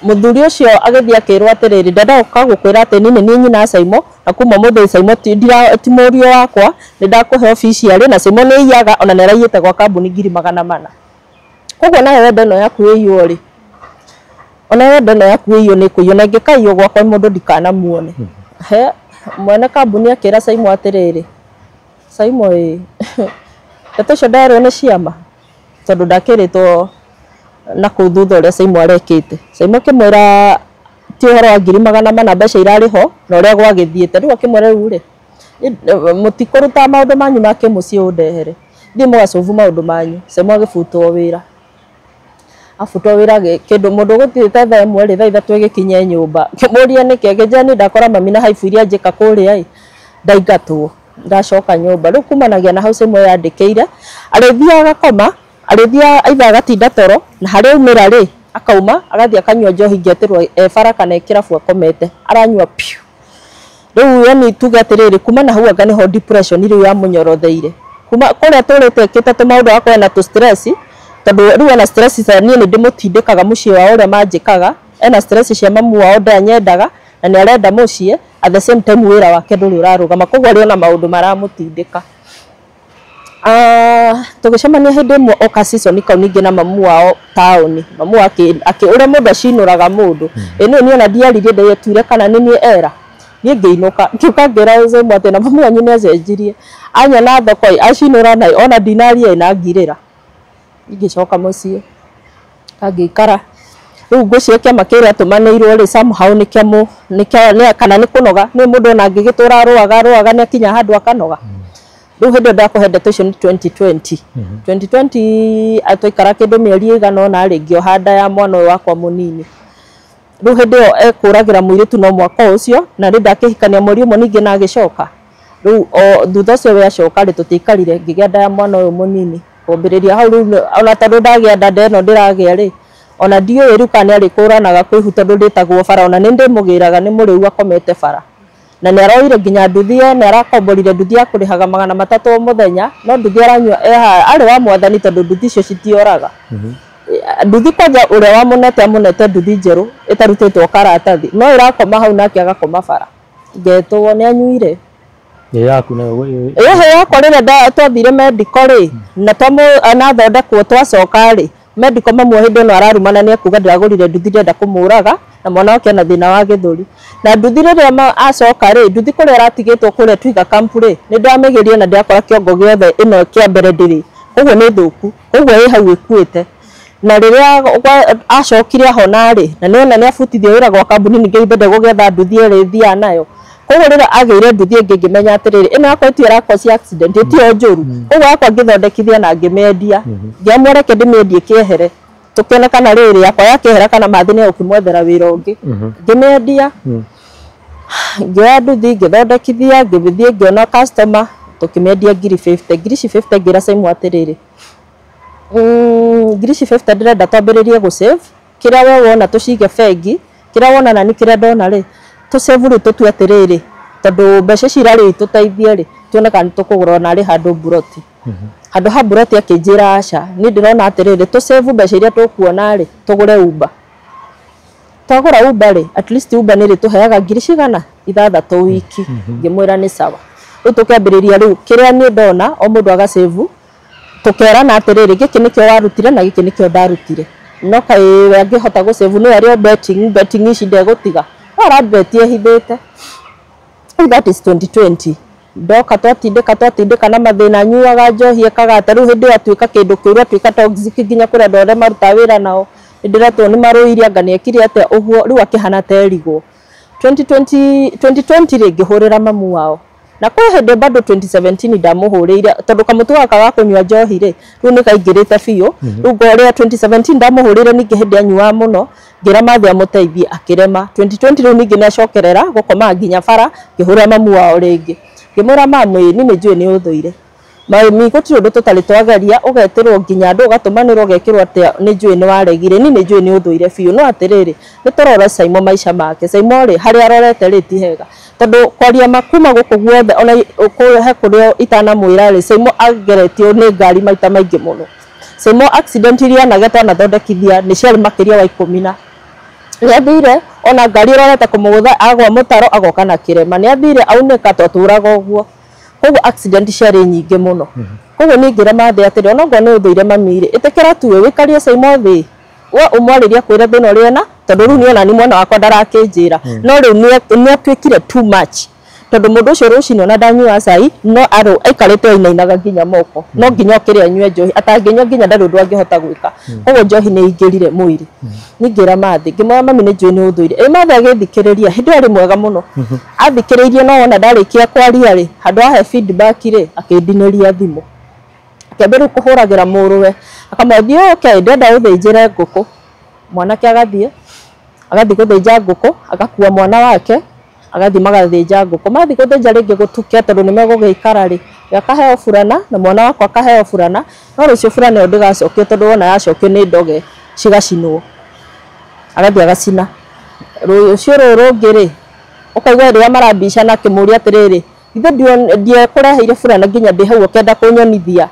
mũthuri ũcio agĩthiĩ akĩrwo atĩrĩrĩ ndenda gũka gũkwĩra atĩ niĩ nĩ niĩ nyina Saimo na kuma ũmũthĩ Saimo ti mũriũ wakwa nĩ ndakũhe officially na Saimo nĩ aiyaga ona nĩ araiyĩte gwa kambuni 400,000 koguo nawe wenda ĩno yaku ĩiywo rĩ ona wenda ĩno yaku ĩiywo nĩ ĩkũiywo na ĩngĩkaiywo gwakwa mũndũ ndikanamuone. He mwene kambuni akĩra Saimo atĩrĩrĩ Saimo ĩ ndeto icio nderwo nĩ ciama tondũ ndakĩrĩtwo na kũu thutha ũrĩa Saimo arekĩte. Saimo akĩmwĩra ti ũhoro wa 400,000 mbeca irarĩ ho na ũrĩa gwagĩthiĩte rĩu akĩmwĩra rĩu rĩ mũtikũruta maũndũ manyu ma kĩmũciĩ ũndehere thiĩ mũgacobu maũndũ manyu. Saimo agĩbutwo wĩra abutwo wĩra kĩndũ mũndũ ũgũthiĩte thaa ĩmwe rĩ thaa ithatũ ĩgĩkinye nyũmba ngĩmũria nĩkĩ akĩnjĩra niĩ ndakora mami na haibu iria njĩka kũrĩa ĩ ndaingatwo ndacoka nyũmba rĩu kumanagia na hau Saimo yandĩkĩire arĩthiaga agakoma arĩthiaga aitha agatinda toro na harĩa aumĩra rĩ akauma agathiĩ akanyua njohi ngĩetĩrwo e bara kana e kĩrabu akomete aranyua piũ rĩu yani tuge atĩrĩrĩ kuma na hau anga nĩho depression rĩu yamũnyorotheire kuma kũrĩa tũrĩte ekĩte tũmaũndũ agakorwo ena tũ stress tondũ rĩu ena stress cia niĩ nĩ ndĩmũtindĩkaga mũciĩ wao ũrĩa manjĩkaga ena stress cia mamu wao ndanyendaga na nĩ arenda mũciĩ at the same time wĩra wake ndũrĩ ũrarũgama koguo arĩ ona maũndũ maramũtindĩka. Tũgĩcemania hĩndĩ ĩmwe oka season kau ningĩ na mamu wao taũni mamu akĩ ũrĩa mũndũ acinũraga mũndũ ĩ niĩ ona ndiaririe ndĩetuire kana nĩ niĩ era niĩ ngĩinũka ngĩũka ngĩra Saimo atĩ na mamu wanyu nĩ acenjirie anyona thoko ĩ acinũra na ona ndinaria ĩ na ngirĩra ngĩcoka mũciĩ ngĩikara rĩu ngwĩciria kĩama kĩrĩa atũmanĩirwo rĩ somehow nĩkĩamũ kana nĩ kũnoga nĩ mũndũ ona angĩgĩtũra arũaga nĩ akinya handũ akanoga rĩu hĩndĩ ĩyo ndakũhe ndeto icio nĩ 2020 2020 twaikara kĩndũ mĩeri ĩigana ũna rĩ ngĩoha nda ya mwana ũyũ wakwa mũnini rĩu hĩndĩ ĩyo ekũragĩra mũirĩtu no mwaka ũcio na rĩ ndakĩhikania mweri ũmwe ningĩ na agĩcoka rĩu o thutha ũcio we acoka rĩ tũtiaikarire ngĩgĩa nda ya mwana ũyũ mũnini kwambĩrĩria hau rĩu ona tondũ ndagĩa nda ĩno ndĩragĩa rĩ ona ndiũĩ rĩu kana nĩ arĩkũranaga kwĩ ihu tondũ ndĩtagwo bara ona nĩ ndĩmũgĩraga nĩ mũrĩu akomete bara na nĩ aroire nginya nduthi ene arakomborire nduthi ya kũrĩhaga 300 o mũthenya no nduthi aranyua arĩ wa mwathani tondũ nduthi icio citioraga nduthi kwanja ũrĩa wamũnete amũnete nduthi njerũ ĩtarutĩtwo karatathi no ĩrakoma hau nake agakoma bara ngetwo nĩ anyuire Yaku nayo ĩyo yakwa rĩrĩa twathire medical rĩ na anathondekwo twacoka rĩ medical mamu hĩndĩ ĩno ararumana nĩ ekuga ndĩragũrire nduthi ndĩrenda kũmũraga na mwana wake ena thĩna wa gĩthũri na nduthi rĩrĩa acoka rĩ nduthi kũrĩa ĩratigĩtwo kũrĩa Twiga Camp rĩ nĩ ndamĩgĩrie na ndĩrakora kĩongo gĩothe ĩno kĩa mbere ndĩrĩ koguo nĩ thũku koguo ĩ hau ĩkuĩte na rĩrĩa acokire ahona rĩ na nĩona nĩ abutithio wĩra gwa kambuni ningĩ ithe ndegũgĩetha nduthi ĩrĩa ĩthiaga nayo koguo rĩrĩa agĩire nduthi ĩngĩ ngĩmenya atĩrĩrĩ ĩno yakwa ĩtio ĩrakosi accident ĩtio njũru koguo yakwa ngĩthondekithia na ngĩmĩendia ngĩamua reke ndĩmĩendie kĩehere tũkĩone kana rĩrĩ yakwa yakĩehera kana mathĩ nĩ egũkĩmwethera wĩra ũngĩ ngĩmĩendia ngĩoya nduthi ngĩthondekithia ngĩthiĩ ngĩona customer tũkĩmĩendia 50,000 ngiri ici 50 ngĩra Simon atĩrĩrĩ ngiri ici 50 ndĩrenda twambĩrĩrie gũ save kĩrĩa we wona tũcige bengi kĩrĩa wona nani kĩrĩa ndona rĩ tũ save rĩu tũtue atĩrĩrĩ tondũ mbeca ici irarĩ itũteithie rĩ tuone kana nĩtũkũgũra ona rĩ handũ mburoti handũ ha mburoti akĩnjĩra aca niĩ ndĩrona atĩrĩrĩ tũ save mbeca iria tũkuona rĩ tũgũre Uber twagũra Uber rĩ at least Uber nĩ ĩrĩtũheaga ngiri cigana 6 wiki ngĩmwĩra nĩ sawa rĩu tũkĩambĩrĩria rĩu kĩrĩa niĩ ndona o mũndũ aga save tũkerana atĩrĩrĩ gĩkĩ nĩkĩo warutire na gĩkĩ nĩkĩo ndarutire no kaĩ we angĩhota gũ save nĩwe arĩ o betting ici ndegũtiga no arabeti ehithĩte. That is 2020 ndoka twatindĩka na mathĩna anyuaga njohi ekaga atĩa rĩu hĩndĩ ĩyo atuĩka kĩndũ kĩũru atuĩka toxic nginya kũrĩ andũ arĩa marutaga wĩra nao nĩndĩretwo nĩ marũire anga nĩekire atĩa ũguo rĩu akĩhana ta erigwo 2020 rĩ ngĩhũrĩra mamu wao na kwĩ hĩndĩ bado 2017 ndamũhũrĩire tondũ kamũtugo gaka ga kũnyua njohi rĩ rĩu nĩ kaingĩrĩte biũ rĩu ngorĩa 2017 ndamũhũrĩire ningĩ hĩndĩ anyuaga mũno ngĩra Mathĩ amũteithie akĩrema 2020 rĩu ningĩ nĩacokerera gũkoma nginya bara ngĩhũrĩra mamu wao rĩngĩ ngĩmwĩra mamu ĩ niĩ nĩnjũĩ nĩ ũthũire mami gũtirĩ ũndũ tũtarĩ twageria ũgetĩrwo nginya andũ ũgatũmanĩrwo ũgekĩrwo atĩa nĩnjũĩ nĩ waregire niĩ nĩnjũĩ nĩ ũthũire biũ no atĩrĩrĩ nĩ tũrore Simon maica make Simon rĩ harĩa arorete rĩ ti hega tondũ kwaria makuma gũkũ guothe ona he kũrĩa itanamwĩra rĩ Simon ageretio nĩ ngari maita maingĩ mũno Simon accident iria anagĩa twanathondekithia nĩ ciarĩ makĩria wa 10 na nĩathire ona ngari ĩrorete kũmũgũtha agwa mũtaro agoka na kĩrema nĩathire aunĩka twatũraga ũguo koguo accident ciarĩ nyingĩ mũno koguo niĩ ngĩra Mathĩ atĩrĩ ona okorwo nĩ ũthũire mami rĩ ĩtĩkĩra tu wĩikarie Simon thĩ we ũmwarĩrie kwĩra thĩna ũrĩa ena tondũ rĩu niĩ ona ni mwana wakwa ndarakĩnjĩra no rĩu nĩatuĩkire too much tondũ mũndũ ũcio rũcinĩ ona ndanyua cai no arũ aikarĩte ainainaga nginya moko no nginya okĩre anyue njohi atangĩnyua nginya ndarĩ ũndũ angĩhota gwĩka koguo njohi nĩ ĩingĩrire mwĩrĩ niĩ ngĩra Mathĩ ngĩmwĩra mami nĩ njũĩ nĩ ũthũire ĩ Mathĩ agĩthikĩrĩria hĩndĩ ĩyo arĩ mwega mũno athikĩrĩirie no wona ndarĩkia kwaria rĩ handũ ahe feedback rĩ akĩndinĩria thimũ akĩambĩrĩria kũhũragĩra mũrũwe akamwĩra thiĩ ũke ndĩrenda ũthĩnjĩre ngũkũ mwanake agathiĩ gũthĩnja ngũkũ agakua mwana wake agathiĩ magathĩnja ngũkũ mathiĩ gũthĩnja rĩngĩ gũtuke tondũ nĩ megũgĩikara rĩ we akaheo burana na mwana wakwa akaheo burana no rũciũ burana ĩyo ndĩgacokio tondũ wona yacokio nĩ ndoge cigacinwo agathiĩ agacina rũciũ rũrũ rũngĩ rĩ ũkaigua rĩrĩa marambicana akĩmũria atĩrĩrĩ ithe ndiekũreheire burana nginya ndĩ hau ũkenda kũnyonithia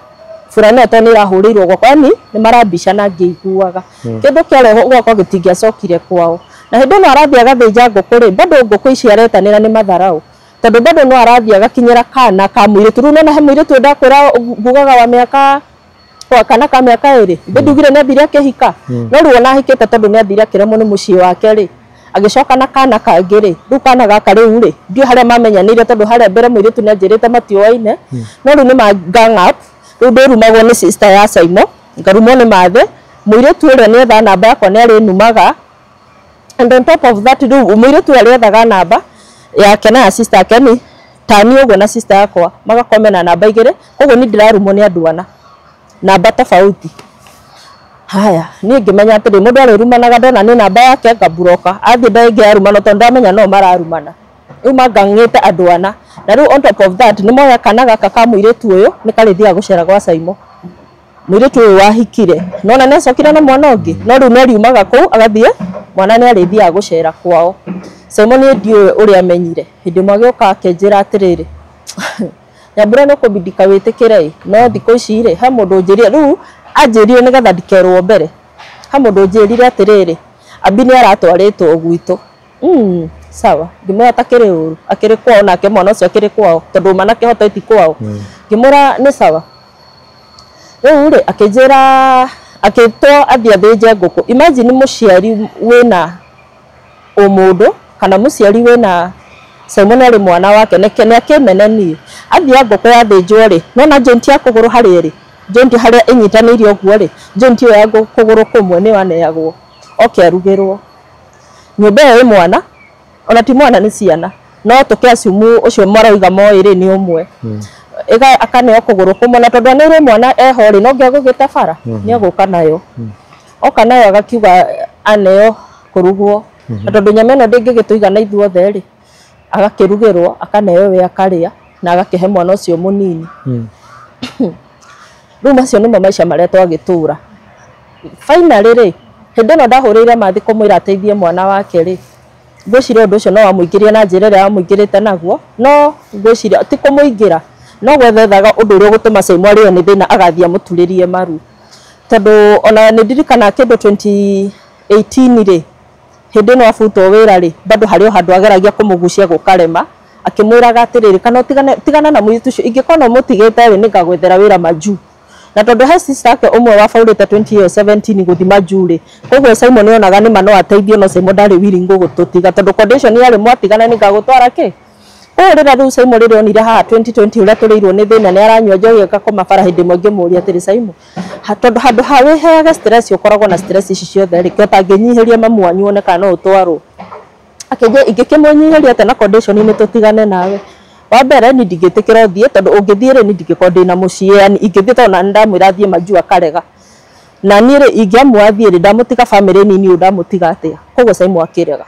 burana ĩyo tondũ nĩ ĩrahũrĩirwo gwakwa yani nĩ marambicana ngĩiguaga kĩndũ kĩarehwo gwakwa gĩtingĩacokire kwao na hĩndĩ ĩno arathiĩ agathĩnja ngũkũ rĩ bado ngũkũ ici aretanĩra nĩ matharau tondũ bado no arathiĩ agakinyĩra kana ka mũirĩtu rĩu nona he mũirĩtu ndakwĩra ngugaga wa mĩaka kwa kana ka mĩaka 2 ndugire nĩ athire akĩhika no rĩu ona ahikĩte tondũ nĩ athire akĩremwo nĩ mũciĩ wake rĩ agĩcoka na kana kangĩ rĩ rĩu kana gaka rĩu rĩ ndiũ harĩa mamenyanĩire tondũ harĩa mbere mũirĩtu nĩ anjĩrĩte matioaine no rĩu nĩ ma gang up rĩu ndĩrumagwo nĩ sister ya Simon ngarumwo nĩ Mathĩ mũirĩtu ũrĩa nĩethaga namba yakwa nĩ arĩnumaga and on top of that rĩu mũirĩtu ũrĩa arĩethaga namba yake na ya sister yake ni tani ũguo na sister yakwa magakorwo mena namba 2 koguo niĩ ndĩrarumwo nĩ andũ ana namba tofauti haya niĩ ngĩmenya atĩrĩ mũndũ arĩrumanaga ndona nĩ namba yake ngaburoka athiĩ ndangĩ arumana tondũ ndamenya no mararumana rĩu mangang'ĩte andũ ana na rĩu on top of that nĩ moya kana gaka ka mũirĩtu ũyũ nĩ karĩthiaga gũcera gwa Simon mũirĩtu ũyũ wahikire nona nĩ acokire na mwana ũngĩ no rĩu nĩ ariumaga kũu agathiĩ mwana nĩ arĩthiaga gũcera kwao Simon niĩ ndiũĩ ũrĩa amenyire hĩndĩ ĩmwe agĩũka akĩnjĩra atĩrĩrĩ Nyambura nĩ ũkũbindika wĩtĩkĩre ĩ no thikũ ici rĩ he mũndũ ũnjĩrire rĩu anjĩrire nĩgetha ndikerwo mbere he mũndũ ũnjĩrire atĩrĩrĩ Abi nĩ aratwarĩtwo gwitũ Sawa, ngĩmwĩra atakĩrĩ ũru, akĩrĩ kwao nake mwana ũcio akĩrĩ kwao tondũ manakĩhota ti kwao. Ngĩmwĩra nĩ sawa. Rĩu rĩ akĩnjĩra akĩtwo athiĩ athĩnje ngũkũ. Imagine mũciari wĩna ũmũndũ kana mũciari wĩna Simon arĩ mwana wake nĩ akĩmene niĩ. Athiĩ ngũkũ yathĩnjwo rĩ, nona joint ya kũgũrũ harĩa ĩrĩ, joint harĩa ĩnyitanĩirio ũguo rĩ, joint ĩyo ya kũgũrũ kũmwe nĩyo aneagwo oke arugĩrwo. Nyũmba ĩyo ĩ mwana, ona ti mwana nĩ ciana, no tũkĩ assume ũcio marauga moĩ rĩ nĩ ũmwe. Ĩga akaneo kũgũrũ kũmwe na tondũ aneirwo mwana eho rĩ, no nginya gũgĩte bara, nĩ egũka nayo. Oka nayo agakiuga aneo kũrugwo. Na tondũ nyama ĩno ndĩngĩgĩtũigana ithuothe rĩ, agakĩrugĩrwo akaneo we akarĩa na agakĩhe mwana ũcio mũnini. Rĩu macio nĩmo maica marĩa twagĩtũra. Finally rĩ, hĩndĩ ĩno ndahũrĩire Mathi kũmwĩra ateithie mwana wake rĩ, ngwĩciria ũndũ ũcio no wamũingĩria na njĩra ĩrĩa wamũingĩrĩte naguo, no ngwĩciria ti kũmũingĩra, no gwethethaga ũndũ ũrĩa ũgũtũma Simon arĩo nĩ thĩna agathiĩ amũturĩrie maru. Tondũ ona nĩ ndirikanaga kĩndũ 2018 rĩ, hĩndĩ ĩno abutwo wĩra rĩ, bado harĩ o handũ ageragia kũmũgucia gũkarema, akĩmwĩraga atĩrĩrĩ, kana ũtigane tigana na mũirĩtu ũcio, ingĩkorwo no mũtigĩte rĩ, nĩngagwethera wĩra majuu. Na tondũ he sister ake ũmwe wabaũrĩte 2017 gũthiĩ majuu rĩ, koguo Simon onaga nĩma no ateithio, no Simon ndarĩ willing gũgũtũtiga tondũ condition yarĩ mwatigana nĩngagũtwara kĩ. Koguo rĩrĩa rĩu Simon rĩrĩa onire haha 2020 ũrĩa tũrĩirwo nĩ thĩna nĩ aranyua njohi agakoma bara hĩndĩ ĩmwe ngĩmũria atĩrĩ Simon, tondũ handũ ha wĩheage stress ũkoragwo na stress ici ciothe rĩ, kĩ ũtangĩnyihĩria mamu wanyu wone kana no ũtwarwo. Akĩnjĩra ingĩkĩmũnyihĩria atĩa na condition nĩ tũtigane nawe. Wa mbere ni ndingĩtĩkĩra ũthiĩ tondũ ũngĩthiĩ rĩ ni ndingĩkorwo ndĩna mũciĩ, yani ingĩthiĩ tondũ na ndamwĩra athiĩ majuu akarega. Na niĩ rĩ ingĩamua athiĩ rĩ ndamũtiga famĩlĩ nini ũũ ndamũtiga atĩa. Koguo Simon akĩrega.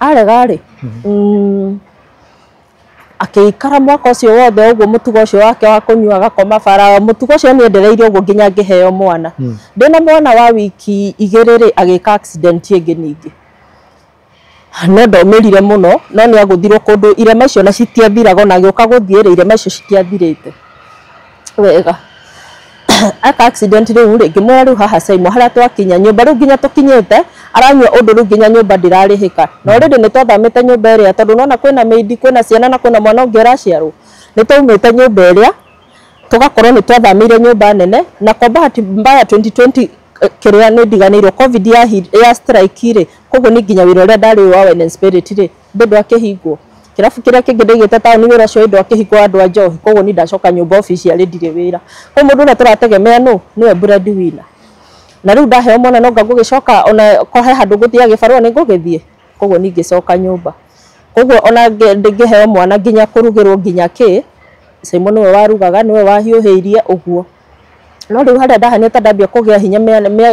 Arega rĩ, akĩikara mwaka ũcio wothe ũguo mũtugo ũcio wake wa kũnyua agakoma bara, mũtugo ũcio nĩ endereire ũguo nginya ngĩheo mwana. Ndĩna mwana wa wiki igĩrĩ rĩ, agĩka accident ĩngĩ ningĩ. No ndomĩrire mũno, no nĩ agũthirwo kũndũ irema icio na citiathiraga, ona agĩũka gũthiĩ rĩ, irema icio citiathirĩte wega. Aka accident rĩu rĩ, ngĩmwĩra rĩu haha Simon harĩa twakinya nyũmba rĩu nginya tũkinyĩte aranyua ũndũ rĩu nginya nyũmba ndĩrarĩhĩka. Na already nĩ twathamĩte nyũmba ĩrĩa tondũ nona kwĩna maid, kwĩna ciana na kwĩna mwana ũngĩ ũraciarwo. Nĩ twaumĩte nyũmba ĩrĩa tũgakorwo nĩ twathamĩire nyũmba nene, na kwa bahati mbaya 2020 kĩrĩa nĩ ndiganĩirwo covid ya strike rĩ, koguo nĩ nginya wĩra ũrĩa ndarĩ wa wine and spirit rĩ bado akĩhingwo. Kĩrabu kĩrĩa kĩngĩ ndaigĩte taũni wĩra ũcio ndwakĩhingwo andũ a njohi, koguo niĩ ndacoka nyũmba officially ndirĩ wĩra. Koguo mũndũ ũrĩa tũrategemea nũ nĩwe breadwinner. Na rĩu ndaheo mwana no nga ngũgĩcoka ona ko he handũ ngũthiaga gĩbarũa nĩ ngũgĩthiĩ, koguo niĩ ngĩcoka nyũmba. Koguo ona ngĩheo mwana nginya kũrugĩrwo nginya kĩ, Simon nĩwe warugaga, nĩwe wahiũhĩirie ũguo. No rĩu harĩa ndahania ta ndambia kũgĩa hinya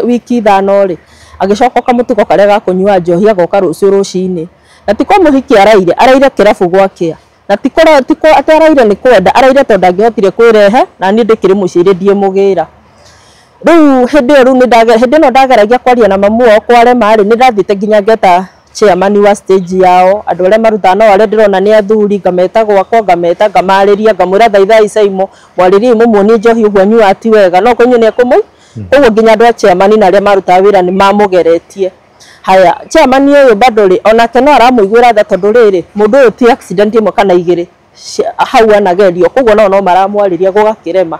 wiki 5 rĩ, agĩcoka kamũtugo karĩa ga kũnyua njohi agoka rũciũ rũcinĩ. Na ti kwa mũhiki araire, araire kĩrabu gwakĩa. Na ti atĩ araire nĩ kwenda, araire tondũ ndangĩhotire kwĩrehe na niĩ ndĩkĩrĩ mũciĩ ndiĩmũgĩra. Rĩu hĩndĩ ĩyo rĩu hĩndĩ ĩno ndageragia kwaria na mamu wao kwarema rĩ, nĩ ndathiĩte nginya ngeta chairman wa stage yao, andũ arĩa marutaga no arĩa ndĩrona nĩ athuri, ngameta gwakwa, ngameta, ngamarĩria, ngamwĩra thaithai Simon, mwarĩrie mũmuonie njohi ũguo anyuaga ti wega, no kũnyua nĩ ekũmũ. Koguo nginya andũ a chairman na arĩa marutaga wĩra nĩ mamũgeretie. Haya, chairman ũyũ bado rĩ, onake no aramũiguĩra tha tondũ rĩrĩ, mũndũ ũyũ ti accident ĩmwe kana igĩrĩ hau anagerio, koguo nao no maramwarĩria gũgakĩrema.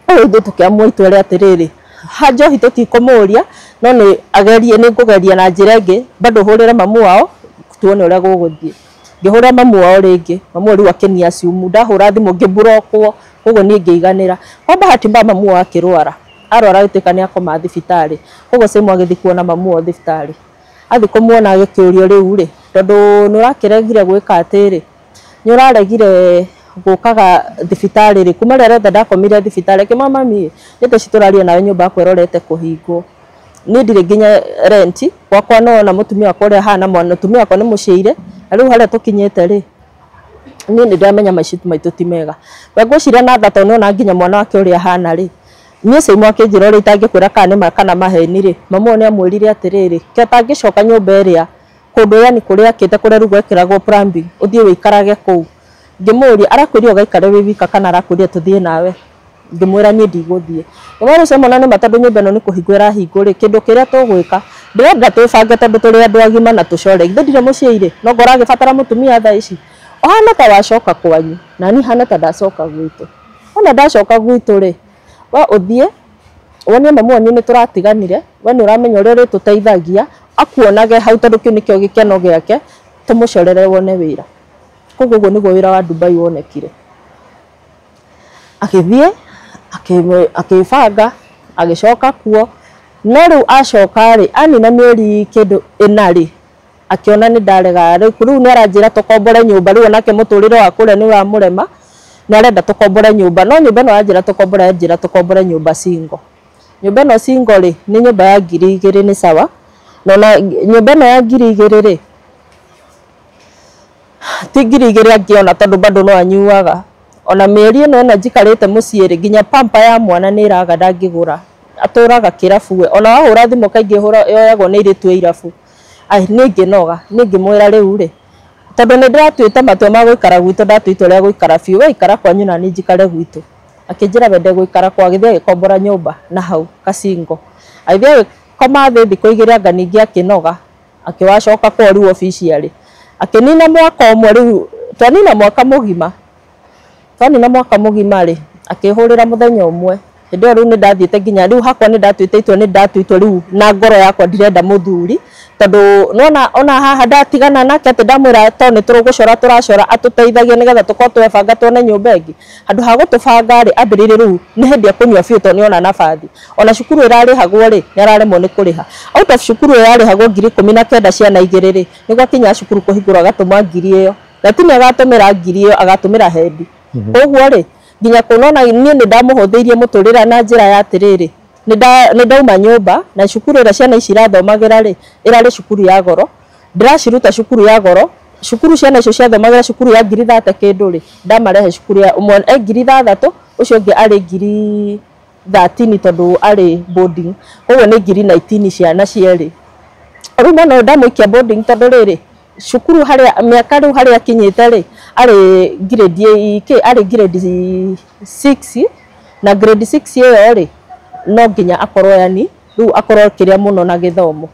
Rĩu ithuĩ tũkĩamua itua rĩa atĩrĩrĩ, ha njohi tũtikũmũria, no nĩ agerie, nĩ ngũgeria na njĩra ĩngĩ, bado hũrĩre mamu wao tuone ũrĩa gũgũthiĩ. Ngĩhũrĩra mamu wao rĩngĩ, mamu wao rĩu akĩni assume ndahũra thimũ ngĩmburokwo, koguo niĩ ngĩiganĩra. Kwa bahati mbaya mamu wao akĩrwara, arwara gĩtuĩka nĩ akoma thibitarĩ, koguo Simon agĩthiĩ kuona mamu wao thibitarĩ. Athiĩ kũmuona agĩkĩũrio rĩu rĩ, tondũ nĩ ũrakĩregire gwĩka atĩrĩ, nĩ ũraregire gũkaga thibitarĩ rĩ, kuma rĩrĩa rĩothe ndakomire thibitarĩ, akĩmwĩra mami, nĩ thaa ici tũraria nawe nyũmba yakwa ĩrorete kũhingwo. Niĩ ndirĩ nginya rent, gwakwa no na mũtumia wakwa ũrĩa ahana, mwana mũtumia wakwa nĩ mũciire, na rĩu harĩa tũkinyĩte rĩ, niĩ nĩ ndĩramenya maica maitũ ti mega. We ngwĩciria na tha tondũ nĩona nginya mwana wake ũrĩa ahana rĩ, niĩ Simon akĩnjĩra ũrĩa itangĩkwĩra kana nĩ ma kana maheni rĩ, mamu wao nĩ amwĩrire atĩrĩrĩ, ke ũtangĩcoka nyũmba ĩrĩa kũndũ yani kũrĩa akĩte kũrĩa rĩu gwekĩragwo plumbing, ũthiĩ wĩikarage kũu. Ngĩmũria arakwĩrire ũgaikare wĩ wika kana arakwĩrire tũthiĩ nawe? Ngĩmwĩra niĩ ndigũthiĩ. Ngĩmwĩra rĩu Simon nĩ ma tondũ nyũmba ĩno nĩ kũhingwo ĩrahingwo rĩ, kĩndũ kĩrĩa tũgwĩka ndĩrenda twĩbange tondũ tũrĩ andũ agima na tũcore. Githĩ ndirĩ mũciĩ rĩ, no ngorwo agĩbatara mũtumia thaa ici. Ũhana ta wacoka kwanyu, na niĩ hana ta ndacoka gwitũ. Wona ndacoka gwitũ rĩ, we ũthiĩ wonie mamu wanyu nĩ tũratiganire, we nĩ ũramenya ũrĩa ũrĩtũteithagia, akuonage hau tondũ kĩu nĩkĩo gĩkeno gĩake, tũmũcorere wone wĩra. Koguo ũguo nĩguo wĩra wa Dubai wonekire. Agĩthiĩ akĩbanga agĩcoka kuo, no rĩu acoka rĩ, anina mĩeri kĩndũ ĩna rĩ, akĩona nĩ ndarega. Rĩu nĩ aranjĩra tũkombore nyũmba, rĩu onake mũtũrĩre wa kũrĩa nĩ ũramũrema, nĩ arenda tũkombore nyũmba, no nyũmba ĩno aranjĩra tũkombore, aranjĩra tũkombore nyũmba single. Nyũmba ĩno single rĩ, nĩ nyũmba ya 2,000 nĩ sawa, no na nyũmba ĩno ya 2,000 rĩ, ti 2,000 angĩona tondũ bado no anyuaga. Ona mĩeri ĩno ĩna njikarĩte mũciĩ rĩ, nginya pamper ya mwana nĩ ĩraga ndangĩgũra, atũraga kĩrabu we. Ona wahũra thimũ kaingĩ yoyagwo nĩ airĩtu a irabu. Ai, niĩ ngĩnoga, niĩ ngĩmwĩra rĩu rĩ, tondũ nĩ ndĩratuĩte matua ma gũikara gwitũ, ndatua itua rĩa gũikara biũ, we ikara kwanyu na niĩ njikare gwitũ. Akĩnjĩra we ndegũikara kwao, agĩthiĩ agĩkombora nyũmba na hau kacingo. Agĩthiĩ agĩkoma thĩ thikũ igĩrĩ anga ningĩ akĩnoga, akĩwacoka kwao rĩu officially. Akĩnina mwaka ũmwe rĩu, twanina mwaka mũgima. Twanina mwaka mũgima rĩ, akĩhũrĩra mũthenya ũmwe. Hĩndĩ ĩyo rĩu nĩ ndathiĩte nginya rĩu hakwa nĩ ndatuĩte itua, nĩ ndatua itua rĩu na ngoro yakwa ndirenda mũthuri, tondũ nĩwona ona haha ndatigana nake atĩ ndamwĩra to nĩ tũgũcora tũracora atũteithagie nĩgetha tũkorwo twebanga tuone nyũmba ĩngĩ. Handũ ha gũtũbanga rĩ, ambĩrĩirie rĩu nĩ hĩndĩ ekũnyua biũ tondũ nĩona nabathi. Ona cukuru ĩrarĩhagwo rĩ, nĩ araremwo nĩ kũrĩha. Out of cukuru ĩyo yarĩhagwo 19,000 ciana igĩrĩ rĩ, nĩguo akinya cukuru kũhingũrwo agatũma 1,000 ĩyo. Na ti nĩ agatũmĩra 1,000 ĩyo, agatũmĩra hendi. Koguo rĩ, nginya kũnona niĩ nĩ ndamũhũthĩirie mũtũrĩre na njĩra ya atĩrĩrĩ, nĩ ndauma nyũmba na cukuru ĩrĩa ciana ici irathomagĩra rĩ, ĩrarĩ cukuru ya goro. Ndĩraciruta cukuru ya goro, cukuru ciana icio ciathomagĩra cukuru ya 30,000 kĩndũ rĩ, ndamarehe cukuru ya ũmwe e 6,000, ũcio ũngĩ arĩ 13,000 tondũ arĩ boarding. Koguo nĩ 19,000 ciana cierĩ. Rĩu mwana ũyũ ndamũikia boarding tondũ rĩrĩ, cukuru harĩa mĩaka rĩu harĩa akinyĩte rĩ, arĩ grade kĩ, arĩ grade 6, na grade 6 ĩyo rĩ, no nginya akorwo yani rĩu akorwo kĩrĩa mũno na gĩthomo.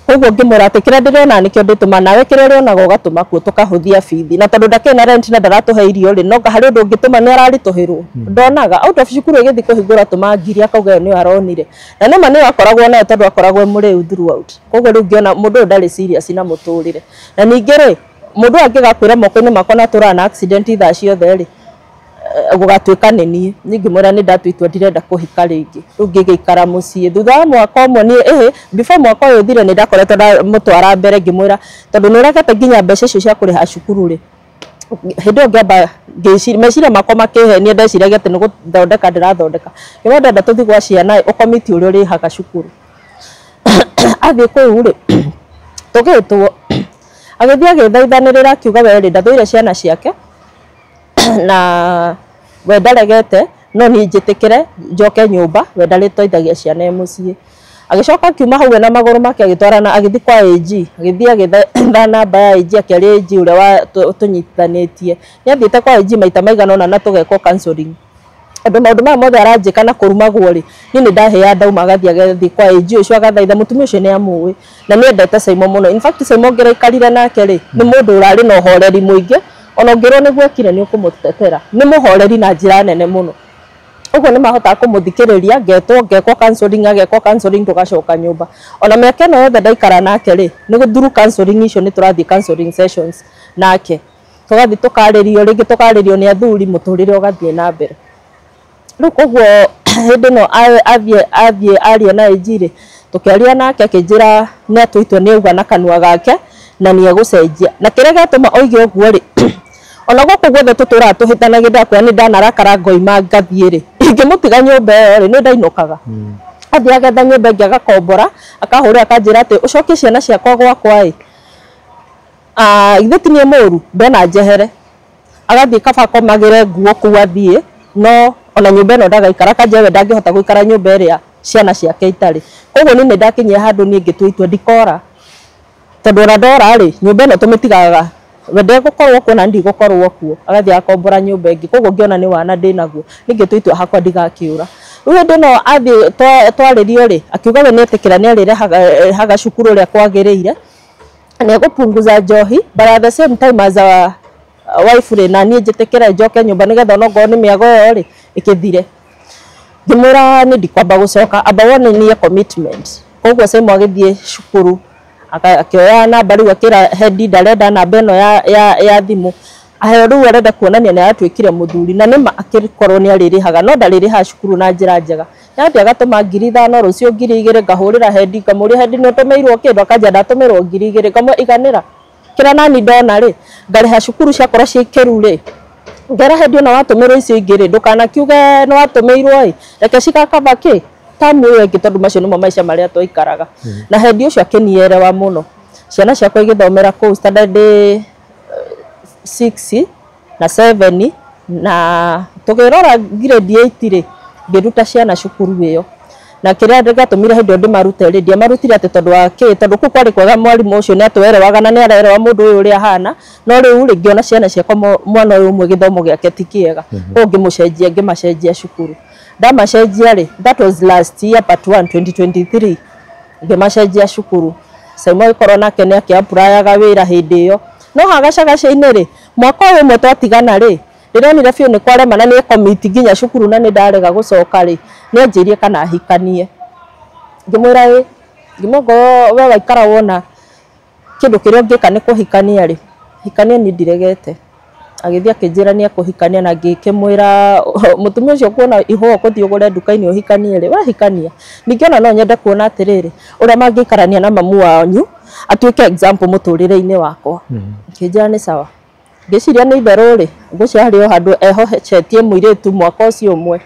Koguo ngĩmwĩra atĩ kĩrĩa ndĩrona nĩkĩo ndĩtũma, nawe kĩrĩa ũrĩonaga ũgatũma kuo tũkahũthia bithi. Na tondũ ndakĩrĩ na rent na ndaratũhe irio rĩ, no harĩ ũndũ ũngĩtũma nĩ araritũhĩrwo. Ndonaga out of cukuru ĩgĩthiĩ kũhingũra tũma 1,000 akauga ĩyo nĩyo aronire. Na nĩma nĩyo akoragwo nayo tondũ akoragwo e mũrĩu throughout. Koguo rĩu ngĩona mũndũ ũyũ ndarĩ serious na mũtũrĩre. Na ningĩ rĩ, mũndũ ũyũ angĩgakwĩra moko-inĩ makwa na atũraga na accident thaa ciothe rĩ, gũgatuĩka nĩ niĩ. Niĩ ngĩmwĩra nĩ ndatua itua ndirenda kũhika rĩngĩ. Rĩu ngĩgĩikara mũciĩ. Thutha wa mwaka ũmwe niĩ ĩhĩ, before mwaka ũyũ ũthire nĩ ndakoretwo ndamũtwara mbere ngĩmwĩra tondũ nĩ ũregete nginya mbeca icio cia kũrĩha cukuru rĩ. Hĩndĩ ĩyo ngĩamba ngĩciria, meciria makwa makĩhenia, ndeciragia atĩ nĩ gũthondeka ndĩrathondeka. Ngĩmwĩra ndĩrenda tũthiĩ gwa ciana ĩ, ũkomiti ũrĩa ũrĩhaga cukuru. Athiĩ kũu rĩ, tũgĩtwo, agĩthiĩ agĩthaithanĩrĩra akiuga we rĩ, ndathũire ciana ciake na we ndaregete, no niĩ njĩtĩkĩre njoke nyũmba, we ndarĩteithagia ciana e mũciĩ. Agĩcoka akiuma hau we na magũrũ make agĩtwarana agĩthiĩ kwa AG, agĩthiĩ agĩetha namba ya AG, akĩaria AG ũrĩa tũnyitithanĩtie. Nĩ athiĩte kwa AG maita maigana ũna na tũgekwo counseling. Tondũ maũndũ maya mothe aranjĩka na kũrumagwo rĩ, niĩ nĩ ndahĩa ndauma agathiĩ agathiĩ kwa AG ũcio agathaitha, mũtumia ũcio nĩ amũĩ na nĩ endete Simon mũno. In fact Simon ngĩraikarire nake rĩ, nĩ mũndũ ũrarĩ na ũhoreri mũingĩ, ona ũngĩrwo nĩguo ekire nĩ ũkũmũtetera. Nĩ mũhoreri na njĩra nene mũno. Ũguo nĩ mahotaga kũmũthikĩrĩria, ngetwo ngekwo counseling, agekwo counseling tũgacoka nyũmba. Ona mĩaka ĩno yothe ndaikara nake rĩ, nĩ through counseling icio nĩ tũrathiĩ counseling sessions nake. Tũgathiĩ tũkarĩrio rĩngĩ, tũkarĩrio nĩ athuri, mũtũrĩre ũgathiĩ na mbere. Rĩu koguo hĩndĩ ĩno athiĩ aria na AG rĩ, tũkĩaria nake akĩnjĩra nĩ atua itua nĩ auga na kanua gake na nĩ egũcenjia. Na kĩrĩa gĩatũma oige ũguo rĩ, ona gũkũ guothe tũtũraga tũhĩtanagia, ndakwĩra nĩ ndanarakara ngoima ngathiĩ rĩ, ingĩmũtiga nyũmba ĩyo rĩ, nĩ ndainũkaga. Athiĩ agetha nyũmba ĩngĩ agakombora, akahũrĩra akanjĩra atĩ ũcokie ciana ciakwa gwakwa ĩ, githĩ ti niĩ mũru, ndona njehere. Agathiĩ kaba akomagĩre nguo kũu athiĩ, no ona nyũmba ĩno ndagaikara, akanjĩra we ndangĩhota gũikara nyũmba ĩrĩa ciana ciake itarĩ. Koguo niĩ nĩ ndakinyire handũ niĩ ngĩtua itua ndikora, tondũ ona ndora rĩ, nyũmba ĩno tũmĩtigaga We ndegũkorwo kuo na ndigũkorwo kuo, agathiĩ akombora nyũmba ĩngĩ. Koguo ngĩona nĩ wana ndĩnaguo, ningĩ itua hakwa ndigakĩũra. Rĩu hĩndĩ ĩno athiĩ twarĩrio rĩ, akiuga we nĩetĩkĩra nĩarĩrehaga cukuru ũrĩa kwagĩrĩire, nĩegũpunguza njohi, but at the same time as a wife rĩ, na niĩ njĩtĩkĩre njoke nyũmba nĩgetha onokorwo nĩ mĩago ĩyo rĩ ĩkĩthire. Ngĩmwĩra nĩ ndikwamba gũcoka, amba wone niĩ commitment. Koguo Simon agĩthiĩ cukuru akĩoya namba rĩu akĩra head ndarenda namba ĩno ya thimũ, aheo rĩu arenda kuonania nĩ aratuĩkire mũthuri, na nĩma akĩkorwo nĩ arĩrĩhaga, no ndarĩrĩhaga cukuru na njĩra njega. Yathiĩ agatũma 5,000, rũciũ 2,000, ngahũrĩra head ngamũria head nĩ ũtũmĩirwo kĩndũ, akanja ndatũmĩrwo 2,000, ngamwĩra iganĩra kĩrĩa nani ndona rĩ, ngarĩha cukuru ciakorwo ciĩ kĩru rĩ, ngera head ona watũmĩrwo icio ingĩ rĩ, ndũkanakiuge nĩ watũmĩirwo ĩ, reke cigakaba kĩ tamu ĩyo ĩngĩ, tondũ macio nĩmo maica marĩa twaikaraga. Na head ũcio akĩnierewa mũno. Ciana ciakwa igĩthomera kũu standard 6 na 7, na tũkĩrora grade 8 rĩ, ngĩruta ciana cukuru ĩyo. Na kĩrĩa gĩatũmire hĩndĩ ĩyo ndĩmarute rĩ, ndiamarutire atĩ tondũ wa kĩ, tondũ kũu kwarĩ kwega, mwarimũ ũcio nĩ atwerewaga na nĩ arerewa mũndũ ũyũ ũrĩa ahana, no rĩu rĩ, ngĩona ciana ciakwa mwana ũyũ ũmwe gĩthomo gĩake ti kĩega, koguo ngĩmũcenjia, ngĩmacenjia cukuru. Ndamacenjia rĩ, that was last year part 1 2023, ngĩmacenjia cukuru. Simon agĩkorwo nake nĩ akĩapplyga wĩra hĩndĩ ĩyo, no hagacagaca-inĩ rĩ, mwaka ũyũ ũmwe twatigana rĩ, ndĩronire biũ nĩ kwarema na nĩ commit nginya cukuru na nĩ ndarega gũcoka rĩ, nĩ anjĩrie kana ahikanie. Ngĩmwĩra ĩ, ngĩmwĩra we waikara wona kĩndũ kĩrĩa ũngĩka nĩ kũhikania rĩ, hikania, niĩ ndiregete. Agĩthiĩ akĩnjĩra nĩ ekũhikania, na ngĩkĩmwĩra mũtumia ũcio kuona ihũa ũgũthiĩ ũgũre nduka-inĩ ũhikanie rĩ, wahikania. Ningĩ ona no nyende kuona atĩrĩrĩ, ũrĩa mangĩikarania na mamu wanyu atuĩke example mũtũrĩre-inĩ wakwa. Akĩnjĩra nĩ sawa. Ngĩciria nĩ itherũ rĩ, ngwĩciria harĩ o handũ ehocetie mũirĩtu mwaka ũcio ũmwe.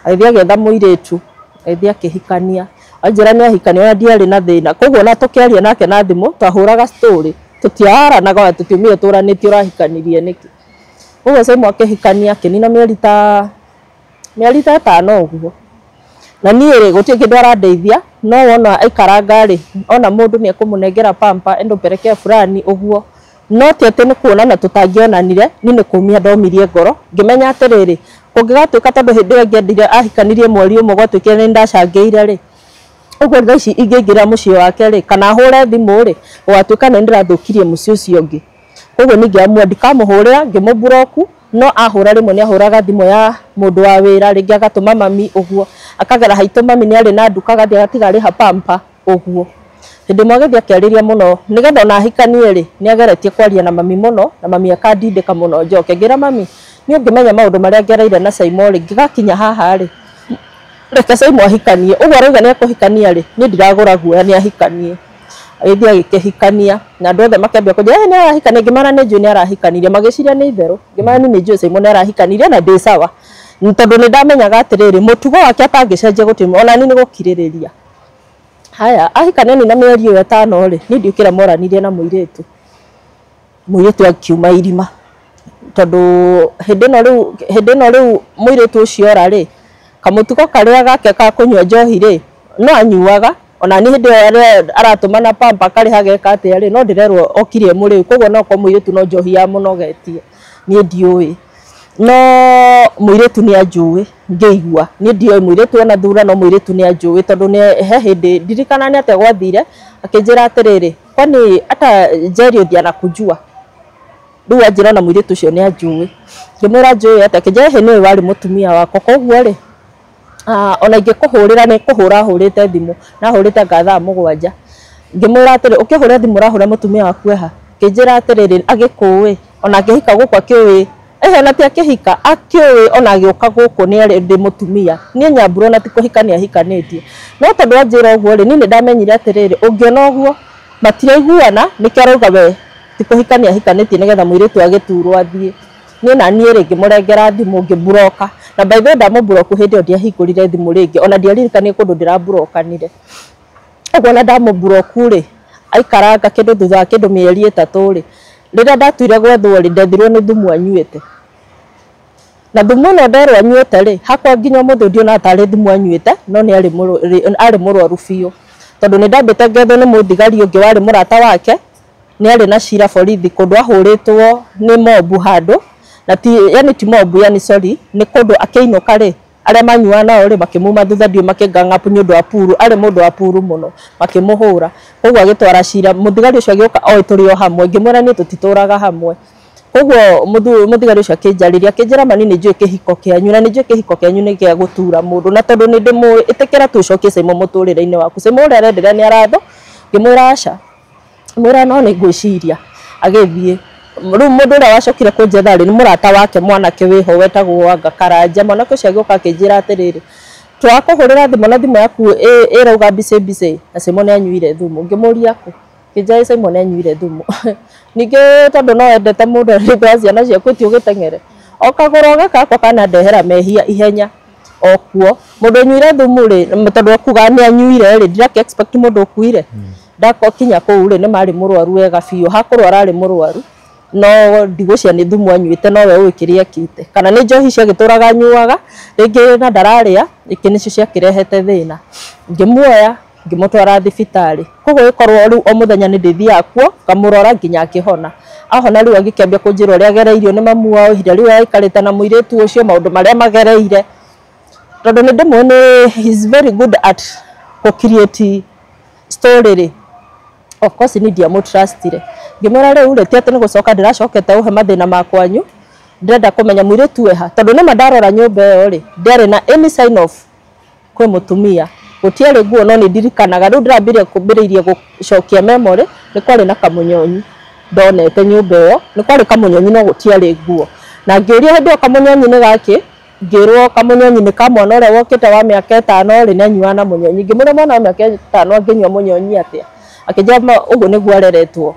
Agĩthiĩ agĩetha mũirĩtu, agĩthiĩ akĩhikania. Anjĩra nĩ ahikania, ona ndiarĩ na thĩna. Koguo ona tũkĩaria nake na thimũ, twahũraga story, tũtiaranaga ona tũtiumire tũranĩtie ũrahikanirie nĩkĩ. Koguo Simon akĩhikania, akĩnina mĩeri ta ĩtano ũguo. Na niĩ rĩ, gũtirĩ kĩndũ arandeithia, no wona aikaranga rĩ, ona mũndũ nĩ ekũmũnengera pamper, enda ũperekee fulani ũguo. No ti atĩ nĩ kuonana tũtangĩonanire, niĩ nĩ kũmia ndomirie ngoro, ngĩmenya atĩrĩrĩ, kũngĩgatuĩka tondũ hĩndĩ ĩyo ĩngĩ ahikanirie mweri ũmwe gwatuĩkire nĩ ndacangĩire rĩ, ũguo thaa ici ingĩingĩra mũciĩ wake rĩ, kana hũre thimũ rĩ, gũgatuĩka nĩ ndĩrathũkirie mũciĩ ũcio ũngĩ. Koguo niĩ ngĩamua ndikamũhũrĩra, ngĩmũblock, no ahũra rĩmwe nĩ ahũraga thimũ ya mũndũ wa wĩra, rĩngĩ agatũma mami ũguo, akagera haitũ mami nĩ arĩ na nduka, agathiĩ agatiga arĩha pamper ũguo. Hĩndĩ ĩmwe agĩthiĩ akĩarĩria mũno, nĩgetha ona ahikanie rĩ, nĩ ageretie kwaria na mami mũno, na mami akandindĩka mũno njoke. Ngĩra mami, niĩ ũngĩmenya maũndũ marĩa ngereire na Simon rĩ, ngĩgakinya haha rĩ, reke Simon ahikanie. Ũguo arauga nĩ ekũhikania rĩ, niĩ ndiragũra guoya nĩ ahikanie. Agĩthiĩ agĩkĩhikania, na andũ othe makĩambia kũnjĩra ĩ nĩ arahikania, ngĩmera nĩ njũĩ nĩ arahikanirie, magĩciria nĩ itherũ. Ngĩmera niĩ nĩ njũĩ Simon nĩ arahikanirie na ndĩ sawa, tondũ nĩ ndamenyaga atĩrĩrĩ, mũtugo wake atangĩcenjia gũtirĩ, ona niĩ nĩ gũkirĩrĩria. Haya, ahikania nina mĩeri ĩyo ĩtano rĩ, niĩ ndiũkĩra moranirie na mũirĩtu. Mũirĩtu akiuma irima, tondũ hĩndĩ ĩno rĩu mũirĩtu ũcio ora rĩ, kamũtugo karĩa gake ka kũnyua njohi rĩ, no anyuaga, ona niĩ hĩndĩ ĩyo aratũmana pamper akarĩha geka atĩa rĩ, no ndĩrerwo okire e mũrĩu, koguo no korwo mũirĩtu no njohi yamũnogetie, niĩ ndiũĩ. No mũirĩtu nĩ anjũĩ, ngĩigua niĩ ndioĩ mũirĩtu ona thura, no mũirĩtu nĩ anjũĩ, tondũ nĩ he hĩndĩ ndirikana nĩ atĩa gwathire, akĩnjĩra atĩrĩrĩ, kwani hata Jerry ndiye anakujua. Rĩu anjĩra ona mũirĩtu ũcio nĩ anjũĩ. Ngĩmwĩra njũĩ atĩa, akĩnjĩra ĩhĩ nĩwe warĩ mũtumia wakwa, koguo rĩ, ona ingĩkũhũrĩra nĩ kũhũra hũrĩte thimũ, na hũrĩte anga thaa 7. Ngĩmwĩra atĩrĩ, ũkĩhũra thimũ ũrahũra mũtumia waku eha? Akĩnjĩra atĩrĩrĩ, agĩkũĩ, ona akĩhika gũkũ akĩũĩ, ehe ona ti akĩhika, akĩũĩ ona agĩũka gũkũ nĩ arĩ ndĩ mũtumia. Niĩ Nyambura ona ti kũhikania ahikanĩtie. No tondũ anjĩra ũguo rĩ, niĩ nĩ ndamenyire atĩrĩrĩ, ũngĩona ũguo matiraiguana, nĩkĩo arauga we ti kũhikania ahikanĩtie, nĩgetha mũirĩtu agĩturwo athiĩ. Niĩ na niĩ rĩ, ngĩmũrengera thimũ ngĩmburoka, na by the way ndamũblock hĩndĩ ĩyo ndiahingũrire thimũ rĩngĩ, ona ndiaririkanire kũndũ ndĩraburokanire. Ũguo ona ndamũblock rĩ, aikaranga kĩndũ thutha wa kĩndũ mĩeri 3 rĩ, rĩrĩa ndatuire gwethwo rĩ, ndethirwo nĩ thumu anyuĩte. Na thumu ĩno nderwo anyuĩte rĩ, hakwa nginya ũmũthĩ ndionaga tarĩ thumu anyuĩte, no nĩ arĩ mũrwaru biũ. Tondũ nĩ ndambĩte ngethwo nĩ mũthigari ũngĩ warĩ mũrata wake, Nĩ arĩ na cira borithi kũndũ ahũrĩtwo nĩ mobu handũ na ti yani ti mobu yani sorry nĩ kũndũ akĩinũka rĩ arĩa manyuaga nao rĩ makĩmuma thutha ndiũ makĩngang'apu nĩ ũndũ wa puru arĩ mũndũ wa puru mũno makĩmũhũra koguo agĩtwara cira mũthigari ũcio agĩũka oĩ tũrĩ o hamwe ngĩmwĩra niĩ tũtitũraga hamwe koguo mũthigari ũcio akĩnjarĩria akĩnjĩra mani nĩ njũĩ kĩhiko kĩanyu na nĩ njũĩ kĩhiko kĩanyu nĩ gĩa gũtura mũndũ na tondũ nĩ ndĩmũĩ ĩtĩkĩra tũcokie Saimo mũtũrĩre-inĩ waku Saimo ũrĩa arenderea nĩ aratho ngĩmwĩra aca mwĩra no nĩ ngwĩciria agĩthiĩ rĩu mũndũ ũrĩa wacokire kũnjetha rĩ nĩ mũrata wake mwanake wĩho wetagwo Wanga Karanja mwanake ũcio agĩũka akĩnjĩra atĩrĩrĩ twakũhũrĩra thimũ na thimũ yaku ĩrauga mbici mbici na Simon anyuire thumu ngĩmũria kũ kĩnja Simon anyuire thumu ningĩ tondũ no endete mũndũ nĩ wa ciana ciaku ti ũgĩteng'ere o kagũro gaka gakwa kanandehera mehia ihenya o kuo mũndũ ũnyuire thumu rĩ tondũ akuga nĩ anyuire rĩ ndirake expect mũndũ ũkuire ndakinya kũu rĩ nĩ marĩ mũrwaru wega biũ hakũrwo ararĩ mũrwaru no ndigũcia nĩ thumu anyuĩte no we ũĩ kĩrĩa ekĩte kana nĩ njohi ciagĩtũraga anyuaga rĩngĩ na ndararĩa rĩngĩ nĩcio ciakĩrehete thĩna ngĩmuoya ngĩmũtwara thibitarĩ koguo gĩkorwo rĩu o mũthenya nĩ ndĩthiaga kuo ngamũrora nginya akĩhona ahona rĩu agĩkĩambia kũnjĩra ũrĩa agereirio nĩ mamu wao ihinda rĩu aikarĩte na mũirĩtu ũcio maũndũ marĩa magereire tondũ nĩ ndĩmũĩ nĩ he is very good at kũ create story rĩ of course ni ndiamũtrustire ngĩmwĩra rĩu rĩ ti atĩ nĩ gũcoka ndĩracokete ũhe mathĩna makwanyu ndĩrenda kũmenya mũirĩtu eha tondũ nĩma ndarora nyũmba ĩyo rĩ ndĩarĩ na any sign of kwĩ mũtumia gũtiarĩ nguo no nĩ ndirikanaga rĩu ndĩrambirie kũmbĩrĩirie gũcokia memory nĩ kwarĩ na kamũnyonyi ndonete nyũmba ĩyo nĩ kwarĩ kamũnyonyi no gũtiarĩ nguo na ngĩũria hĩndĩ ĩyo kamũnyonyi nĩ gakĩ ngĩrwo kamũnyonyi nĩ ka mwana ũrĩa wokĩte wa mĩaka ĩtano rĩ nĩ anyuaga na mũnyonyi ngĩmwĩra mwana wa mĩaka ĩtano angĩnyua mũnyonyi atĩa akĩnjĩra ũguo nĩguo areretwo